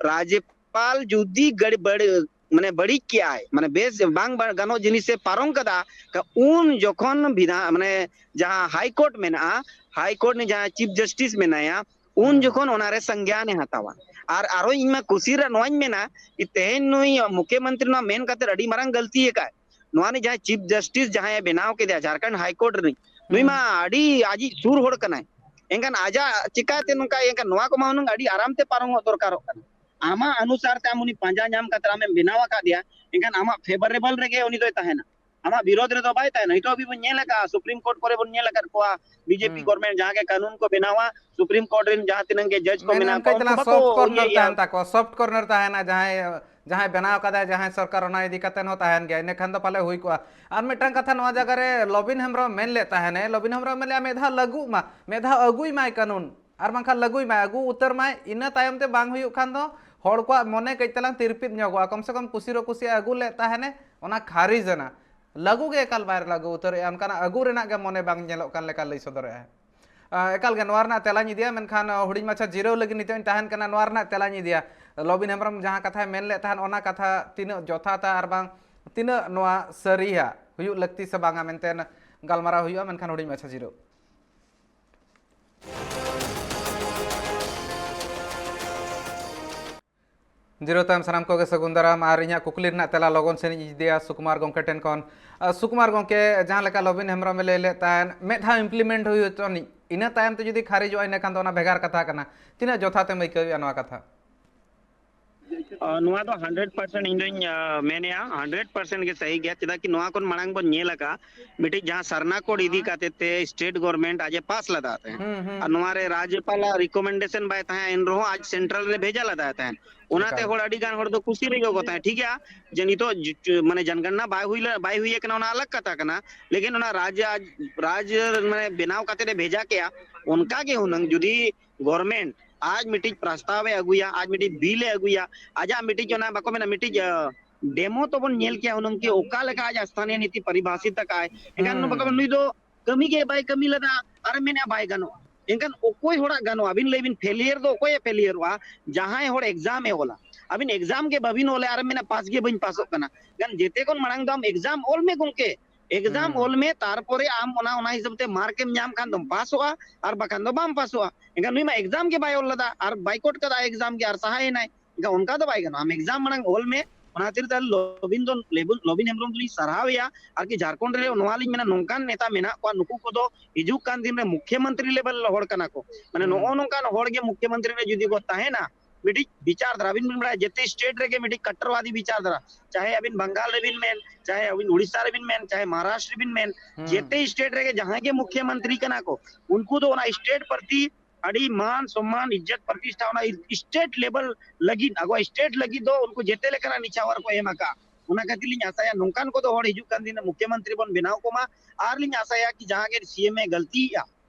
ᱨᱟᱡᱽᱭᱚᱯᱟᱞ ᱡᱩᱫᱤ ᱜᱟᱹᱲ-, ᱵᱟᱹᱲ-, ᱢᱟᱱᱮ ᱵᱟᱹᱲᱤᱡ ᱠᱮᱜᱼᱟᱭ, ᱢᱟᱱᱮ ᱵᱮᱥ ᱵᱟᱝ ᱵᱟ-, ᱜᱟᱱᱚᱜ ᱡᱤᱱᱤᱥᱮ ᱯᱟᱨᱚᱢ ᱠᱟᱫᱟ, ᱠᱟ-, ᱩᱱ ᱡᱚᱠᱷᱚᱱ ᱵᱤᱫᱷᱟ-, ᱢᱟᱱᱮ ᱡᱟᱦᱟᱸ ᱦᱟᱭ ᱠᱳᱨᱴ ᱢᱮᱱᱟᱜᱼᱟ, ᱦᱟᱭ ᱠᱳᱨᱴ ᱨᱤᱱᱤᱡ ᱡᱟᱦᱟᱸ ᱪᱤᱯ ᱡᱟᱥᱴᱤᱥ ᱢᱮᱱᱟᱭᱟ, ᱩᱱ ᱦᱩᱸ᱾ ᱡᱚᱠᱷᱚᱱ ᱚᱱᱟᱨᱮ ᱥᱚᱝᱜᱮᱭᱟᱱᱮ ᱦᱟᱛᱟᱣᱟ᱾ ᱟᱨ ᱟᱨᱚ ᱤᱧ ᱢᱟ ᱠᱩᱥᱤ ᱨᱮ ᱱᱚᱣᱟᱧ ᱢᱮᱱᱟ ᱠᱤ ᱛᱮᱦᱮᱧ ᱱᱩᱭ ᱢᱩᱠᱷᱭᱚᱢᱚᱱᱛᱨᱤ ᱱᱚᱣᱟ ᱢᱮᱱ ᱠᱟᱛᱮ ᱟᱹᱰᱤ ᱢᱟᱨᱟᱝ ᱜᱟᱹᱞᱛᱤ ᱟᱠᱟᱫ᱾ ᱱᱚᱣᱟ ᱨᱤᱱᱤᱡ ᱡᱟᱦᱟᱸᱭ ᱪᱤᱯ ᱡᱟᱥᱴᱤᱥ ᱡᱟᱦᱟᱸᱭ ᱵᱮᱱᱟᱣ ᱠᱮᱫᱮᱭᱟ ᱡᱷᱟᱲᱠᱷᱚᱸᱰ ᱦᱟᱭ ᱠᱳᱨᱴ ᱨᱤᱱᱤᱡ, ᱱᱩᱭ ᱦᱩᱸ᱾ ᱢᱟ ᱟᱹᱰᱤ ᱟᱡᱤᱡ ᱥᱩᱨ ᱦᱚᱲ ᱠᱟᱱᱟᱭ᱾ ᱮᱱᱠᱷᱟᱱ ᱟᱡᱟᱜ ᱪᱤᱠᱟᱹᱛᱮ ᱱᱚᱝᱠᱟ, ᱮᱱᱠᱷᱟᱱ ᱱᱚᱣᱟ ᱠᱚᱢᱟ ᱦᱩᱱᱟᱹᱝ ᱟᱹᱰᱤ ᱟᱨᱟᱢ ᱛᱮ ᱯᱟᱨᱚᱢᱚᱜ ᱫᱚᱨᱠᱟᱨᱚᱜ ᱠᱟᱱᱟ᱾ ᱟᱢᱟᱜ ᱚᱱᱩᱥᱟᱨ ᱛᱮ ᱟᱢ ᱩᱱᱤ ᱯᱟᱸᱡᱟ ᱧᱟᱢ ᱠᱟᱛᱮ ᱟᱢᱮᱢ ᱵᱮᱱᱟᱣ ᱟᱠᱟᱫᱮᱭᱟ, ᱮᱱᱠᱷᱟᱱ ᱟᱢᱟᱜ ᱯᱷᱮᱵᱟᱨᱮᱵᱚᱞ ᱨᱮᱜᱮ ᱩᱱᱤ ᱫᱚᱭ ᱛᱟᱦᱮᱱᱟ, ᱟᱢᱟᱜ ᱵᱤᱨᱳᱫᱷ ᱨᱮᱫᱚ ᱵᱟᱭ ᱛᱟᱦᱮᱱᱟ᱾ ᱱᱤᱛᱚᱜ ᱦᱟᱹᱵᱤᱡ ᱵᱚᱱ ᱧᱮᱞ ᱟᱠᱟᱫᱼᱟ, ᱥᱩᱯᱨᱤᱢ ᱠᱳᱨᱴ ᱠᱚᱨᱮ ᱵᱚᱱ ᱧᱮᱞ ᱟᱠᱟᱫ ᱠᱚᱣᱟ, ᱵᱤᱡᱮᱯᱤ ᱦᱩᱸ᱾ ᱜᱚᱵᱷᱚᱨᱱᱢᱮᱱᱴ ᱡᱟᱦᱟᱸ ᱜᱮ ᱠᱟᱹᱱᱩᱱ ᱠᱚ ᱵᱮᱱᱟᱣᱟ, ᱥᱩᱯᱨᱤᱢ ᱠᱳᱨᱴ ᱨᱮᱱ ᱡᱟᱦᱟᱸ ᱛᱤᱱᱟᱹᱜ ᱜᱮ ᱡᱟᱡᱽ ᱠᱚ ᱢᱮᱱᱟᱜ ᱢᱮᱱᱟᱜ ᱠᱚᱣᱟ, ᱠᱟᱹᱡ ᱩᱱᱠᱩ ᱛᱟᱞᱟᱝ ᱵᱟᱠᱚ ᱥᱚᱯᱴ ᱠᱚᱨᱱᱟᱨ ᱤᱭᱟᱹᱭᱟ᱾ ᱛᱟᱦᱮᱱ ᱛᱟᱠᱚᱣᱟ, ᱥᱚᱯᱴ ᱠᱚᱨᱱᱟᱨ ᱛᱟᱦᱮᱱᱟ᱾ ᱡᱟᱦᱟᱸᱭ, ᱡᱟᱦᱟᱸᱭ ᱵᱮᱱᱟᱣ ᱠᱟᱫᱟᱭ, ᱡᱟᱦᱟᱸᱭ ᱥᱚᱨᱠᱟᱨ, ᱚᱱᱟ ᱤᱫᱤ ᱠᱟᱛᱮ ᱦᱚᱸ ᱛᱟᱦᱮᱱ ᱜᱮᱭᱟ, ᱤᱱᱟᱹ ᱠᱷᱟᱱ ᱫᱚ ᱯᱟᱞᱮ ᱦᱩᱭ ᱠᱚᱜᱼᱟ᱾ ᱟᱨ ᱢᱤᱫᱴᱟᱝ ᱠᱟᱛᱷᱟ ᱱᱚᱣᱟ ᱡᱟᱭᱜᱟ ᱨᱮ ᱞᱚᱵᱤᱱ ᱦᱮᱢᱵᱨᱚᱢ ᱢᱮᱱ ᱞᱮᱫ ᱛᱟᱦᱮᱱᱮ, ᱞᱚᱵᱤᱱ ᱦᱮᱢᱵᱨᱚᱢ ᱢᱮᱱ ᱞᱮᱫᱼᱟ, ᱢᱤᱫ ᱫᱷᱟᱣ ᱞᱟᱹᱜᱩᱜ ᱢᱟ, ᱢᱤᱫ ᱫᱷᱟᱣ ᱟᱹᱜᱩᱭ ᱢᱟᱭ ᱠᱟᱹᱱᱩᱱ, ᱟᱨ ᱵᱟᱝᱠᱷᱟᱱ ᱞᱟᱹᱜᱩᱭ ᱢᱟᱭ, ᱟᱹᱜᱩ ᱩᱛᱟᱹᱨ ᱢᱟᱭ, ᱤᱱᱟᱹ ᱛᱟᱭᱚᱢ ᱛᱮ ᱵᱟᱝ ᱦᱩᱭᱩᱜ ᱠᱷᱟᱱ ᱫᱚ ᱦᱚᱲ ᱠᱚᱣᱟᱜ ᱢᱚᱱᱮ ᱠᱟᱹᱡ ᱛᱟᱞᱟᱝ ᱛᱤᱨᱯᱤᱫ ᱧᱚᱜᱚᱜᱼᱟ᱾ ᱠᱚᱢ ᱥᱮ ᱠᱚᱢ ᱠᱩᱥᱤ ᱨᱮ ᱠᱩᱥᱤ ᱟᱹᱜᱩ ᱞᱮᱫ ᱛᱟᱦᱮᱱᱮ, ᱚᱱᱟ ᱠᱷᱟᱨᱤᱡ ᱮᱱᱟ᱾ ᱞᱟᱹᱜᱩ ᱜᱮ ᱮᱠᱟᱞ ᱵᱟᱭ ᱞᱟᱹᱜᱩ ᱩᱛᱟᱹᱨᱮᱜᱼᱟ, ᱚᱱᱠᱟᱱᱟᱜ ᱟᱹᱜᱩ ᱨᱮᱱᱟᱜ ᱜᱮ ᱢᱚᱱᱮ ᱵᱟᱝ ᱧᱮᱞᱚᱜ ᱠᱟᱱ ᱞᱮᱠᱟ ᱞᱟᱹᱭ ᱥᱚᱫᱚᱨᱮᱜᱼᱟᱭ᱾ ᱟᱸ, ᱮᱠᱟᱞ ᱜᱮ ᱱᱚᱣᱟ ᱨᱮᱱᱟᱜ ᱛᱮᱞᱟᱧ ᱤᱫᱤᱭᱟ, ᱢᱮᱱᱠᱷᱟᱱ, ᱟᱸ, ᱦᱩᱰᱤᱧ ᱢᱟᱪᱷᱟ ᱡᱤᱨᱟᱹᱣ ᱞᱟᱹᱜᱤᱫ ᱱᱤᱛᱚᱜ ᱤᱧ ᱛᱟᱦᱮᱱ ᱠᱟᱱᱟ᱾ ᱱᱚᱣᱟ ᱨᱮᱱᱟᱜ ᱛᱮᱞᱟᱧ ᱤᱫᱤᱭᱟ᱾ ᱞᱚᱵᱤᱱ ᱦᱮᱢᱵᱨᱚᱢ ᱡᱟᱦᱟᱸ ᱠᱟᱛᱷᱟᱭ ᱢᱮᱱ ᱞᱮᱫ ᱛᱟᱦᱮᱸᱫ, ᱚᱱᱟ ᱠᱟᱛᱷᱟ ᱛᱤᱱᱟᱹᱜ ᱡᱚᱛᱷᱟᱛᱟ ᱟᱨ ᱵᱟᱝ ᱛᱤᱱᱟᱹᱜ ᱱᱚᱣᱟ ᱥᱟᱹᱨᱤᱭᱟ, ᱦᱩᱭᱩᱜ ᱞᱟᱹᱠᱛᱤ ᱥᱮ ᱵᱟᱝᱟ ᱢᱮᱱᱛᱮ ᱜᱟᱞᱢᱟᱨᱟᱣ ᱦᱩᱭᱩᱜᱼᱟ, ᱢᱮᱱᱠᱷᱟᱱ ᱦᱩᱰᱤᱧ ᱢᱟᱪᱷᱟ ᱡᱤᱨᱟᱹᱣ᱾ ᱡᱤᱨᱟᱹᱣ ᱛᱟᱭᱚᱢ ᱥᱟᱱᱟᱢ ᱠᱚᱜᱮ ᱥᱟᱹᱜᱩᱱ ᱫᱟᱨᱟᱢ᱾ ᱟᱨ ᱤᱧᱟᱹᱜ ᱠᱩᱠᱞᱤ ᱨᱮᱱᱟᱜ ᱛᱮᱞᱟ ᱞᱚᱜᱚᱱ ᱥᱮᱱ ᱤᱧ ᱤᱫᱤᱭᱟ ᱥᱩᱠᱩᱢᱟᱨ ᱜᱚᱢᱠᱮ ᱴᱷᱮᱱ ᱠᱷᱚᱱ᱾ ᱟᱨ ᱥᱩᱠᱩᱢᱟᱨ ᱜᱚᱢᱠᱮ, ᱡᱟᱦᱟᱸ ᱞᱮᱠᱟ ᱞᱚᱵᱤᱱ ᱦᱮᱢᱵᱨᱚᱢᱮ ᱞᱟᱹᱭ ᱞᱮᱫ ᱛᱟᱦᱮᱸᱫ, ᱢᱤᱫ ᱫᱷᱟᱣ implement ᱦᱩᱭ ᱦᱚᱪᱚᱱᱤᱡ, ᱤᱱᱟᱹ ᱛᱟᱭᱚᱢ ᱛᱮ ᱡᱩᱫᱤ ᱠᱷᱟᱨᱤᱡᱚᱜᱼᱟ, ᱤᱱᱟᱹ ᱠᱷᱟᱱ ᱫᱚ ᱚᱱᱟ ᱵᱷᱮᱜᱟᱨ ᱠᱟᱛᱷᱟ ᱠᱟᱱᱟ᱾ ᱛᱤᱱᱟᱹᱜ ᱡᱚᱛᱷᱟᱛ ᱮᱢ ᱟᱹᱭᱠᱟᱹᱣᱮᱫᱼᱟ ᱱᱚᱣᱟ ᱠᱟᱛᱷᱟ? ᱱᱚᱣᱟ ᱫᱚ ᱦᱟᱱᱰᱨᱮᱰ ᱯᱟᱨᱥᱮᱱᱴ ᱤᱧ ᱫᱚᱧ ᱢᱮᱱᱮᱜᱼᱟ, ᱦᱟᱱᱰᱨᱮᱰ ᱯᱟᱨᱥᱮᱱᱴ ᱜᱮ ᱥᱟᱹᱦᱤ ᱜᱮᱭᱟ᱾ ᱪᱮᱫᱟᱜ ᱠᱤ ᱱᱚᱣᱟ ᱠᱷᱚᱱ ᱢᱟᱲᱟᱝ ᱵᱚᱱ ᱧᱮᱞ ᱟᱠᱟᱫ ᱢᱤᱫᱴᱤᱡ ᱡᱟᱦᱟᱸ ᱥᱟᱨᱱᱟ ᱠᱳᱰ ᱤᱫᱤ ᱠᱟᱛᱮ ᱛᱮ ᱥᱴᱮᱴ ᱜᱚᱵᱷᱚᱨᱱᱢᱮᱱᱴ ᱟᱡ ᱮ ᱯᱟᱥ ᱞᱮᱫᱟ ᱛᱟᱦᱮᱸᱫ᱾ ᱟᱨ ᱱᱚᱣᱟ ᱨᱮ ᱨᱟᱡᱽᱡᱚᱯᱟᱞᱟᱜ ᱨᱤᱠᱚᱢᱮᱱᱰᱮᱥᱚᱱ ᱵᱟᱭ ᱛᱟᱦᱮᱸ, ᱮᱱ ᱨᱮᱦᱚᱸ ᱟᱡ ᱥᱮᱱᱴᱨᱟᱞ ᱨᱮ ᱵᱷᱮᱡᱟ ᱞᱮᱫᱟᱭ ᱛᱟᱦᱮᱸᱫ᱾ ᱚᱱᱟᱛᱮ ᱦᱚᱲ ᱟᱹᱰᱤ ᱜᱟᱱ ᱦᱚᱲ ᱫᱚ ᱠᱩᱥᱤ ᱨᱮᱜᱮ ᱠᱚ ᱛᱟᱦᱮᱸᱫ, ᱴᱷᱤᱠ ᱜᱮᱭᱟ, ᱡᱮ ᱱᱤᱛᱚᱜ ᱡᱩ-, ᱢᱟᱱᱮ ᱡᱚᱱᱜᱚᱱᱱᱟ ᱵᱟᱭ ᱦᱩᱭ ᱞᱮ-, ᱵᱟᱭ ᱦᱩᱭ ᱟᱠᱟᱱᱟ, ᱚᱱᱟ ᱟᱞᱟᱜᱽ ᱠᱟᱛᱷᱟ ᱠᱟᱱᱟ᱾ ᱞᱮᱠᱤᱱ ᱚᱱᱟ ᱨᱟᱡᱽ, ᱨᱟᱡᱽ ᱢᱟᱱᱮ ᱵᱮᱱᱟᱣ ᱠᱟᱛᱮ ᱮ ᱵᱷᱮᱡᱟ ᱠᱮᱜᱼᱟ, ᱚᱱᱠᱟ ᱜᱮ ᱦᱩᱱᱟᱹᱝ ᱡᱩᱫᱤ ᱜᱚᱵᱷᱚᱨᱱᱢᱮᱱᱴ ᱟᱡ ᱢᱤᱫᱴᱤᱡ ᱯᱨᱚᱥᱛᱟᱵ ᱮ ᱟᱹᱜᱩᱭᱟ, ᱟᱡ ᱢᱤᱫᱴᱤᱡ ᱵᱤᱞ ᱮ ᱟᱹᱜᱩᱭᱟ, ᱟᱡᱟᱜ ᱢᱤᱫᱴᱤᱡ ᱚᱱᱟ ᱵᱟᱠᱚ ᱢᱮᱱᱟ ᱢᱤᱫᱴᱤᱡ ᱰᱮᱢᱳ ᱛᱚᱵᱚᱱ ᱧᱮᱞ ᱠᱮᱭᱟ ᱦᱩᱱᱟᱹᱝ ᱠᱤ ᱚᱠᱟ ᱞᱮᱠᱟ ᱟᱡ ᱥᱛᱷᱟᱱᱤᱭᱚ ᱱᱤᱛᱤ ᱯᱚᱨᱤᱵᱷᱟᱥᱤᱛ ᱟᱠᱟᱫ ᱟᱭ᱾ ᱮᱱᱠᱷᱟᱱ ᱵᱟᱠᱚ ᱢᱮᱱᱟ, ᱱᱩᱭ ᱫᱚ ᱠᱟᱹᱢᱤ ᱜᱮ ᱵᱟᱭ ᱠᱟᱹᱢᱤ ᱞᱮᱫᱟ, ᱟᱨ ᱢᱮᱱᱮᱫᱼᱟ ᱵᱟᱭ ᱜᱟᱱᱚᱜᱼᱟ᱾ ᱮᱱᱠᱷᱟᱱ ᱚᱠᱚᱭ ᱦᱚᱲᱟᱜ ᱜᱟᱱᱚᱜᱼᱟ? ᱟᱹᱵᱤᱱ ᱞᱟᱹᱭ ᱵᱤᱱ, ᱯᱷᱮᱞᱤᱭᱟᱨ ᱫᱚ ᱚᱠᱚᱭᱮ ᱯᱷᱮᱞᱤᱭᱟᱨᱚᱜᱼᱟ? ᱡᱟᱦᱟᱸᱭ ᱦᱚᱲ ᱮᱠᱡᱟᱢ ᱮ ᱚᱞᱟ᱾ ᱟᱹᱵᱤᱱ ᱮᱠᱡᱟᱢ ᱜᱮ ᱵᱟᱹᱵᱤᱱ ᱚᱞᱮ ᱟᱨ ᱢᱮᱱᱟ ᱯᱟᱥ ᱜᱮ ᱵᱟᱹᱧ ᱯᱟᱥᱚᱜ ᱠᱟᱱᱟ᱾ ᱮᱱᱠᱷᱟᱱ ᱡᱮᱛᱮ ᱠᱷᱚᱱ ᱢᱟᱲᱟᱝ ᱫᱚ ᱟᱢ ᱮᱠᱡᱟᱢ ᱚᱞ ᱢᱮ ᱜᱚᱢᱠᱮ, ᱮᱠᱡᱟᱢ ᱚᱞ ᱢᱮ, ᱛᱟᱨᱯᱚᱨᱮ ᱟᱢ ᱚᱱᱟ, ᱚᱱᱟ ᱦᱤᱥᱟᱹᱵ ᱛᱮ ᱢᱟᱨᱠ ᱮᱢ ᱧᱟᱢ ᱠᱷᱟᱱ ᱫᱚᱢ ᱯᱟᱥᱚᱜᱼᱟ, ᱟᱨ ᱵᱟᱠᱷᱟᱱ ᱫᱚ ᱵᱟᱢ ᱯᱟᱥᱚᱜᱼᱟ᱾ ᱮᱱᱠᱷᱟᱱ ᱱᱩᱭ ᱢᱟ ᱮᱠᱡᱟᱢ ᱜᱮ ᱵᱟᱭ ᱚᱞ ᱞᱮᱫᱟ ᱟᱨ ᱵᱟᱭᱠᱚᱴ ᱠᱟᱫᱟ ᱮᱠᱡᱟᱢ ᱜᱮ ᱟᱨ ᱥᱟᱦᱟᱭᱮᱱᱟᱭ᱾ ᱮᱱᱠᱷᱟᱱ ᱚᱱᱠᱟ ᱫᱚ ᱵᱟᱭ ᱜᱟᱱᱚᱜᱼᱟ, ᱟᱢ ᱮᱠᱡᱟᱢ ᱢᱟᱲᱟᱝ ᱚᱞ ᱢᱮ᱾ ᱚᱱᱟ ᱠᱷᱟᱹᱛᱤᱨ ᱛᱮ ᱞᱚᱵᱤᱱ ᱫᱚ, ᱞᱚᱵᱤᱱ, ᱞᱚᱵᱤᱱ ᱦᱮᱢᱵᱨᱚᱢ ᱫᱚᱞᱤᱧ ᱥᱟᱨᱦᱟᱣᱮᱭᱟ᱾ ᱟᱨᱠᱤ ᱡᱷᱟᱲᱠᱷᱚᱸᱰ ᱨᱮ ᱱᱚᱣᱟ ᱞᱤᱧ ᱢᱮᱱᱟ, ᱱᱚᱝᱠᱟᱱ ᱱᱮᱛᱟ ᱢᱮᱱᱟᱜ ᱠᱚᱣᱟ, ᱱᱩᱠᱩ ᱠᱚᱫᱚ ᱦᱤᱡᱩᱜ ᱠᱟᱱ ᱫᱤᱱ ᱨᱮ ᱢᱩᱠᱷᱭᱚᱢᱚᱱᱛᱨᱤ ᱞᱮᱵᱮᱞ ᱦᱚᱲ ᱠᱟᱱᱟ ᱠᱚ᱾ ᱢᱟᱱᱮ ᱱᱚᱜᱼᱚ ᱱᱚᱝᱠᱟᱱ ᱦᱚᱲ ᱜᱮ ᱢᱩᱠᱷᱭᱚᱢᱚᱱᱛᱨᱤ ᱨᱮ ᱡᱩᱫᱤ ᱠᱚ ᱛᱟᱦᱮᱱᱟ, ᱢᱤᱫᱴᱤᱡ ᱵᱤᱪᱟᱨ ᱫᱷᱟᱨᱟ ᱵᱤᱱ ᱢᱮᱱ ᱵᱟᱲᱟᱭᱟ, ᱡᱮᱛᱮ ᱥᱴᱮᱴ ᱨᱮᱜᱮ ᱢᱤᱫᱴᱤᱡ ᱠᱟᱴᱴᱚᱨᱣᱟᱫᱤ ᱵᱤᱪᱟᱨ ᱫᱷᱟᱨᱟ, ᱪᱟᱦᱮ ᱟᱹᱵᱤᱱ ᱵᱟᱝᱜᱟᱞ ᱨᱮᱵᱤᱱ ᱢᱮᱱ, ᱪᱟᱦᱮ ᱟᱹᱵᱤᱱ ᱩᱲᱤᱥᱥᱟ ᱨᱮᱵᱤᱱ ᱢᱮᱱ, ᱪᱟᱦᱮ ᱢᱚᱦᱟᱨᱟᱥᱴᱨ ᱨᱮᱵᱤᱱ ᱢᱮᱱ, ᱡᱮᱛᱮ ᱥᱴᱮᱴ ᱨᱮᱜᱮ ᱡᱟᱦᱟᱸᱭ ᱜᱮ ᱢᱩᱠᱷᱭᱚᱢᱚᱱᱛᱨᱤ ᱠᱟᱱᱟ ᱠᱚ, ᱩᱱᱠᱩ ᱫᱚ ᱚᱱᱟ ᱥᱴᱮᱴ ᱯᱨᱚᱛᱤ ᱟᱹᱰᱤ ᱢᱟᱱ ᱥᱚᱢᱢᱟᱱ, ᱤᱡᱽᱡᱚᱛ ᱯᱨᱚᱛᱤᱥᱴᱷᱟ ᱚᱱᱟ ᱥᱴᱮᱴ ᱞᱮᱵᱮᱞ ᱞᱟᱹᱜᱤᱫ, ᱟᱵᱚᱣᱟᱜ ᱥᱴᱮᱴ ᱞᱟᱹᱜᱤᱫ ᱫᱚ ᱩᱱᱠᱩ ᱡᱮᱛᱮ ᱞᱮᱠᱟᱱᱟᱜ ᱱᱤᱪᱷᱟᱣᱟᱨ ᱠᱚ ᱮᱢ ᱟᱠᱟᱫᱼᱟ᱾ ᱚᱱᱟ ᱠᱷᱟᱹᱛᱤᱨ ᱞᱤᱧ ᱟᱥᱟᱭᱟ ᱱᱚᱝᱠᱟᱱ ᱠᱚᱫᱚ ᱦᱚᱲ ᱦᱤᱡᱩᱜ ᱠᱟᱱ ᱫᱤᱱ ᱨᱮ ᱢᱩᱠᱷᱭᱚᱢᱚᱱᱛᱨᱤ ᱵᱚᱱ ᱵᱮᱱᱟᱣ ᱠᱚᱢᱟ᱾ ᱟᱨ ᱞᱤᱧ ᱟᱥᱟᱭᱟ ᱠᱤ ᱡᱟᱦᱟᱸ ᱜᱮ ᱥᱤ ᱮᱢ ᱮ ᱜᱟᱹᱞᱛᱤᱭᱮᱜᱼᱟ,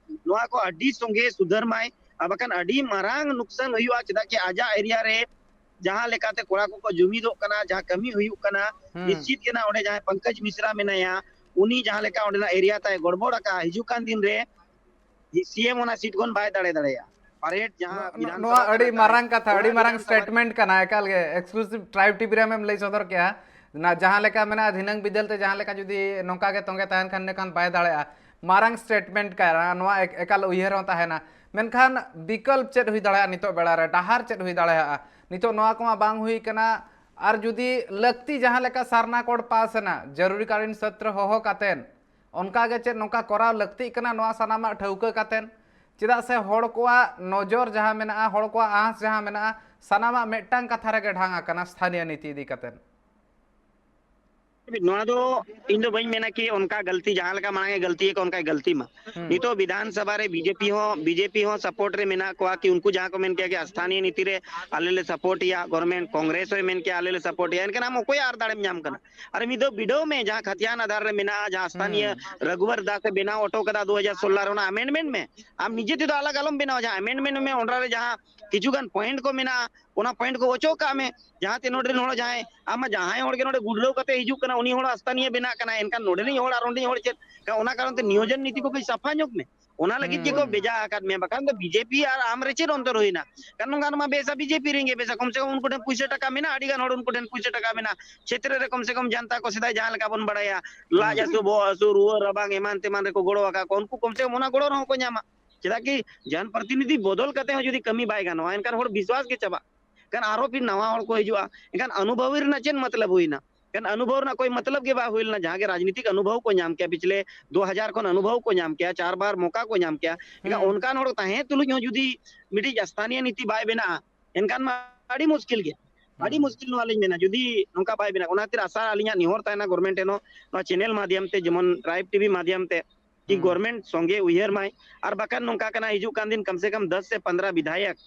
ᱱᱚᱣᱟ ᱠᱚ ᱟᱹᱰᱤ ᱥᱚᱸᱜᱮ ᱥᱩᱫᱷᱟᱹᱨ ᱢᱟᱭ, ᱟᱨ ᱵᱟᱠᱷᱟᱱ ᱟᱹᱰᱤ ᱢᱟᱨᱟᱝ ᱱᱩᱠᱥᱟᱱ ᱦᱩᱭᱩᱜᱼᱟ᱾ ᱪᱮᱫᱟᱜ ᱠᱤ ᱟᱡᱟᱜ ᱮᱨᱤᱭᱟ ᱨᱮ ᱡᱟᱦᱟᱸ ᱞᱮᱠᱟᱛᱮ ᱠᱚᱲᱟ ᱠᱚᱠᱚ ᱡᱩᱢᱤᱫᱚᱜ ᱠᱟᱱᱟ, ᱡᱟᱦᱟᱸ ᱠᱟᱹᱢᱤ ᱦᱩᱭᱩᱜ ᱠᱟᱱᱟ, ᱱᱤᱥᱪᱤᱛ ᱜᱮ ᱱᱟᱜ ᱚᱸᱰᱮ ᱡᱟᱦᱟᱸᱭ ᱯᱚᱝᱠᱚᱡᱽ ᱢᱤᱥᱨᱟ ᱢᱮᱱᱟᱭᱟ, ᱩᱱᱤ ᱡᱟᱦᱟᱸ ᱞᱮᱠᱟ ᱚᱸᱰᱮᱱᱟᱜ ᱮᱨᱤᱭᱟ ᱛᱟᱭ ᱜᱚᱲᱵᱚᱲ ᱟᱠᱟᱫᱼᱟ, ᱦᱤᱡᱩᱜ ᱠᱟᱱ ᱫᱤᱱ ᱨᱮ ᱥᱤ ᱮᱢ ᱚᱱᱟ ᱥᱤᱴ ᱠᱷᱚᱱ ᱵᱟᱭ ᱫᱟᱲᱮ ᱫᱟᱲᱮᱭᱟᱜᱼᱟ᱾ ᱯᱟᱨᱮᱰ ᱡᱟᱦᱟᱸ ᱱᱚ-, ᱵᱤᱫᱷᱟᱱ ᱱᱚᱣᱟ ᱥᱚᱵᱷᱟ ᱟᱹᱰᱤ ᱠᱚᱨᱮ ᱢᱟᱨᱟᱝ ᱠᱟᱛᱷᱟ, ᱚᱱᱟ ᱟᱹᱰᱤ ᱢᱟᱨᱟᱝ ᱵᱤᱫᱷᱟᱱ ᱥᱚᱵᱷᱟ ᱥᱴᱮᱴᱢᱮᱱᱴ ᱠᱟᱱᱟ᱾ ᱮᱠᱟᱞ ᱜᱮ ᱮᱠᱥᱠᱞᱩᱥᱤᱵᱷ ᱴᱨᱟᱭᱤᱵᱽ ᱴᱤᱵᱷᱤ ᱨᱮ ᱟᱢᱮᱢ ᱞᱟᱹᱭ ᱥᱚᱫᱚᱨ ᱠᱮᱜᱼᱟ᱾ ᱱᱟ-, ᱡᱟᱦᱟᱸ ᱞᱮᱠᱟ ᱢᱮᱱᱟᱜᱼᱟ, ᱫᱷᱤᱱᱟᱹᱝ ᱵᱤᱫᱟᱹᱞ ᱛᱮ ᱡᱟᱦᱟᱸ ᱞᱮᱠᱟ ᱡᱩᱫᱤ ᱱᱚᱝᱠᱟ ᱜᱮ ᱛᱚᱸᱜᱮ ᱛᱟᱦᱮᱱ ᱠᱷᱟᱱ, ᱤᱱᱟᱹᱠᱷᱟᱱ ᱵᱟᱭ ᱫᱟᱲᱮᱭᱟᱜᱼᱟ᱾ ᱢᱟᱨᱟᱝ ᱥᱴᱮᱴᱢᱮᱱᱴ ᱠᱟᱱᱟ, ᱱᱚᱣᱟ ᱮᱠ-, ᱮᱠᱟᱞ ᱩᱭᱦᱟᱹᱨ ᱦᱚᱸ ᱛᱟᱦᱮᱱᱟ᱾ ᱢᱮᱱᱠᱷᱟᱱ ᱵᱤᱠᱚᱞᱯ ᱪᱮᱫ ᱦᱩᱭ ᱫᱟᱲᱮᱭᱟᱜᱼᱟ? ᱱᱤᱛᱚᱜ ᱵᱮᱲᱟ ᱨᱮ ᱰᱟᱦᱟᱨ ᱪᱮᱫ ᱦᱩᱭ ᱫᱟᱲᱮᱭᱟᱜᱼᱟ? ᱱᱤᱛᱚᱜ ᱱᱚᱣᱟ ᱠᱚᱢᱟ ᱵᱟᱝ ᱦᱩᱭ ᱠᱟᱱᱟ᱾ ᱟᱨ ᱡᱩᱫᱤ ᱞᱟᱹᱠᱛᱤ ᱡᱟᱦᱟᱸ ᱞᱮᱠᱟ ᱥᱟᱨᱱᱟ ᱠᱳᱰ ᱯᱟᱥ ᱮᱱᱟ, ᱡᱟᱹᱨᱩᱨᱤ ᱠᱟᱞᱤᱱ ᱥᱚᱛᱨᱚ ᱦᱚᱦᱚ ᱠᱟᱛᱮᱱ, ᱚᱱᱠᱟ ᱜᱮ ᱪᱮᱫ ᱱᱚᱝᱠᱟ ᱠᱚᱨᱟᱣ ᱞᱟᱹᱠᱛᱤᱜ ᱠᱟᱱᱟ, ᱱᱚᱣᱟ ᱥᱟᱱᱟᱢᱟᱜ ᱴᱷᱟᱹᱣᱠᱟᱹ ᱠᱟᱛᱮᱱ? ᱪᱮᱫᱟᱜ ᱥᱮ ᱦᱚᱲ ᱠᱚᱣᱟᱜ ᱱᱚᱡᱚᱨ ᱡᱟᱦᱟᱸ ᱢᱮᱱᱟᱜᱼᱟ, ᱦᱚᱲ ᱠᱚᱣᱟᱜ ᱟᱸᱥ ᱡᱟᱦᱟᱸ ᱢᱮᱱᱟᱜᱼᱟ, ᱥᱟᱱᱟᱢᱟᱜ ᱢᱤᱫᱴᱟᱝ ᱠᱟᱛᱷᱟ ᱨᱮᱜᱮ ᱰᱷᱟᱝ ᱟᱠᱟᱱᱟ ᱥᱛᱷᱟᱱᱤᱭᱚ ᱱᱤᱛᱤ ᱤᱫᱤ ᱠᱟᱛᱮ᱾ ᱱᱚᱣᱟ ᱫᱚ ᱤᱧ ᱫᱚ ᱵᱟᱹᱧ ᱢᱮᱱᱟ ᱠᱤ ᱚᱱᱠᱟ ᱜᱟᱹᱞᱛᱤ, ᱡᱟᱦᱟᱸ ᱞᱮᱠᱟ ᱢᱟᱲᱟᱝ ᱮ ᱜᱟᱹᱞᱛᱤ ᱟᱠᱟᱫ ᱚᱱᱠᱟᱭ ᱜᱟᱹᱞᱛᱤ ᱢᱟ᱾ ᱦᱩᱸ᱾ ᱱᱤᱛᱚᱜ ᱵᱤᱫᱷᱟᱱ ᱥᱚᱵᱷᱟ ᱨᱮ ᱵᱤᱡᱮᱯᱤ ᱦᱚᱸ, ᱵᱤᱡᱮᱯᱤ ᱦᱚᱸ ᱥᱟᱯᱳᱨᱴ ᱨᱮ ᱢᱮᱱᱟᱜ ᱠᱚᱣᱟ ᱠᱤ ᱩᱱᱠᱩ ᱡᱟᱦᱟᱸ ᱠᱚ ᱢᱮᱱ ᱠᱮᱭᱟ ᱠᱤ ᱥᱛᱷᱟᱱᱤᱭᱚ ᱱᱤᱛᱤ ᱨᱮ ᱟᱞᱮ ᱞᱮ ᱥᱟᱯᱳᱨᱴ ᱮᱭᱟ, ᱜᱚᱵᱷᱚᱨᱱᱢᱮᱱᱴ ᱠᱚᱝᱜᱨᱮᱥ ᱦᱚᱸᱭ ᱢᱮᱱ ᱠᱮᱭᱟ ᱟᱞᱮ ᱞᱮ ᱥᱟᱯᱳᱨᱴ ᱮᱭᱟ, ᱮᱱᱠᱷᱟᱱ ᱟᱢ ᱚᱠᱚᱭᱟᱜ ᱟᱨ ᱫᱟᱲᱮᱢ ᱧᱟᱢ ᱠᱟᱱᱟ? ᱟᱨ ᱢᱤᱫ ᱫᱷᱟᱣ ᱵᱤᱰᱟᱹᱣ ᱢᱮ, ᱡᱟᱦᱟᱸ ᱠᱷᱟᱛᱤᱭᱟᱱ ᱟᱫᱷᱟᱨ ᱨᱮ ᱢᱮᱱᱟᱜᱼᱟ, ᱡᱟᱦᱟᱸ ᱥᱛᱷᱟᱱᱤᱭᱚ ᱦᱩᱸ᱾ ᱨᱟᱜᱷᱩᱵᱟᱨ ᱫᱟᱥ ᱮ ᱵᱮᱱᱟᱣ ᱦᱚᱴᱚ ᱠᱟᱫᱟ ᱫᱩ ᱦᱟᱡᱟᱨ ᱥᱳᱞᱞᱳ ᱨᱮ, ᱚᱱᱟ ᱟᱢᱮᱱᱰᱢᱮᱱᱴ ᱢᱮ᱾ ᱟᱢ ᱱᱤᱡᱮ ᱛᱮᱫᱚ ᱟᱞᱟᱜᱽ ᱟᱞᱚᱢ ᱵᱮᱱᱟᱣᱟ, ᱡᱟᱦᱟᱸ ᱟᱢᱮᱱᱰᱢᱮᱱᱴ ᱢᱮ, ᱚᱱᱟ ᱨᱮ ᱡᱟᱦᱟᱸ ᱠᱤᱪᱷᱩ ᱜᱟᱱ ᱯᱚᱭᱮᱱᱴ ᱠᱚ ᱢᱮᱱᱟᱜᱼᱟ, ᱚᱱᱟ ᱯᱚᱭᱮᱱᱴ ᱠᱚ ᱚᱪᱚᱜ ᱠᱟᱜ ᱢᱮ᱾ ᱡᱟᱦᱟᱸ ᱛᱮ ᱱᱚᱰᱮ ᱨᱮᱱ ᱦᱚᱲ ᱡᱟᱦᱟᱸᱭ, ᱟᱢ ᱢᱟ ᱡᱟᱦᱟᱸᱭ ᱦᱚᱲ ᱜᱮ ᱱᱚᱰᱮ ᱜᱩᱰᱨᱟᱹᱣ ᱠᱟᱛᱮ ᱦᱤᱡᱩᱜ ᱠᱟᱱᱟ, ᱩᱱᱤ ᱦᱚᱲ ᱟᱥᱛᱷᱟᱱᱤᱭᱚ ᱵᱮᱱᱟᱜ ᱠᱟᱱᱟ, ᱮᱱᱠᱷᱟᱱ ᱱᱚᱰᱮ ᱨᱮᱱ ᱦᱚᱲ ᱟᱨ ᱚᱸᱰᱮ ᱦᱚᱲ ᱪᱮᱫ? ᱚᱱᱟ ᱠᱟᱨᱚᱱ ᱛᱮ ᱱᱤᱭᱳᱡᱚᱱ ᱱᱤᱛᱤ ᱠᱚ ᱠᱟᱹᱡ ᱥᱟᱯᱷᱟ ᱧᱚᱜ ᱢᱮ᱾ ᱚᱱᱟ ᱞᱟᱹᱜᱤᱫ ᱜᱮᱠᱚ ᱦᱩᱸ᱾ ᱵᱷᱮᱡᱟ ᱟᱠᱟᱫ ᱢᱮᱭᱟ, ᱵᱟᱠᱷᱟᱱ ᱫᱚ ᱵᱤᱡᱮᱯᱤ ᱟᱨ ᱟᱢ ᱨᱮ ᱪᱮᱫ ᱚᱱᱛᱚᱨ ᱦᱩᱭᱱᱟ? ᱠᱟᱨᱚᱱ ᱱᱚᱝᱠᱟ ᱢᱟ ᱵᱮᱥᱟ ᱵᱤᱡᱮᱯᱤ ᱨᱮᱱ ᱜᱮ ᱵᱮᱥᱟ, ᱠᱚᱢ ᱥᱮ ᱠᱚᱢ ᱩᱱᱠᱩ ᱴᱷᱮᱱ ᱯᱩᱭᱥᱟᱹ ᱴᱟᱠᱟ ᱢᱮᱱᱟᱜᱼᱟ, ᱟᱹᱰᱤ ᱜᱟᱱ ᱦᱚᱲ ᱩᱱᱠᱩ ᱴᱷᱮᱱ ᱯᱩᱭᱥᱟᱹ ᱴᱟᱠᱟ ᱢᱮᱱᱟᱜᱼᱟ᱾ ᱪᱷᱮᱛᱨᱚ ᱨᱮ ᱠᱚᱢ ᱥᱮ ᱠᱚᱢ ᱡᱟᱱᱛᱟ ᱠᱚ ᱥᱮᱫᱟᱭ ᱡᱟᱦᱟᱸ ᱞᱮᱠᱟ ᱵᱚᱱ ᱵᱟᱲᱟᱭᱟ, ᱞᱟᱡ ᱦᱩᱸ᱾ ᱦᱟᱹᱥᱩ, ᱵᱚᱦᱚᱜ ᱦᱟᱹᱥᱩ, ᱨᱩᱣᱟᱹ ᱨᱟᱵᱟᱝ ᱮᱢᱟᱱ ᱛᱮᱢᱟᱱ ᱨᱮᱠᱚ ᱜᱚᱲᱚ ᱟᱠᱟᱫ ᱠᱚᱣᱟ, ᱩᱱᱠᱩ ᱠᱚᱢ ᱥᱮ ᱠᱚᱢ ᱚᱱᱟ ᱜᱚᱲᱚ ᱨᱮᱦᱚᱸ ᱠᱚ ᱧᱟᱢᱟ᱾ ᱪᱮᱫᱟᱜ ᱠᱤ ᱡᱚᱱ ᱯᱨᱚᱛᱤᱱᱤᱫᱷᱤ ᱵᱚᱫᱚᱞ ᱠᱟᱛᱮ ᱦᱚᱸ ᱡᱩᱫᱤ ᱠᱟᱹᱢᱤ ᱵᱟᱭ ᱜᱟᱱᱚᱜᱼᱟ, ᱮᱱᱠᱷᱟᱱ ᱦᱚᱲ ᱵᱤᱥᱣᱟᱥ ᱜᱮ ᱪᱟᱵᱟᱜ᱾ ᱮᱱᱠᱷᱟᱱ ᱟᱨᱦᱚᱸ ᱯᱷᱤᱨ ᱱᱟᱣᱟ ᱦᱚᱲ ᱠᱚ ᱦᱤᱡᱩᱜᱼᱟ, ᱮᱱᱠᱷᱟᱱ ᱚᱱᱩᱵᱷᱚᱵᱤ ᱨᱮᱱᱟᱜ ᱪᱮᱫ ᱢᱚᱛᱞᱚᱵ ᱦᱩᱭᱱᱟ? ᱮᱱᱠᱷᱟᱱ ᱚᱱᱩᱵᱷᱚᱵ ᱨᱮᱱᱟᱜ ᱠᱳᱭ ᱢᱚᱛᱞᱚᱵ ᱜᱮ ᱵᱟᱭ ᱦᱩᱭ ᱞᱮᱱᱟ᱾ ᱡᱟᱦᱟᱸ ᱜᱮ ᱨᱟᱡᱽᱱᱤᱛᱤᱠ ᱚᱱᱩᱵᱷᱚᱵ ᱠᱚ ᱧᱟᱢ ᱠᱮᱭᱟ, ᱯᱤᱪᱷᱞᱮ ᱫᱩ ᱦᱟᱡᱟᱨ ᱠᱷᱚᱱ ᱚᱱᱩᱵᱷᱚᱵ ᱠᱚ ᱧᱟᱢ ᱠᱮᱭᱟ, ᱪᱟᱨ ᱵᱟᱨ ᱢᱚᱠᱟ ᱠᱚ ᱧᱟᱢ ᱠᱮᱭᱟ, ᱮᱱᱠᱷᱟᱱ ᱦᱩᱸ᱾ ᱚᱱᱠᱟᱱ ᱦᱚᱲ ᱛᱟᱦᱮᱸ ᱛᱩᱞᱩᱡ ᱦᱚᱸ ᱡᱩᱫᱤ ᱢᱤᱫᱴᱤᱡ ᱥᱛᱷᱟᱱᱤᱭᱚ ᱱᱤᱛᱤ ᱵᱟᱭ ᱵᱮᱱᱟᱜᱼᱟ, ᱮᱱᱠᱷᱟᱱ ᱢᱟ ᱟᱹᱰᱤ ᱢᱩᱥᱠᱤᱞ ᱜᱮᱭᱟ᱾ ᱟᱹᱰᱤ ᱦᱩᱸ᱾ ᱢᱩᱥᱠᱤᱞ ᱱᱚᱣᱟ ᱞᱤᱧ ᱢᱮᱱᱟ, ᱡᱩᱫᱤ ᱱᱚᱝᱠᱟ ᱵᱟᱭ ᱵᱮᱱᱟᱜ᱾ ᱚᱱᱟ ᱠᱷᱟᱹᱛᱤᱨ ᱟᱥᱟ ᱟᱹᱞᱤᱧᱟᱜ ᱱᱮᱦᱚᱨ ᱛᱟᱦᱮᱱᱟ ᱜᱚᱵᱷᱚᱨᱱᱢᱮᱱᱴ ᱴᱷᱮᱱ ᱦᱚᱸ, ᱱᱚᱣᱟ ᱪᱮᱱᱮᱞ ᱢᱟᱫᱷᱭᱚᱢ ᱛᱮ, ᱡᱮᱢᱚᱱ ᱴᱨᱟᱭᱤᱵᱽ ᱴᱤᱵᱷᱤ ᱢᱟᱫᱷᱭᱚᱢ ᱛᱮ, ᱠᱤ ᱦᱩᱸ᱾ ᱜᱚᱵᱷᱚᱨᱱᱢᱮᱱᱴ ᱥᱚᱸᱜᱮ ᱩᱭᱦᱟᱹᱨ ᱢᱟᱭ᱾ ᱟᱨ ᱵᱟᱠᱷᱟᱱ ᱱᱚᱝᱠᱟ ᱠᱟᱱᱟ, ᱦᱤᱡᱩᱜ ᱠᱟᱱ ᱫᱤᱱ ᱠᱚᱢ ᱥᱮ ᱠᱚᱢ ᱫᱚᱥ ᱥᱮ ᱯᱚᱱᱫᱽᱨᱚ ᱵᱤᱫᱷᱟᱭᱚᱠ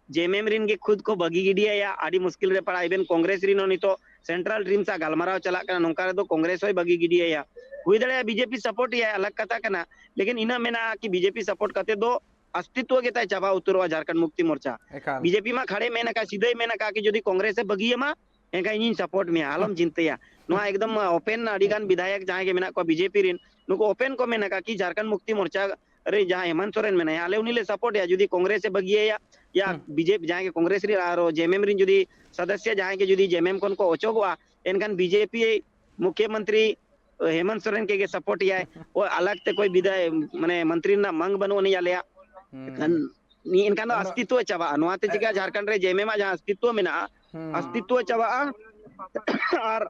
ᱡᱮ ᱮᱢ ᱮᱢ ᱨᱤᱱ ᱜᱮ ᱠᱷᱩᱫ ᱠᱚ ᱵᱟᱹᱜᱤ ᱜᱤᱰᱤᱭᱟᱭᱟ, ᱟᱹᱰᱤ ᱢᱩᱥᱠᱤᱞ ᱨᱮ ᱯᱟᱲᱟᱜᱼᱟ᱾ ᱤᱵᱷᱮᱱ ᱠᱚᱝᱜᱨᱮᱥ ᱨᱤᱱ ᱦᱚᱸ ᱱᱤᱛᱚᱜ ᱥᱮᱱᱴᱨᱟᱞ ᱴᱤᱢ ᱥᱟᱶ ᱜᱟᱞᱢᱟᱨᱟᱣ ᱪᱟᱞᱟᱜ ᱠᱟᱱᱟ, ᱱᱚᱝᱠᱟ ᱨᱮᱫᱚ ᱠᱚᱝᱜᱨᱮᱥ ᱦᱚᱸᱭ ᱵᱟᱹᱜᱤ ᱜᱤᱰᱤᱭᱟᱭᱟ᱾ ᱦᱩᱭ ᱫᱟᱲᱮᱭᱟᱜᱼᱟ ᱵᱤᱡᱮᱯᱤ ᱥᱟᱯᱳᱨᱴ ᱮᱭᱟᱭ, ᱟᱞᱟᱜᱽ ᱠᱟᱛᱷᱟ ᱠᱟᱱᱟ, ᱞᱮᱠᱤᱱ ᱤᱱᱟᱹ ᱢᱮᱱᱟᱜᱼᱟ ᱠᱤ ᱵᱤᱡᱮᱯᱤ ᱥᱟᱯᱳᱨᱴ ᱠᱟᱛᱮ ᱫᱚ ᱚᱥᱛᱤᱛᱣᱚ ᱜᱮ ᱛᱟᱭ ᱪᱟᱵᱟ ᱩᱛᱟᱹᱨᱚᱜᱼᱟ ᱡᱷᱟᱨᱠᱷᱚᱸᱰ ᱢᱩᱠᱛᱤ ᱢᱳᱨᱪᱟ᱾ ᱮᱠᱟᱞ᱾ ᱵᱤᱡᱮᱯᱤ ᱢᱟ ᱠᱷᱟᱲᱮ ᱢᱮᱱ ᱟᱠᱟᱫ, ᱥᱤᱫᱷᱟᱹᱭ ᱢᱮᱱ ᱟᱠᱟᱫ ᱠᱤ ᱡᱩᱫᱤ ᱠᱚᱝᱜᱨᱮᱥ ᱮ ᱵᱟᱹᱜᱤᱭᱟᱢᱟ, ᱮᱱᱠᱷᱟᱱ ᱤᱧᱤᱧ ᱥᱟᱯᱳᱨᱴ ᱢᱮᱭᱟ, ᱟᱞᱚᱢ ᱪᱤᱱᱛᱟᱹᱭᱟ᱾ ᱱᱚᱣᱟ ᱮᱠᱫᱚᱢ ᱳᱯᱮᱱ, ᱟᱹᱰᱤ ᱜᱟᱱ ᱵᱤᱫᱷᱟᱭᱚᱠ ᱡᱟᱦᱟᱸᱭ ᱜᱮ ᱢᱮᱱᱟᱜ ᱠᱚᱣᱟ ᱵᱤᱡᱮᱯᱤ ᱨᱤᱱ, ᱱᱩᱠᱩ ᱳᱯᱮᱱ ᱠᱚ ᱢᱮᱱ ᱟᱠᱟᱫ ᱠᱤ ᱡᱷᱟᱨᱠᱷᱚᱸᱰ ᱢᱩᱠᱛᱤ ᱢᱳᱨᱪᱟ ᱨᱮ ᱡᱟᱦᱟᱸᱭ ᱦᱮᱢᱚᱱᱛ ᱥᱚᱨᱮᱱ ᱢᱮᱱᱟᱭᱟ, ᱟᱞᱮ ᱩᱱᱤ ᱞᱮ ᱥᱟᱯᱳᱨᱴ ᱮᱭᱟ᱾ ᱡᱩᱫᱤ ᱠᱚᱝᱜᱨᱮᱥ ᱮ ᱵᱟᱹᱜᱤᱭᱟᱭᱟ, ᱭᱟ ᱦᱩᱸ᱾ ᱵᱤᱡᱮᱯᱤ ᱡᱟᱦᱟᱸᱭ ᱜᱮ ᱠᱚᱝᱜᱨᱮᱥ ᱨᱤᱱ ᱟᱨ ᱡᱮ ᱮᱢ ᱮᱢ ᱨᱤᱱ ᱡᱩᱫᱤ ᱥᱚᱫᱚᱥᱥᱚ ᱡᱟᱦᱟᱸᱭ ᱜᱮ ᱡᱩᱫᱤ ᱡᱮ ᱮᱢ ᱮᱢ ᱠᱷᱚᱱ ᱠᱚ ᱚᱪᱚᱜᱚᱜᱼᱟ, ᱮᱱᱠᱷᱟᱱ ᱵᱤᱡᱮᱯᱤ ᱢᱩᱠᱷᱭᱚᱢᱚᱱᱛᱨᱤ ᱦᱮᱢᱚᱱᱛ ᱥᱚᱨᱮᱱ ᱠᱮ ᱜᱮ ᱥᱟᱯᱳᱨᱴ ᱮᱭᱟᱭ᱾ ᱳ ᱟᱞᱟᱜᱽ ᱛᱮ ᱠᱚᱭ ᱵᱤᱫᱷᱟᱭ, ᱢᱟᱱᱮ ᱢᱚᱱᱛᱨᱤ ᱨᱮᱱᱟᱜ ᱢᱟᱝ ᱵᱟᱹᱱᱩᱜ ᱟᱹᱱᱤᱡ ᱟᱞᱮᱭᱟᱜ᱾ ᱮᱱᱠᱷᱟᱱ ᱦᱩᱸ᱾ ᱱᱤᱭᱟᱹ ᱮᱱᱠᱷᱟᱱ ᱫᱚ ᱟᱫᱚ ᱚᱥᱛᱤᱛᱣᱚ ᱪᱟᱵᱟᱜᱼᱟ᱾ ᱱᱚᱣᱟ ᱛᱮ ᱪᱤᱠᱟ ᱡᱷᱟᱨᱠᱷᱚᱸᱰ ᱨᱮ ᱡᱮ ᱮᱢ ᱮᱢ ᱟᱜ ᱡᱟᱦᱟᱸ ᱚᱥᱛᱤᱛᱣᱚ ᱢᱮᱱᱟᱜᱼᱟ, ᱦᱩᱸ᱾ ᱚᱥᱛᱤᱛᱣᱚ ᱪᱟᱵᱟᱜᱼᱟ᱾ ᱟᱨ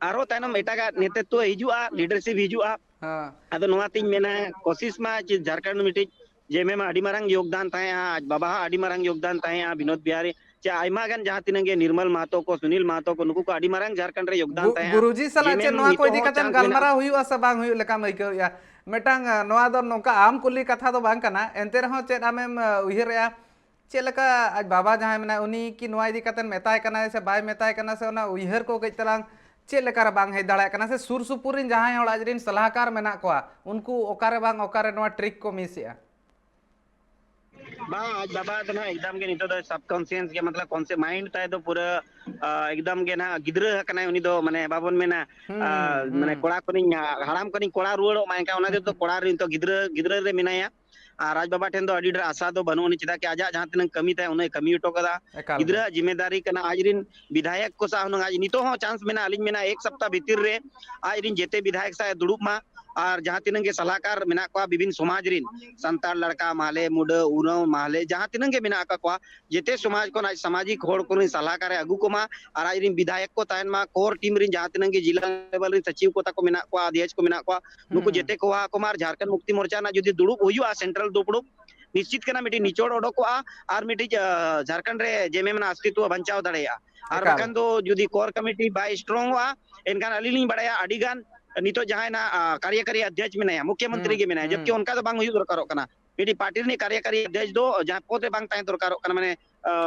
ᱟᱨᱦᱚᱸ ᱛᱟᱭᱱᱚᱢ ᱮᱴᱟᱜᱟᱜ ᱱᱮᱛᱨᱤᱛᱣᱚ ᱦᱤᱡᱩᱜᱼᱟ, ᱞᱤᱰᱟᱨᱥᱤᱯ ᱦᱤᱡᱩᱜᱼᱟ᱾ ᱦᱮᱸ᱾ ᱟᱫᱚ ᱱᱚᱣᱟᱛᱤᱧ ᱢᱮᱱᱟ, ᱠᱳᱥᱤᱥ ᱢᱟ ᱪᱮᱫ ᱡᱷᱟᱨᱠᱷᱚᱸᱰ ᱢᱤᱫᱴᱤᱡ ᱡᱮ ᱮᱢ ᱮᱢ ᱟᱜ ᱟᱹᱰᱤ ᱢᱟᱨᱟᱝ ᱭᱳᱜᱽᱫᱟᱱ ᱛᱟᱦᱮᱸᱜᱼᱟ, ᱟᱡ ᱵᱟᱵᱟ ᱦᱚᱸ ᱟᱹᱰᱤ ᱢᱟᱨᱟᱝ ᱭᱳᱜᱽᱫᱟᱱ ᱛᱟᱦᱮᱸᱜᱼᱟ, ᱵᱤᱱᱳᱫ ᱵᱤᱦᱟᱨᱤ ᱪᱮ ᱟᱭᱢᱟ ᱜᱟᱱ ᱡᱟᱦᱟᱸ ᱛᱤᱱᱟᱹᱜ ᱜᱮ ᱱᱤᱨᱢᱚᱞ ᱢᱟᱦᱟᱛᱚ ᱠᱚ, ᱥᱩᱱᱤᱞ ᱢᱟᱦᱟᱛᱚ ᱠᱚ, ᱱᱩᱠᱩ ᱠᱚ ᱟᱹᱰᱤ ᱢᱟᱨᱟᱝ ᱡᱷᱟᱲᱠᱷᱚᱸᱰ ᱨᱮ ᱭᱳᱜᱽᱫᱟᱱ ᱜᱩ- ᱛᱟᱦᱮᱸ᱾ ᱜᱩᱨᱩᱡᱤ ᱥᱟᱞᱟᱜ ᱪᱮᱫ ᱱᱚᱣᱟ ᱠᱚ ᱤᱫᱤ ᱠᱟᱛᱮ ᱜᱟᱞᱢᱟᱨᱟᱣ ᱦᱩᱭᱩᱜᱼᱟ ᱥᱮ ᱵᱟᱝ ᱦᱩᱭᱩᱜ ᱞᱮᱠᱟᱢ ᱟᱹᱭᱠᱟᱹᱣᱮᱫᱼᱟ? ᱢᱤᱫᱴᱟᱝ ᱱᱚᱣᱟ ᱫᱚ ᱱᱚᱝᱠᱟ ᱟᱢ ᱠᱩᱞᱤ ᱠᱟᱛᱷᱟ ᱫᱚ ᱵᱟᱝ ᱠᱟᱱᱟ, ᱮᱱᱛᱮ ᱨᱮᱦᱚᱸ ᱪᱮᱫ ᱟᱢᱮᱢ ᱩᱭᱦᱟᱹᱨᱮᱜᱼᱟ? ᱪᱮᱫ ᱞᱮᱠᱟ ᱟᱡ ᱵᱟᱵᱟ ᱡᱟᱦᱟᱸᱭ ᱢᱮᱱᱟᱭ, ᱩᱱᱤ ᱠᱤ ᱱᱚᱣᱟ ᱤᱫᱤ ᱠᱟᱛᱮ ᱢᱮᱛᱟᱭ ᱠᱟᱱᱟᱭ ᱥᱮ ᱵᱟᱭ ᱢᱮᱛᱟᱭ ᱠᱟᱱᱟ, ᱥᱮ ᱚᱱᱟ ᱩᱭᱦᱟᱹᱨ ᱠᱚ ᱠᱟᱹᱡ ᱛᱟᱞᱟᱝ ᱪᱮᱫ ᱞᱮᱠᱟ ᱨᱮ ᱵᱟᱝ ᱦᱮᱡ ᱫᱟᱲᱮᱭᱟᱜ ᱠᱟᱱᱟ, ᱥᱮ ᱥᱩᱨ ᱥᱩᱯᱩᱨ ᱨᱮᱱ ᱡᱟᱦᱟᱸᱭ ᱦᱚᱲ ᱟᱡ ᱨᱮᱱ ᱥᱟᱞᱟᱦᱟᱠᱟᱨ ᱢᱮᱱᱟᱜ ᱠᱚᱣᱟ, ᱩᱱᱠᱩ ᱚᱠᱟᱨᱮ ᱵᱟᱝ ᱚᱠᱟᱨᱮ ᱱᱚᱣᱟ ᱴᱨᱤᱠ ᱠᱚ ᱢᱤᱥ ᱮᱜᱼᱟ? ᱵᱟᱝ, ᱟᱡ ᱵᱟᱵᱟ ᱫᱚ ᱱᱟᱦᱟᱜ ᱮᱠᱫᱚᱢ ᱜᱮ ᱱᱤᱛᱚᱜ ᱫᱚ subconscious ᱜᱮ, ᱢᱚᱛᱞᱚᱵ ᱠᱚᱱᱥᱮ ᱢᱟᱭᱤᱱᱰ ᱛᱟᱭ ᱫᱚ ᱯᱩᱨᱟᱹ ᱮᱠᱫᱚᱢ ᱜᱮ ᱱᱟᱦᱟᱜ ᱜᱤᱫᱽᱨᱟᱹ ᱟᱠᱟᱱᱟᱭ ᱩᱱᱤ ᱫᱚ, ᱢᱟᱱᱮ ᱵᱟᱵᱚᱱ ᱢᱮᱱᱟ ᱢᱟᱱᱮ ᱠᱚᱲᱟ ᱠᱷᱚᱱᱤᱧ ᱦᱟᱲᱟᱢ ᱠᱷᱚᱱᱤᱧ ᱠᱚᱲᱟ ᱨᱩᱣᱟᱹᱲᱚᱜ ᱢᱟ, ᱮᱱᱠᱷᱟᱱ ᱚᱱᱟ ᱫᱚ ᱠᱚᱲᱟ ᱨᱮ ᱱᱤᱛᱚᱜ ᱜᱤᱫᱽᱨᱟᱹ ᱜᱤᱫᱽᱨᱟᱹ ᱨᱮ ᱢᱮᱱᱟᱭᱟ᱾ ᱟᱨ ᱟᱡ ᱵᱟᱵᱟ ᱴᱷᱮᱱ ᱫᱚ ᱟᱹᱰᱤ ᱰᱷᱮᱨ ᱟᱥᱟ ᱫᱚ ᱵᱟᱹᱱᱩᱜ ᱟᱹᱱᱤᱡ, ᱪᱮᱫᱟᱜ ᱠᱤ ᱟᱡᱟᱜ ᱡᱟᱦᱟᱸ ᱛᱤᱱᱟᱹᱜ ᱠᱟᱹᱢᱤ ᱛᱟᱭ ᱩᱱᱟᱹᱜ ᱠᱟᱹᱢᱤ ᱦᱚᱴᱚ ᱠᱟᱫᱟ᱾ ᱜᱤᱫᱽᱨᱟᱹᱣᱟᱜ ᱡᱤᱢᱮᱫᱟᱨᱤ ᱠᱟᱱᱟ, ᱟᱡ ᱨᱮᱱ ᱵᱤᱫᱷᱟᱭᱚᱠ ᱠᱚ ᱥᱟᱶ ᱦᱩᱱᱟᱹᱝ ᱟᱡ ᱱᱤᱛᱚᱜ ᱦᱚᱸ ᱪᱟᱱᱥ ᱢᱮᱱᱟᱜᱼᱟ᱾ ᱟᱹᱞᱤᱧ ᱢᱮᱱᱟ ᱮᱠ ᱥᱟᱯᱛᱟ ᱵᱷᱤᱛᱤᱨ ᱨᱮ ᱟᱡ ᱨᱮᱱ ᱡᱮᱛᱮ ᱵᱤᱫᱷᱟᱭᱚᱠ ᱥᱟᱶ ᱮ ᱫᱩᱲᱩᱵ ᱢᱟ᱾ ᱟᱨ ᱡᱟᱦᱟᱸ ᱛᱤᱱᱟᱹᱜ ᱜᱮ ᱥᱟᱞᱟᱦᱟᱠᱟᱨ ᱢᱮᱱᱟᱜ ᱠᱚᱣᱟ ᱵᱤᱵᱷᱤᱱ ᱥᱚᱢᱟᱡᱽ ᱨᱮᱱ, ᱥᱟᱱᱛᱟᱲ ᱞᱟᱲᱠᱟ ᱢᱟᱦᱞᱮ, ᱢᱩᱰᱟᱹ, ᱩᱨᱟᱣ ᱢᱟᱦᱞᱮ, ᱡᱟᱦᱟᱸ ᱛᱤᱱᱟᱹᱜ ᱜᱮ ᱢᱮᱱᱟᱜ ᱟᱠᱟᱫ ᱠᱚᱣᱟ, ᱡᱮᱛᱮ ᱥᱚᱢᱟᱡᱽ ᱠᱷᱚᱱ ᱟᱡ ᱥᱟᱢᱟᱡᱤᱠ ᱦᱚᱲ ᱠᱚ ᱥᱟᱞᱟᱦᱟᱠᱟᱨ ᱮ ᱟᱹᱜᱩ ᱠᱚᱢᱟ᱾ ᱟᱨ ᱟᱡ ᱨᱮᱱ ᱵᱤᱫᱷᱟᱭᱚᱠ ᱠᱚ ᱛᱟᱦᱮᱱ ᱢᱟ, ᱠᱳᱨ ᱴᱤᱢ ᱨᱮᱱ ᱡᱟᱦᱟᱸ ᱛᱤᱱᱟᱹᱜ ᱜᱮ ᱡᱤᱞᱟ ᱞᱮᱵᱮᱞ ᱨᱮᱱ ᱥᱟᱪᱤᱣ ᱠᱚ ᱛᱟᱠᱚ ᱢᱮᱱᱟᱜ ᱠᱚᱣᱟ, ᱟᱫᱷᱭᱚᱠᱥ ᱠᱚ ᱢᱮᱱᱟᱜ ᱠᱚᱣᱟ, ᱱᱩᱠᱩ ᱡᱮᱛᱮ ᱠᱚ ᱦᱚᱦᱚ ᱟᱠᱚ ᱢᱟ᱾ ᱟᱨ ᱡᱷᱟᱲᱠᱷᱚᱸᱰ ᱢᱩᱠᱛᱤ ᱢᱳᱨᱪᱟ ᱨᱮᱱᱟᱜ ᱡᱩᱫᱤ ᱫᱩᱲᱩᱵ ᱦᱩᱭᱩᱜᱼᱟ ᱥᱮᱱᱴᱨᱟᱞ ᱫᱩᱯᱲᱩᱵ, ᱱᱤᱥᱪᱤᱛ ᱠᱟᱱᱟ ᱢᱤᱫᱴᱤᱡ ᱱᱤᱪᱚᱲ ᱚᱰᱚᱠᱚᱜᱼᱟ᱾ ᱟᱨ ᱢᱤᱫᱴᱤᱡ ᱡᱷᱟᱲᱠᱷᱚᱸᱰ ᱨᱮ ᱡᱮᱢᱮ ᱢᱮᱱᱟᱜ ᱚᱥᱛᱤᱛᱣᱚ ᱵᱟᱧᱪᱟᱣ ᱫᱟᱲᱮᱭᱟᱜᱼᱟ᱾ ᱟᱨ ᱵᱟᱠᱷᱟᱱ ᱫᱚ ᱡᱩᱫᱤ ᱠᱳᱨ ᱠᱚᱢᱤᱴᱤ ᱵᱟᱭ ᱥᱴᱨᱚᱝ ᱚᱜᱼᱟ, ᱮᱱᱠᱷᱟᱱ ᱟᱹᱞᱤᱧ ᱞᱤᱧ ᱵᱟᱲᱟᱭᱟ ᱟᱹᱰᱤ ᱜᱟᱱ ᱱᱤᱛᱚᱜ ᱡᱟᱦᱟᱸᱭ ᱱᱟᱜ ᱠᱟᱨᱭᱟᱠᱟᱨᱤ ᱚᱫᱷᱭᱚᱠᱥ ᱢᱮᱱᱟᱭᱟ, ᱢᱩᱠᱷᱭᱚ ᱢᱚᱱᱛᱨᱤ ᱜᱮ ᱢᱮᱱᱟᱭᱟ, ᱡᱚᱵᱠᱤ ᱚᱱᱠᱟ ᱫᱚ ᱵᱟᱝ ᱦᱩᱭᱩᱜ ᱫᱚᱨᱠᱟᱨᱚᱜ ᱠᱟᱱᱟ᱾ ᱢᱤᱫᱴᱤᱡ ᱯᱟᱨᱴᱤ ᱨᱤᱱᱤᱡ ᱠᱟᱨᱭᱟᱠᱟᱨᱤ ᱚᱫᱷᱭᱚᱠᱥ ᱫᱚ ᱡᱟᱦᱟᱸ ᱯᱚᱫ ᱨᱮ ᱵᱟᱝ ᱛᱟᱦᱮᱸ ᱫᱚᱨᱠᱟᱨᱚᱜ ᱠᱟᱱᱟ, ᱢᱟᱱᱮ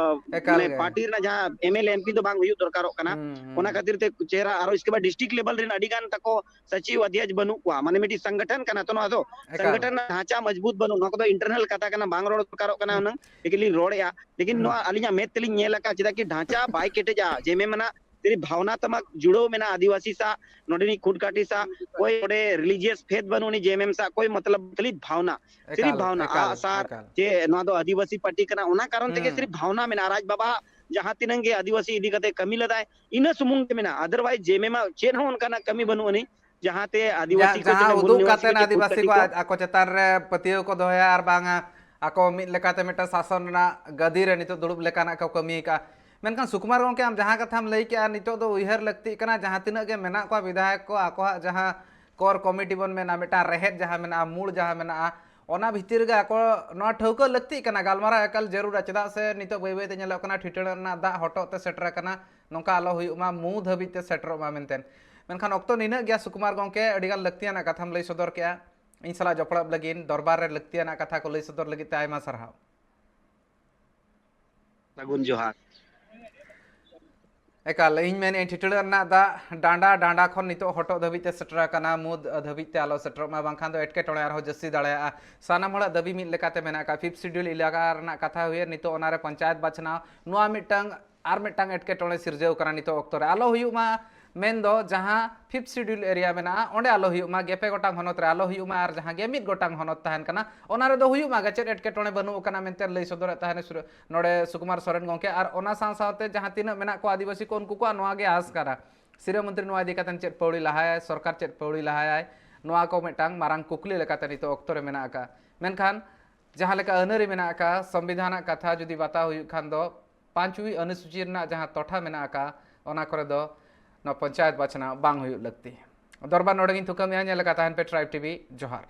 ᱢᱟᱱᱮ ᱯᱟᱨᱴᱤ ᱨᱮᱱᱟᱜ ᱡᱟᱦᱟᱸ M L A M P ᱫᱚ ᱵᱟᱝ ᱦᱩᱭᱩᱜ ᱫᱚᱨᱠᱟᱨᱚᱜ ᱠᱟᱱᱟ᱾ ᱚᱱᱟ ᱠᱷᱟᱹᱛᱤᱨ ᱛᱮ ᱪᱮᱦᱨᱟ ᱟᱨᱚ ᱤᱥᱠᱮ ᱵᱟᱫ ᱰᱤᱥᱴᱨᱤᱠᱴ ᱞᱮᱵᱮᱞ ᱨᱮᱱ ᱟᱹᱰᱤ ᱜᱟᱱ ᱛᱟᱠᱚ ᱥᱟᱪᱤᱣ ᱚᱫᱷᱭᱚᱠᱥ ᱵᱟᱹᱱᱩᱜ ᱠᱚᱣᱟ, ᱢᱟᱱᱮ ᱢᱤᱫᱴᱤᱡ ᱥᱚᱝᱜᱚᱴᱷᱚᱱ ᱠᱟᱱᱟ ᱛᱚ ᱱᱚᱣᱟ ᱫᱚ᱾ ᱥᱚᱝᱜᱚᱴᱷᱚᱱ ᱨᱮᱱᱟᱜ ᱰᱷᱟᱸᱪᱟ ᱢᱚᱡᱽᱵᱩᱛ ᱵᱟᱹᱱᱩᱜ, ᱱᱚᱣᱟ ᱠᱚᱫᱚ ᱤᱱᱴᱟᱨᱱᱟᱞ ᱠᱟᱛᱷᱟ ᱠᱟᱱᱟ, ᱵᱟᱝ ᱨᱚᱲ ᱫᱚᱨᱠᱟᱨᱚᱜ ᱠᱟᱱᱟ ᱦᱩᱱᱟᱹᱝ, ᱞᱮᱠᱤᱱ ᱞᱤᱧ ᱨᱚᱲᱮᱫᱼᱟ᱾ ᱞᱮᱠᱤᱱ ᱱᱚᱣᱟ ᱟᱹᱞᱤᱧᱟᱜ ᱢᱮᱫ ᱛᱮᱞᱤᱧ ᱧᱮᱞ ᱟᱠᱟᱫ, ᱪᱮᱫᱟᱜ ᱠᱤ ᱰᱷᱟᱸᱪᱟ ᱵᱟᱭ ᱠᱮᱴᱮᱡᱟ, ᱡᱮ ᱢᱮ ᱢᱮᱱᱟᱜ ᱥᱤᱨᱤᱯ ᱵᱷᱟᱣᱱᱟ ᱛᱟᱢᱟᱠ ᱡᱩᱲᱟᱹᱣ ᱢᱮᱱᱟᱜᱼᱟ ᱟᱹᱫᱤᱵᱟᱹᱥᱤ ᱥᱟᱶ, ᱱᱚᱰᱮᱱᱤᱡ ᱠᱷᱩᱴᱠᱟᱴᱤ ᱥᱟᱶ, ᱠᱚᱭ ᱚᱸᱰᱮ ᱨᱤᱞᱤᱡᱤᱭᱟᱥ ᱯᱷᱮᱛ ᱵᱟᱹᱱᱩᱜ ᱟᱹᱱᱤᱡ ᱡᱮ ᱮᱢ ᱮᱢ ᱥᱟᱶ, ᱠᱚᱭ ᱢᱚᱛᱞᱚᱵ ᱠᱷᱟᱹᱞᱤ ᱵᱷᱟᱣᱱᱟ, ᱥᱤᱨᱤᱯ ᱵᱷᱟᱣᱱᱟ, ᱟᱜ ᱥᱟᱨ, ᱡᱮ ᱱᱚᱣᱟ ᱫᱚ ᱟᱹᱫᱤᱵᱟᱹᱥᱤ ᱯᱟᱨᱴᱤ ᱠᱟᱱᱟ, ᱚᱱᱟ ᱠᱟᱨᱚᱱ ᱛᱮᱜᱮ ᱥᱤᱨᱤᱯ ᱵᱷᱟᱣᱱᱟ ᱢᱮᱱᱟᱜᱼᱟ᱾ ᱨᱟᱡᱽ ᱵᱟᱵᱟ ᱡᱟᱦᱟᱸ ᱛᱤᱱᱟᱹᱝ ᱜᱮ ᱟᱹᱫᱤᱵᱟᱹᱥᱤ ᱤᱫᱤ ᱠᱟᱛᱮ ᱠᱟᱹᱢᱤ ᱞᱮᱫᱟᱭ, ᱤᱱᱟᱹ ᱥᱩᱢᱩᱝ ᱜᱮ ᱢᱮᱱᱟᱜᱼᱟ᱾ ᱟᱫᱟᱨᱣᱟᱭᱤᱡᱽ ᱡᱮ ᱮᱢ ᱮᱢ ᱟᱜ ᱪᱮᱫ ᱦᱚᱸ ᱚᱱᱠᱟᱱᱟᱜ ᱠᱟᱹᱢᱤ ᱵᱟᱹᱱᱩᱜ ᱟᱹᱱᱤᱡ᱾ ᱡᱟᱦᱟᱸᱛᱮ ᱡᱟ- ᱟᱹᱫᱤᱵᱟᱹᱥᱤ ᱠᱚ ᱡᱟᱦᱟᱸ ᱪᱮᱛᱟᱱ ᱩᱫᱩᱜ ᱵᱩᱞ ᱠᱟᱛᱮ ᱱᱮᱣᱟᱡ ᱥᱮ ᱟᱹᱫᱤᱵᱟᱹᱥᱤ ᱠᱩᱴᱠᱟᱴᱤ ᱠᱚ ᱠᱚ ᱟᱡ ᱟᱠᱚ ᱪᱮᱛᱟᱱ ᱨᱮ ᱯᱟᱹᱛᱭᱟᱹᱣ ᱠᱚ ᱫᱚᱦᱚᱭᱟ ᱟᱨ ᱵᱟᱝᱟ ᱟᱠᱚ ᱢᱤᱫ ᱞᱮᱠᱟᱛᱮ ᱢᱤᱫᱴᱟᱝ ᱥᱟᱥᱚᱱ ᱨᱮᱱᱟᱜ ᱜᱟᱹᱫᱤ ᱨᱮ ᱱᱤᱛᱚᱜ ᱫᱩᱲᱩᱵ ᱞᱮᱠᱟᱱᱟᱜ ᱠᱚ ᱠᱟᱹᱢᱤ ᱟᱠᱟᱫᱼᱟ᱾ ᱢᱮᱱᱠᱷᱟᱱ ᱥᱩᱠᱩᱢᱟᱨ ᱜᱚᱢᱠᱮ, ᱟᱢ ᱡᱟᱦᱟᱸ ᱠᱟᱛᱷᱟᱢ ᱞᱟᱹᱭ ᱠᱮᱜᱼᱟ, ᱱᱤᱛᱚᱜ ᱫᱚ ᱩᱭᱦᱟᱹᱨ ᱞᱟᱹᱠᱛᱤᱜ ᱠᱟᱱᱟ, ᱡᱟᱦᱟᱸ ᱛᱤᱱᱟᱹᱜ ᱜᱮ ᱢᱮᱱᱟᱜ ᱠᱚᱣᱟ ᱵᱤᱫᱷᱟᱭᱚᱠ ᱠᱚ, ᱟᱠᱚᱣᱟᱜ ᱡᱟᱦᱟᱸ ᱠᱳᱨ ᱠᱚᱢᱤᱴᱤ ᱵᱚᱱ ᱢᱮᱱᱟ, ᱢᱤᱫᱴᱟᱝ ᱨᱮᱦᱮᱫ ᱡᱟᱦᱟᱸ ᱢᱮᱱᱟᱜᱼᱟ, ᱢᱩᱲ ᱡᱟᱦᱟᱸ ᱢᱮᱱᱟᱜᱼᱟ, ᱚᱱᱟ ᱵᱷᱤᱛᱤᱨ ᱨᱮᱜᱮ ᱟᱠᱚ ᱱᱚᱣᱟ ᱴᱷᱟᱹᱣᱠᱟᱹ ᱞᱟᱹᱠᱛᱤᱜ ᱠᱟᱱᱟ, ᱜᱟᱞᱢᱟᱨᱟᱣ ᱮᱠᱟᱞ ᱡᱟᱹᱨᱩᱲᱟ᱾ ᱪᱮᱫᱟᱜ ᱥᱮ ᱱᱤᱛᱚᱜ ᱵᱟᱹᱭ ᱵᱟᱹᱭ ᱛᱮ ᱧᱮᱞᱚᱜ ᱠᱟᱱᱟ ᱴᱷᱤᱴᱟᱹᱲ ᱨᱮᱱᱟᱜ ᱫᱟᱜ ᱦᱚᱴᱚᱜ ᱛᱮ ᱥᱮᱴᱮᱨ ᱟᱠᱟᱱᱟ, ᱱᱚᱝᱠᱟ ᱟᱞᱚ ᱦᱩᱭᱩᱜ ᱢᱟ, ᱢᱩ ᱫᱷᱟᱹᱵᱤᱡ ᱛᱮ ᱥᱮᱴᱮᱨᱚᱜ ᱢᱟ ᱢᱮᱱᱛᱮ᱾ ᱢᱮᱱᱠᱷᱟᱱ ᱚᱠᱛᱚ ᱱᱤᱱᱟᱹᱜ ᱜᱮᱭᱟ ᱥᱩᱠᱩᱢᱟᱨ ᱜᱚᱢᱠᱮ, ᱟᱹᱰᱤᱜᱟᱱ ᱞᱟᱹᱠᱛᱤᱭᱟᱱᱟᱜ ᱠᱟᱛᱷᱟᱢ ᱞᱟᱹᱭ ᱥᱚᱫᱚᱨ ᱠᱮᱜᱼᱟ᱾ ᱤᱧ ᱥᱟᱞᱟᱜ ᱡᱚᱯᱲᱟᱣ ᱞᱟᱹᱜᱤᱫ, ᱫᱚᱨᱵᱟᱨ ᱨᱮ ᱞᱟᱹᱠᱛᱤᱭᱟᱱᱟᱜ ᱠᱟᱛᱷᱟ ᱠᱚ ᱞᱟᱹᱭ ᱥᱚᱫᱚᱨ ᱞᱟᱹᱜᱤᱫ ᱛᱮ ᱟᱭᱢᱟ ᱥᱟᱨᱦᱟᱣ᱾ ᱥᱟᱹᱜᱩᱱ ᱡᱚᱦᱟᱨ᱾ ᱮᱠᱟᱞ, ᱤᱧ ᱢᱮᱱᱮᱫ ᱴᱷᱤᱴᱟᱹᱲ ᱨᱮᱱᱟᱜ ᱫᱟᱜ ᱰᱟᱸᱰᱟ, ᱰᱟᱸᱰᱟ ᱠᱷᱚᱱ ᱱᱤᱛᱚᱜ ᱦᱚᱴᱚᱜ ᱫᱷᱟᱹᱵᱤᱡ ᱛᱮ ᱥᱮᱴᱮᱨ ᱟᱠᱟᱱᱟ, ᱢᱩ ᱫᱷᱟᱹᱵᱤᱡ ᱛᱮ ᱟᱞᱚ ᱥᱮᱴᱮᱨᱚᱜ ᱢᱟ, ᱵᱟᱝᱠᱷᱟᱱ ᱫᱚ ᱮᱴᱠᱮᱴᱚᱬᱮ ᱟᱨᱦᱚᱸ ᱡᱟᱹᱥᱛᱤ ᱫᱟᱲᱮᱭᱟᱜᱼᱟ᱾ ᱥᱟᱱᱟᱢ ᱦᱚᱲᱟᱜ ᱫᱟᱹᱵᱤ ᱢᱤᱫ ᱞᱮᱠᱟᱛᱮ ᱢᱮᱱᱟᱜ ᱟᱠᱟᱫ, ᱯᱷᱤᱯᱛᱷ ᱥᱤᱰᱤᱭᱩᱞ ᱮᱞᱟᱠᱟ ᱨᱮᱱᱟᱜ ᱠᱟᱛᱷᱟ ᱦᱩᱭᱮᱱ, ᱱᱤᱛᱚᱜ ᱚᱱᱟᱨᱮ ᱯᱚᱧᱪᱟᱭᱮᱛ ᱵᱟᱪᱷᱱᱟᱣ, ᱱᱚᱣᱟ ᱢᱤᱫᱴᱟᱝ ᱟᱨ ᱢᱤᱫᱴᱟᱝ ᱮᱴᱠᱮᱴᱚᱬᱮ ᱥᱤᱨᱡᱟᱹᱣ ᱠᱟᱱᱟ ᱱᱤᱛᱚᱜ ᱚᱠᱛᱚ ᱨᱮ᱾ ᱟᱞᱚ ᱦᱩᱭᱩᱜ ᱢᱟ, ᱢᱮᱱᱫᱚ ᱡᱟᱦᱟᱸ ᱯᱷᱤᱯᱛᱷ ᱥᱤᱰᱤᱭᱩᱞ ᱮᱨᱤᱭᱟ ᱢᱮᱱᱟᱜᱼᱟ, ᱚᱸᱰᱮ ᱟᱞᱚ ᱦᱩᱭᱩᱜ ᱢᱟ, ᱜᱮᱯᱮ ᱜᱚᱴᱟᱝ ᱦᱚᱱᱚᱛ ᱨᱮ ᱟᱞᱚ ᱦᱩᱭᱩᱜ ᱢᱟ, ᱟᱨ ᱡᱟᱦᱟᱸ ᱜᱮ ᱢᱤᱫ ᱜᱚᱴᱟᱝ ᱦᱚᱱᱚᱛ ᱛᱟᱦᱮᱱ ᱠᱟᱱᱟ, ᱚᱱᱟ ᱨᱮᱫᱚ ᱦᱩᱭᱩᱜ ᱢᱟ, ᱪᱮᱫ ᱮᱴᱠᱮᱴᱚᱬᱮ ᱵᱟᱹᱱᱩᱜ ᱟᱠᱟᱱᱟ ᱢᱮᱱᱛᱮ ᱞᱟᱹᱭ ᱥᱚᱫᱚᱨᱮᱫ ᱛᱟᱦᱮᱱ ᱱᱚᱰᱮ ᱥᱩᱠᱩᱢᱟᱨ ᱥᱚᱨᱮᱱ ᱜᱚᱢᱠᱮ᱾ ᱟᱨ ᱚᱱᱟ ᱥᱟᱶ ᱥᱟᱶᱛᱮ ᱡᱟᱦᱟᱸ ᱛᱤᱱᱟᱹᱜ ᱢᱮᱱᱟᱜ ᱠᱚᱣᱟ ᱟᱹᱫᱤᱵᱟᱹᱥᱤ ᱠᱚ, ᱩᱱᱠᱩ ᱠᱚᱣᱟᱜ ᱱᱚᱣᱟ ᱜᱮ ᱟᱥ ᱠᱟᱱᱟ, ᱥᱤᱨᱟᱹ ᱢᱚᱱᱛᱨᱤ ᱱᱚᱣᱟ ᱤᱫᱤ ᱠᱟᱛᱮ ᱪᱮᱫ ᱯᱟᱹᱣᱲᱤ ᱞᱟᱦᱟᱭᱟᱭ, ᱥᱚᱨᱠᱟᱨ ᱪᱮᱫ ᱯᱟᱹᱣᱲᱤ ᱞᱟᱦᱟᱭᱟᱭ, ᱱᱚᱣᱟ ᱠᱚ ᱢᱤᱫᱴᱟᱝ ᱢᱟᱨᱟᱝ ᱠᱩᱠᱞᱤ ᱞᱮᱠᱟᱛᱮ ᱱᱤᱛᱚᱜ ᱚᱠᱛᱚ ᱨᱮ ᱢᱮᱱᱟᱜ ᱟᱠᱟᱫ᱾ ᱢᱮᱱᱠᱷᱟᱱ ᱡᱟᱦᱟᱸ ᱞᱮᱠᱟ ᱟᱹᱱᱟᱹᱨᱤ ᱢᱮᱱᱟᱜ ᱟᱠᱟᱫ, ᱥᱚᱝᱵᱤᱫᱷᱟᱱᱟᱜ ᱠᱟᱛᱷᱟ ᱡᱩᱫᱤ ᱵᱟᱛᱟᱣ ᱦᱩᱭᱩᱜ ᱠᱷᱟᱱ ᱫᱚ, ᱯᱟᱸᱪᱣᱤ ᱚᱱᱩᱥᱩᱪᱤ ᱨᱮᱱᱟᱜ ᱡᱟᱦᱟᱸ ᱴᱚᱴᱷᱟ ᱢᱮᱱᱟᱜ ᱟᱠᱟᱫ, ᱚᱱᱟ ᱠᱚᱨᱮ ᱫᱚ ᱱᱚᱣᱟ ᱯᱚᱧᱪᱟᱭᱮᱛ ᱵᱟᱪᱷᱱᱟᱣ ᱵᱟᱝ ᱦᱩᱭᱩᱜ ᱞᱟᱹᱠᱛᱤ᱾ ᱫᱚᱨᱵᱟᱨ ᱱᱚᱰᱮ ᱜᱤᱧ ᱛᱷᱩᱠᱟᱹᱢᱮᱜᱼᱟ᱾ ᱧᱮᱞ ᱞᱮᱠᱟ ᱛᱟᱦᱮᱱ ᱯᱮ ᱴᱨᱟᱭᱤᱵᱽ ᱴᱤᱵᱷᱤ᱾ ᱡᱚᱦᱟᱨ᱾